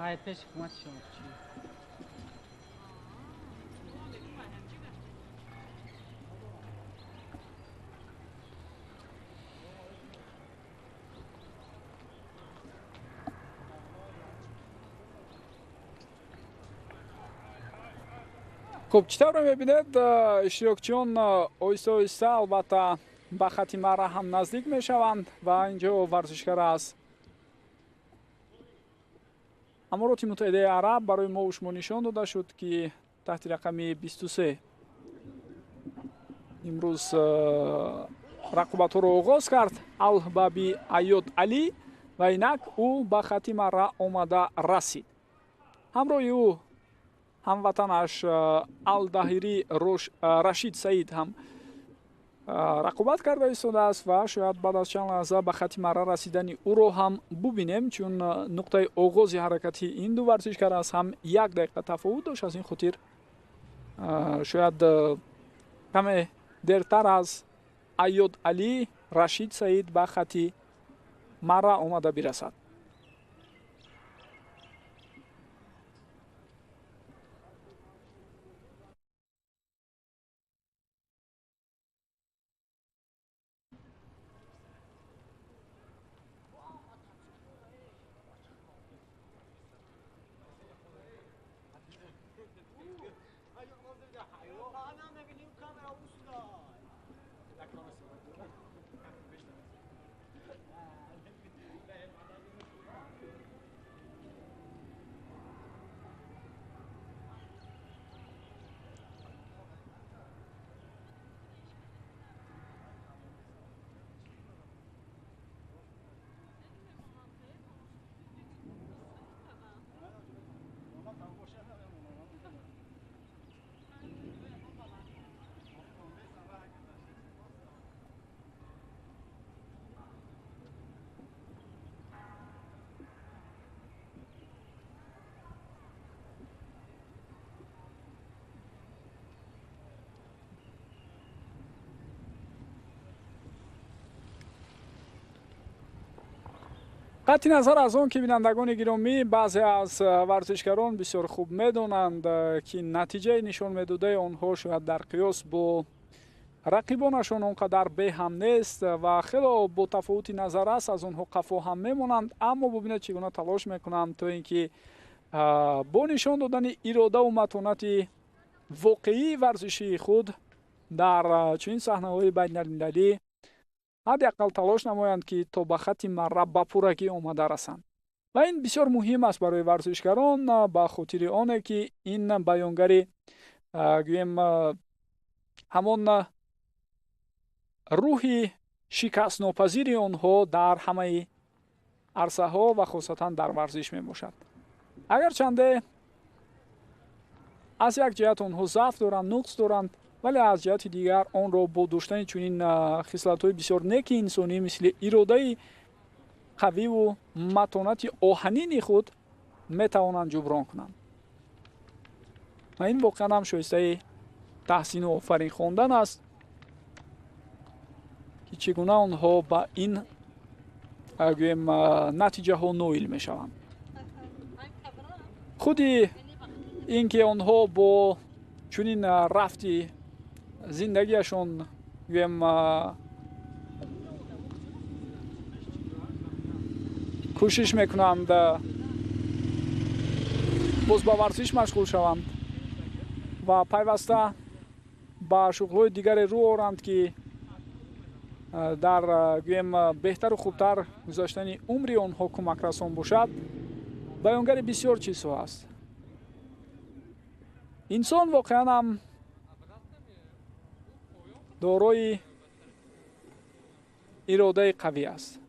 Ай, пеш ҳукумати шумо чӣ? Хуб, чӣ тавре мебинед, иштирокчиён оҳиста оҳиста албатта ба хати марра ҳам наздик мешаванд ва инҷо варзишгар аз Амороти Муттаҳидаи Араб барои мо шумо нишон дода шуд, ки таҳти рақами 23 имрӯз рақобатҳоро оғоз кард Албаби Айёд Алӣ ва инак ӯ ба хати марра омада расид. Ҳамроҳи ӯ ҳамватанаш Алдаҳирӣ Рашид Саид ҳам рақобат карда истодааст ва шояд баъд аз чанд лаҳза ба хати марра расидани ӯро ҳам бубинем, чун нуқтаи оғози ҳаракати ин ду варзишгар аз ҳам як дақиқа тафовут дошт. Аз ин хотир шояд каме дертар аз Айёд Алӣ Рашид Саид ба хати марра омада бирасад. Қатъи назар аз он ки бинандагони гиромӣ, баъзе аз варзишгарон бисёр хуб медонанд, ки натиҷаи нишон медодаи онҳо шояд дар қиёс бо рақибонашон он қадар беҳам нест ва хело бо тафовути назар аст, аз онҳо қафо ҳам мемонанд, аммо бубинед чӣ гуна талош мекунанд то ин ки бо нишон додани иродаву матонати воқеии варзишии худ дар чунин саҳнаҳои байналмилалӣ ҳадди ақал талош намоянд, ки то ба хати марра ба пуррагӣ омада расанд. Ва ин бисёр муҳим аст барои варзишгарон, ба хотири оне ки ин баёнгари гӯем ҳамон рӯҳи шикастнопазири онҳо дар ҳамаи арсаҳо ва хосатан дар варзиш мебошад. Агарчанде аз як ҷиҳат онҳо заъф доранд, нуқс доранд, вале аз ҷиҳати дигар онро бо доштани чунин хислатҳои бисёр неки инсонӣ мисли иродаи қавиву матонати оҳанини худ метавонанд ҷуброн кунанд. Ва ин воқеан ҳам шоистаи таҳсину офарин хондан аст, ки чӣ гуна онҳо ба ин гӯем натиҷаҳо ноил мешаванд. Худи ин ки онҳо бо чунин рафти зиндагиашон гӯем кӯшиш мекунанд Боз ба варзиш машғул шаванд ва пайваста ба шуғлҳои дигаре рӯ оранд, ки дар гӯем беҳтару хубтар гузаштани умри онҳо кӯмакрасон бошад, баёнгари бисёр чизҳо аст. Инсон воқеан ҳам дорои иродаи қавӣ аст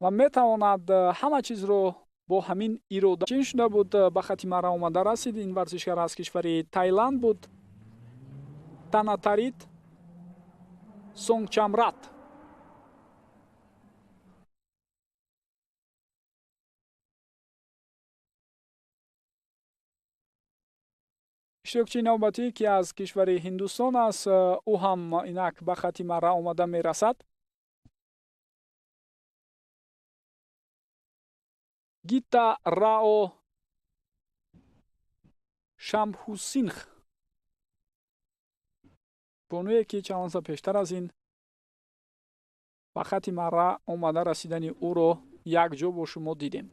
ва метавонад ҳама чизро бо ҳамин ирода. Чин шуда буд, ба хати мара омада расид. Ин варзишгар аз кишвари Тайланд буд, Танатарит Сонгчамрат. Иштирокчии навбатӣ, ки аз кишвари Ҳиндустон аст, ӯ ҳам инак ба хати мара омада мерасад. Гита Рао Шамҳусинх, бонуе ки чанд лаҳза пештар аз ин ба хати мара омада расидани ӯро якҷо бо шумо дидем.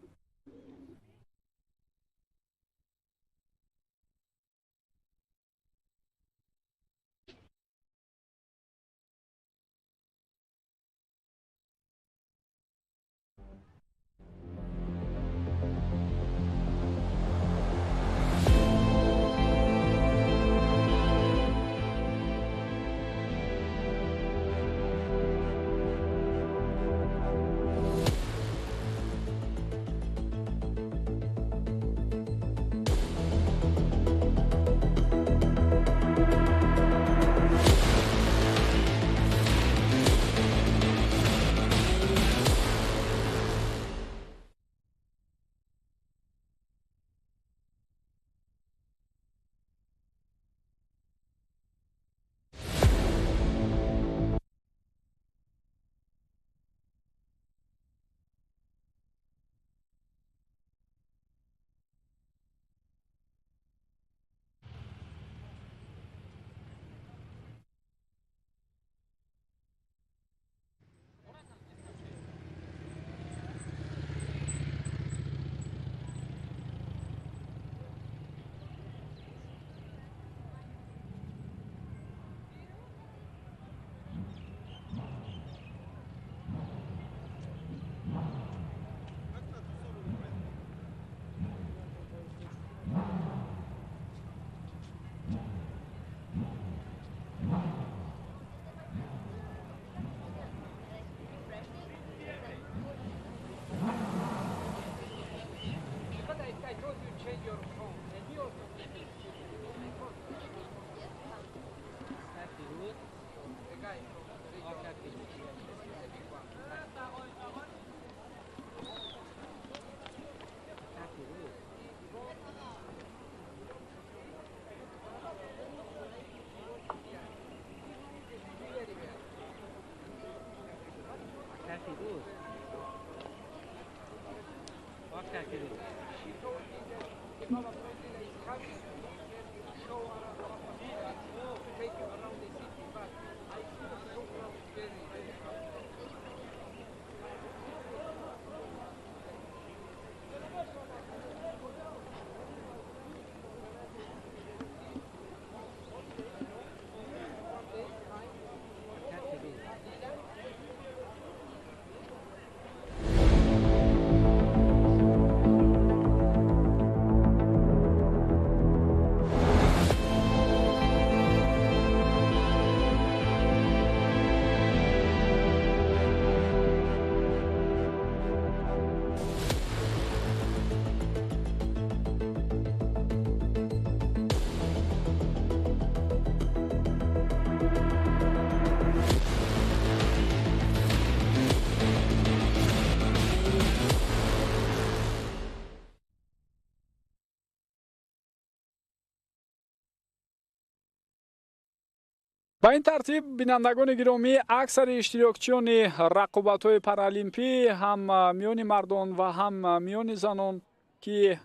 Ба ин тартиб, бинандагони гиромӣ, аксари иштирокчиёни рақобатҳои паралимпӣ ҳам миёни мардон ва ҳам миёни занон, ки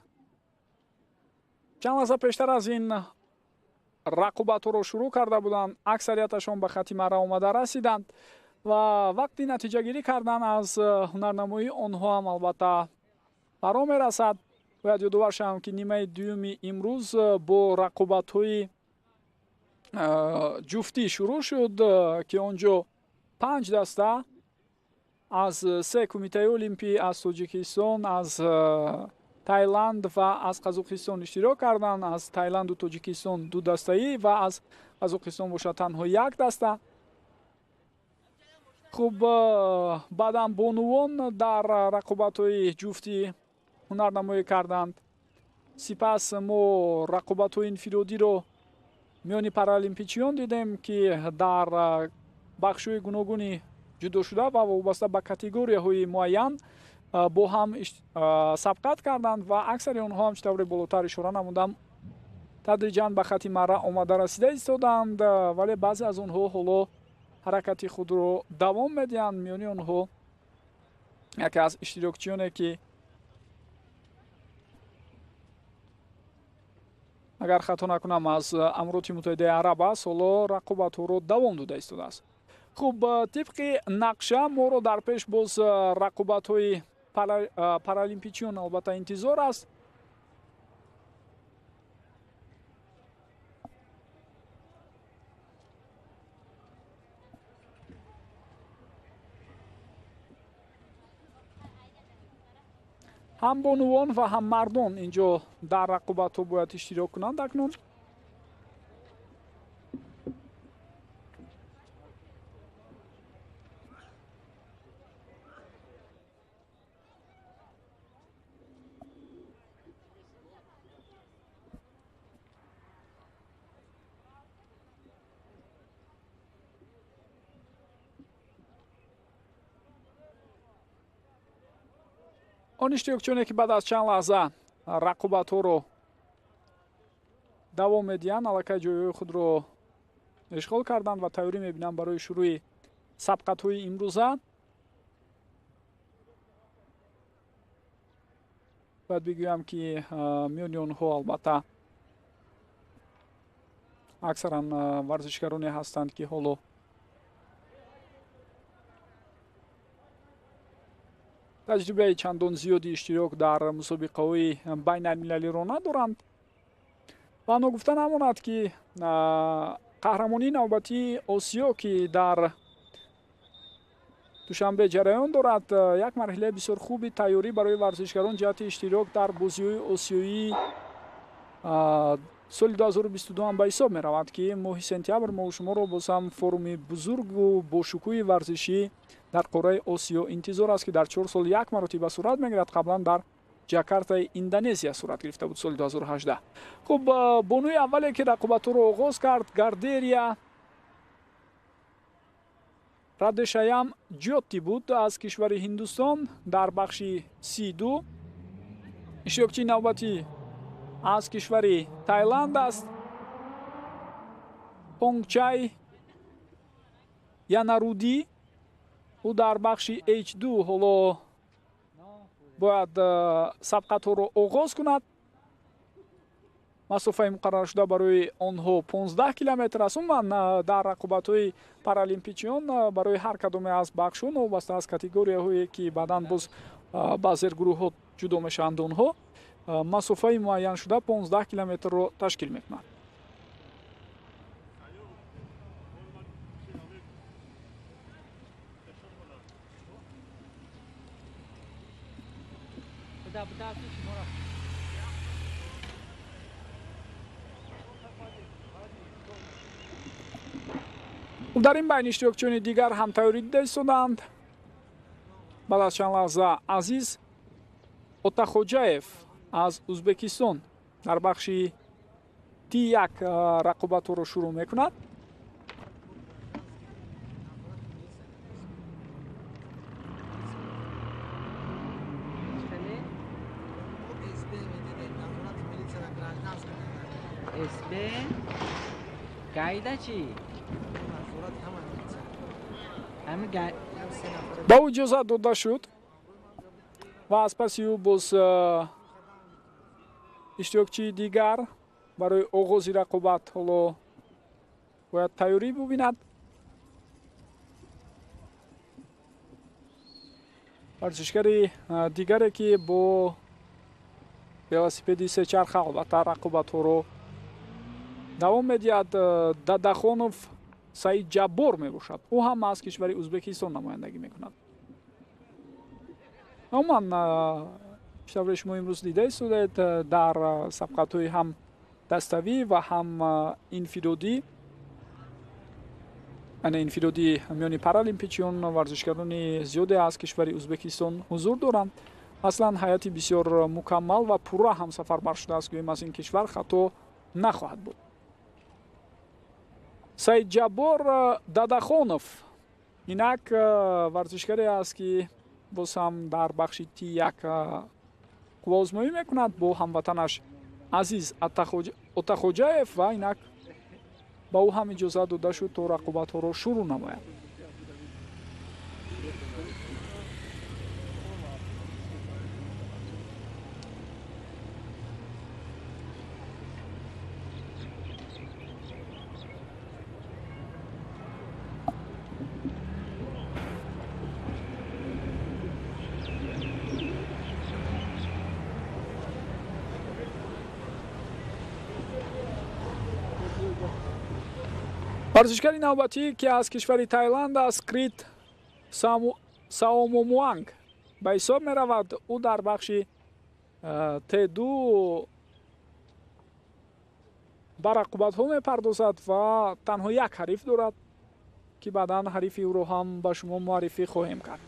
чанд лаҳза пештар аз ин рақобатҳоро шурӯъ карда буданд, аксарияташон ба хати мара омада расиданд ва вақти натиҷагирӣ кардан аз ҳунарнамоии онҳо ҳам албатта фаро мерасад. Бояд ёдовар шавам, ки нимаи дуюми имрӯз бо рақобатҳои ҷуфтӣ шурӯъ шуд, ки он ҷо 5 даста аз 3 кумитаи олимпӣ аз Тоҷикистон, аз Тайланд ва аз Қазоқистон иштирок карданд. Аз Тайланду Тоҷикистон 2 дастаӣ ва аз Қазоқистон бошад танҳо 1 даста. Хуб, баъдан бонувон дар рақобатҳои ҷуфтӣ ҳунарнамоӣ карданд. Сипас мо рақобатҳои инфиродиро миёни паралимпичиён дидем, ки дар бахшҳои гуногуни ҷудошуда ва вобаста ба категорияҳои муайян бо ҳам сабқат карданд ва аксари онҳо ҳам, чӣ тавре болотар ишора намудам, тадриҷан ба хати марра омада расида истоданд, вале баъзе аз онҳо ҳоло ҳаракати худро давом медиҳанд. Миёни онҳо яке аз иштирокчиёне, ки агар хато накунам аз Амироти Муттаҳидаи Араб аст, ҳоло рақобатҳоро давом дода истодааст. Хуб, тибқи нақша моро дар пеш боз рақобатҳои паралимпичиён албатта интизор аст. Ҳам бонувон ва ҳам мардон инҷо дар рақобатҳо бояд иштирок кунанд акнун. Он иштирокчиёне, ки баъд аз чанд лаҳза рақобатҳоро давом медиҳанд, аллакай ҷойҳои худро ишғол карданд ва тайёрӣ мебинанд барои шурӯи сабқатҳои имрӯза. Бояд бигӯям, ки миёни онҳо албатта аксаран варзишгароне ҳастанд, ки ҳоло таҷрибаи чандон зиёди иштирок дар мусобиқаҳои байналмилалиро надоранд. Ва ногуфта намонад, ки қаҳрамонии навбатии Осиё, ки дар Душанбе ҷараён дорад, як марҳилаи бисёр хуби тайёрӣ барои варзишгарон ҷиҳати иштирок дар бозиҳои осиёии соли 2022 ҳам ба ҳисоб меравад, ки моҳи сентябр мо шуморо боз ҳам форуми бузургу бошукӯҳи варзишӣ дар қораи Осиё интизор аст, ки дар 4 сол як маротиба сурат мегирад. Қаблан дар Ҷакартаи Индонезия сурат гирифта буд соли 2018. Хуб, бонуи аввале, ки рақобатҳоро оғоз кард, Гардерия Радешаям Ҷотти буд аз кишвари Ҳиндустон дар бахши С2. Иштирокчии навбатӣ аз кишвари Тайланд аст, Понгчай Янаруди. Ӯ дар бахши H2 ҳоло бояд сабқатҳоро оғоз кунад. Масофаи муқарраршуда барои онҳо 15 километр аст. Умуман дар рақобатҳои паралимпичиён барои ҳар кадоме аз бахшҳо, новобаста аз категорияҳое, ки баъдан боз ба зергурӯҳҳо ҷудо мешаванд, онҳо масофаи муайяншуда 15 километрро ташкил мекунад. Дар ин байн иштирокчиёни дигар ҳам тайёрӣ дида истоданд. Баъд аз чанд лаҳза Азиз Отахоҷаев аз Ӯзбекистон дар бахши Т1 рақобатҳоро шурӯъ мекунад. Ба ӯ иҷозат дода шуд ва аз паси ӯ боз иштирокчии дигар барои оғози рақобат ҳоло бояд тайёрӣ бубинад. Варзишгари дигаре, ки бо Велосипеди сечарха албатта рақобатҳоро давом медиҳад. Дадахонов Саид Ҷаббор мебошад. Ӯ ҳам аз кишвари Узбекистон намояндагӣ мекунад. Умуман, тавре шумо имрӯз дида истодаед, дар сабқатҳои ҳам даставӣ ва ҳам инфиродӣ, яъне инфиродӣ миёни паралимпичиён, варзишгарони зиёде аз кишвари Узбекистон ҳузур доранд. Аслан ҳайати бисёр мукаммал ва пурра ҳам сафарбар шудааст, гӯем аз ин кишвар хато нахоҳад буд. Саид Ҷаббор Дадахонов инак варзишгаре аст, ки боз ҳам дар бахши Т1 қувваозмоӣ мекунад бо ҳамватанаш Азиз Отахоҷаев ва инак ба ӯ ҳам иҷозат дода шуд, то рақобатҳоро шурӯъ намояд. Варзишгари навбатӣ, ки аз кишвари Таиланд аст, Крит Саомомуанг ба ҳисоб меравад. Ӯ дар бахши Т2 ба рақобатҳо мепардозад ва танҳо як ҳариф дорад, ки баъдан ҳарифи ӯро ҳам ба шумо муаррифӣ хоҳем кард.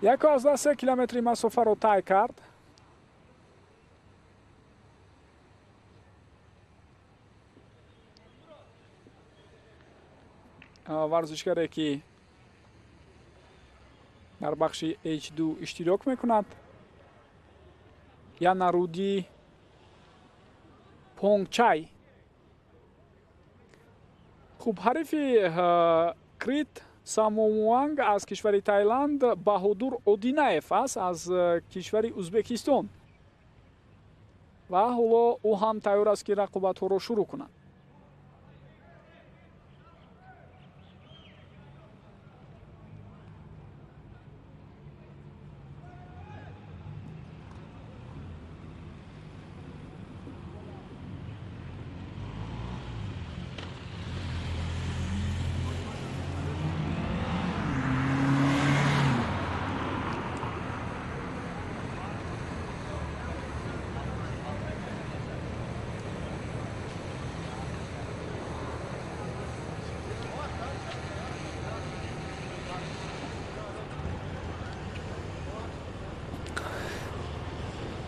1.3 километри масофаро тай кард. Варзишгаре, ки дар бахши H2 иштирок мекунад, Янаруди Понгчай. Хуб, ҳарифи Крит Самомуанг аз кишвари Таиланд Баҳодур Одинаев аст аз кишвари Узбекистон ва ҳоло ӯ ҳам тайёр аст, ки рақобатҳоро шурӯъ кунад.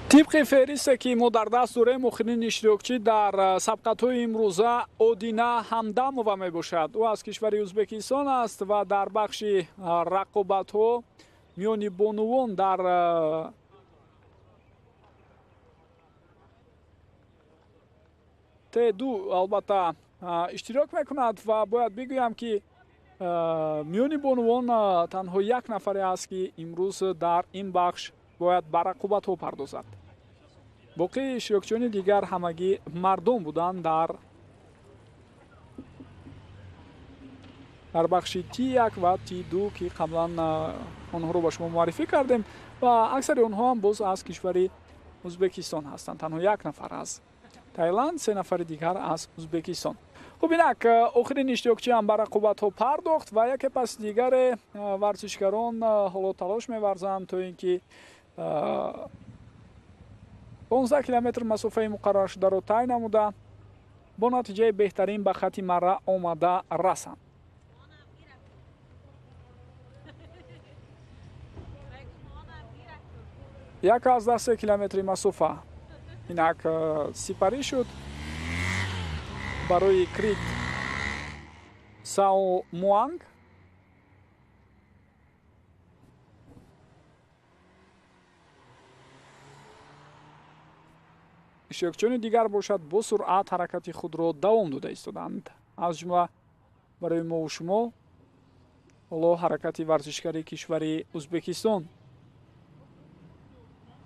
Тибқи феҳристе, ки мо дар даст дорем, охирин иштирокчӣ дар сабқатҳои имрӯза Одина Ҳамдамова мебошад. Ӯ аз кишвари Узбекистон аст ва дар бахши рақобатҳо миёни бонувон дар Т2 албатта иштирок мекунад ва бояд бигӯям, ки миёни бонувон танҳо як нафаре аст, ки имрӯз дар ин бахш бояд ба рақобатҳо пардозад. Боқии иштирокчиёни дигар ҳамагӣ мардон буданд дар бахши Т1 ва Т2, ки қаблан онҳоро ба шумо муаррифӣ кардем ва аксари онҳо ҳам боз аз кишвари Узбекистон ҳастанд. Танҳо як нафар аз Таиланд, 3 нафари дигар аз Узбекистон. Хуб, инак охирин иштирокчӣ ҳам ба рақобатҳо пардохт ва яке пас дигаре варзишгарон ҳоло талош меварзанд, то ин ки 15 километр масофаи муқарраршударо тай намуда бо натиҷаи беҳтарин ба хати марра омада расанд. 1.3 километри масофа инак сипарӣ шуд барои Крит Сао Муанг. Иштирокчиёни дигар бошад бо суръат ҳаракати худро давом дода истоданд. Аз ҷумла барои мову шумо Ҳоло ҳаракати варзишгари кишвари Ӯзбекистон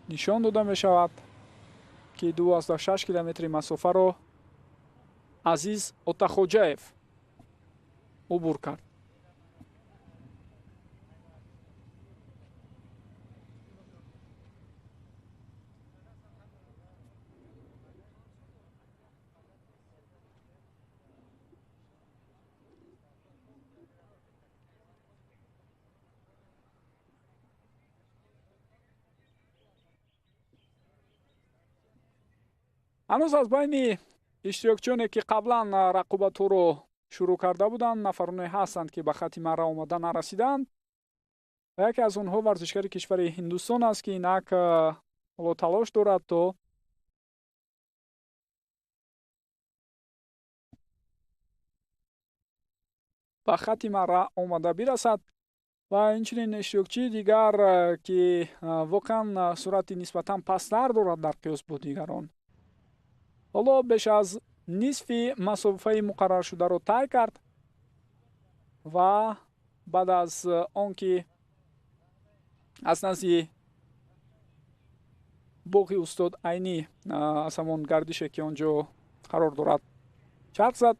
нишон дода мешавад, ки 2,6 километри масофаро Азиз Отахоҷаев убур кард. Ҳанӯз аз байни иштирокчиёне, ки қаблан рақобатҳоро шурӯъ карда буданд, нафароне ҳастанд, ки ба хати марра омада нарасиданд ва яке аз онҳо варзишгари кишвари Ҳиндустон аст, ки инак ҳоло талош дорад то ба хати марра омада бирасад. Ва инчунин иштирокчии дигар, ки воқеан суръати нисбатан пасттар дорад дар қиёс бо дигарон, ҳоло беш аз нисфи масофаи муқарраршударо тай кард ва баъд аз он ки аз назди боғи устод Айнӣ, аз ҳамон гардише, ки он ҷо қарор дорад, чарх зад,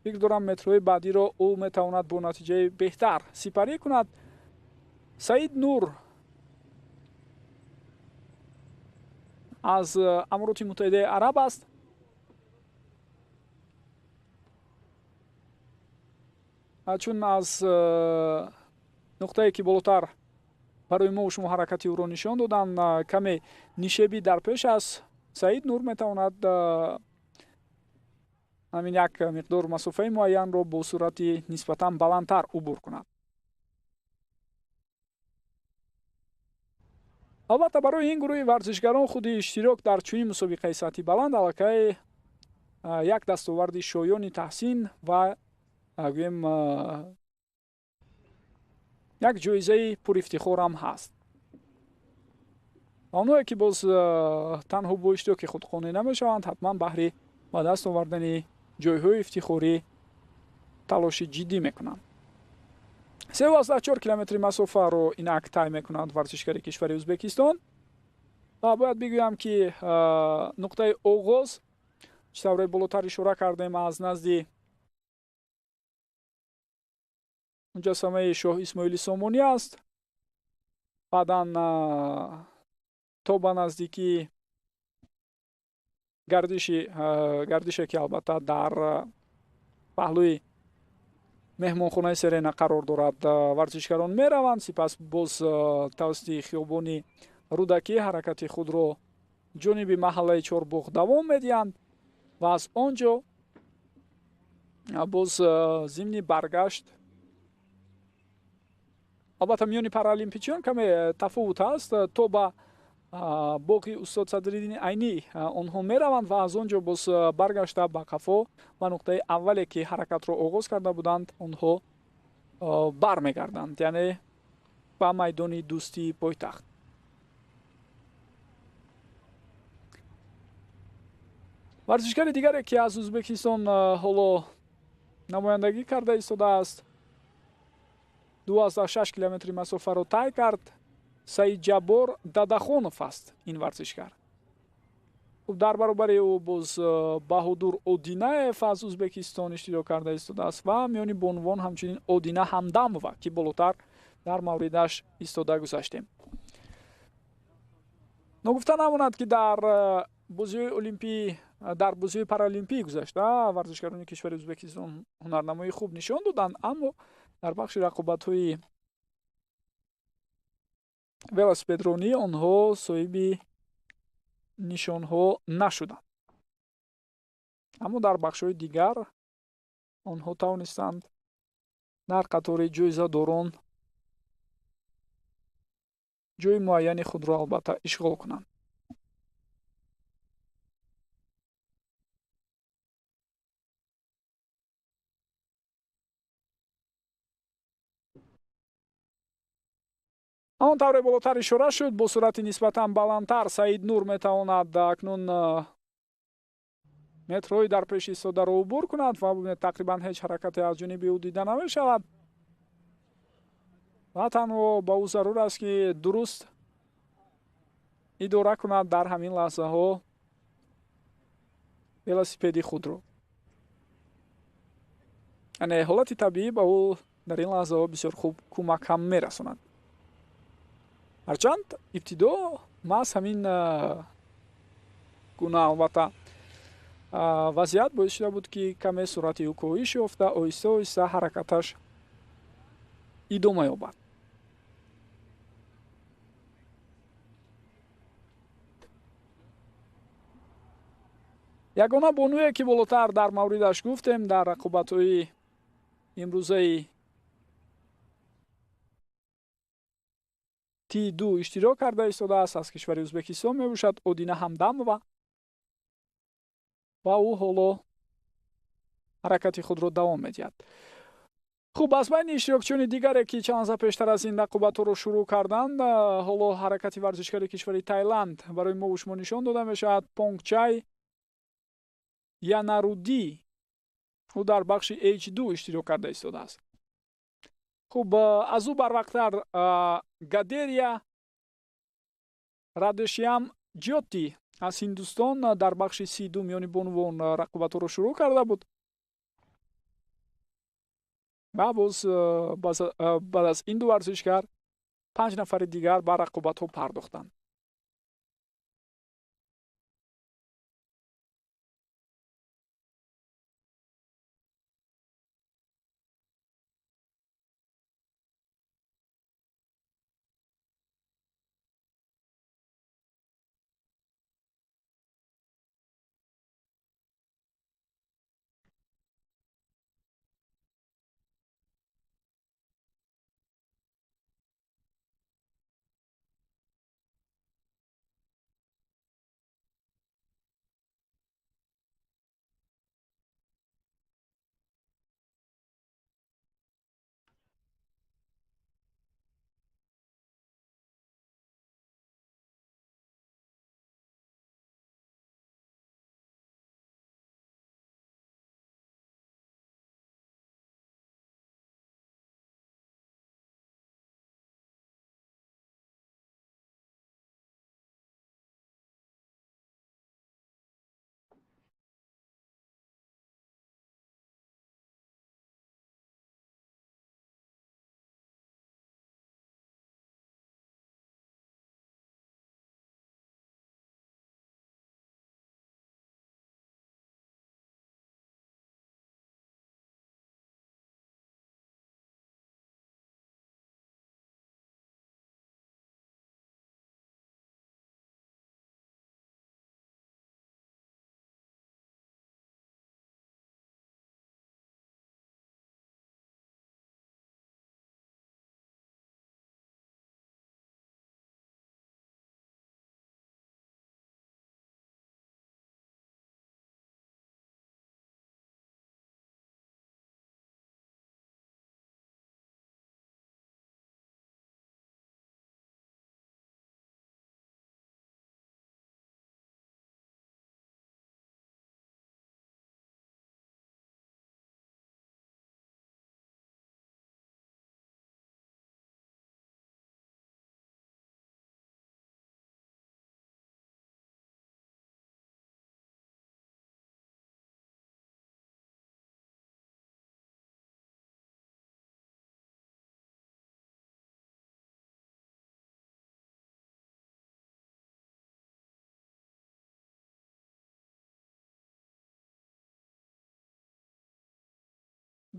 фикр дорам метрҳои баъдиро ӯ метавонад бо натиҷаи беҳтар сипарӣ кунад. Саид Нур аз Амороти Муттаҳидаи Араб аст. Чун аз нуқтае, ки болотар барои мо шумо ҳаракати ӯро нишон доданд, каме нишебӣ дар пеш аст, Саид Нур метавонад ҳамин як миқдор масофаи муайянро бо суръати нисбатан баландтар убур кунад. Албатта, барои ин гурӯҳи варзишгарон худи иштирок дар чунин мусобиқаи сатҳи баланд аллакай як дастоварди шоёни таҳсин ва гӯем як ҷоизаи пурифтихорам ҳаст. Онҳое, ки боз танҳо бо иштироки худ қонеъ намешаванд, ҳатман баҳри ба даст овардани ҷойҳои ифтихорӣ талоши ҷиддӣ мекунанд. 3,4 километри масофаро инак тай мекунанд варзишгари кишвари Ӯзбекистон. Ва бояд бигӯям, ки нуқтаи оғоз, чӣ тавре болотар ишора кардем, аз назди муҷассамаи Шоҳ Исмоили Сомонӣ аст. Баъдан то ба наздикии гардише, ки албатта дар паҳлӯи меҳмонхонаи Серена қарор дорад, варзишгарон мераванд. Сипас боз тавассути хиёбони Рӯдакӣ ҳаракати худро ҷониби маҳаллаи Чорбоғ давом медиҳанд ва аз он ҷо боз зимни баргашт, албатта миёни паралимпичиён каме тафовут ҳаст, то ба боғи устод Садриддини Айнӣ онҳо мераванд ва аз он ҷо боз баргашта ба қафо, ба нуқтаи аввале, ки ҳаракатро оғоз карда буданд, онҳо бармегарданд, яъне ба майдони дӯстии пойтахт. Варзишгари дигаре, ки аз Ӯзбекистон ҳоло намояндагӣ карда истодааст, 2,6 километри масофаро тай кард, Саидҷаббор Дадахонов аст ин варзишгар. Дар баробари ӯ боз Баҳодур Одинаев аз Ӯзбекистон иштирок карда истодааст ва миёни бонувон ҳамчунин Одина Ҳамдамова, ки болотар дар мавридаш истода гузаштем. Ногуфта намонад, ки дар бозиҳои олимпӣ, дар бозиҳои паралимпӣ гузашта варзишгарони кишвари Ӯзбекистон ҳунарнамоии хуб нишон доданд, аммо дар бахши рақобатҳои велосипедронӣ онҳо соҳиби нишонҳо нашуданд. Аммо дар бахшҳои дигар онҳо тавонистанд дар қатори ҷоизадорон ҷои муайяни худро албатта ишғол кунанд. Ҳамон тавре болотар ишора шуд, бо суръати нисбатан баландтар Саид Нур метавонад акнун метрҳои дар пеши истодаро убур кунад ва бубинед, тақрибан ҳеҷ ҳаракате аз ҷониби ӯ дида намешавад. Ва танҳо ба ӯ зарур аст, ки дуруст идора кунад дар ҳамин лаҳзаҳо велосипеди худро. Яъне ҳолати табиӣ ба ӯ дар ин лаҳзаҳо бисёр хуб кӯмак ҳам мерасонад. Ҳарчанд ибтидо маҳз ҳамин гуна албатта вазъият боис шуда буд, ки каме суръати ӯ коҳиш ёфта, оҳиста оҳиста ҳаракаташ идома ёбад. Ягона бонуе, ки болотар дар мавридаш гуфтем, дар рақобатҳои имрӯзаи Т2 иштирок карда истодааст, аз кишвари Ӯзбекистон мебошад, Одина Ҳамдамова, ва ӯ ҳоло ҳаракати худро давом медиҳад. Хуб, аз байни иштирокчиёни дигаре, ки чанд лаҳза пештар аз ин рақобатҳоро шурӯъ карданд, ҳоло ҳаракати варзишгари кишвари Тайланд барои мо шумо нишон дода мешавад. Понгчай Янарудӣ, ӯ дар бахши H2 иштирок карда истодааст. Хуб, аз ӯ барвақттар Гадерия Радешиам Ҷоти аз Ҳиндустон дар бахши С2 миёни бонувон рақобатҳоро шурӯъ карда буд ва боз баъд аз ин ду варзишгар 5 нафари дигар ба рақобатҳо пардохтанд.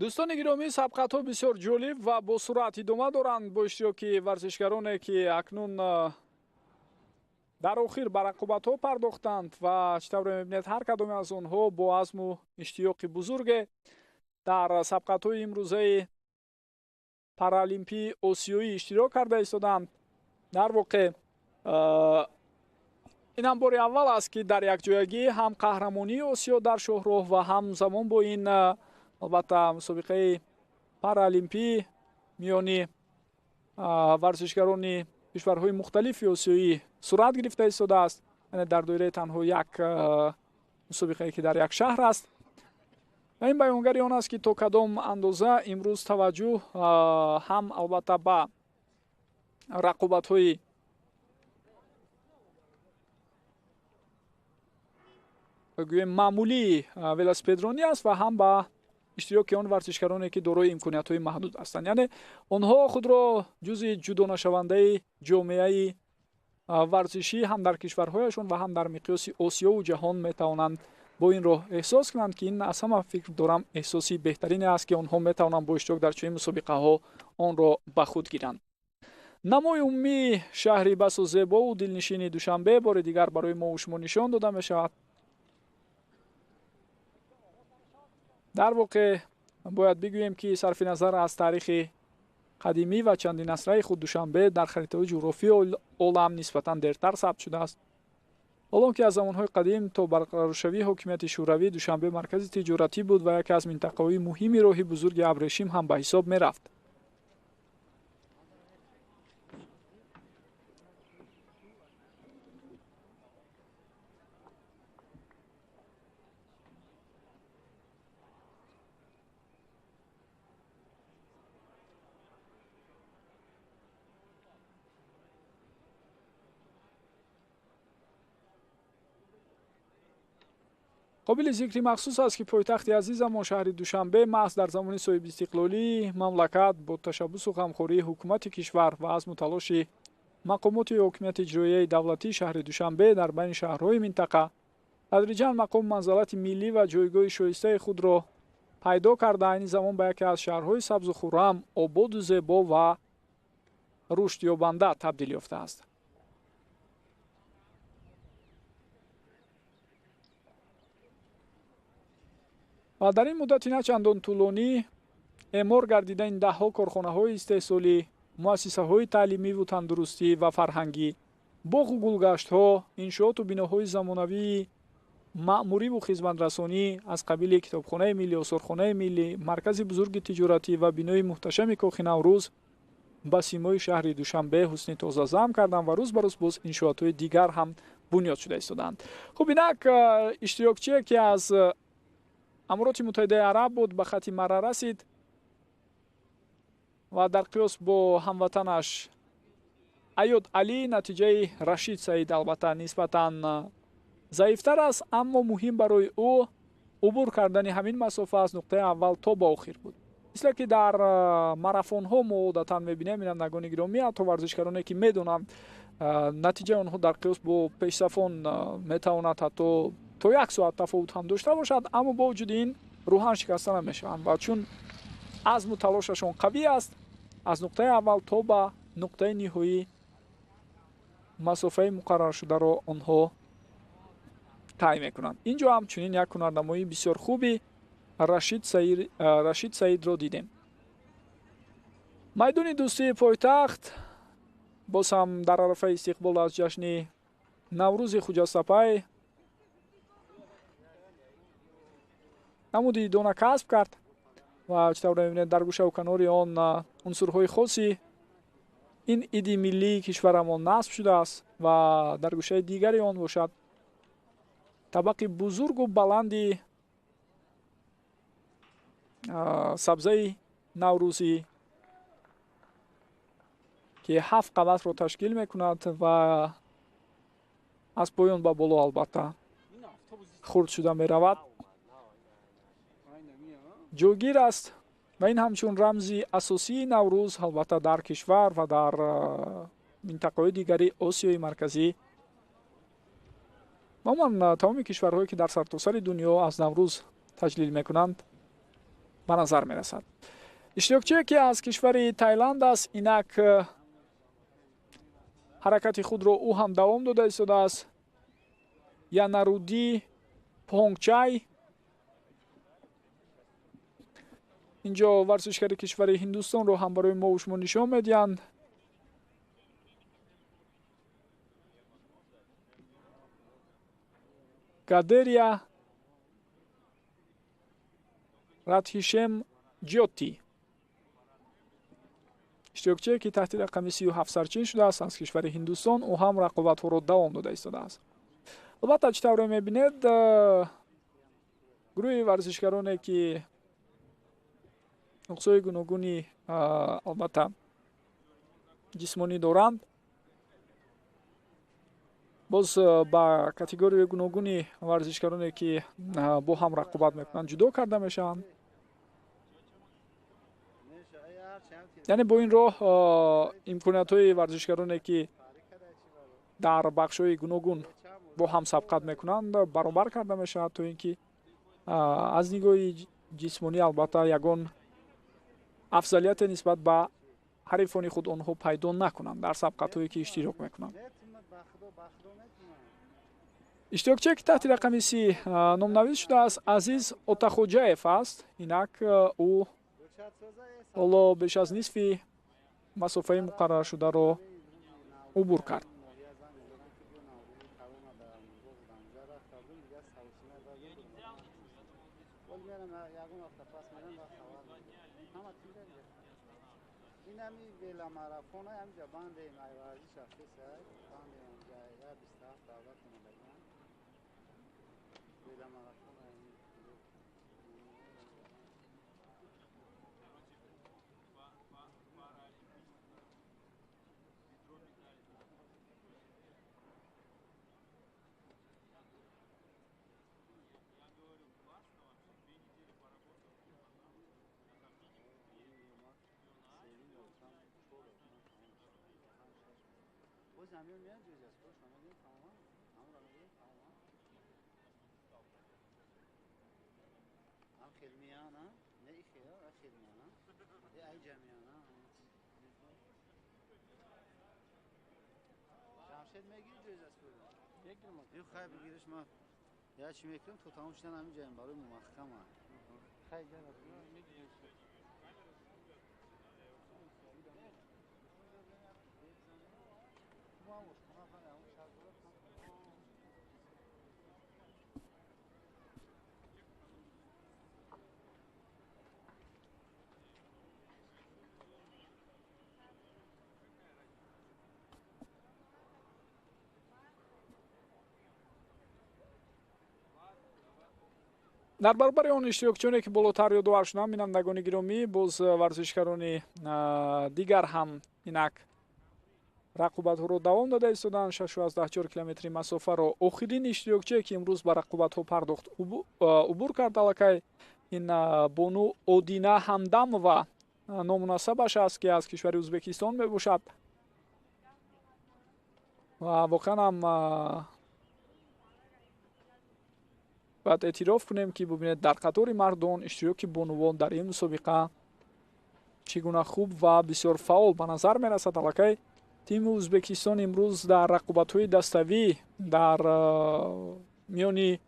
Дӯстони гиромӣ, сабқатҳо бисёр ҷолиб ва бо суръат идома доранд бо иштироки варзишгароне, ки акнун дар охир ба рақобатҳо пардохтанд ва чӣ тавре мебинед, ҳар кадоме аз онҳо бо азму иштиёқи бузурге дар сабқатҳои имрӯзаи паралимпии осиёӣ иштирок карда истоданд. Дар воқеъ инам бори аввал аст, ки дар якҷоягӣ ҳам қаҳрамонии Осиё дар шоҳроҳ ва ҳамзамон бо ин албатта мусобиқаи паралимпӣ миёни варзишгарони кишварҳои мухталифи осиёӣ сурат гирифта истодааст, яъне дар доираи танҳо як мусобиқае, ки дар як шаҳр аст. Ва ин баёнгари он аст, ки то кадом андоза имрӯз таваҷҷӯҳ ҳам албатта ба Рақобатҳои гӯем маъмулии велосипедронӣ аст ва ҳам ба иштироки он варзишгароне, ки дорои имкониятҳои маҳдуд ҳастанд. Яъне онҳо худро ҷузъи ҷудонашавандаи ҷомеаи варзишӣ ҳам дар кишварҳояшон ва ҳам дар миқёси Осиёву ҷаҳон метавонанд бо ин роҳ эҳсос кунанд, ки ин аз ҳама, фикр дорам, эҳсоси беҳтарине аст, ки онҳо метавонанд бо иштирок дар чунин мусобиқаҳо онро ба худ гиранд. Намои умумии шаҳри басу зебову дилнишини Душанбе бори дигар барои мову шумо нишон дода мешавад. Дар воқеъ бояд бигӯем, ки сарфи назар аз таърихи қадимӣ ва чандинасраи худ, Душанбе дар харитаҳои ҷуғрофии олам нисбатан дертар сабт шудааст. Ҳолон ки аз замонҳои қадим то барқароршавии ҳокимияти шӯравӣ Душанбе маркази тиҷоратӣ буд ва яке аз минтақаҳои муҳими роҳи бузурги абрешим ҳам ба ҳисоб мерафт. Қобили зикри махсус аст, ки пойтахти азизамон шаҳри Душанбе маҳз дар замони соҳибистиқлолии мамлакат бо ташаббусу ғамхории ҳукумати кишвар ва азму талоши мақомоти ҳокимияти иҷроияи давлатии шаҳри Душанбе дар байни шаҳрҳои минтақа тадриҷан мақому манзалати миллӣ ва ҷойгоҳи шоистаи худро пайдо карда, айни замон ба яке аз шаҳрҳои сабзу хуррам, ободу зебо ва рушдёбанда табдил ёфтааст. Ва дар ин муддати на чандон тӯлонӣ эъмор гардидани даҳҳо корхонаҳои истеҳсолӣ, муассисаҳои таълимиву тандурустӣ ва фарҳангӣ, боғу гулгаштҳо, иншооту биноҳои замонавии маъмуриву хизматрасонӣ аз қабили китобхонаи миллӣ, осорхонаи миллӣ, маркази бузурги тиҷоратӣ ва бинои муҳташами Кохи Наврӯз ба симои шаҳри Душанбе ҳусни тоза зам карданд ва рӯз ба рӯз боз иншоотҳои дигар ҳам бунёд шуда истодаанд. Хуб, инак иштирокчие, ки аз Амороти Муттаҳидаи Араб буд, ба хати мара расид ва дар қиёс бо ҳамватанаш Аёд Алӣ натиҷаи Рашид Саид албатта нисбатан заифтар аст, аммо муҳим барои ӯ убур кардани ҳамин масофа аз нуқтаи аввал то ба охир буд. Мисле ки дар марафонҳо мо одатан мебинем, бинандагони гиромӣ, ҳатто варзишгароне, ки медонанд, натиҷаи онҳо дар қиёс бо пешсафон метавонад ҳатто то як соат тафовут ҳам дошта бошад, аммо бо вуҷуди ин рӯҳан шикаста намешаванд ва чун азму талошашон қавӣ аст, аз нуқтаи аввал то ба нуқтаи ниҳоӣ масофаи муқарраршударо онҳо тай мекунанд. Инҷо ҳам чунин як ҳунарнамоии бисёр хуби Рашид Саидро дидем. Майдони дӯстии пойтахт боз ҳам дар арафаи истиқбол аз ҷашни Наврӯзи Хуҷастапай намуди идона касб кард ва чӣ тавр мебинед, дар гӯшаву канори он унсурҳои хоси ин иди миллии кишварамон насб шудааст ва дар гӯшаи дигари он бошад табақи бузургу баланди сабзаи наврӯзӣ, ки 7 қабатро ташкил мекунад ва аз поён ба боло албатта хурд шуда меравад, ҷойгир аст ва ин ҳамчун рамзи асосии Наврӯз албатта дар кишвар ва дар минтақаҳои дигари Осиёи Марказӣ ва умуман тамоми кишварҳое, ки дар сартосари дунё аз Наврӯз таҷлил мекунанд, ба назар мерасад. Иштирокчие, ки аз кишвари Тайланд аст, инак ҳаракати худро ӯ ҳам давом дода истодааст. Янарудӣ Понгчай, инҷо варзишгари кишвари Ҳиндустонро ҳам барои мо шумо нишон медиҳанд. Гадерия Радҳишем Ҷоти, иштирокчие, ки таҳти рақами 37 сарчин шудааст аз кишвари Ҳиндустон, ӯ ҳам рақобатҳоро давом дода истодааст. Албатта, чӣ тавре мебинед, гурӯҳи варзишгароне, ки нуқсҳои гуногуни албатта ҷисмонӣ доранд, боз ба категорияи гуногуни варзишгароне, ки бо ҳам рақобат мекунанд, ҷудо карда мешаванд. Яъне бо ин роҳ имкониятҳои варзишгароне, ки дар бахшҳои гуногун бо ҳам сабқат мекунанд, баробар карда мешавад, то ин ки аз нигоҳи ҷисмонӣ албатта ягон афзалияте нисбат ба ҳарифони худ онҳо пайдо накунанд дар сабқатҳое, ки иштирок мекунанд. Иштирокчие, ки таҳти рақами 30 номнавис шудааст, Азиз Отахоҷаев аст. Инак ӯ ҳоло беш аз нисфи масофаи муқарраршударо убур кард. Дар баробари он иштирокчиёне, ки болотар ёдовар шуданд, бинандагони гиромӣ, боз варзишгарони дигар ҳам инак рақобатҳоро давом дода истоданд. 6,4 километри масофаро охирин иштирокчие, ки имрӯз ба рақобатҳо пардохт, убур кард, аллакай ин бону Одина Ҳамдамова номунасабаш аст, ки аз кишвари Ӯзбекистон мебошад. Ва воқеан ҳам бояд эътироф кунем, ки бубинед, дар қатори мардон иштироки бонувон дар ин мусобиқа чӣ гуна хуб ва бисёр фаъол ба назар мерасад. Аллакай тими Ӯзбекистон имрӯз дар рақобатҳои даставӣ дар миёни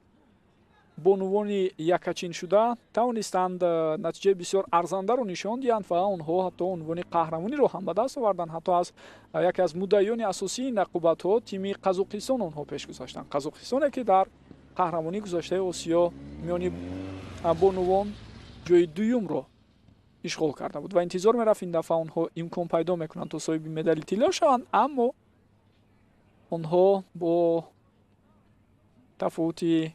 бонувони якачиншуда тавонистанд натиҷаи бисёр арзандаро нишон диҳанд ва онҳо ҳатто унвони қаҳрамониро ҳам ба даст оварданд. Ҳатто аз яке аз муддаиёни асосии ин рақобатҳо, тими Қазоқистон, онҳо пеш гузаштанд. Қазоқистоне, ки дар қаҳрамонии гузаштаи Осиё миёни бонувон ҷои дуюмро ишғол карда буд ва интизор мерафт, ин дафъа онҳо имкон пайдо мекунанд, то соҳиби медали тилло шаванд, аммо онҳо бо тафовути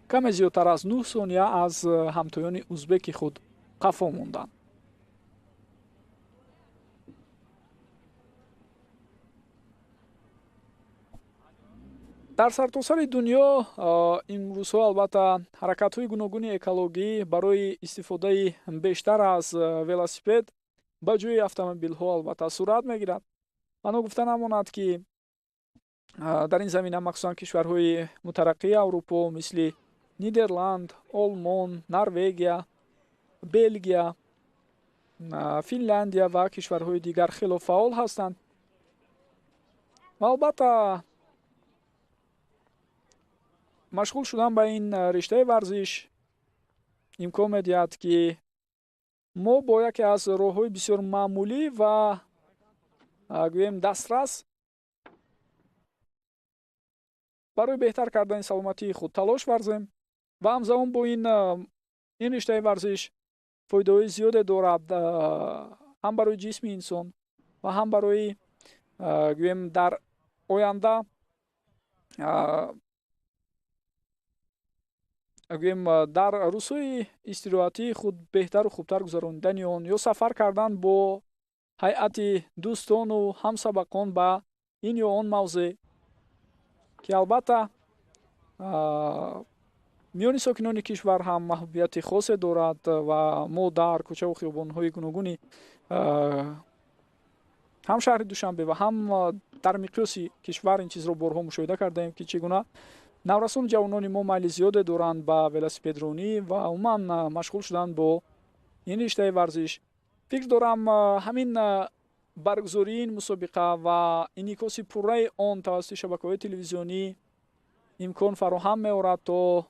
каме зиёдтар аз 9 сония аз ҳамтоёни узбеки худ қафо монданд. Дар сартосари дунё имрӯзҳо албатта ҳаракатҳои гуногуни экологӣ барои истифодаи бештар аз велосипед ба ҷои автомобилҳо албатта сурат мегирад. Ва ногуфта намонад, ки дар ин замина махсусан кишварҳои мутараққии Аврупо, мисли Нидерланд, Олмон, Норвегия, Белгия, Финляндия ва кишварҳои дигар хело фаъол ҳастанд. Ва албатта машғул шудан ба ин риштаи варзиш имкон медиҳад, ки мо бо яке аз роҳҳои бисёр маъмулӣ ва гӯем дастрас барои беҳтар кардани саломатии худ талош варзем ва ҳамзамон бо ин риштаи варзиш фоидаҳои зиёде дорад ҳам барои ҷисми инсон ва ҳам барои гӯем дар оянда гӯем дар рӯзҳои истироҳатии худ беҳтару хубтар гузаронидани он ё сафар кардан бо ҳайати дӯстону ҳамсабақон ба ин ё он мавзеъ, ки албатта миёни сокинони кишвар ҳам маҳбубияти хосе дорад ва мо дар кӯчаву хиёбонҳои гуногуни ҳам шаҳри Душанбе ва ҳам дар миқёси кишвар ин чизро борҳо мушоҳида кардаем, ки чӣ гуна наврасону ҷавонони мо майли зиёде доранд ба велосипедронӣ ва умуман машғул шуданд бо ин риштаи варзиш. Фикр дорам, ҳамин баргузории ин мусобиқа ва инъикоси пурраи он тавассути шабакаҳои телевизионӣ имкон фароҳам меорад, то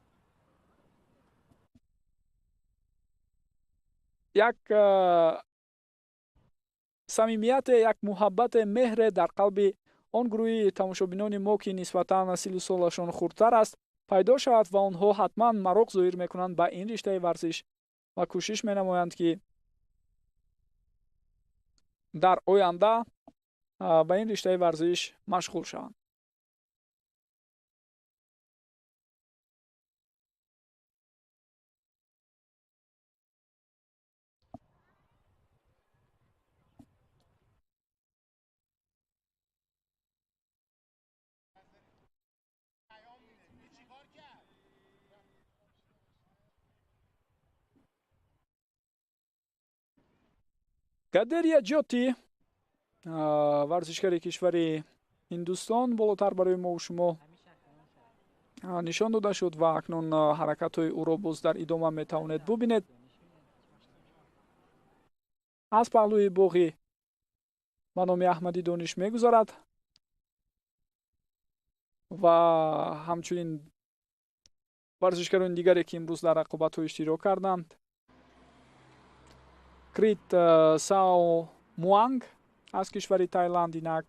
як самимияте, як муҳаббате, меҳре дар қалби он гурӯҳи тамошобинони мо, ки нисбатан силу солашон хурдтар аст, пайдо шавад ва онҳо ҳатман мароқ зоҳир мекунанд ба ин риштаи варзиш ва кӯшиш менамоянд, ки дар оянда ба ин риштаи варзиш машғул шаванд. Гадерия Ҷоти, варзишгари кишвари Ҳиндустон, болотар барои мо шумо нишон дода шуд ва акнун ҳаракатҳои ӯро боз дар идома метавонед бубинед. Аз паҳлӯи боғи ба номи Аҳмади Дониш мегузарад ва ҳамчунин варзишгарони дигаре, ки имрӯз дар рақобатҳо иштирок карданд. Крит Сао Муанг аз кишвари Тайланд, инак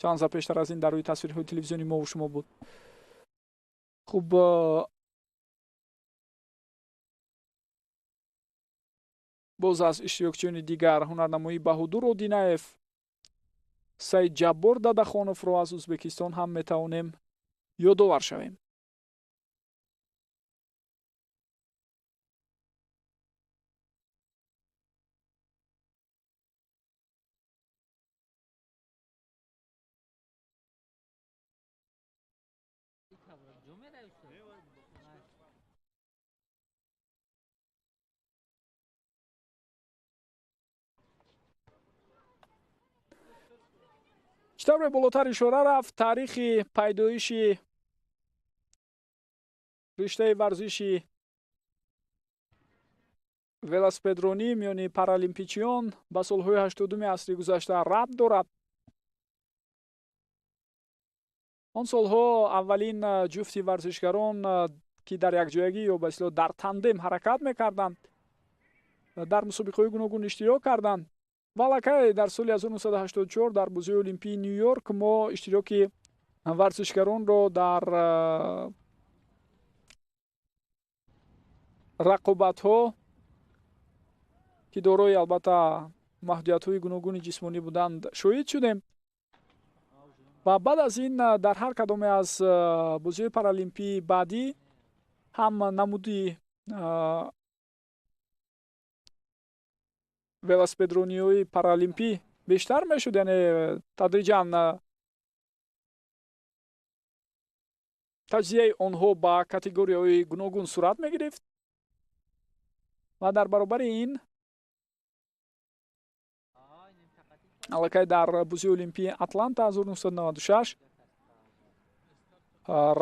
чанд лаҳза пештар аз ин дар рӯи тасвирҳои телевизиони мо шумо буд. Хуб, боз аз иштирокчиёни дигар ҳунарнамоии Баҳодур Одинаев, Саидҷаббор Дадахоновро аз Ӯзбекистон ҳам метавонем ёдовар шавем. Чӣ тавре болотар ишора рафт, таърихи пайдоиши риштаи варзиши велосипедронӣ миёни паралимпичиён ба солҳои 80-уми асри гузашта рабт дорад. Он солҳо аввалин ҷуфти варзишгарон, ки дар якҷоягӣ ё ба истилоҳ дар тандем ҳаракат мекарданд, дар мусобиқаҳои гуногун иштирок карданд. Ва аллакай дар соли 1984 дар бозиҳои Олимпии Ню-Йорк мо иштироки варзишгаронро дар рақобатҳо, ки дорои албатта маҳдудиятҳои гуногуни ҷисмонӣ буданд, шоҳид шудем. Ва баъд аз ин дар ҳар кадоме аз бозиҳои паралимпии баъдӣ ҳам намуди велосипедрониҳои паралимпӣ бештар мешуд, яъне тадриҷан таҷзияи онҳо ба категорияҳои гуногун сурат мегирифт ва дар баробари ин аллакай дар бозии Олимпии Атланта 1996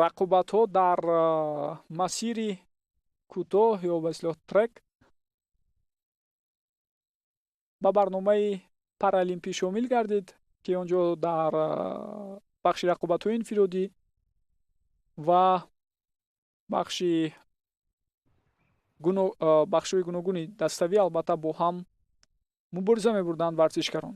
рақобатҳо дар масири кӯтоҳ ё ба истилоҳ трек ба барномаи паралимпӣ шомил гардид, ки он ҷо дар бахши рақобатҳои инфиродӣ ва бахшҳои гуногуни даставӣ албатта бо ҳам мубориза мебурданд варзишгарон.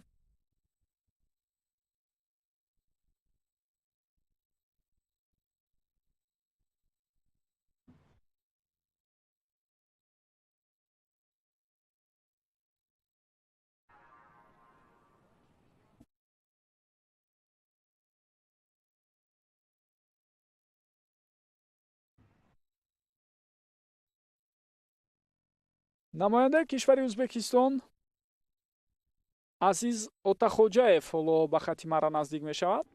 Намояндаи кишвари Ӯзбекистон Азиз Отахоҷаев ҳоло ба хати мара наздик мешавад.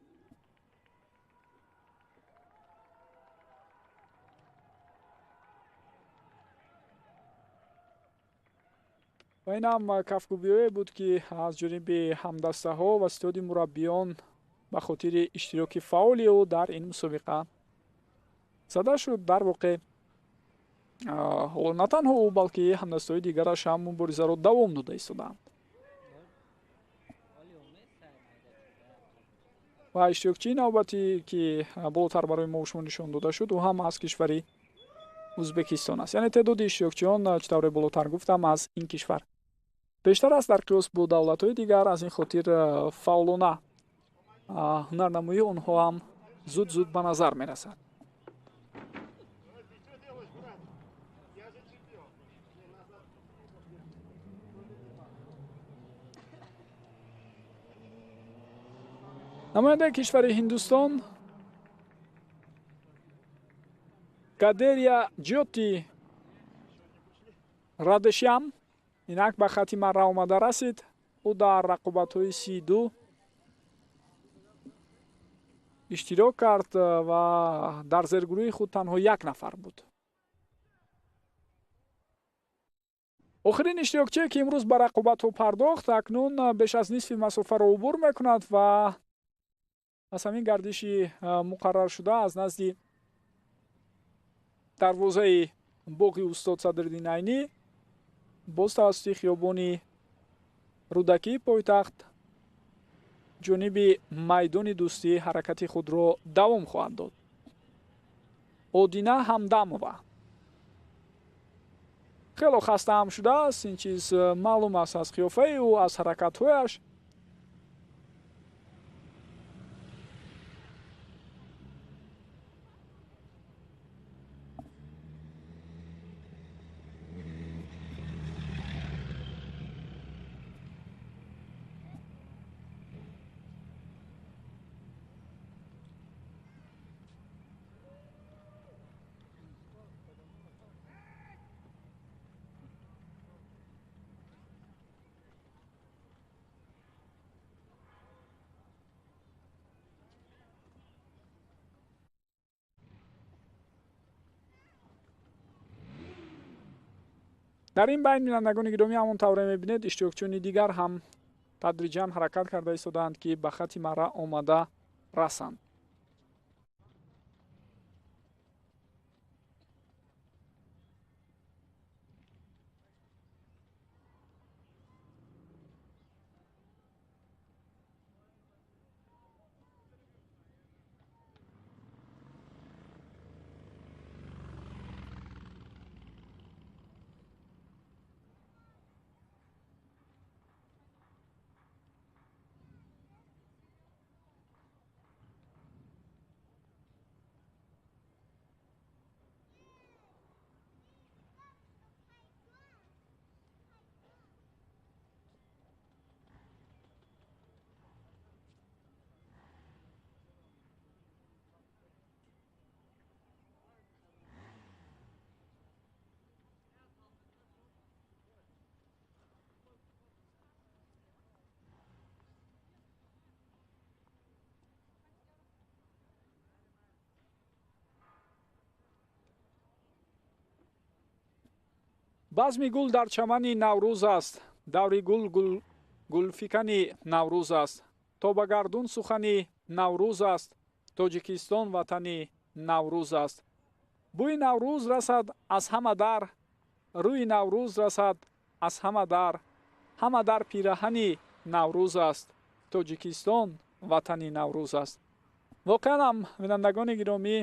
Ва инам кафкӯбиҳое буд, ки аз ҷониби ҳамдастаҳо ва ситоди мураббиён ба хотири иштироки фаъоли ӯ дар ин мусобиқа зада шуд. Дар воқеъ ҳоло на танҳо ӯ, балки ҳамдастаҳои дигараш ҳам муборизаро давом дода истодаанд. Ва иштирокчии навбатӣ, ки болотар барои мо шумо нишон дода шуд, ӯ ҳам аз кишвари Ӯзбекистон аст. Яъне теъдоди иштирокчиён, чӣ тавре болотар гуфтам, аз ин кишвар бештар аст дар қиёс бо давлатҳои дигар. Аз ин хотир фаъолона ҳунарнамоии онҳо ҳам зуд-зуд ба назар мерасад. Намояндаи кишвари Ҳиндустон Кадерия Ҷоти Радешям инак ба хати марра омада расид. Ӯ дар рақобатҳои 32 иштирок кард ва дар зергурӯҳи худ танҳо як нафар буд. Охирин иштирокчие, ки имрӯз ба рақобатҳо пардохт, акнун беш аз нисфи масофаро убур мекунад ва аз ҳамин гардиши муқарраршуда аз назди дарвозаи боғи устод Садриддин Айнӣ боз тавассути хиёбони Рӯдакии пойтахт ҷониби майдони дӯстӣ ҳаракати худро давом хоҳад дод. Одина Ҳамдамова хело хастаам шудааст. Ин чиз маълум аст аз қиёфаи ӯ, аз ҳаракатҳояш. Дар ин байн, бинандагони гиромӣ, ҳамон тавре мебинед, иштирокчиёни дигар ҳам тадриҷан ҳаракат карда истодаанд, ки ба хати мара омада расанд. Базми гул дар чамани Наврӯз аст, даври гул гулфикани Наврӯз аст, то ба гардун сухани Наврӯз аст, Тоҷикистон ватани Наврӯз аст. Бӯи Наврӯз расад аз ҳама дар, рӯи Наврӯз расад аз ҳама дар, ҳама дар пираҳани Наврӯз аст, Тоҷикистон ватани Наврӯз аст. Воқеан ҳам, бинандагони гиромӣ,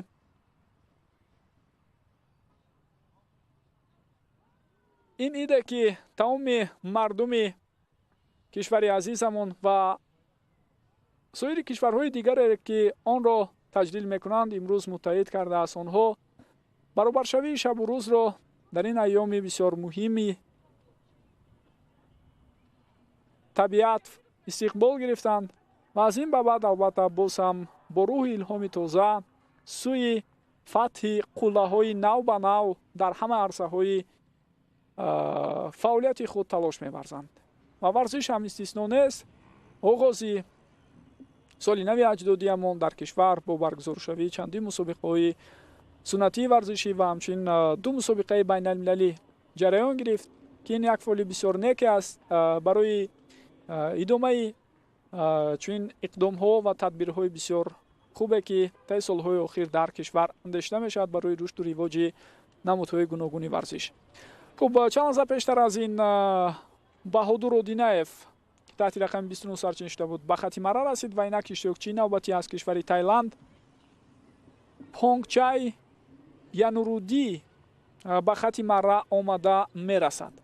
ин иде, ки тамоми мардуми кишвари азизамон ва соири кишварҳои дигаре, ки онро таҷлил мекунанд, имрӯз муттаҳид кардааст. Онҳо баробаршавии шабу рӯзро дар ин айёми бисёр муҳими табиат истиқбол гирифтанд ва аз ин ба баъд албатта боз ҳам бо рӯҳи илҳоми тоза сӯи фатҳи қуллаҳои нав ба нав дар ҳама арсаҳои фаъолияти худ талош меварзанд. Ва варзиш ҳам истисно нест. Оғози соли нави аҷдодиамон дар кишвар бо баргузоршавии чандин мусобиқаҳои суннатии варзишӣ ва ҳамчунин ду мусобиқаи байналмилалӣ ҷараён гирифт, ки ин як фоли бисёр неке аст барои идомаи чунин иқдомҳо ва тадбирҳои бисёр хубе, ки таи солҳои охир дар кишвар андешида мешавад барои рушду ривоҷи намудҳои гуногуни варзиш. Хуб, чанд лаҳза пештар аз ин Баҳодур Одинаев, ки таҳти рақами 29 сарчин шуда буд, ба хати мара расид ва инак иштирокчии навбатӣ аз кишвари Тайланд Понгчай Янурудӣ ба хати мара омада мерасад.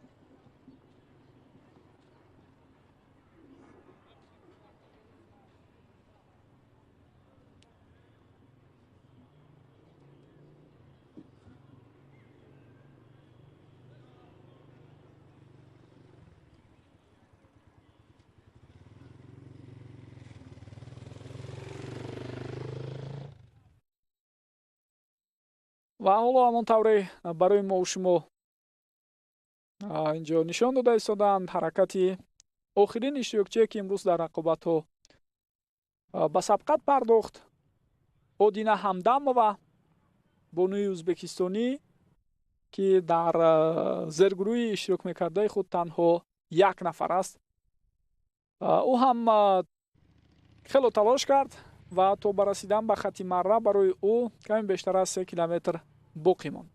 Ва ҳоло ҳамон тавре барои мо шумо инҷо нишон дода истодаанд ҳаракати охирин иштирокчие, ки имрӯз дар рақобатҳо ба сабқат пардохт, Одина Ҳамдамова, бонуи ӯзбекистонӣ, ки дар зергурӯҳи иштирок мекардаи худ танҳо як нафар аст. Ӯ ҳам хело талош кард ва то ба расидан ба хати марра барои ӯ каме бештар аз 3 километр боқӣ монд.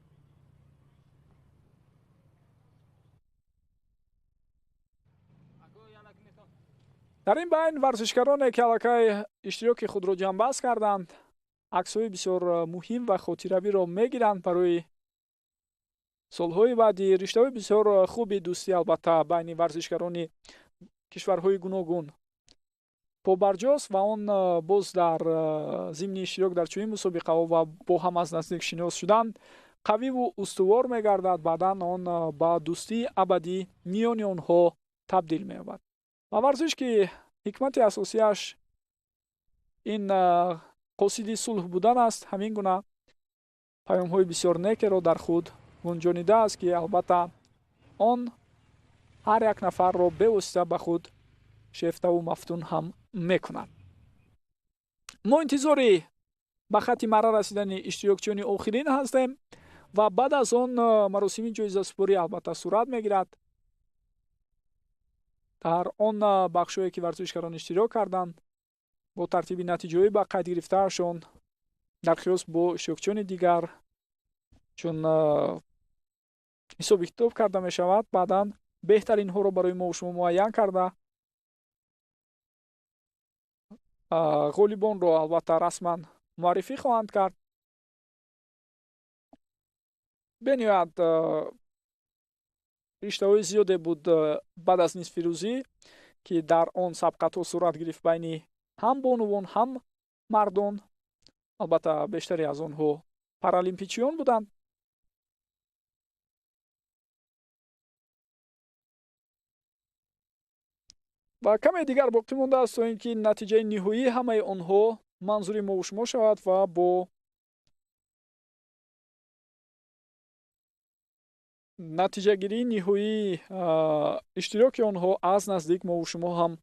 Дар ин байн варзишгароне, ки аллакай иштироки худро ҷамъбаст карданд, аксҳои бисёр муҳим ва хотиравиро мегиранд барои солҳои баъдӣ. Риштаҳои бисёр хуби дӯстӣ албатта байни варзишгарони кишварҳои гуногун побарҷост ва он боз дар зимни иштирок дар чунин мусобиқаҳо ва бо ҳам аз наздик шинос шудан қавиву устувор мегардад. Баъдан он ба дӯстии абадӣ миёни онҳо табдил меёбад. Ва варзиш, ки ҳикмати асосиаш ин қосиди сулҳ будан аст, ҳамин гуна паёмҳои бисёр некеро дар худ гунҷонидааст, ки албатта он ҳар як нафарро бевосита ба худ шефтаву мафтун ҳам мекунад. Мо интизори ба хати мара расидани иштирокчиёни охирин ҳастем ва баъд аз он маросими ҷоизасупорӣ албатта сурат мегирад. Дар он бахшҳое, ки варзишгарон иштирок карданд, бо тартиби натиҷаҳои ба қайд гирифтаашон дар қиёс бо иштирокчиёни дигар чун ҳисоби китоб карда мешавад, баъдан беҳтаринҳоро барои мо шумо муайян карда, ғолибонро албатта расман муаррифӣ хоҳанд кард. Бениҳоят риштаҳои зиёде буд баъд аз нисфирӯзӣ, ки дар он сабқатҳо сурат гирифт байни ҳам бонувон, ҳам мардон. Албатта бештаре аз онҳо паралимпичиён буданд. Ва каме дигар боқӣ мондааст то ин ки натиҷаи ниҳоии ҳамаи онҳо манзури мову шумо шавад ва бо натиҷагирии ниҳоии иштироки онҳо аз наздик мову шумо ҳам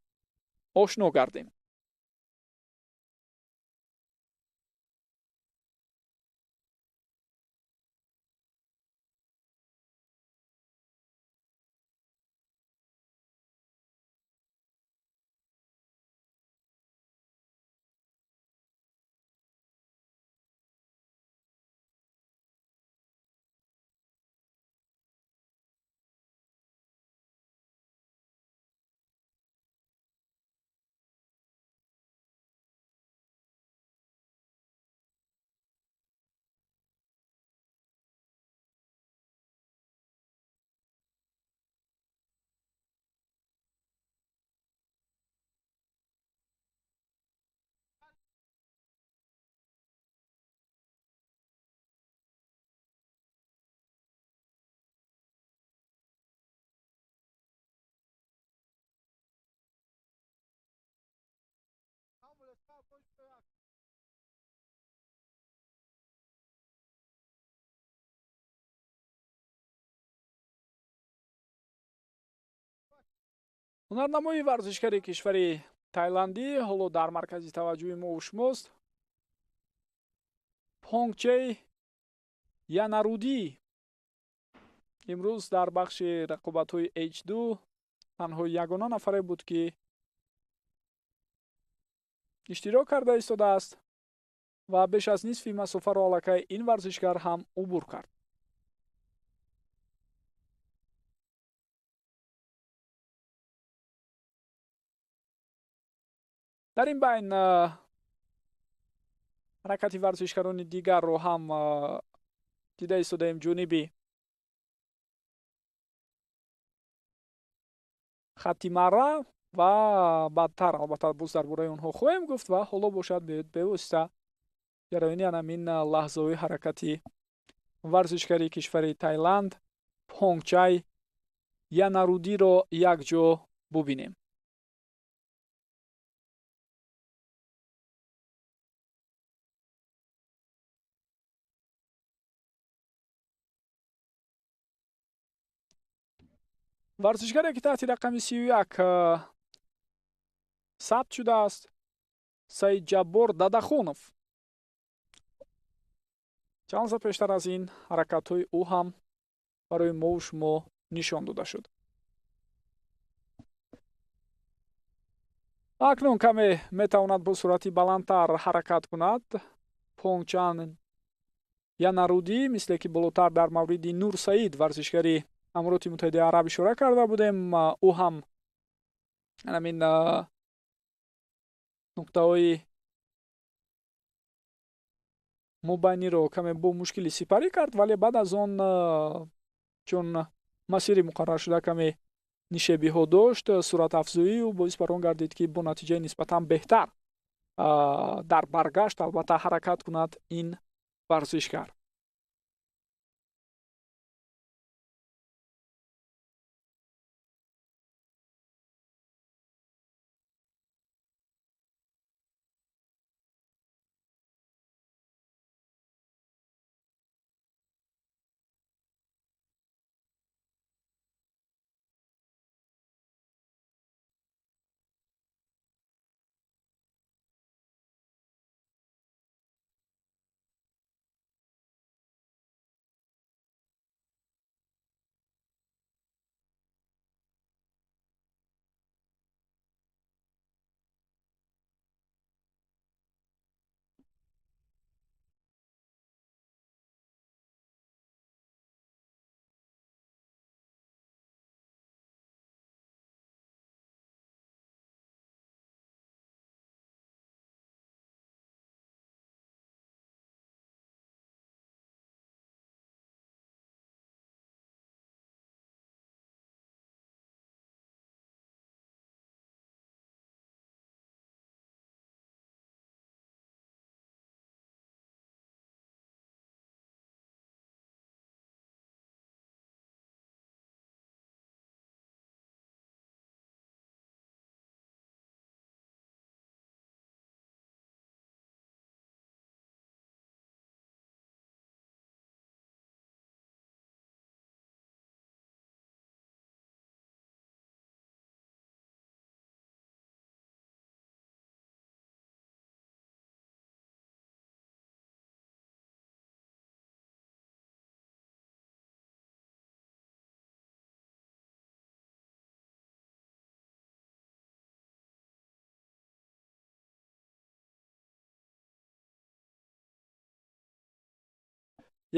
ошно гардем. Ҳунарнамои варзишгари кишвари Тайландӣ ҳоло дар маркази таваҷҷӯҳи мо шумост. Понгчей Янарудӣ имрӯз дар бахши рақобатҳои H2 танҳо ягона нафаре буд, ки иштирок карда истодааст ва беш аз нисфи масофаро аллакай ин варзишгар ҳам убур кард. Дар ин байн ҳаракати варзишгарони дигарро ҳам дида истодаем. Ҷониби хатти марра ва баъдтар албатта боз дар бораи онҳо хоҳем гуфт ва ҳоло бошад бевосита ҷараёни анамин лаҳзаҳои ҳаракати варзишгари кишвари Тайланд Понгчай Янарудиро якҷо бубинем. Варзишгаре ки таҳти рақами 31 сабт шудааст, Саидҷаббор Дадахонов. Чанд лаҳза пештар аз ин ҳаракатҳои ӯ ҳам барои мову шумо нишон дода шуд. Акнун каме метавонад бо суръати баландтар ҳаракат кунад. Понгчан Янарудӣ, мисле ки болотар дар мавриди Нурсаид варзишгари Амороти Муттаҳидаи Араб ишора карда будем, ӯ ҳам ҳамин нуқтаҳои мобайниро каме бо мушкилӣ сипарӣ кард, вале баъд аз он чун масири муқарраршуда каме нишебиҳо дошт, суръатафзоӣ ӯ боис бар он гардид, ки бо натиҷаи нисбатан беҳтар дар баргашт албатта ҳаракат кунад ин варзишгар.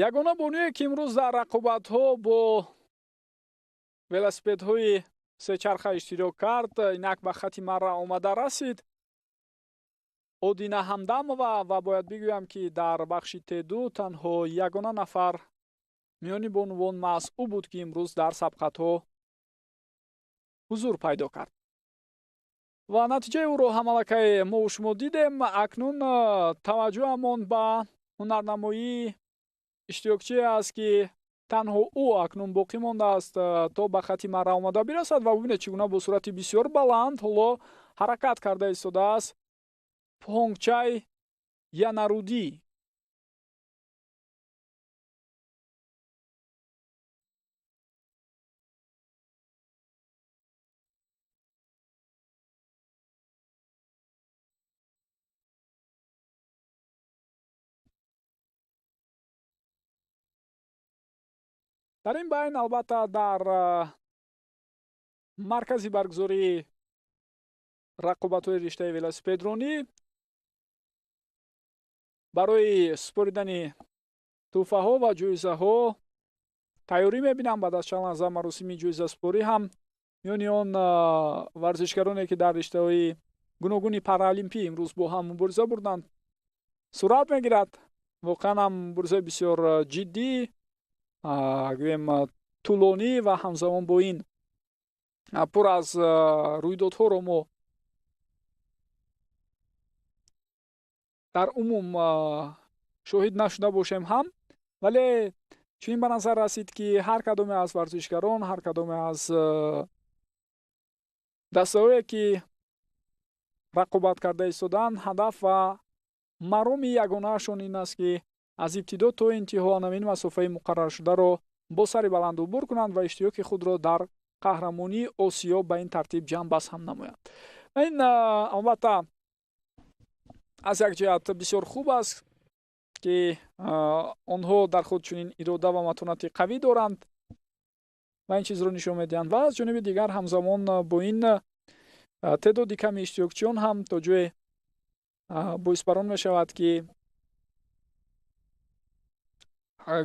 Ягона бонуе ки имрӯз дар рақобатҳо бо велосипедҳои сечарха иштирок кард, инак ба хати марра омада расид Одина Ҳамдамова ва бояд бигӯям, ки дар бахши Т2 танҳо ягона нафар миёни бонувон маҳз ӯ буд, ки имрӯз дар сабқатҳо ҳузур пайдо кард. Ва натиҷаи ӯро ҳам аллакай мову шумо дидем. Акнун таваҷҷӯҳамон ба ҳунарнамоии иштирокчие аст, ки танҳо ӯ акнун боқӣ мондааст то ба хати марра омада бирасад ва бубинед, чӣ гуна бо суръати бисёр баланд ҳоло ҳаракат карда истодааст Понгчай Янарудӣ. Дар ин байн албатта дар маркази баргузории рақобатҳои риштаи велосипедронӣ барои супоридани тӯҳфаҳо ва ҷоизаҳо тайёрӣ мебинам. Баъд аз чанд лаҳза маросими ҷоизасупорӣ ҳам миёни он варзишгароне ки дар риштаҳои гуногуни паралимпӣ имрӯз бо ҳам мубориза бурданд сурат мегирад. Воқеан ҳам муборизаи бисёр ҷиддӣ, гӯем тӯлонӣ ва ҳамзамон бо ин пур аз рӯйдодҳоро мо дар умум шоҳид нашуда бошем ҳам, вале чунин ба назар расид ки ҳар кадоме аз варзишгарон, ҳар кадоме аз дастаҳое ки рақобат карда истоданд, ҳадаф ва мароми ягонаашон ин аст ки аз ибтидо то интиҳо ҳамин масофаи муқарраршударо бо сари баланд убур кунанд ва иштиёки худро дар қаҳрамонии Осиё ба ин тартиб ҷамъбаст ҳам намоянд. Ин албатта аз як ҷиҳат бисёр хуб аст ки онҳо дар худ чунин ирода ва матонати қавӣ доранд ва ин чизро нишон медиҳанд, ва аз ҷониби дигар ҳамзамон бо ин теъдоди ками иштирокчиён ҳам то ҷое боисбарон мешавад ки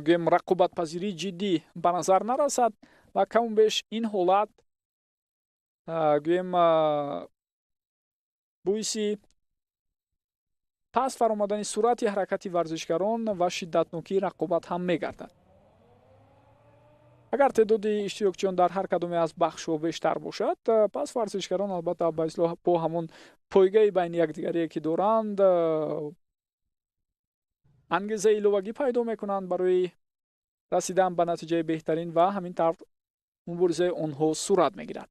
гӯем рақобатпазирии ҷиддӣ ба назар нарасад ва каму беш ин ҳолат гӯем боиси пас фаромадани суръати ҳаракати варзишгарон ва шиддатнокии рақобат ҳам мегардад. Агар теъдоди иштирокчиён дар ҳар кадоме аз бахшҳо бештар бошад, пас варзишгарон албатта ба ислоҳ бо ҳамон пойгаи байни якдигарие ки доранд ангезаи иловагӣ пайдо мекунанд барои расидан ба натиҷаи беҳтарин ва ҳамин тавр муборизаи онҳо сурат мегирад.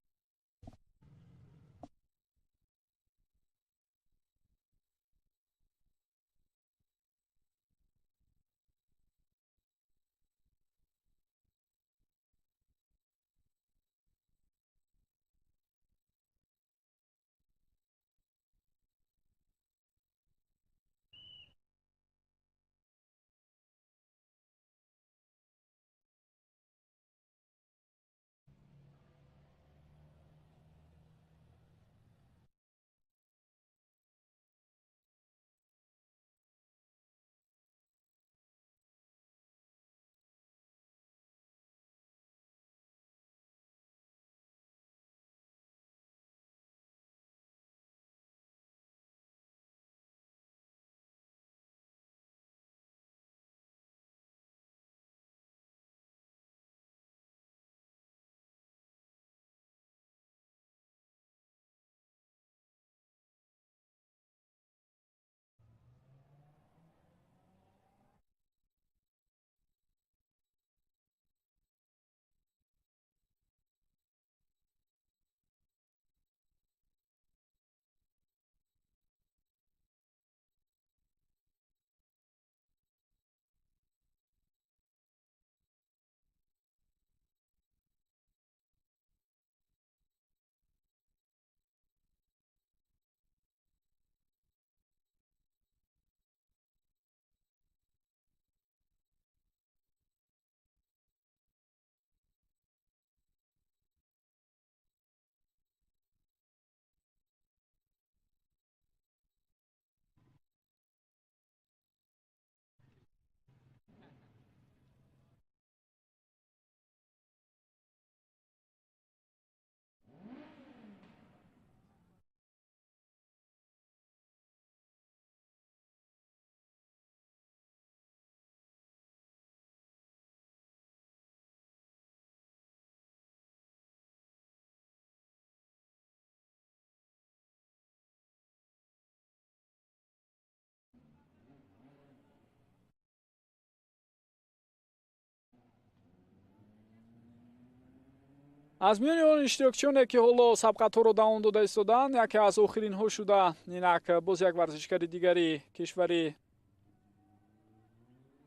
Аз миёни он иштирокчионе ки ҳоло сабқатҳоро давом дода истоданд, яке аз охиринҳо шуда инак боз як варзишгари дигари кишвари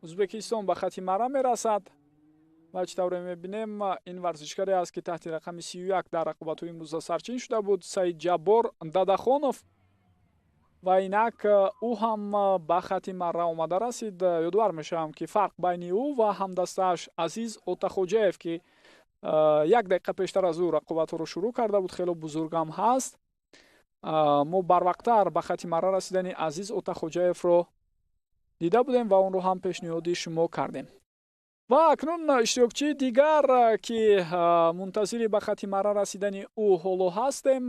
Ӯзбекистон ба хати мара мерасад ва чӣ тавре мебинем, ин варзишгаре аст ки таҳти рақами 31 дар рақобатҳои имрӯза сарчин шуда буд, Саидҷаббор Дадахонов. Ва инак ӯ ҳам ба хати марра омада расид. Ёдовар мешавам, ки фарқ байни ӯ ва ҳамдастааш Азиз Отахоҷаев, ки як дақиқа пештар аз ӯ рақобатҳоро шурӯъ карда буд, хело бузургам ҳаст. Мо барвақттар ба хати марра расидани Азиз Отахоҷаевро дида будем ва онро ҳам пешниҳоди шумо кардем. Ва акнун иштирокчии дигар, ки мунтазири ба хати марра расидани ӯ ҳоло ҳастем,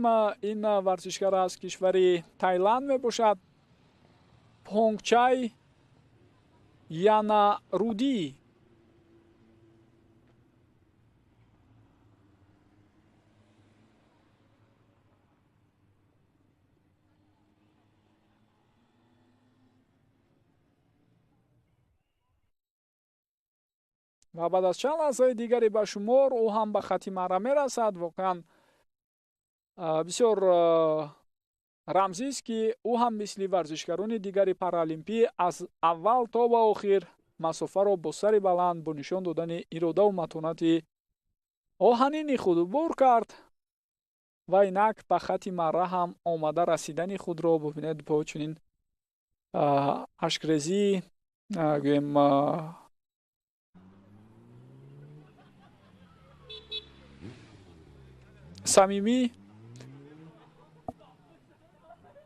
ин варзишгар аз кишвари Тайланд мебошад, Понгчай Яна Рудӣ. Ва баъд аз чанд лаҳзаи дигаре ба шумор ӯ ҳам ба хати марра мерасад. Воқеан бисёр рамзист, ки ӯ ҳам мисли варзишгарони дигари паралимпӣ аз аввал то ба охир масофаро бо сари баланд, бо нишон додани иродаву матонати оҳанини худ убур кард ва инак ба хати марра ҳам омада расидани худро бубинед бо чунин ашкрезӣ, гӯем, самимӣ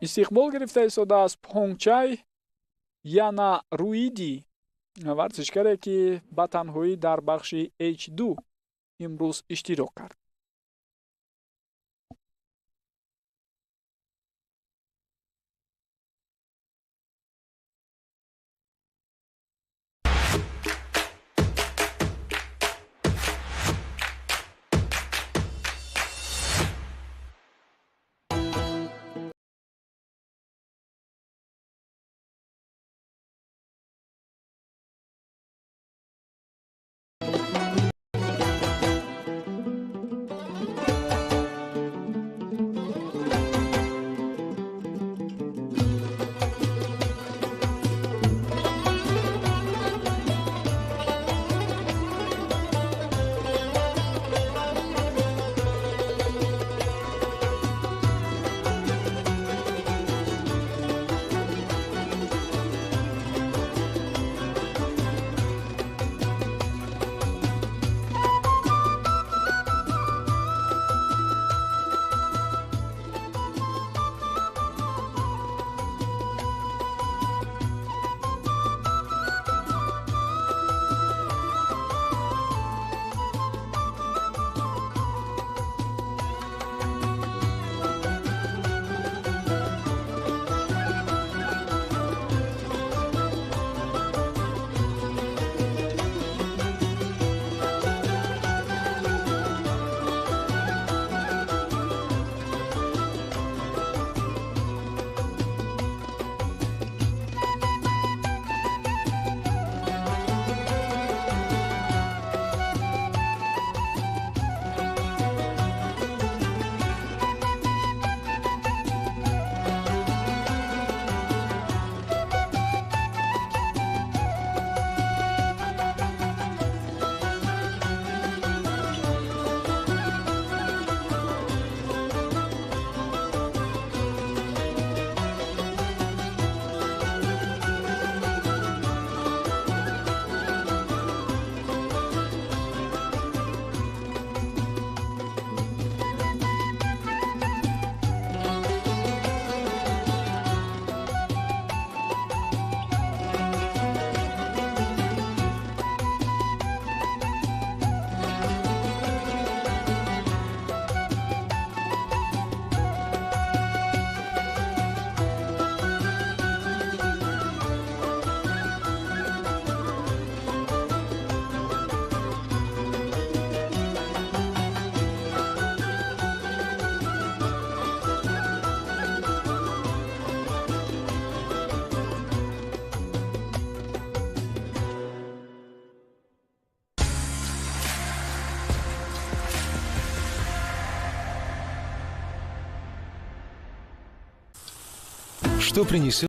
истиқбол гирифта истодааст. Понгчай Яна Руиди, варзишгаре, ки ба танҳоӣ дар бахши H2 имрӯз иштирок кард. Что принесет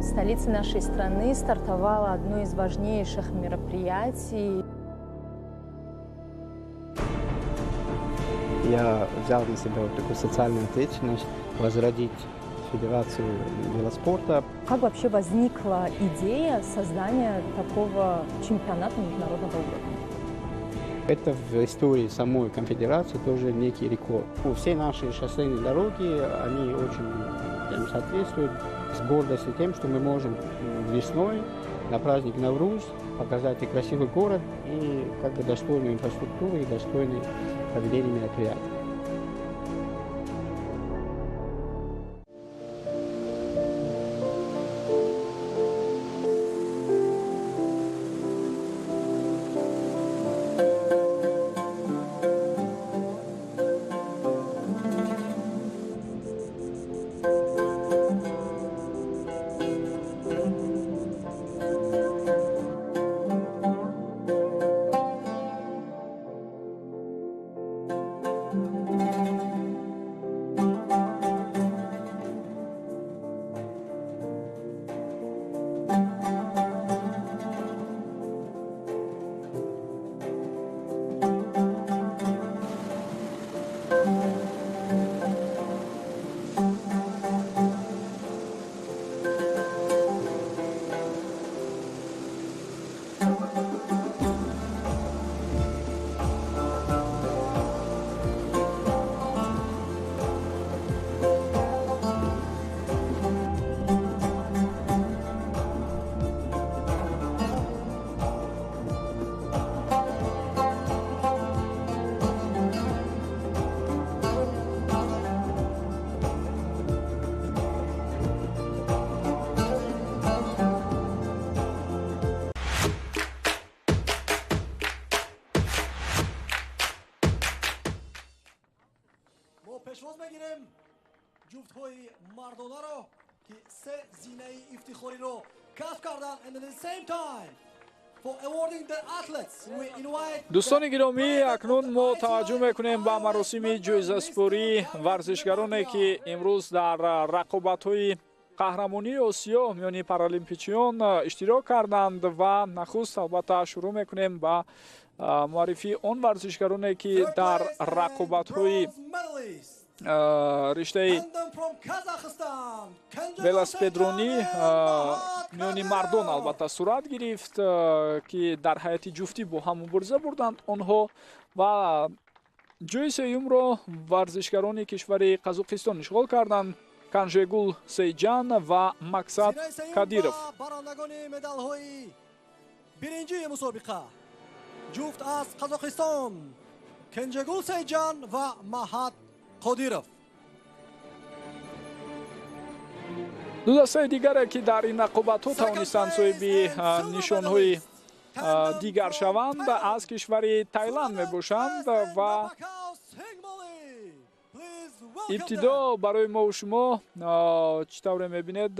В столице нашей страны стартовало одно из важнейших мероприятий. Я взял на себя вот такую социальную ответственность возродить Федерацию велоспорта. Как вообще возникла идея создания такого чемпионата международного уровня? Это в истории самой конфедерации тоже некий рекорд. Все наши шоссейные дороги, они очень прям соответствуют, с гордостью тем, что мы можем весной на праздник Навруз показать и красивый город, и как бы достойную инфраструктуру, и достойное проведение мероприятий. Пешвоз мегирем ҷуфтҳои мардонаро, ки се зинаи ифтихориро касб карданд, and at the same time Дӯстони гиромӣ, акнун мо таваҷҷӯҳ мекунем ба маросими ҷоизасупории варзишгароне, ки имрӯз дар рақобатҳои қаҳрамонии Осиё миёни паралимпичиён иштирок карданд ва нахуст албатта шурӯъ мекунем ба муаррифии он варзишгароне, ки дар рақобатҳои риштаи велосипедронӣ миёни мардон албатта сурат гирифт, ки дар ҳайати ҷуфтӣ бо ҳам мубориза бурданд онҳо ва ҷои сеюмро варзишгарони кишвари Қазоқистон ишғол карданд: Канжегул Сейҷан ва Максад Кадиров. Барандагони медалҳои биринҷии мусобиқа ҷуфт аз Қазоқистон Кенжегул Сейҷан ва Маҳат Қодиров. Ду дастаи дигаре, ки дар ин рақобатҳо тавонистанд соҳиби нишонҳои дигар шаванд, аз кишвари Тайланд мебошанд ва ибтидо барои мову шумо чӣ тавре мебинед,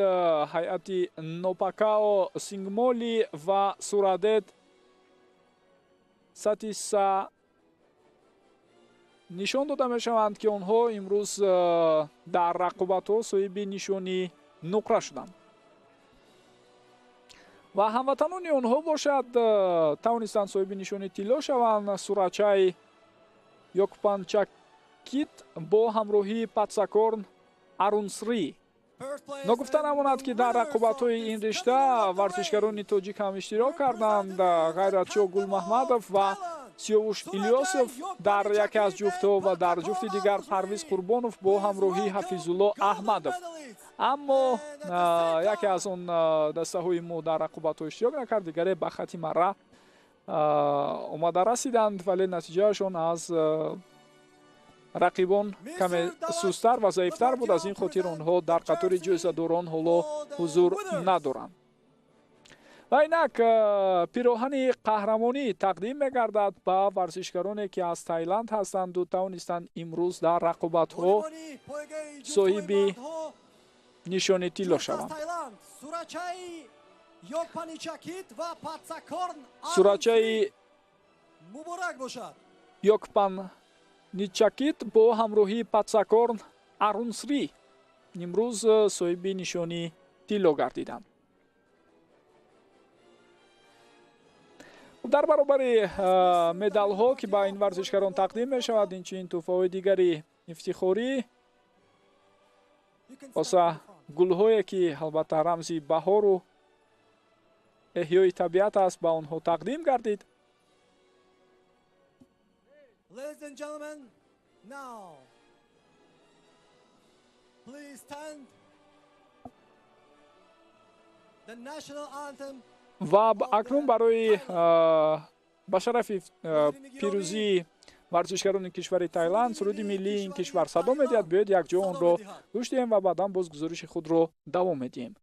ҳайати Нопакао Сингмоли ва Сурадет Сатиса нишон дода мешаванд, ки онҳо имрӯз дар рақобатҳо соҳиби нишони нуқра шуданд ва ҳамватанони онҳо бошад тавонистанд соҳиби нишони тилло шаванд: Сурачай Йокпанчакит бо ҳамроҳии Патсакорн Арунсри. Ногуфта намонад, ки дар рақобатҳои ин ришта варзишгарони тоҷик ҳам иштирок карданд: Ғайратшо Гулмаҳмадов ва Сиёвуш Илёсов дар яке аз ҷуфтҳо ва дар ҷуфти дигар Парвиз Қурбонов бо ҳамроҳии Ҳафизулло Аҳмадов. Аммо яке аз он дастаҳои мо дар рақобатҳо иштирок накард, дигаре ба хати мара омада расиданд, вале натиҷаашон аз рақибон каме сустар ва заифтар буд. Аз ин хотир онҳо дар қатори ҷоизадорон ҳоло ҳузур надоранд. Ва инак пироҳани қаҳрамонӣ тақдим мегардад ба варзишгароне, ки аз Тайланд ҳастанду тавонистанд имрӯз дар рақобатҳо соҳиби нишони тилло шаванд. Сурачаи Йокпан Ничакит бо ҳамроҳии Патсакорн Арунсри имрӯз соҳиби нишони тилло гардиданд. Дар баробари медалҳо, ки ба ин варзишгарон тақдим мешавад, инчунин тӯҳфаҳои дигари ифтихорӣ, хоса гулҳое, ки албатта рамзи баҳору эҳёи табиат аст, ба онҳо тақдим гардид. Ва акнун барои ба шарафи пирӯзии варзишгарони кишвари Тайланд суруди миллии ин кишвар садо медиҳад. Биёед якҷо онро гӯш диҳем ва баъдан боз гузориши худро давом медиҳем.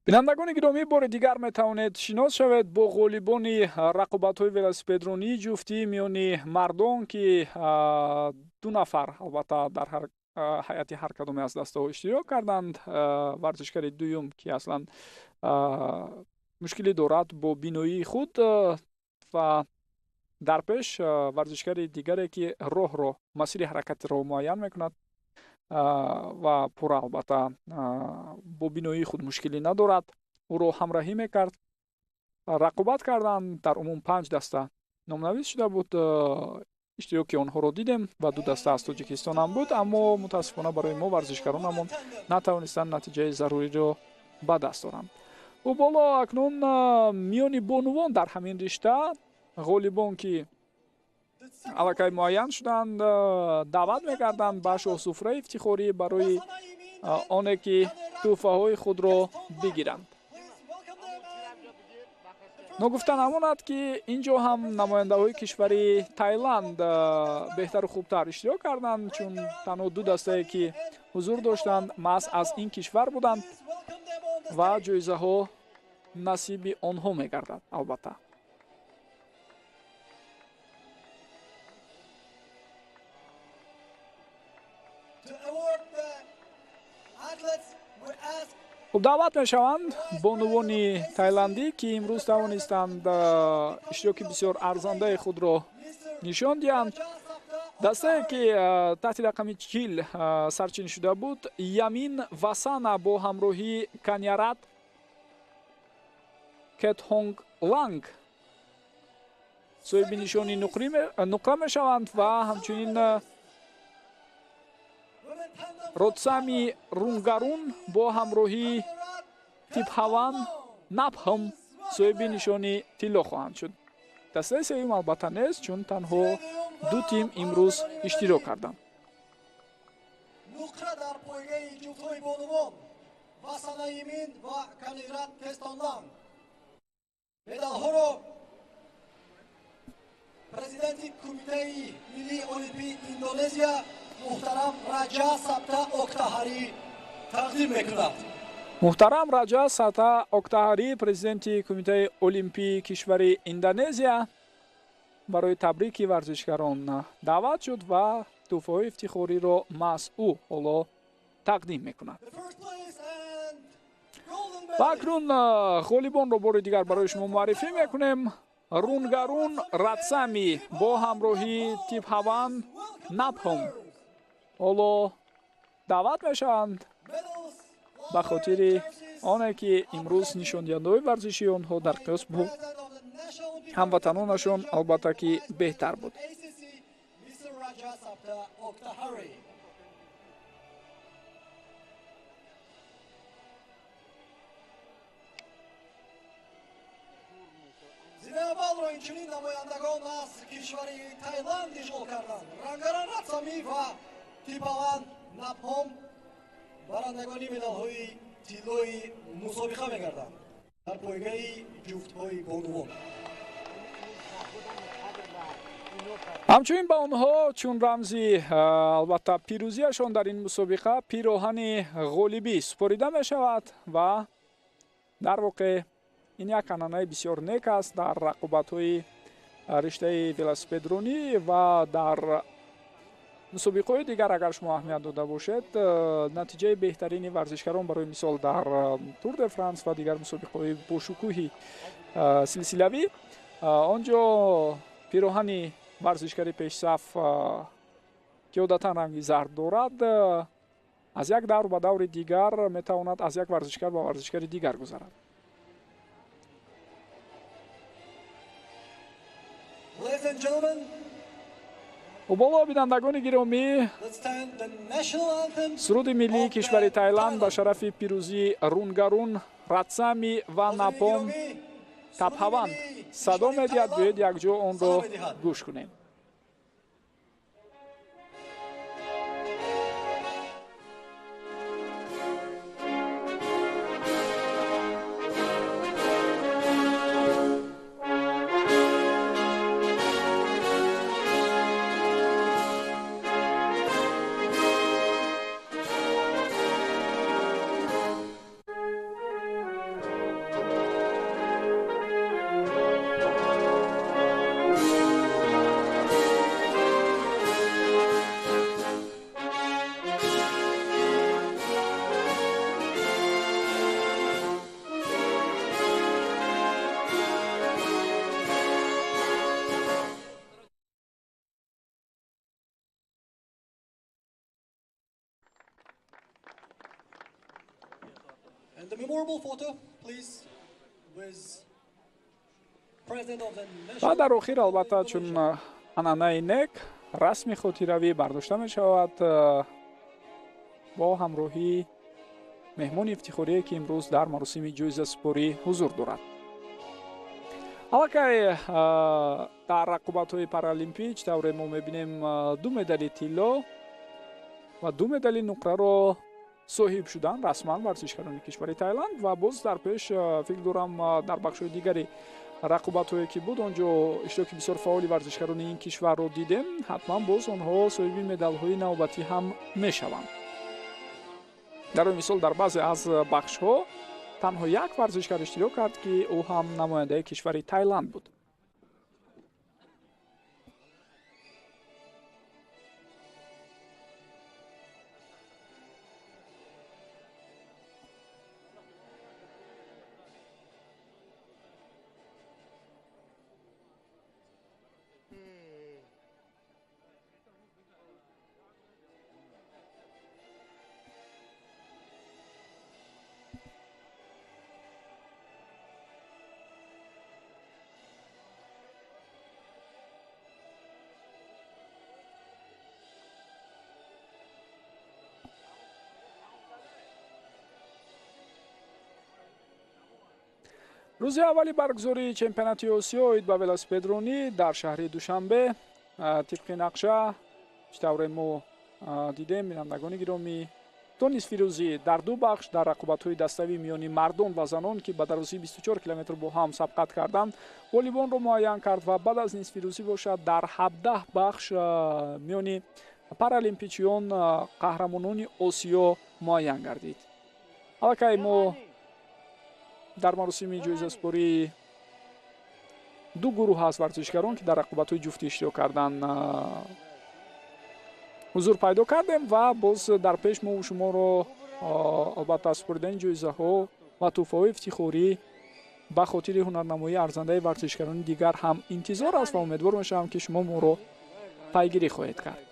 Бинандагони гиромӣ, бори дигар метавонед шинос шавед бо ғолибони рақобатҳои велосипедронии ҷуфтӣ миёни мардон, ки ду нафар албатта дар ҳайати ҳар кадоме аз дастаҳо иштирок карданд. Варзишгари дуюм, ки аслан мушкилӣ дорад бо биноии худ, ва дар пеш варзишгари дигаре, ки роҳро, масири ҳаракатро муайян мекунад ва пурра албатта бо биноии худ мушкилӣ надорад, ӯро ҳамраҳӣ мекард. Рақобат карданд, дар умум 5 даста номнавис шуда буд. Иштироки онҳоро дидем ва ду даста аз Тоҷикистон ҳам буд, аммо мутаассифона барои мо варзишгаронамон натавонистанд натиҷаи заруриро ба даст оранд. Хуб, ҳоло акнун миёни бонувон дар ҳамин ришта ғолибон, ки аллакай муайян шуданд, даъват мекарданд ба шоҳсуфраи ифтихорӣ барои оне ки тӯҳфаҳои худро бигиранд. Ногуфта намонад, ки ин ҷо ҳам намояндаҳои кишвари Тайланд беҳтару хубтар иштирок карданд, чун танҳо ду дастае ки ҳузур доштанд, маҳз аз ин кишвар буданд ва ҷоизаҳо насиби онҳо мегардад албатта. Хуб, даъват мешаванд бонувони тайландӣ, ки имрӯз тавонистанд иштироки бисёр арзандаи худро нишон диҳанд. Дастае ки таҳти рақами 40 сарчин шуда буд, Ямин Васана бо ҳамроҳии Канярат Кетҳонг Ланг соҳиби нишони нуқра мешаванд ва ҳамчунин Ротсами Рунгарун бо ҳамроҳии Типҳаван Напҳам соҳиби нишони тилло хоҳанд шуд. Дастаи сеюм албатта нест, чун танҳо ду тим имрӯз иштирок карданд. Нуқра дар пойгаи ҷуфтҳои бонувон Васана Имин ва Канират Тестонланг. Медалҳоро президенти Кумитаи миллии олимпии Индонезия муҳтарам Раҷа Сабта Октаҳарӣ тақдим мекунад. Муҳтарам Раҷа Сабта Октаҳарӣ, президенти Кумитаи олимпии кишвари Индонезия, барои табрики варзишгарон даъват шуд ва тӯҳфаҳои ифтихориро маҳз ӯ ҳоло тақдим мекунад. Ва акнун ғолибонро бори дигар барои шумо муаррифӣ мекунем. Рунгарун Ратсами бо ҳамроҳии Типҳаван Напҳам ҳоло даъват мешаванд ба хотири оне ки имрӯз нишондиҳандаҳои варзишии онҳо дар қиёс бо ҳамватанонашон албатта ки беҳтар буд. Зинаи аввалро инчунин намояндагон аз кишвари Тайланд ишғол карданд. Рангаран Ратсами ва Типаван Напҳом барандагони медалҳои тиллои мусобиқа мегарданд дар пойгаи ҷуфтҳои бонувон. Ҳамчунин ба онҳо чун рамзи албатта пирӯзиашон дар ин мусобиқа пироҳани ғолибӣ супорида мешавад ва дар воқеъ ин як анъанаи бисёр нек аст дар рақобатҳои риштаи велосипедронӣ ва дар мусобиқаҳои дигар. Агар шумо аҳамият дода бошед, натиҷаи беҳтарини варзишгарон барои мисол дар Тур де Франс ва дигар мусобиқаҳои бошукӯҳи силсилавӣ, он ҷо пироҳани варзишгари пешсаф, ки одатан ранги зард дорад, аз як давр ба даври дигар метавонад аз як варзишгар ба варзишгари дигар гузарад. Боло бинандагони гиромӣ, суруди миллии кишвари Тайланд ба шарафи пирӯзии Рунгарун Ратсами ва Напом Тапҳаванд садо медиҳад. Биёед якҷо онро гӯш кунем. Ва дар охир албатта чун Анъанаи нек, расми хотиравӣ бардошта мешавад бо ҳамроҳии меҳмони ифтихорие, ки имрӯз дар маросими ҷоизасупорӣ ҳузур дорад. Аллакай дар рақобатҳои паралимпӣ, чӣ тавре мо мебинем, 2 медали тилло ва 2 медали нуқраро соҳиб шуданд расман варзишгарони кишвари Таиланд. Ва боз дар пеш, фикр дорам, дар бахшҳои дигари рақобатҳое ки буд, он ҷо иштироки бисёр фаъоли варзишгарони ин кишварро дидем. Ҳатман боз онҳо соҳиби медалҳои навбатӣ ҳам мешаванд. Дар ои мисол, дар баъзе аз бахшҳо танҳо як варзишгар иштирок кард, ки ӯ ҳам намояндаи кишвари Таиланд буд. Рӯзи аввали баргузории чемпионати Осиё оид ба велосипедронӣ дар шаҳри Душанбе тибқи нақша, чӣ тавре мо дидем, бинандагони гиромӣ, то нисфирӯзӣ дар 2 бахш дар рақобатҳои даставӣ миёни мардон ва занон, ки ба дарозии 24 километр бо ҳам сабқат карданд, ғолибонро муайян кард. Ва баъд аз нисфирӯзӣ бошад, дар 17 бахш миёни паралимпичиён қаҳрамонони Осиё муайян гардид. Аллакай мо дар маросими ҷоизасупории 2 гурӯҳ аз варзишгарон, ки дар рақобатҳои ҷуфтӣ иштирок карданд, ҳузур пайдо кардем. Ва боз дар пеш мо шуморо албатта супоридани ҷоизаҳо ва тӯҳфаҳои ифтихорӣ ба хотири ҳунарнамоии арзандаи варзишгарони дигар ҳам интизор аст ва умедвор мешавам, ки шумо моро пайгирӣ хоҳед кард.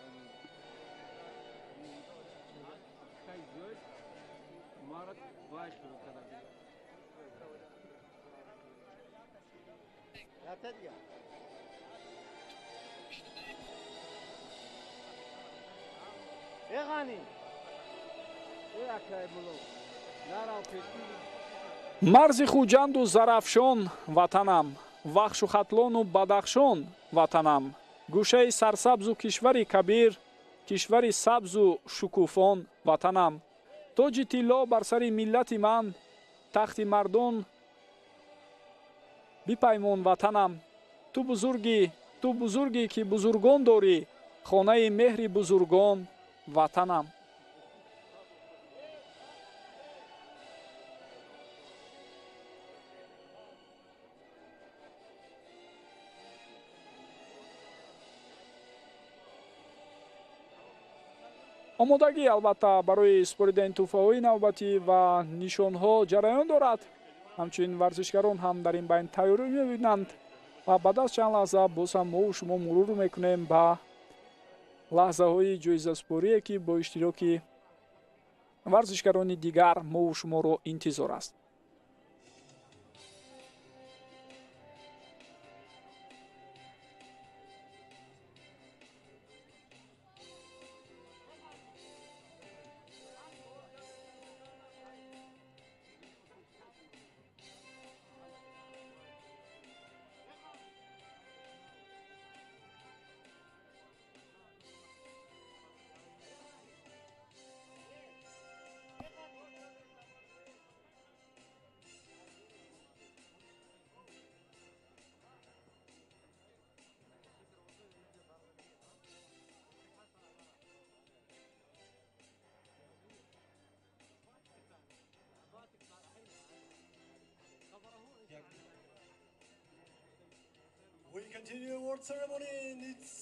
Марзи Хуҷанду Зарафшон ватанам, Вахшу Хатлону Бадахшон ватанам, гӯшаи сарсабзу кишвари кабир, кишвари сабзу шукуфон ватанам, тоҷи тилло бар сари миллати ман, тахти мардон бипаймон ватанам. Ту бузургӣ, ту бузургӣ, ки бузургон дорӣ, хонаи меҳри бузургон ватанам. Омодагӣ албатта барои супоридани тӯҳфаҳои навбатӣ ва нишонҳо ҷараён дорад. Ҳамчунин варзишгарон ҳам дар ин байн тайёрӣ мебинанд ва баъд аз чанд лаҳза боз ҳам мо шумо мурур мекунем ба лаҳзаҳои ҷоизасупорие, ки бо иштироки варзишгарони дигар мову шуморо интизор аст. We continue award ceremony and it's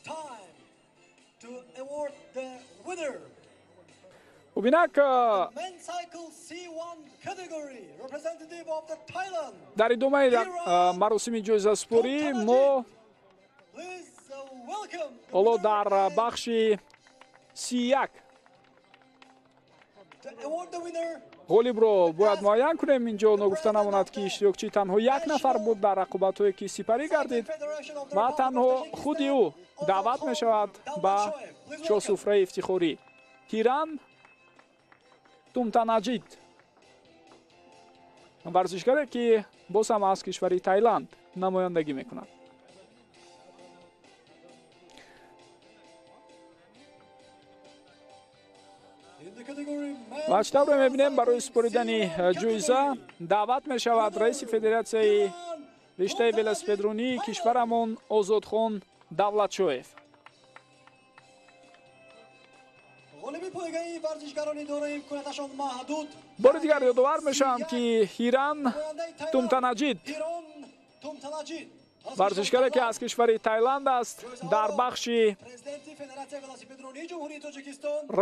time to award the winner. Бинак, Men's cycle C1 category, representative of the Thailand. Дар идомаи маросими ҷоизасупорӣ мо Please welcome ҳоло дар бахши С1 to award the winner. Ғолибро бояд муайян кунем. Инҷо ногуфта намонад, ки иштирокчӣ танҳо як нафар буд дар рақобатҳое, ки сипарӣ гардид, ва танҳо худи ӯ даъват мешавад ба чосуфраи ифтихорӣ. Ҳиран Тумтанаҷид, варзишгаре, ки боз ҳам аз кишвари Тайланд намояндагӣ мекунад. Ва чӣ тавре мебинем, барои супоридани ҷоиза даъват мешавад раиси федератсияи риштаи велосипедронии кишварамон Озодхон Давлатшоев. Бори дигар ёдовар мешавам, ки Ҳиран Тумтанаҷид, варзишгаре, ки аз кишвари Тайланд аст, дар бахши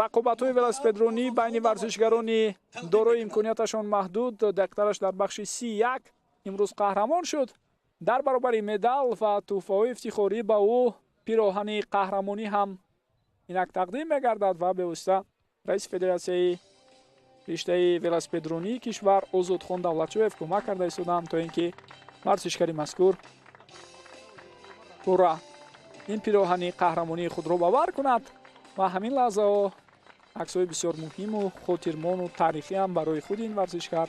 рақобатҳои велосипедронӣ байни варзишгарони дорои имконияташон маҳдуд, дақиқтараш дар бахши С1, имрӯз қаҳрамон шуд. Дар баробари медал ва тӯҳфаҳои ифтихорӣ ба ӯ пироҳани қаҳрамонӣ ҳам инак тақдим мегардад ва бевосита раиси федератсияи риштаи велосипедронии кишвар Озодхон Давлатшоев кӯмак карда истоданд, то ин ки варзишгари мазкур пурра ин пироҳани қаҳрамонии худро ба бар кунад. Ва ҳамин лаҳзаҳо аксҳои бисёр муҳиму хотирмону таърихӣ ҳам барои худи ин варзишгар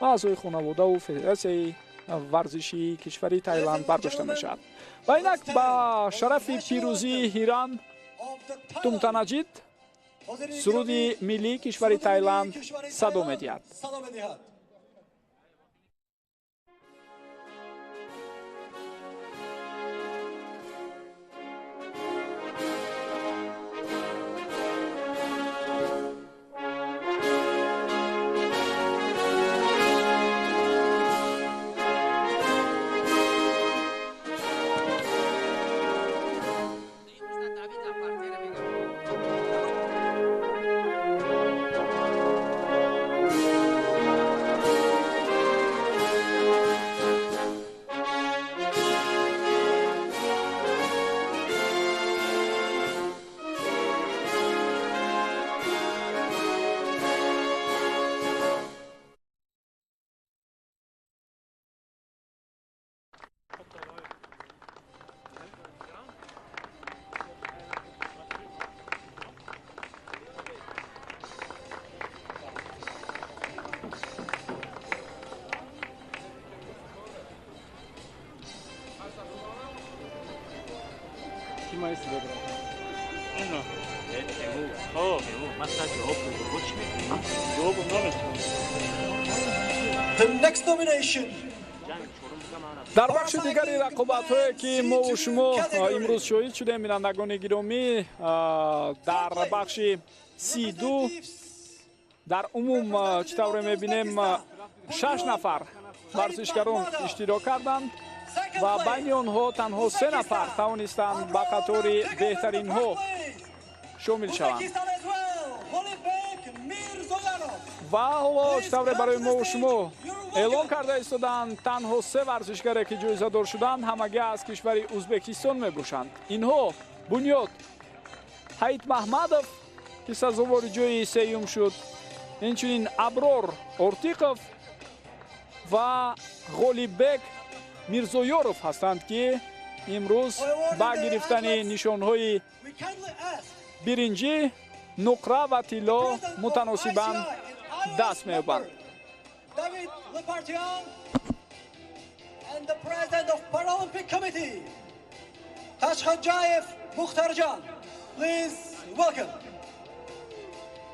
ва аъзои хонаводаву федератсияи варзишии кишвари Тайланд бардошта мешавад. Ва инак ба шарафи пирӯзии Ҳиран Тумтанаҷид суруди миллии кишвари Тайланд садо медиҳад. Дар бахши дигари рақобатҳое, ки мову шумо имрӯз шоҳид шудем, бинандагони гиромӣ, дар бахши С2 дар умум чӣ тавре мебинем, 6 нафар варзишгарон иштирок карданд ва байни онҳо танҳо 3 нафар тавонистанд ба қатори беҳтаринҳо шомил шаванд. Ва ҳоло чӣ тавре барои мову шумо эълон карда истоданд, танҳо 3 варзишгаре, ки ҷоизадор шуданд, ҳамагӣ аз кишвари Ӯзбекистон мебошанд. Инҳо Бунёд Ҳаитмаҳмадов, ки сазовори ҷои сеюм шуд, инчунин Аброр Ортиқов ва Ғолиббек Мирзоёров ҳастанд, ки имрӯз ба гирифтани нишонҳои биринҷӣ, нуқра ва тилло мутаносибан даст меёбанд. David Lappartient and the President of Paralympic Committee, Tashkhajayev Mukhtarjan. Please welcome.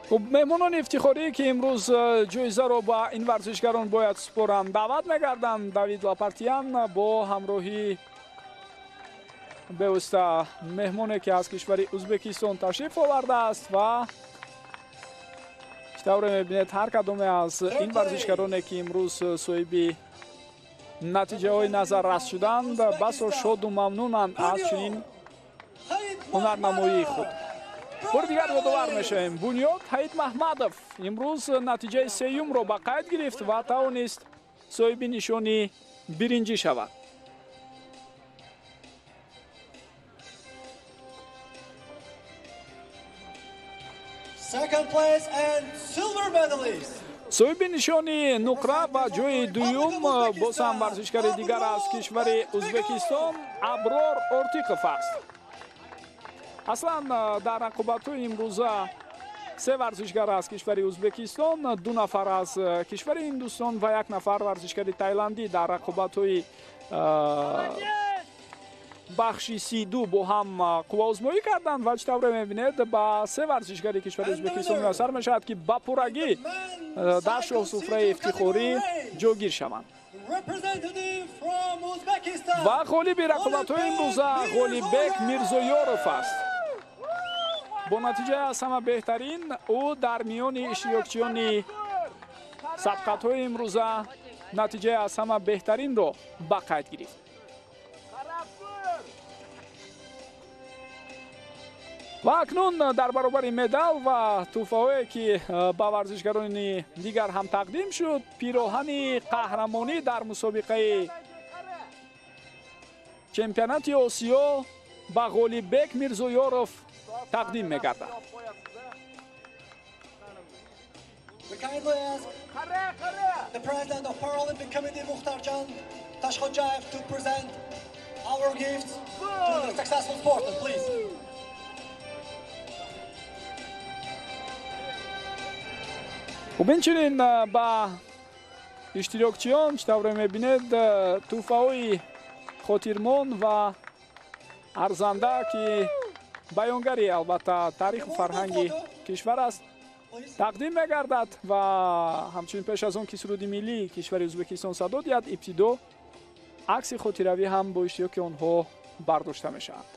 Хуб, меҳмонони ифтихорӣ, ки имрӯз ҷоизаро ба ин варзишгарон бояд супоранд, даъват мегарданд. Давид Лапартиян бо ҳамроҳии бевосита меҳмоне, ки аз кишвари Ӯзбекистон ташриф овардааст, ва чӣ тавре мебинед, ҳар кадоме аз ин варзишгароне, ки имрӯз соҳиби натиҷаҳои назаррас шуданд, басо шоду мамнунанд аз чунин ҳунарнамоии худ. Бори дигар ёдовар мешавем, Бунёд Ҳаитмаҳмадов имрӯз натиҷаи сеюмро ба қайд гирифт ва тавонист соҳиби нишони биринҷӣ шавад. Second place and silver medalist. Соҳиби нишони нуқра ва ҷои дуюм боз ҳам варзишгари дигар аз кишвари Ӯзбекистон Аброр Ортиқов аст. Аслан дар рақобатҳои имрӯза се варзишгар аз кишвари Ӯзбекистон, 2 нафар аз кишвари Ҳиндустон ва 1 нафар варзишгари тайландӣ дар рақобатҳои бахши 32 бо ҳам қувваозмоӣ карданд ва чӣ тавре мебинед ба се варзишгари кишвари Ӯзбекистон муяссар мешавад, ки ба пуррагӣ дар шоҳсуфраи ифтихорӣ ҷойгир шаванд. Ва ғолиби рақобатҳои имрӯза Ғолиббек Мирзоёров аст. Бо натиҷаи аз ҳама беҳтарин ӯ дар миёни иштирокчиёни сабқатҳои имрӯза натиҷаи аз ҳама беҳтаринро ба қайд гирифт. Ва акнун дар баробари медал ва тӯҳфаҳое ки ба варзишгарони дигар ҳам тақдим шуд, пироҳани қаҳрамонӣ дар мусобиқаи чемпионати Осиё ба Ғолиббек Мирзоёров тақдим мегардад. We kindly ask the President of Paralympic Committee Mukhtarjan Tashkhojaev to present our gifts to the successful sportsmen, please. Хуб, инчунин ба иштирокчиён чӣ тавре мебинед тӯҳфаҳои хотирмон ва арзанда, ки баёнгари албатта таъриху фарҳанги кишвар аст, тақдим мегардад. Ва ҳамчунин пеш аз он ки суруди миллии кишвари Ӯзбекистон садо диҳад, ибтидо акси хотиравӣ ҳам бо иштироки онҳо бардошта мешавад.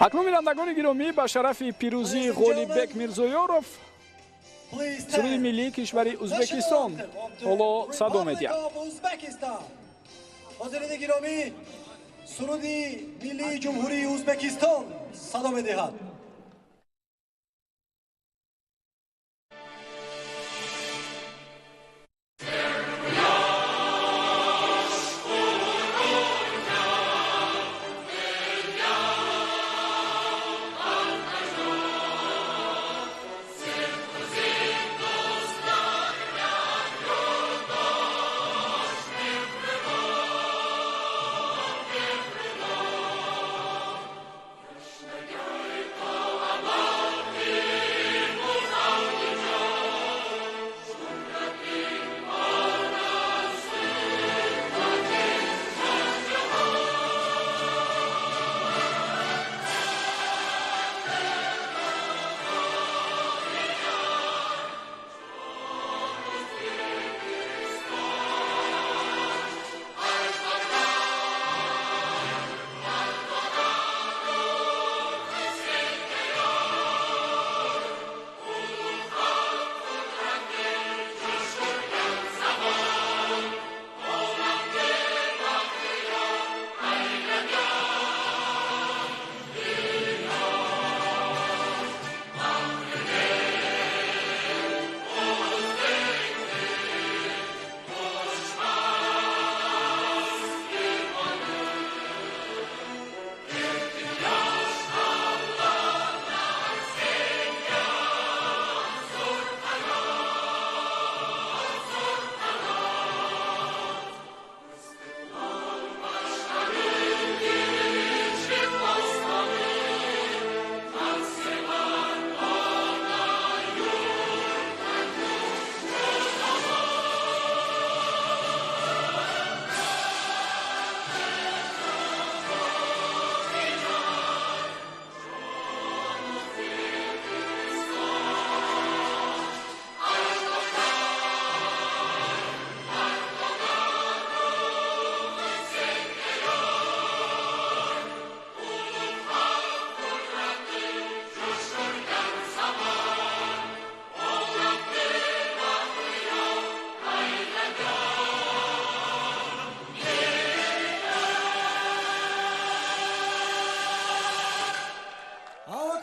Акнун бинандагони гиромӣ, ба шарафи пирӯзии Ғолиббек Мирзоёров суруди миллии кишвари Ӯзбекистон ҳоло садо медиҳад. Ҳозирини гиромӣ, суруди миллии ҷумҳурии Ӯзбекистон садо медиҳад.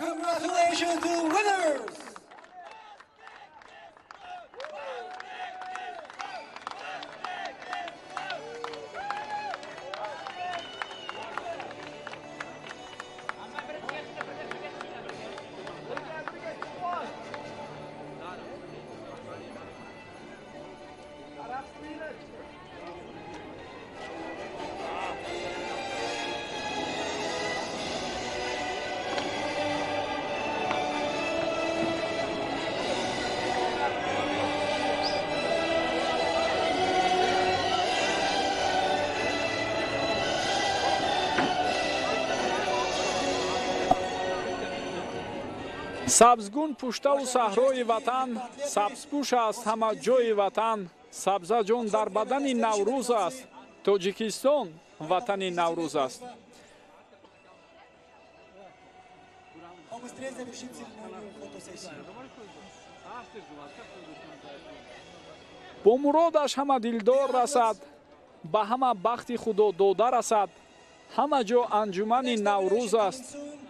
Congratulations to the winners! Сабзгун пуштаву саҳрои ватан, сабзпӯш аст ҳама ҷои ватан, сабзаҷон дар бадани Наврӯз аст, Тоҷикистон ватани Наврӯз аст. Бо муродаш ҳама дилдор расад, ба ҳама бахти худо дода расад, ҳама ҷо анҷумани Наврӯз аст,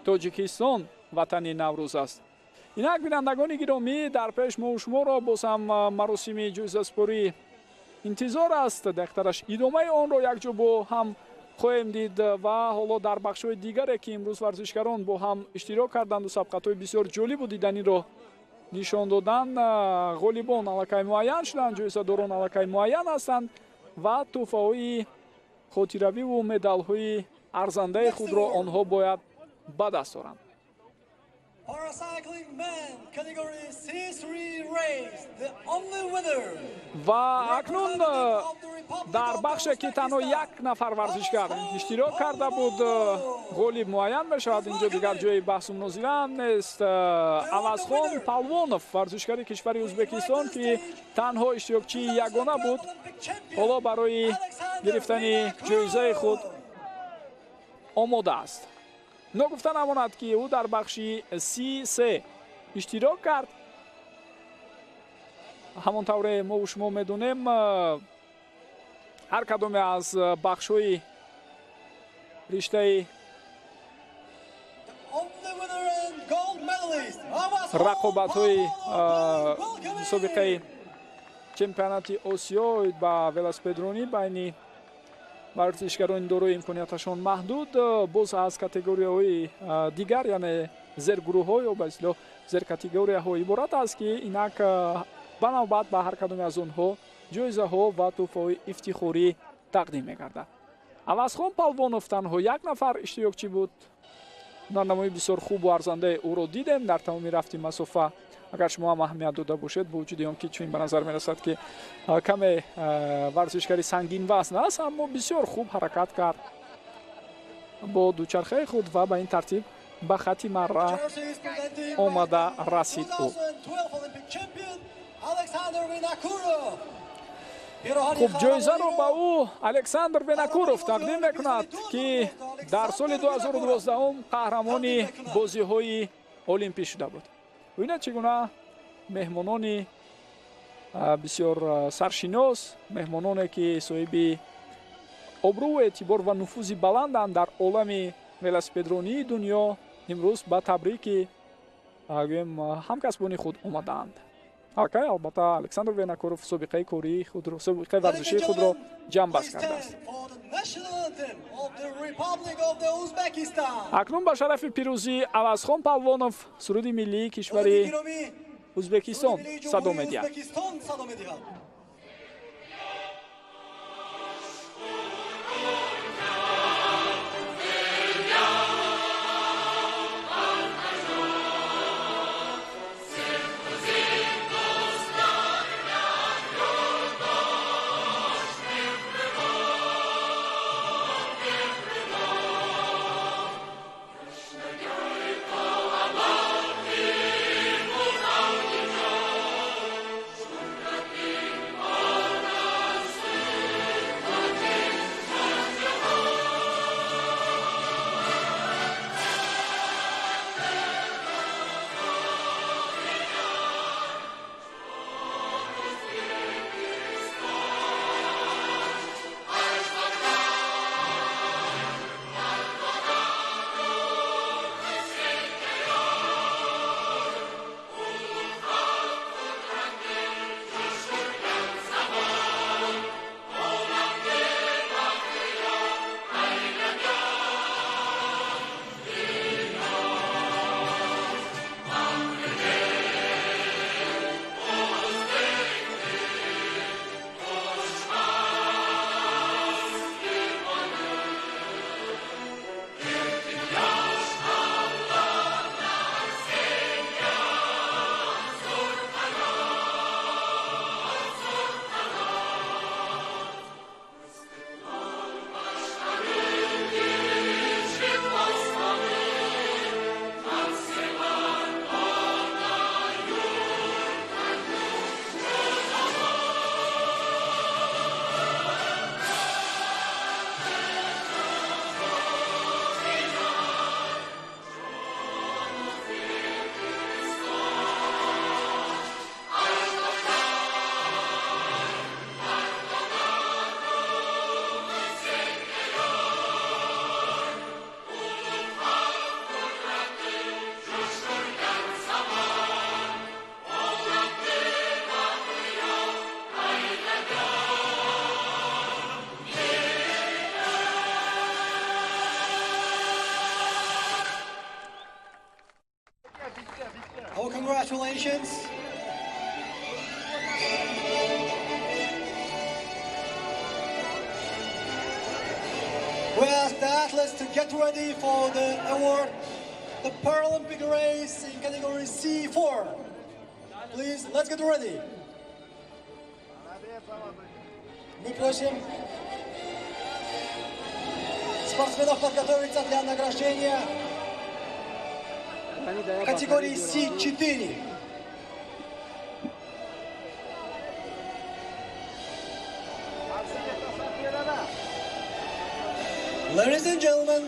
Тоҷикистон ватани Наврӯз аст. Инак бинандагони гиромӣ, дар пеш мо шуморо боз ҳам маросими ҷоизаспорӣ интизор аст. Дақиқтараш идомаи онро якҷо бо ҳам хоҳем дид ва ҳоло дар бахшҳои дигаре ки имрӯз варзишгарон бо ҳам иштирок карданду сабқатҳои бисёр ҷолибу диданиро нишон доданд, ғолибон аллакай муайян шуданд, ҷоизадорон аллакай муайян ҳастанд ва тӯҳфаҳои хотиравиву медалҳои арзандаи худро онҳо бояд ба даст оранд. Ва акнун дар бахше ки танҳо як нафар варзишгар иштирок карда буд, ғолиб муайян мешавад. Инҷо дигар ҷои баҳсу мунозира ҳам нест. Авазхон Палвонов, варзишгари кишвари Ӯзбекистон, ки танҳо иштирокчии ягона буд, ҳоло барои гирифтани ҷоизаи худ омода аст. Ногуфта намонад, ки ӯ дар бахши С3 иштирок кард. Ҳамон тавре мо шумо медонем, ҳар кадоме аз бахшҳои риштаи рақобатҳои мусобиқаи чемпионати Осиё ба велосипедронӣ байни варзишгарони дорои имконияташон маҳдуд боз аз категорияҳои дигар, яъне зергурӯҳҳо ё ба истилоҳ зеркатегорияҳо иборат аст, ки инак ба навбат ба ҳар кадоме аз онҳо ҷоизаҳо ва тӯҳфаҳои ифтихорӣ тақдим мегардад. Авазхон Палвонов танҳо як нафар иштирокчӣ буд. Ҳунарнамоии бисёр хубу арзандаи ӯро дидем дар тамоми рафти масофа. Агар шумо ҳам аҳамият дода бошед, бо вуҷуди он ки чунин ба назар мерасад, ки каме варзишгари сангинвазн аст, аммо бисёр хуб ҳаракат кард бо дучархаи худ ва ба ин тартиб ба хати марра омада расид ӯ. Хуб, ҷоизаро ба ӯ Александр Винокуров тақдим мекунад, ки дар соли 2012 қаҳрамони бозиҳои олимпӣ шуда буд. Бубинед, чӣ гуна меҳмонони бисёр саршинос, меҳмононе ки соҳиби обрӯву эътибор ва нуфузи баланданд дар олами велосипедронии дунё, имрӯз ба табрики гӯем ҳамкасбони худ омадаанд. Аллакай албатта Александр Винокуров собиқаи кории худро, собиқаи варзишии худро ҷамъбаст кардааст. Акнун ба шарафи пирӯзии Авазхон Палвонов суруди миллии кишвари Ӯзбекистон садо медиҳад. Our congratulations. We ask the athletes to get ready for the award, the Paralympic race in category C4. Please, let's get ready. Мы просим спортсменов подготовиться для награждения категории C4. Ladies and gentlemen,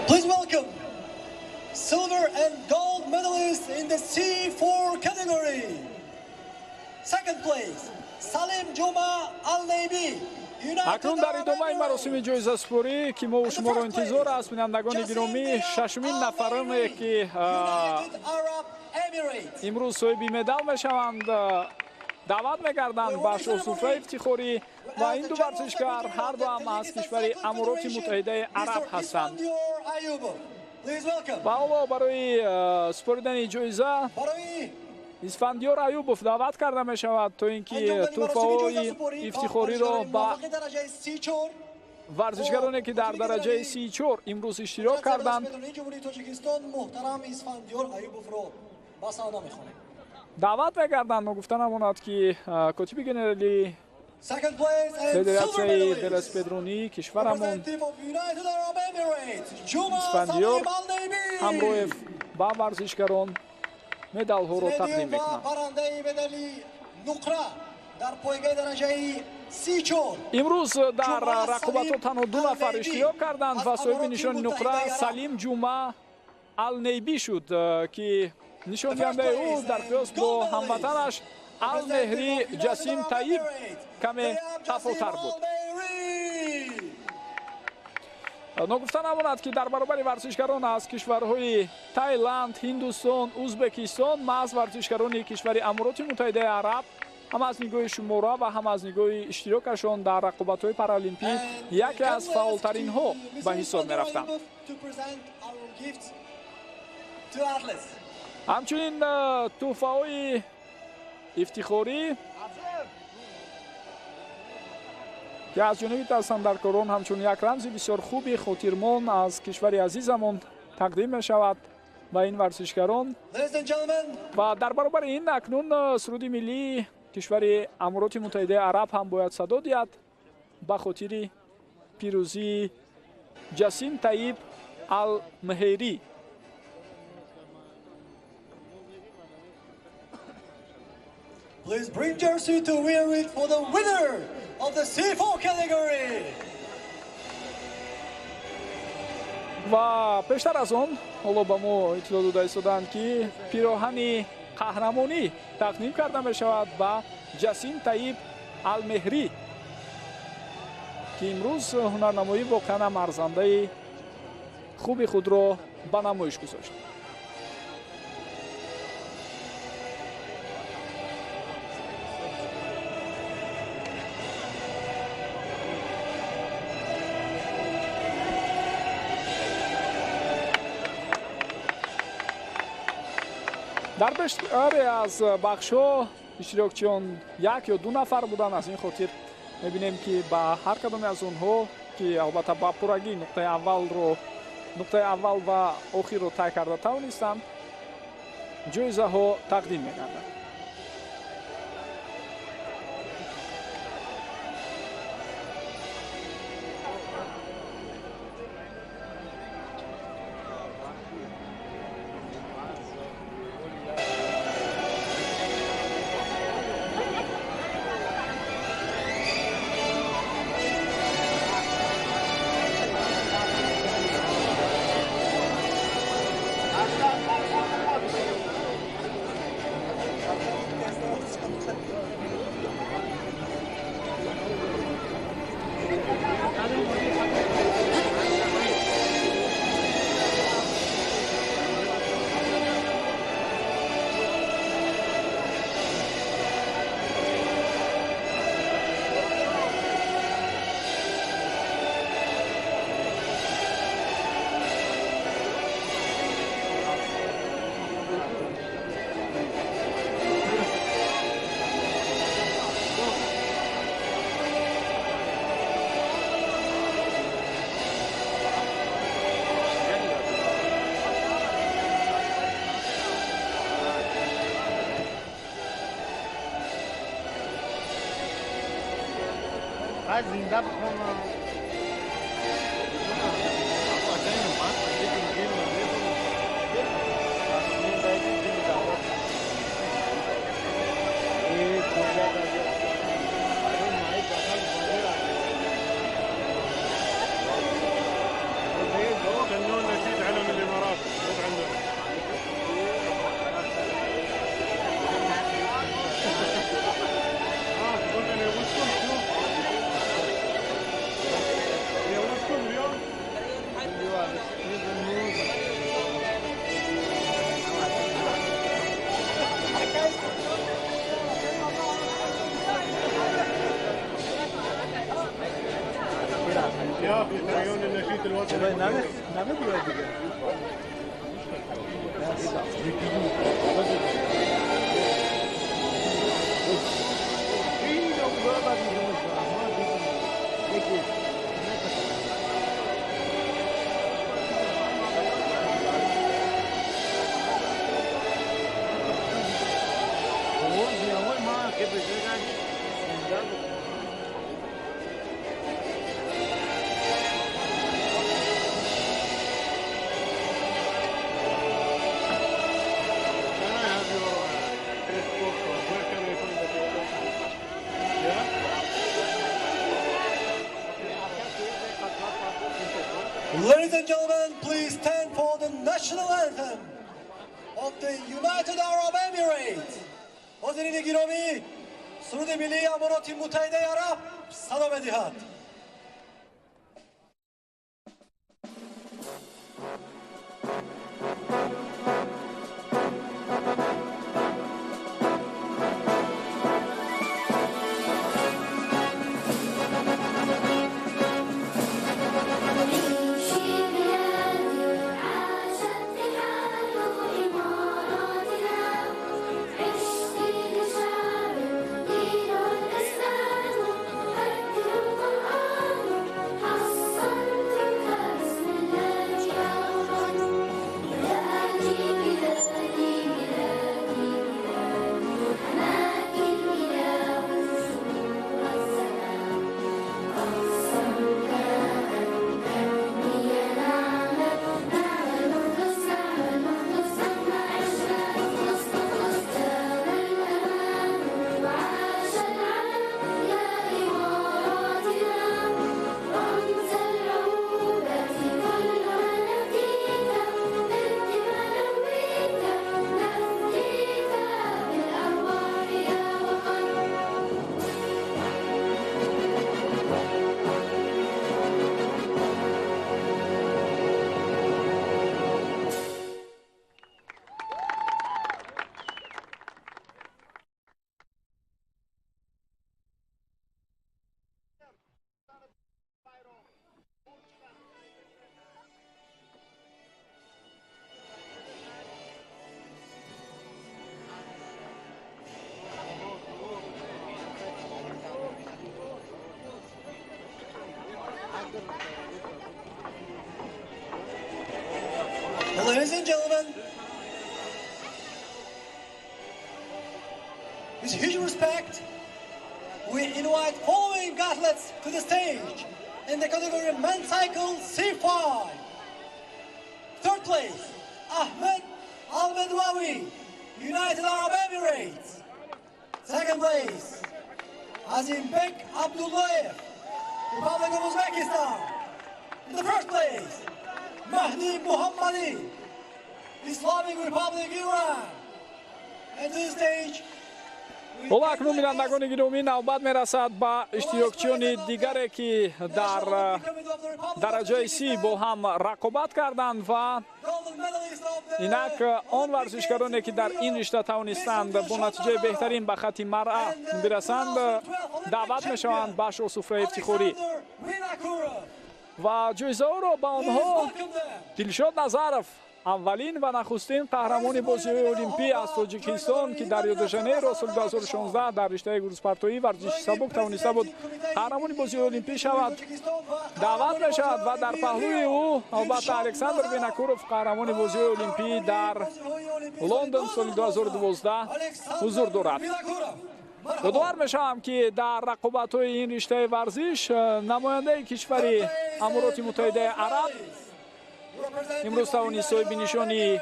please welcome silver and gold medalists in the C4 category. Second place, Salim Juma Al-Naibi. Акнун дар идомаи маросими ҷоизасупорӣ, ки мо шуморо интизор аст, бинандагони гиромӣ, шашумин нафароне, ки имрӯз соҳиби медал мешаванд, даъват мегарданд ба шоҳсуфраи ифтихорӣ ва ин ду варзишгар ҳар дуам аз кишвари Амороти Муттаҳидаи Араб ҳастанд. Ва ҳоло барои супоридани ҷоиза Исфандиёр Аюбов даъват карда мешавад, то ин ки тӯҳфаҳои ифтихориро ба варзишгароне, ки дар дараҷаи 34 имрӯз иштирок карданд, даъват мегарданд. Ногуфта намонад, ки котиби генералии федератсияи велосипедронии кишварамон Исфандиёр Ҳамроев ба варзишгарон медалҳоро тақдим мекунад. Имрӯз дар рақобатҳо танҳо ду нафар иштирок карданд ва соҳиби нишони нуқра Салим Ҷума Алнейбӣ шуд, ки нишондиҳандаи ӯ дар қиёс бо ҳамватанаш Алмеҳрӣ Ҷасим Таиб каме тафовтар буд. Ногуфта намонад, ки дар баробари варзишгарон аз кишварҳои Тайланд, Ҳиндустон, Узбекистон маҳз варзишгарони кишвари Амороти Муттаҳидаи Араб ҳам аз нигоҳи шумора ва ҳам аз нигоҳи иштирокашон дар рақобатҳои паралимпӣ яке аз фаъолтаринҳо ба ҳисоб мерафтанд. Ҳамчунин тӯҳфаҳои ифтихорӣ, ки аз ҷониби дастандаркорон ҳамчун як рамзи бисёр хуби хотирмон аз кишвари азизамон тақдим мешавад ба ин варзишгарон. Ва дар баробари ин акнун суруди миллии кишвари Амороти Муттаҳидаи Араб ҳам бояд садо диҳад ба хотири пирӯзии Ҷасим Таиб Алмеҳрӣ. Please bring jersey to wear it for the winner of the C4 category. Ва пештар аз он ҳоло ба мо иттилоъ дода истоданд, ки пироҳани қаҳрамонӣ тақдим карда мешавад ба Ҷасим Таиб Алмеҳрӣ, ки имрӯз ҳунарнамоӣ воқеан ҳам арзандаи хуби худро ба намоиш гузошт. Дар бештаре аз бахшҳо иштирокчиён як ё ду нафар буданд. Аз ин хотир мебинем, ки ба ҳар кадоме аз онҳо, ки албатта ба пуррагӣ нуқтаи аввал ва охирро тай карда тавонистанд, ҷоизаҳо тақдим мегарданд. Зинда бихонам. Ladies and gentlemen, please stand for the national anthem of the United Arab Emirates. ҳозирини гиромӣ, суруди миллии Амороти Муттаҳидаи Араб садо медиҳад. Ladies and gentlemen, with huge respect, we invite following athletes to the stage in the category Men's Cycle C5. Third place, Ahmed Al-Bedwawi, United Arab Emirates. Second place, Azimbek Abdullayev, Republic of Uzbekistan. In the first place, Mahdi Mohammadi, Islamic Republic Iran. And to the stage, ҳоло акнун, бинандагони гиромӣ, навбат мерасад ба иштирокчиёни дигаре, ки дар дараҷаи С бо ҳам рақобат карданд, ва инак он варзишгароне, ки дар ин ришта тавонистанд бо натиҷаи беҳтарин ба хатти маръа бирасанд, даъват мешаванд ба шоҳсуфраи ифтихорӣ ва ҷоизаҳоро ба онҳо Дилшод Назаров, аввалин ва нахустин қаҳрамони бозиҳои Олимпӣ аз Тоҷикистон, ки дар Рио де Жанейро соли 2016 дар риштаи гурузпартоӣ, варзиши сабук тавониста буд қаҳрамони бозиҳои Олимпӣ шавад, даъват мешавад ва дар паҳлӯи ӯ албатта Александр Винокуров, қаҳрамони бозиҳои Олимпӣ дар Лондон соли 2012 ҳузур дорад. Ёдовар мешавам, ки дар рақобатҳои ин риштаи варзиш намояндаи кишвари Амороти Муттаҳидаи Араб имрӯз тавонист соҳиби нишони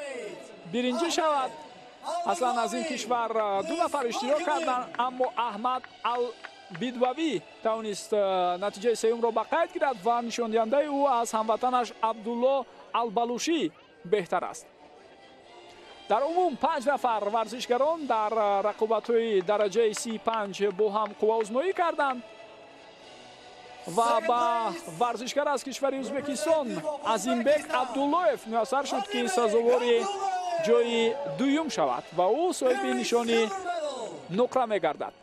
биринҷӣ шавад. Аслан аз ин кишвар 2 нафар иштирок карданд, аммо Аҳмад Ал-Бидвавӣ тавонист натиҷаи сеюмро ба қайд гирад ва нишондиҳандаи ӯ аз ҳамватанаш Абдулло Албалушӣ беҳтар аст. Дар умум 5 нафар варзишгарон дар рақобатҳои дараҷаи 35 бо ҳам қувваозмоӣ карданд ва ба варзишгар аз кишвари Ӯзбекистон Азимбек Абдуллоев муяссар шуд, ки сазовори ҷои дуюм шавад ва ӯ соҳиби нишони нуқра мегардад.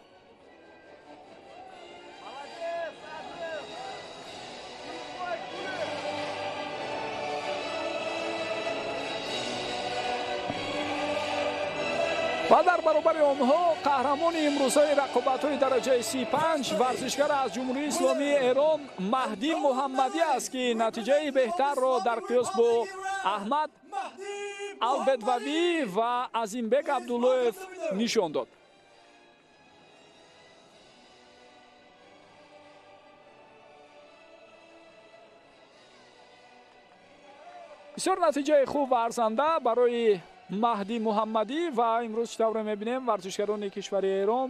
Ва дар баробари онҳо қаҳрамони имрӯзаи рақобатҳои дараҷаи 35 варзишгар аз Ҷумҳурии Исломии Эрон Маҳдӣ Муҳаммадӣ аст, ки натиҷаи беҳтарро дар қиёс бо Аҳмад Албедвавӣ ва Азимбек Абдуллоев нишон дод. Бисёр натиҷаи хуб ва арзанда барои Маҳдӣ Муҳаммадӣ ва имрӯз чӣ тавре мебинем, варзишгарони кишвари Эрон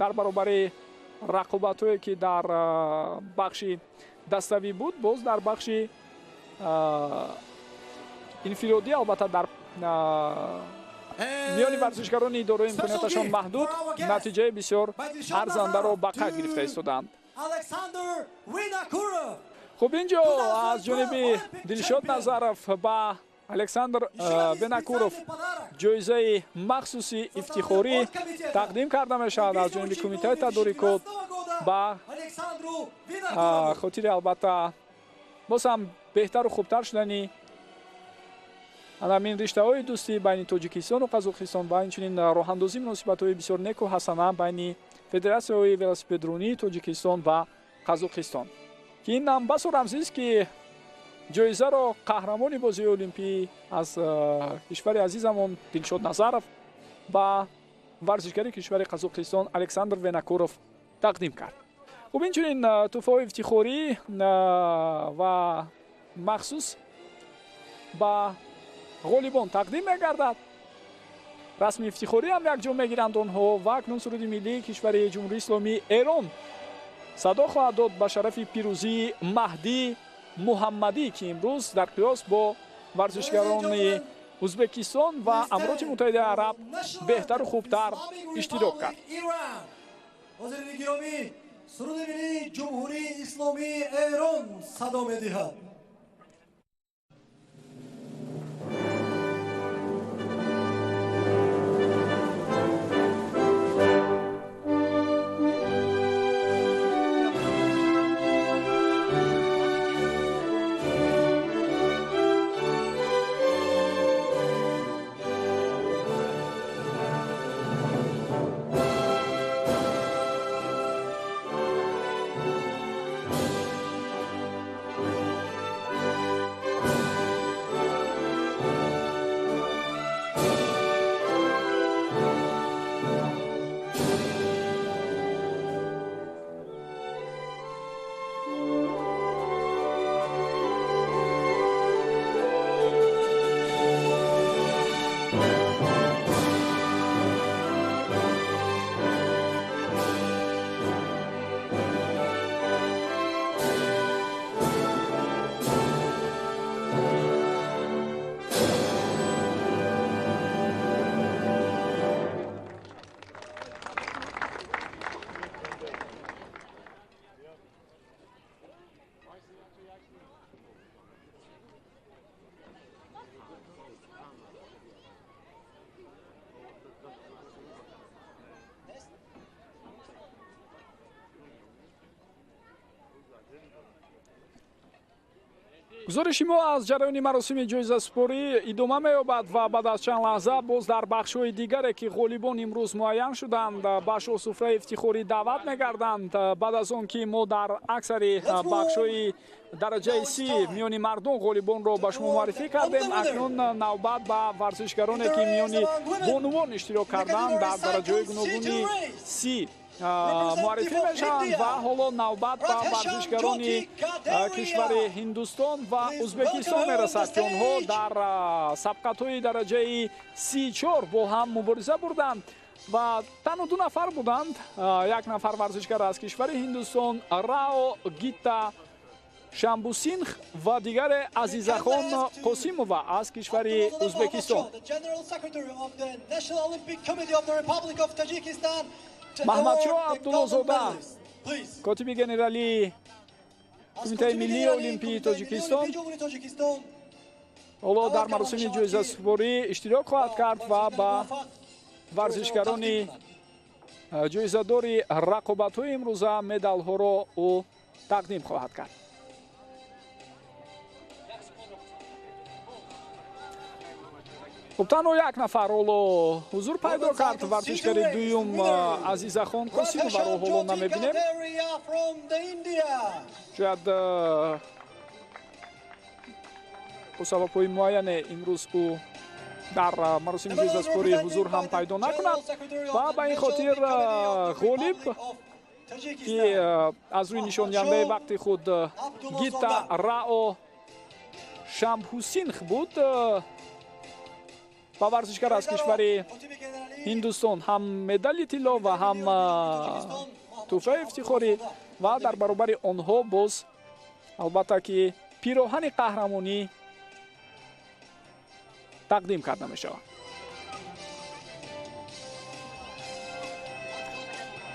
дар баробари рақобатҳое, ки дар бахши даставӣ буд, боз дар бахши инфиродӣ, албатта дар миёни варзишгарони дорои имконияташон маҳдуд, натиҷаи бисёр арзандаро ба қайд гирифта истодаанд. Хуб, ин ҷо аз ҷониби Дилшод Назаров ба Александр Винокуров ҷоизаи махсуси ифтихорӣ тақдим карда мешавад аз ҷониби кумитаи тадорикот ба хотири албатта боз ҳам беҳтару хубтар шудани ҳамин риштаҳои дӯстӣ байни Тоҷикистону Қазоқистон ва инчунин роҳандозии муносибатҳои бисёр неку ҳасана байни федератсияҳои велосипедронии Тоҷикистон ва Қазоқистон, ки ин ҳам басо рамзист, ки ҷоизаро қаҳрамони бозии олимпӣ аз кишвари азизамон Дилшод Назаров ба варзишгари кишвари Қазоқистон Александр Винокуров тақдим кард. Хуб, инчунин тӯҳфаҳои ифтихорӣ ва махсус ба ғолибон тақдим мегардад. Расми ифтихорӣ ҳам якҷо мегиранд онҳо ва акнун суруди миллии кишвари Ҷумҳурии Исломии Эрон садо хоҳад дод ба шарафи пирӯзии Маҳдӣ Муҳаммадӣ, ки имрӯз дар қиёс бо варзишгарони Ӯзбекистон ва Амороти Муттаҳидаи Араб беҳтару хубтар иштирок кард. Ҳозирини гиромӣ, суруди миллии Ҷумҳурии Исломии Эрон садо медиҳад. Гузориши мо аз ҷараёни маросими ҷоизасупорӣ идома меёбад ва баъд аз чанд лаҳза боз дар бахшҳои дигаре, ки ғолибон имрӯз муайян шуданд, ба шоҳсуфраи ифтихорӣ даъват мегарданд. Баъд аз он ки мо дар аксари бахшҳои дараҷаи С миёни мардон ғолибонро ба шумо муаррифӣ кардем, акнун навбат ба варзишгароне, ки миёни бонувон иштирок карданд, дар дараҷаҳои гуногуни С муаррифӣ мешаванд. Ва ҳоло навбат ба варзишгарони кишвари Ҳиндустон ва Ӯзбекистон мерасад, ки онҳо дар сабқатҳои дараҷаи С4 бо ҳам мубориза бурданд ва танҳо ду нафар буданд. Як нафар варзишгар аз кишвари Ҳиндустон, Рао Гита Шамбусинх, ва дигаре Азизахон Қосимова аз кишвари Ӯзбекистон. Маҳмадшоҳ Абдуллозода, котиби генералии Кумитаи миллии олимпии Тоҷикистон, ҳоло дар маросими ҷоизасупорӣ иштирок хоҳад кард ва ба варзишгарони ҷоизадори рақобатҳои имрӯза медалҳоро ӯ тақдим хоҳад кард. Хуб, танҳо як нафар ҳоло ҳузур пайдо кард. Варзишгари дуюм Азизахон Қосимоваро ҳоло намебинем. Шояд бо сабабҳои муайяне имрӯз ӯ дар маросими ҷоизасупорӣ ҳузур ҳам пайдо накунад ва ба ин хотир ғолиб, ки аз рӯи нишондиҳандаи вақти худ Гита Рао Шамбҳусинх буд, ба варзишгар аз кишвари Ҳиндустон ҳам медали тилло ва ҳам тӯҳфаи ифтихорӣ ва дар баробари онҳо боз албатта ки пироҳани қаҳрамонӣ тақдим карда мешавад.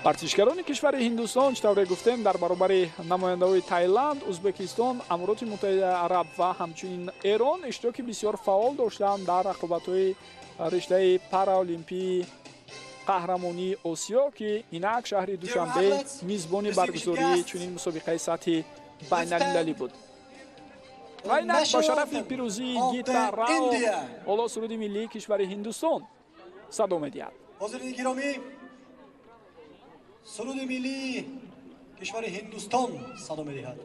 Варзишгарони кишвари Ҳиндустон, чӣ тавре гуфтем, дар баробари намояндаҳои Таиланд, Ӯзбекистон, Амороти Муттаҳидаи Араб ва ҳамчунин Эрон иштироки бисёр фаъол доштанд дар рақобатҳои риштаи параолимпии қаҳрамонии Осиё, ки инак шаҳри Душанбе мизбони баргузории чунин мусобиқаи сатҳи байналмилалӣ буд. Ва инак ба шарафи пирӯзии Гита Рао ҳоло суруди миллии кишвари Ҳиндустон садо медиҳад. Суруди миллии кишвари Ҳиндустон садо медиҳад.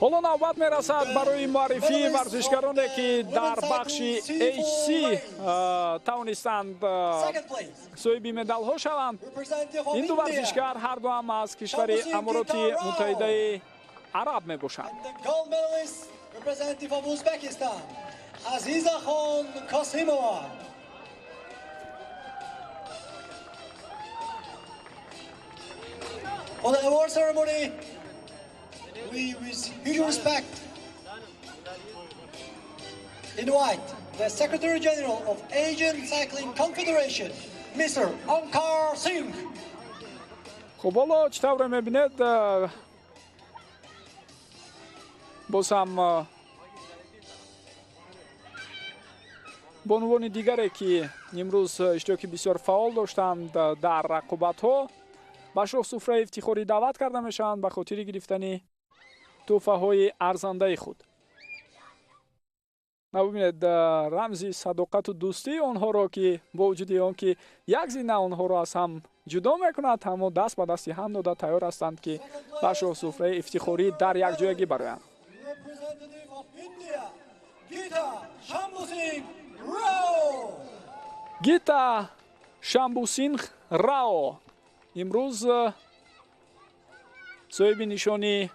Ҳоло навбат мерасад барои муаррифии варзишгароне, ки дар бахши HC тавонистанд соҳиби медалҳо шаванд. Ин ду варзишгар ҳар дуам аз кишвари Амороти Муттаҳидаи Араб мебошанд. For the award ceremony, we, with huge respect, invite the Secretary General of Asian Cycling Confederation, Mr. Onkar Singh. Хуб, ҳоло чӣ тавре мебинед, боз ҳам бонувони дигаре, ки имрӯз иштироки бисёр фаъол доштанд дар рақобатҳо, ба шоҳсуфраи ифтихорӣ даъват карда мешаванд ба хотири гирифтани тӯҳфаҳои арзандаи худ. Бибинед рамзи садоқату дӯстии онҳоро, ки бо вуҷуди он ки як зина онҳоро аз ҳам ҷудо мекунад, аммо даст ба дасти ҳам дода тайёр ҳастанд, ки ба шоҳсуфраи ифтихорӣ дар якҷоягӣ бароянд. of India, Gita Shambhusingh Rao. Гита Шамбусингh Рао имрӯз соҳиби нишони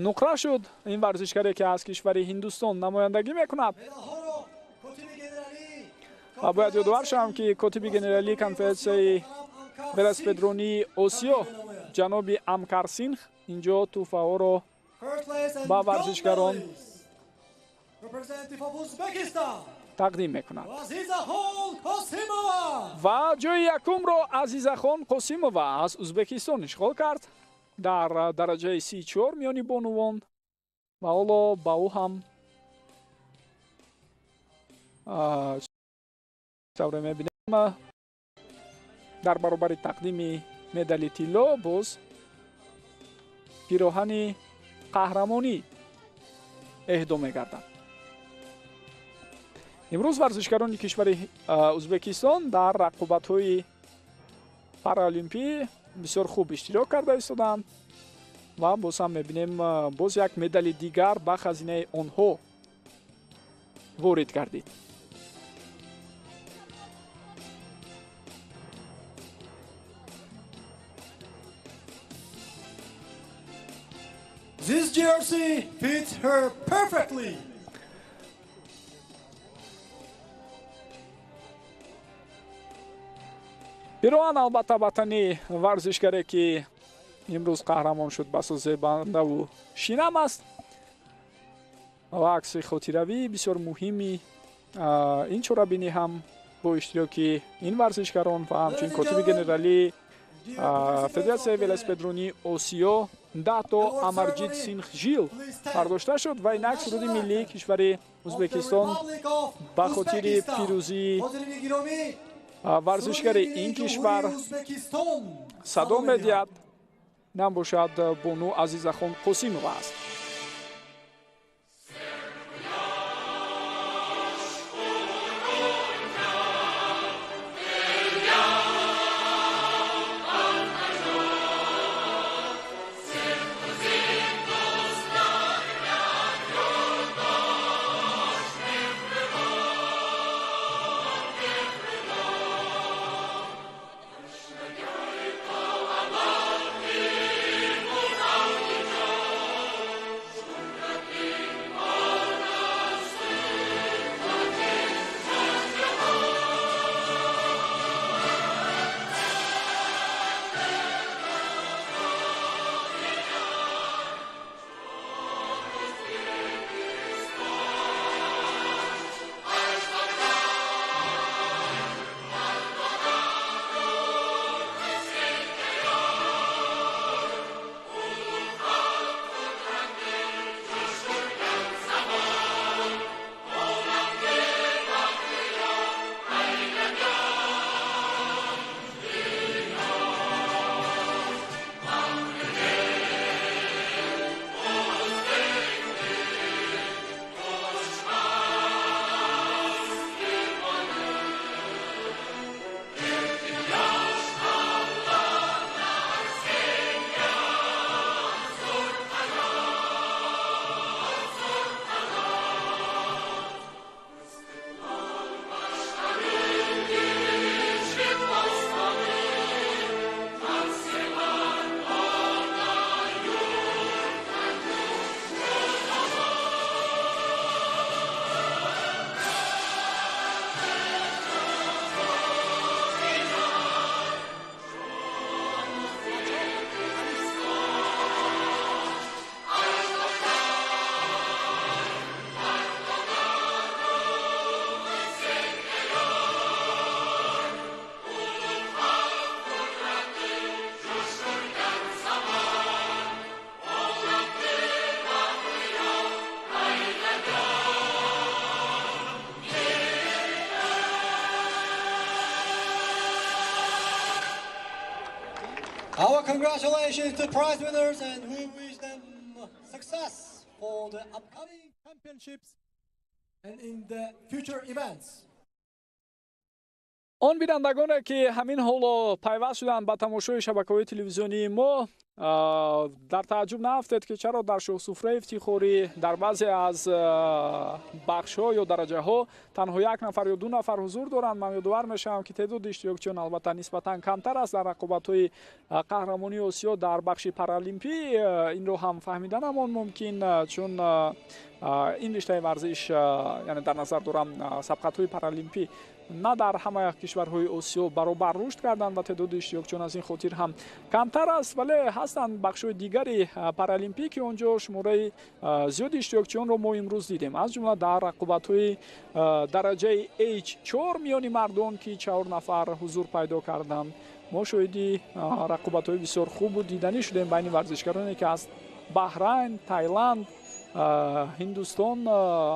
нуқра шуд. Ин варзишгаре, ки аз кишвари Ҳиндустон намояндагӣ мекунад. Ва бояд ёдовар шавам, ки котиби генералии Конфедератсияи велосипедронии Осиё ҷаноби Амкарсинх инҷо тӯҳфаҳоро ба варзишгарон тақдим мекунад. Ва ҷои якумро Азизахон Қосимова аз Узбекистон ишғол кард дар дараҷаи 34 миёни бонувон, ва ҳоло ба ӯ ҳам тавре мебинем, дар баробари тақдими медали тилло боз пироҳани қаҳрамонӣ эҳдо мегардад. Имрӯз варзишгарони кишвари Узбекистон дар рақобатҳои параолимпӣ бисёр хуб иштирок карда истоданд ва боз ҳам мебинем, боз як медали дигар ба хазинаи онҳо ворид гардид. This jersey fits her perfectly. Пироҳан албатта ватани варзишгаре, ки имрӯз қаҳрамон шуд, басо зебандаву шинам аст. Ва акси хотиравӣ бисёр муҳими ин чорабинӣ ҳам бо иштироки ин варзишгарон ва ҳамчунин котиби генералии Федератсияи велосипедронии Осиё Дато Амарҷит Сингh Жил бардошта шуд. Ва инак суруди миллии кишвари Узбекистон ба хотири пирӯзии варзишгари ин кишвар садо медиҳад. Набошад, бону Азизахон Қосимова аст. Our congratulations to prize winners, and we wish them success for the upcoming championships and in the future events. Он бинандагоне, ки ҳамин ҳоло пайваст шуданд ба тамошои шабакаҳои телевизионии мо, дар тааҷҷуб наафтед, ки чаро дар шоҳсуфраи ифтихорӣ дар баъзе аз бахшҳо ё дараҷаҳо танҳо як нафар ё ду нафар ҳузур доранд. Ман ёдовар мешавам, ки теъдоди иштирокчиён албатта нисбатан камтар аст дар рақобатҳои қаҳрамонии Осиё дар бахши паралимпӣ. Инро ҳам фаҳмиданамон мумкин, чун ин риштаи варзиш, яъне дар назар дорам сабқатҳои паралимпӣ, на дар ҳама кишварҳои Осиё баробар рушд карданд ва теъдоди иштирокчиён аз ин хотир ҳам камтар аст. Вале ҳастанд бахшҳои дигари паралимпӣ, ки он ҷо шумораи зиёди иштирокчиёнро мо имрӯз дидем, аз ҷумла дар рақобатҳои дараҷаи H4 миёни мардон, ки 4 нафар ҳузур пайдо карданд. Мо шоҳиди рақобатҳои бисёр хубу диданӣ шудем байни варзишгароне, ки аз Баҳрайн, Тайланд, Ҳиндустон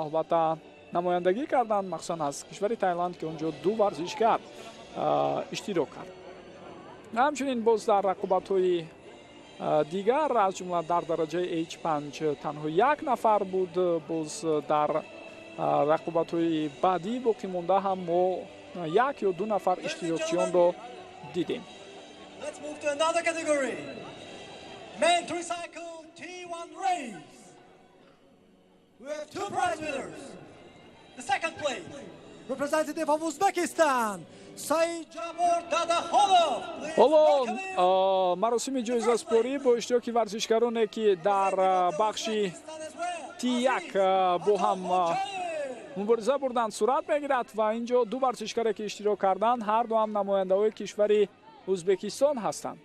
албатта намояндагӣ карданд, махсусан аз кишвари Тайланд, ки он ҷо ду варзишгар иштирок кард. Ҳамчунин боз дар рақобатҳои дигар, аз ҷумла дар дараҷаи H5 танҳо як нафар буд. Боз дар рақобатҳои баъдӣ боқӣ монда ҳам мо як ё ду нафар иштирокчиёнро дидем. Let's move to another category. Men tricycle T1 race. We have two prize winners. The second place, representative of Uzbekistan, Saidjabor Dadakhonov. Ҳоло маросими ҷоизаспорӣ бо иштироки варзишгароне, ки дар бахши T1 бо ҳам мубориза бурданд, сурат мегирад ва ин ҷо ду варзишгаре, ки иштирок карданд, ҳар ду ҳам намояндаҳои кишвари Ӯзбекистон ҳастанд.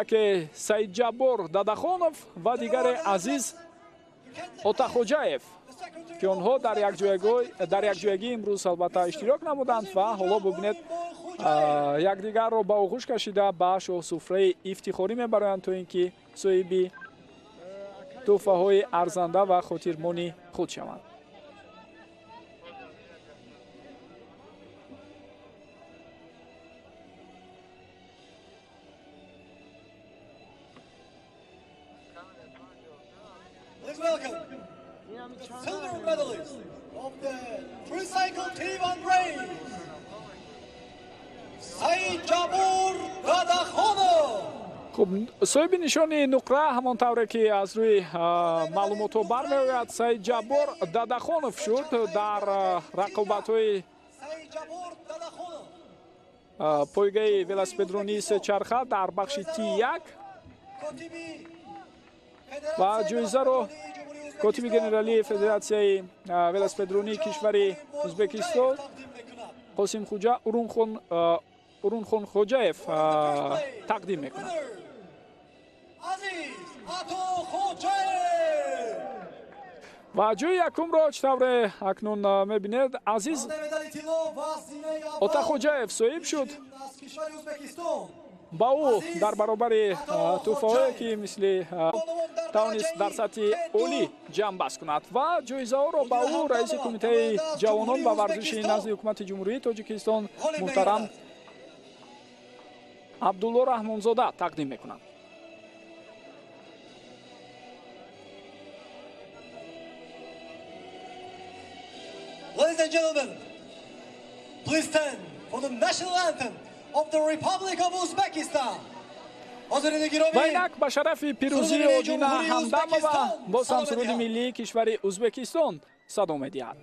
Яке Саидҷаббор Дадахонов ва дигаре Азиз Отахоҷаев, ки онҳо дар якҷоягӣ имрӯз албатта иштирок намуданд ва ҳоло бубинед, якдигарро ба оғӯш кашида ба шоҳсуфраи ифтихорӣ мебароянд, то ин ки соҳиби тӯҳфаҳои арзанда ва хотирмони худ шаванд. Please welcome the silver medalist of the tricycle T1 race, Saidjabor Dadakhonov. Хуб, соҳиби нишони нуқра, ҳамон тавре ки аз рӯи маълумотҳо бармеояд, Саидҷаббор Дадахонов шуд дар рақобатҳои пойгаи велосипедронии сечарха дар бахши T1 ва ҷоизаро котиби генералии Федератсияи велосипедронии кишвари Ӯзбекистон Қосимхуҷа Урунхонхоҷаев тақдим мекунад. Ва ҷои якумро, чӣ тавре акнун мебинед, Азиз Отахоҷаев соҳиб шуд. Ба ӯ дар баробари тӯҳфаҳое, ки мисли тавонист дар сатҳи олӣ ҷамъбаст кунад, ва ҷоизаҳоро ба ӯ раиси Кумитаи ҷавонон ва варзиши назди Ҳукумати Ҷумҳурии Тоҷикистон муҳтарам Абдулло Раҳмонзода тақдим мекунад. Ladies and gentlemen, please stand for the national anthem of the Republic of Uzbekistan. Ва инак ба шарафи пирӯзии Одина Ҳамдамова боз ҳам суруди миллии кишвари Ӯзбекистон садо медиҳад.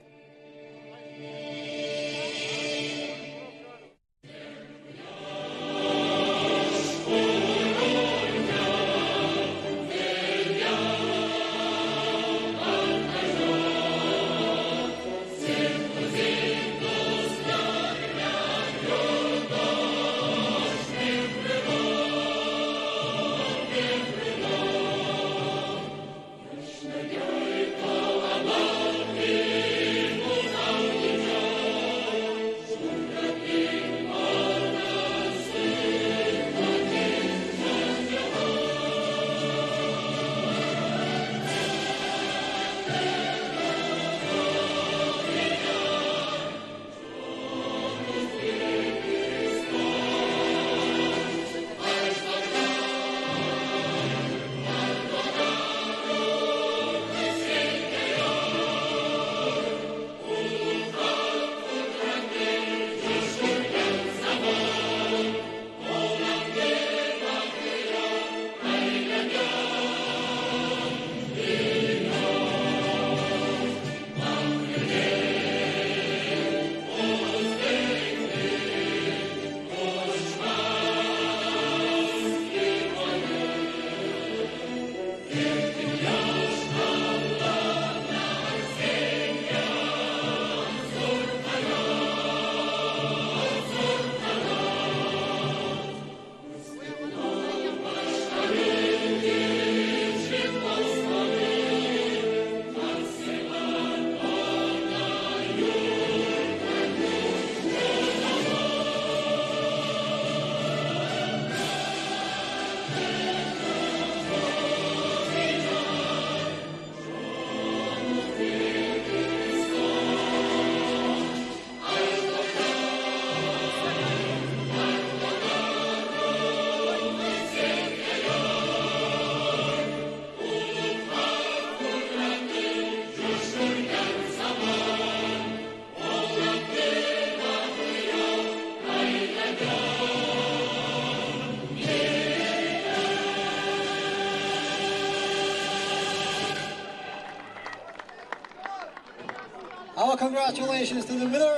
Congratulations to the winner.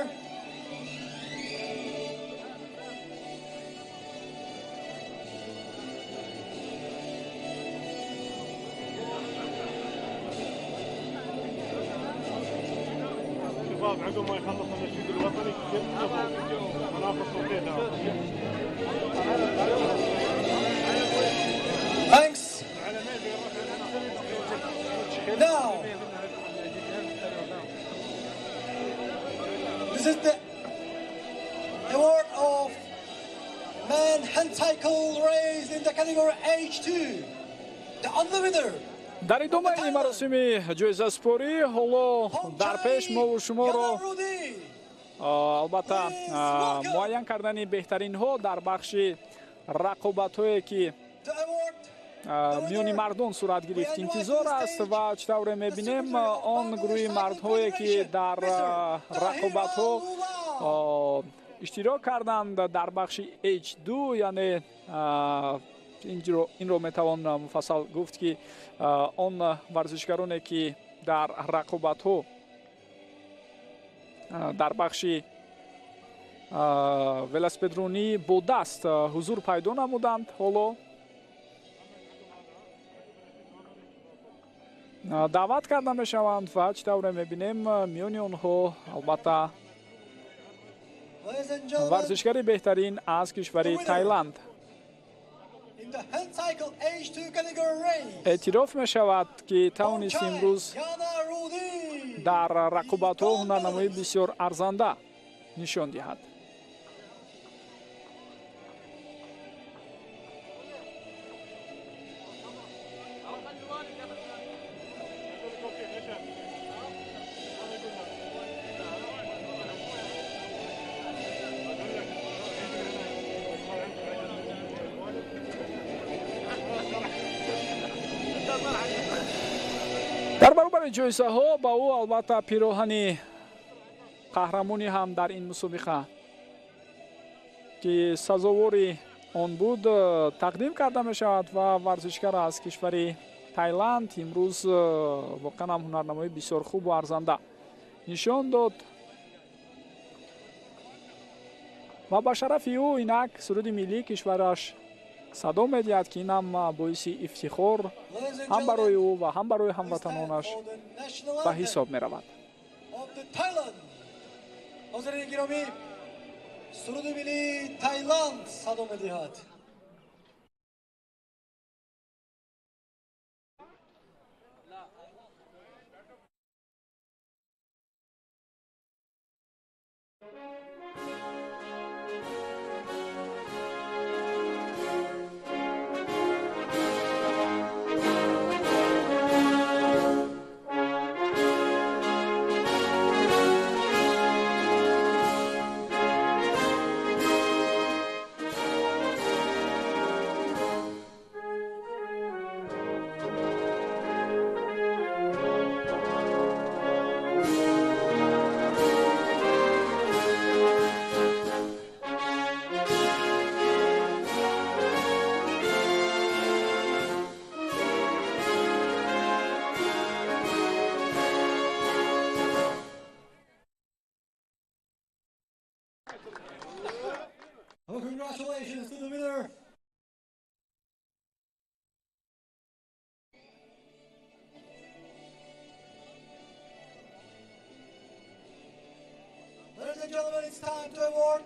شباب عقب ما يخلص النشيد الوطني مناقص صوتين. Thanks. Now, this is the award of man handcycle race in the category H2. The other winner. Дар идомаи маросими ҷоизаспорӣ ҳоло дар пеш мову шуморо албатта муайян кардани беҳтаринҳо дар бахши рақобатҳое ки миёни мардон сурат гирифт интизор аст ва чӣ тавре мебинем он гурӯҳи мардҳое ки дар рақобатҳо иштирок карданд дар бахши H2, яъне инро метавон муфассал гуфт ки он варзишгароне ки дар рақобатҳо дар бахши велосипедронӣ бо даст ҳузур пайдо намуданд, ҳоло даъват карда мешаванд ва чӣ тавре мебинем миёни онҳо албатта варзишгари беҳтарин аз кишвари Таиланд эътироф мешавад ки тавонист имрӯз дар рақобатҳо ҳунарнамоии бисёр арзанда нишон диҳад. Дар баробари ҷоизаҳо ба ӯ албатта пироҳани қаҳрамонӣ ҳам дар ин мусобиқа ки сазовори он буд тақдим карда мешавад ва варзишгар аз кишвари Таиланд имрӯз воқеан ҳам ҳунарнамоии бисёр хубу арзанда нишон дод ва ба шарафи ӯ инак суруди миллии кишвараш садо медиҳад ки инам боиси ифтихор ҳам барои ӯ ва ҳам барои ҳамватанонаш ба ҳисоб меравад. Ҳозирини гиромӣ, суруди миллии Таиланд садо медиҳад. Congratulations to the winner. Ladies and gentlemen, it's time to award.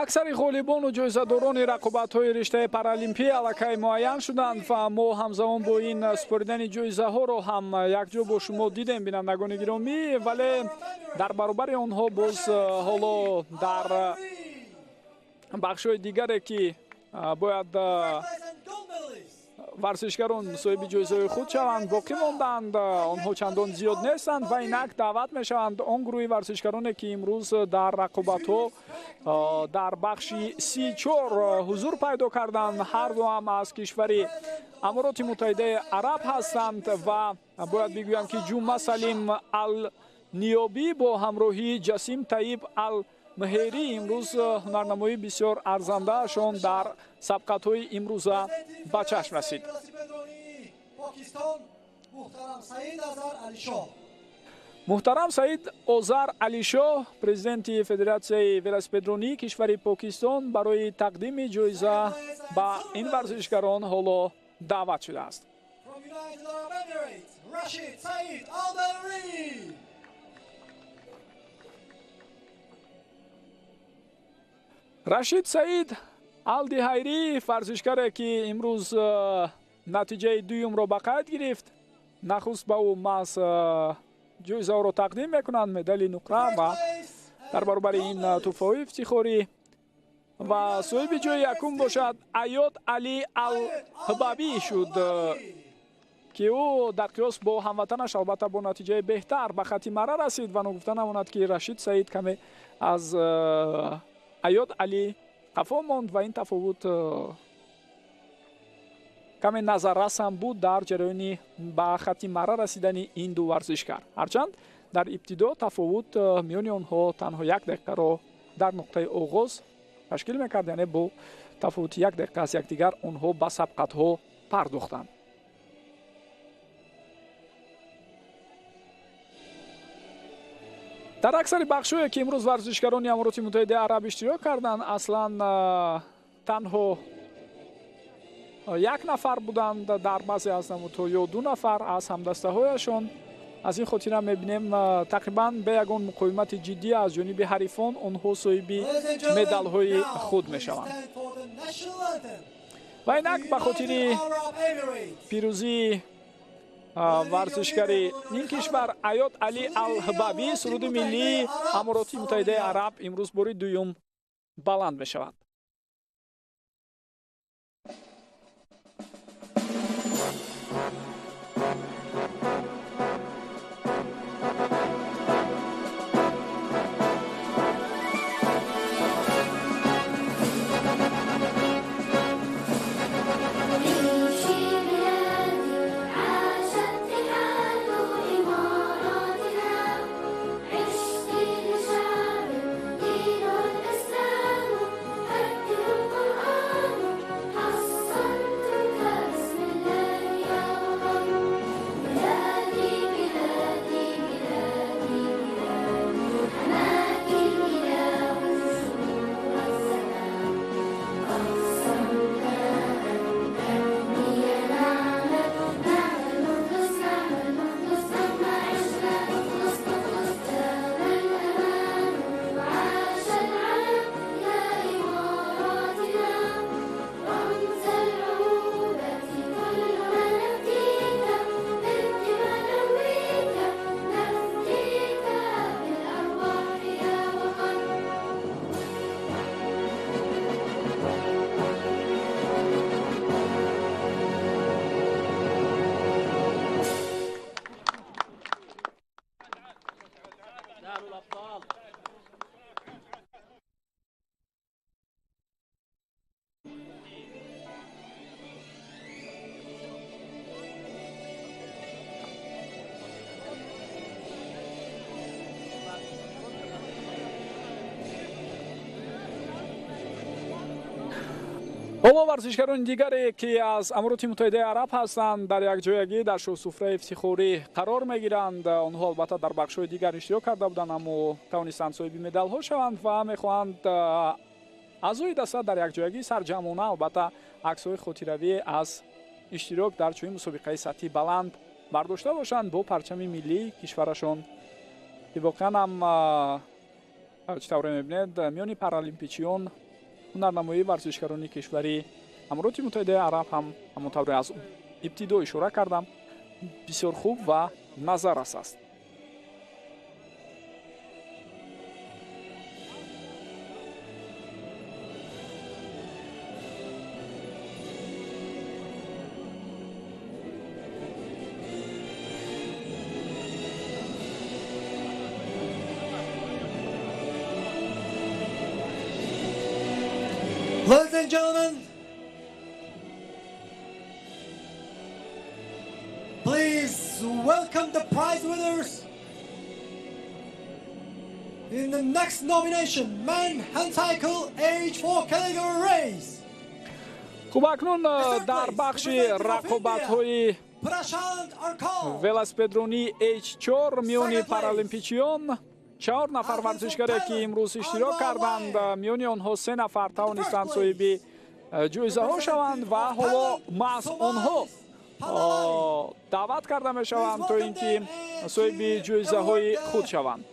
Аксари ғолибону ҷоизадорони рақобатҳои риштаи паралимпӣ аллакай муайян шуданд ва мо ҳамзамон бо ин супоридани ҷоизаҳоро ҳам якҷо бо шумо дидем, бинандагони гиромӣ, вале дар баробари онҳо боз ҳоло дар бахшҳои дигаре ки бояд варзишгарон соҳиби ҷоизаҳои худ шаванд боқӣ монданд, онҳо чандон зиёд нестанд ва инак даъват мешаванд он гурӯҳи варзишгароне ки имрӯз дар рақобатҳо дар бахши 34 ҳузур пайдо карданд. Ҳар дуам аз кишвари Амороти Муттаҳидаи Араб ҳастанд ва бояд бигӯям ки Ҷума Салим Ал Ниёбӣ бо ҳамроҳии Ҷасим Таиб Ал Меҳерӣ имрӯз ҳунарнамоии бисёр арзандаашон дар сабқатҳои имрӯза ба чашм расид. Муҳтарам Саид Озар Алишоҳ, президенти Федератсияи велосипедронии кишвари Покистон, барои тақдими ҷоиза ба ин варзишгарон ҳоло даъват шудааст. Рашид Саид Алдиҳайрӣ, варзишгаре ки имрӯз натиҷаи дуюмро ба қайд гирифт, нахуст ба ӯ маҳз ҷоизаҳоро тақдим мекунанд, медали нуқра ва дар баробари ин тӯҳфаҳои ифтихорӣ. Ва соҳиби ҷои якум бошад Аёд Али Алҳбабӣ шуд, ки ӯ дар қиёс бо ҳамватанаш албатта бо натиҷаи беҳтар ба хати мара расид. Ва ногуфта намонад, ки Рашид Саид каме аз Аёд Али қафо монд ва ин тафовут каме назаррас ҳам буд дар ҷараёни ба хати мара расидани ин ду варзишгар. Ҳарчанд дар ибтидо тафовут миёни онҳо танҳо як дақиқаро дар нуқтаи оғоз ташкил мекард, яъне бо тафовути як дақиқа аз якдигар онҳо ба сабқатҳо пардохтанд. Дар аксари бахшҳое ки имрӯз варзишгарони Амороти Муттаҳидаи Араб иштирок карданд, аслан танҳо як нафар буданд, дар баъзе аз намудҳо ё ду нафар аз ҳамдастаҳояшон. Аз ин хотира мебинем, тақрибан бе ягон муқовимати ҷиддӣ аз ҷониби ҳарифон онҳо соҳиби медалҳои худ мешаванд. Ва инак ба хотири пирӯзии варзишгари ин кишвар Аёд Али Алҳбабӣ суруди миллии Амороти Муттаҳидаи Араб имрӯз бори дуюм баланд мешавад. Ҳоло варзишгарони дигаре ки аз Амороти Муттаҳидаи Араб ҳастанд, дар якҷоягӣ дар шоҳсуфраи ифтихорӣ қарор мегиранд. Онҳо албатта дар бахшҳои дигар иштирок карда буданд, аммо тавонистанд соҳиби медалҳо шаванд ва мехоҳанд аъзои даста дар якҷоягӣ сарҷамъона албатта аксҳои хотиравӣ аз иштирок дар чунин мусобиқаи сатҳи баланд бардошта бошанд бо парчами миллии кишварашон, ки воқеан ҳам чӣ тавре мебинед, миёни паралимпичиён ҳунарнамоии варзишгарони кишвари Амороти Муттаҳидаи Араб ҳам ҳамон тавре аз ибтидо ишора кардам, бисёр хуб ва назаррас аст. Ladies and gentlemen, please welcome the prize winners in the next nomination, Men Handcycle Age 4 category race. Хуб, акнун дар бахши рақобатҳои Велосипедронии H4 миёни паралимпичиён 4 нафар варзишгаре ки имрӯз иштирок карданд, миёни онҳо 3 нафар тавонистанд соҳиби ҷоизаҳо шаванд ва ҳоло маҳз онҳо даъват карда мешаванд то ин ки соҳиби ҷоизаҳои худ шаванд.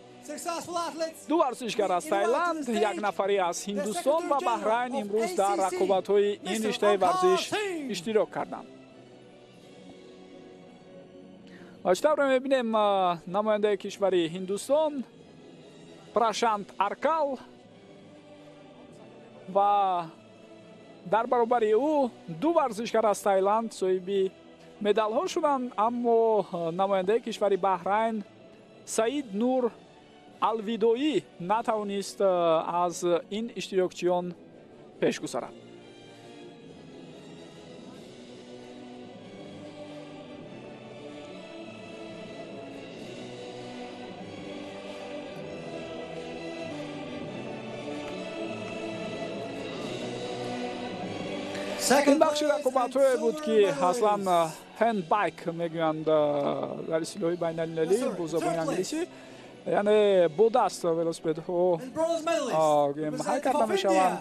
2 варзишгар аз Таиланд, 1 нафари аз Ҳиндустон ва Баҳрайн имрӯз дар рақобатҳои ин риштаи варзиш иштирок карданд. Ва чӣ тавре мебинем, намояндаи кишвари Ҳиндустон Прашант Аркал ва дар баробари ӯ 2 варзишгар аз Таиланд соҳиби медалҳо шуданд, аммо намояндаи кишвари Баҳрайн Саид Нур Алвидоӣ натавонист аз ин иштирокчиён пеш гузарад. Ин бахши рақобатҳое буд ки аслан хендбайк мегӯянд дар истилоҳи байналмилалӣ бо забони англисӣ, яъне бо даст велосипедҳо ҳай карда мешаванд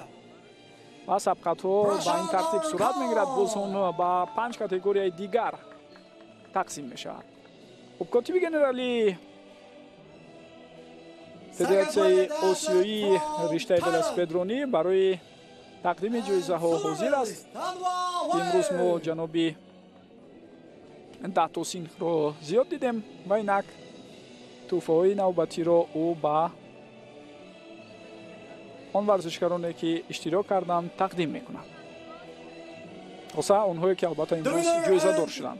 ва сабқатҳо ба ин тартиб сурат мегирад. Боз он ба 5 категорияи дигар тақсим мешавад. Хуб, котиби генералии Федератсияи Осиёии риштаи велосипедронӣ барои тақдими ҷоизаҳо ҳозир аст. Имрӯз мо ҷаноби Датосинхро зиёд дидем ва инак тӯҳфаҳои навбатиро ӯ ба он варзишгароне ки иштирок карданд тақдим мекунад, хоса онҳое ки албатта имрӯз ҷоизадор шуданд.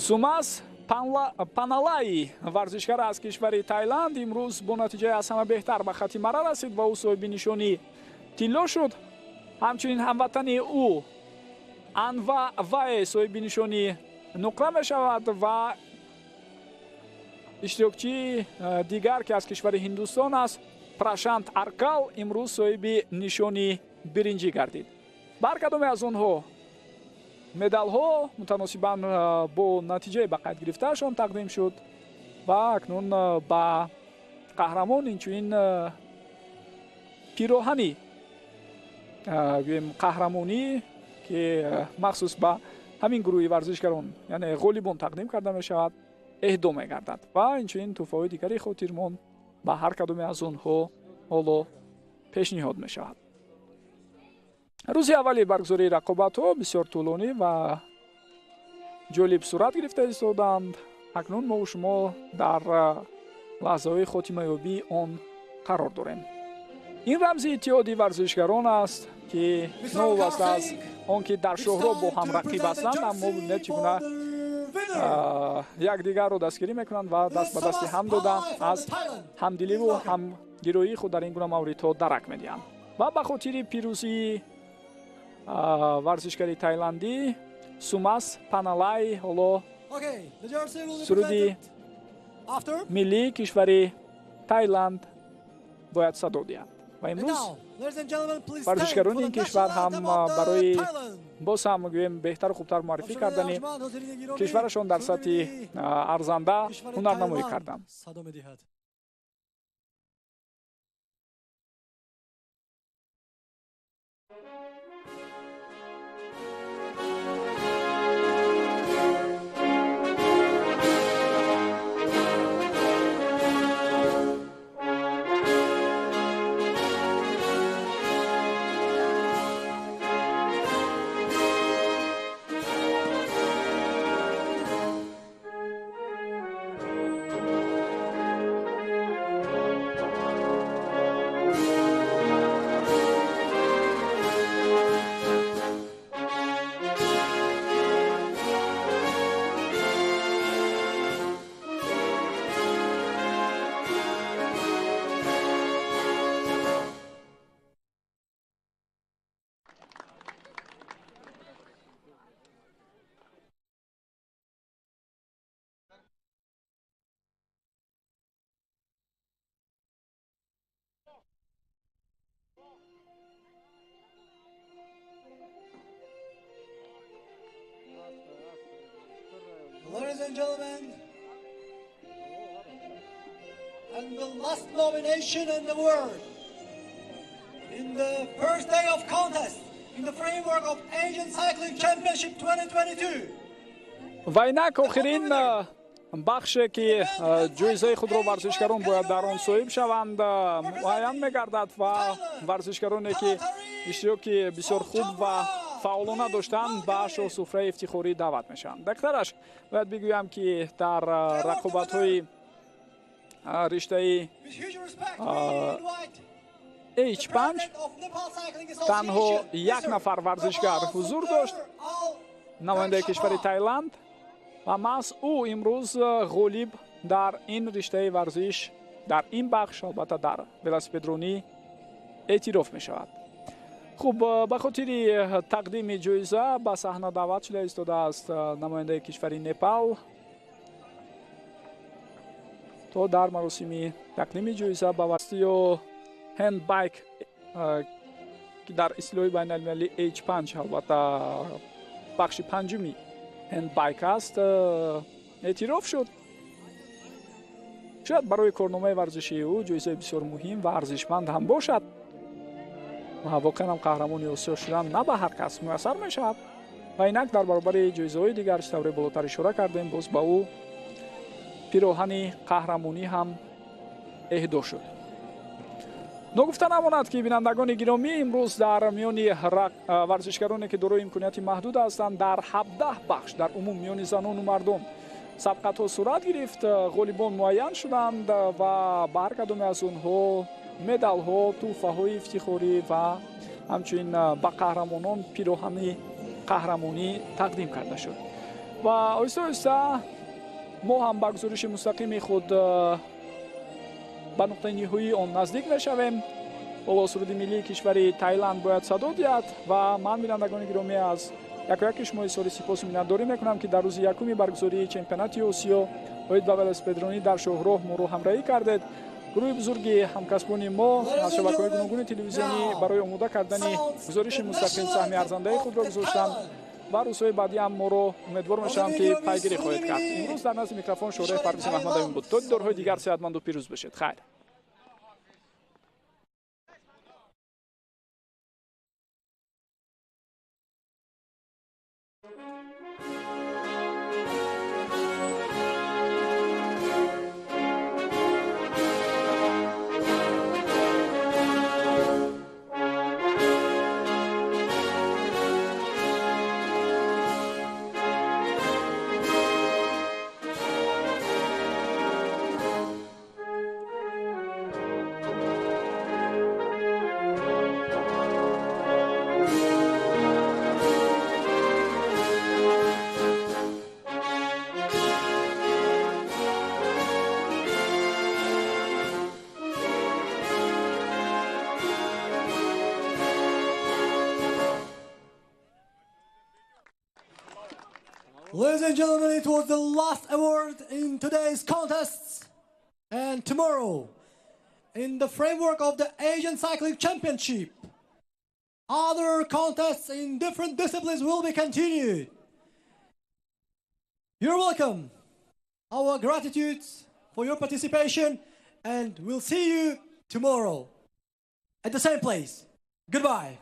Сумас Паналаи, варзишгар аз кишвари Таиланд, имрӯз бо натиҷаи аз ҳама беҳтар ба хати мара расид ва ӯ соҳиби нишони тилло шуд. Ҳамчунин ҳамватани ӯ Анва Вае соҳиби нишони нуқра мешавад ва иштирокчии дигар ки аз кишвари Ҳиндустон аст, Прашант Аркал, имрӯз соҳиби нишони биринҷӣ гардид. Бар кадоме аз онҳо медалҳо мутаносибан бо натиҷаи ба қайд гирифтаашон тақдим шуд ва акнун ба қаҳрамон инчунин пироҳани гӯем қаҳрамонӣ ки махсус ба ҳамин гурӯҳи варзишгарон, яъне ғолибон тақдим карда мешавад, эҳдо мегардад ва инчунин тӯҳфаҳои дигари хотирмон ба ҳар кадоме аз онҳо ҳоло пешниҳод мешавад. Рӯзи аввали баргузории рақобатҳо бисёр тӯлонӣ ва ҷолиб сурат гирифта истоданд. Акнун мо шумо дар лаҳзаҳои хотимаёбии он қарор дорем. Ин рамзи иттиҳоди варзишгарон аст ки новобаста аз он ки дар шоҳро бо ҳам рақиб ҳастанд, аммо бибинед чӣ гуна якдигарро дастгирӣ мекунанд ва даст ба дасти ҳам дода аз ҳамдиливу ҳамгироии худ дар ин гуна мавридҳо дарак медиҳанд. Ва ба хотири пирӯзии варзишгари тайландӣ Сумас Паналай ҳоло суруди миллии кишвари Тайланд бояд садо диҳад. Ва имрӯз варзишгарони ин кишвар ҳам барои боз ҳам гӯем беҳтару хубтар муаррифӣ кардани кишварашон дар сатҳи арзанда ҳунарнамоӣ карданд. Ladies and gentlemen, and the last nomination and award in the first day of contest in the framework of Asian Cycling Championship 2022. Ва инак охирин бахше, ки ҷоизаи худро варзишгарон бояд дар он соҳиб шаванд, муайян мегардад ва варзишгароне, ки иштироки бисёр хуб ва фаъолона доштанд, ба шоҳсуфраи ифтихорӣ даъват мешаванд. Дақиқтараш бояд бигӯям, ки дар рақобатҳои риштаи H5 танҳо як нафар варзишгар ҳузур дошт, намояндаи кишвари Таиланд, ва маҳз ӯ имрӯз ғолиб дар ин риштаи варзиш, дар ин бахш, албатта дар велосипедронӣ, эътироф мешавад. Хуб, ба хотири тақдими ҷоиза ба саҳна даъват шуда истодааст намояндаи кишвари Непал, то дар маросими тақдими ҷоиза ба ё хендбайк, ки дар истилоҳи байналмилалӣ H5, албатта бахши панҷуми хендбайк аст, эътироф шуд. Шояд барои корномаи варзишии ӯ ҷоизаи бисёр муҳим ва арзишманд ҳам бошад. Ва воқеан ҳам қаҳрамони Осиё шудан на ба ҳар кас муяссар мешавад. Ва инак дар баробари ҷоизаҳои дигар, чӣ тавре болотар ишора кардем, боз ба ӯ пироҳани қаҳрамонӣ ҳам эҳдо шуд. Ногуфта намонад, ки бинандагони гиромӣ, имрӯз дар миёни варзишгароне, ки дорои имконияти маҳдуд ҳастанд, дар 17 бахш дар умум миёни занону мардон сабқатҳо сурат гирифт, ғолибон муайян шуданд ва ба ҳар кадоме аз онҳо медалҳо, тӯҳфаҳои ифтихорӣ ва ҳамчунин ба қаҳрамонон пироҳани қаҳрамонӣ тақдим карда шуд. Ва оҳиста оҳиста мо ҳам ба гузориши мустақими худ ба нуқтаи ниҳоии он наздик мешавем. Ҳоло суруди миллии кишвари Таиланд бояд садо диҳад ва ман, бинандагони гиромӣ, аз якояки шумо изҳори сипосу миннатдорӣ мекунам, ки дар рӯзи якуми баргузории чемпионати Осиё оид ба велосипедронӣ дар шоҳроҳ моро ҳамроҳӣ кардед. Гурӯҳи бузурги ҳамкасбони мо аз шабакаҳои гуногуни телевизионӣ барои омода кардани гузориши мустақим саҳми арзандаи худро гузоштанд ва рӯзҳои баъдӣ ҳам моро, умедвор мешавам, ки пайгирӣ хоҳед кард. Имрӯз дар назди микрофон Шӯраи Парвизи Маҳмадамин буд. То дидорҳои дигар сеҳатманду пирӯз бошед. Хайр. Ladies and gentlemen, it was the last award in today's contests. And tomorrow, in the framework of the Asian Cycling Championship, other contests in different disciplines will be continued. You're welcome. Our gratitude for your participation, and we'll see you tomorrow at the same place. Goodbye.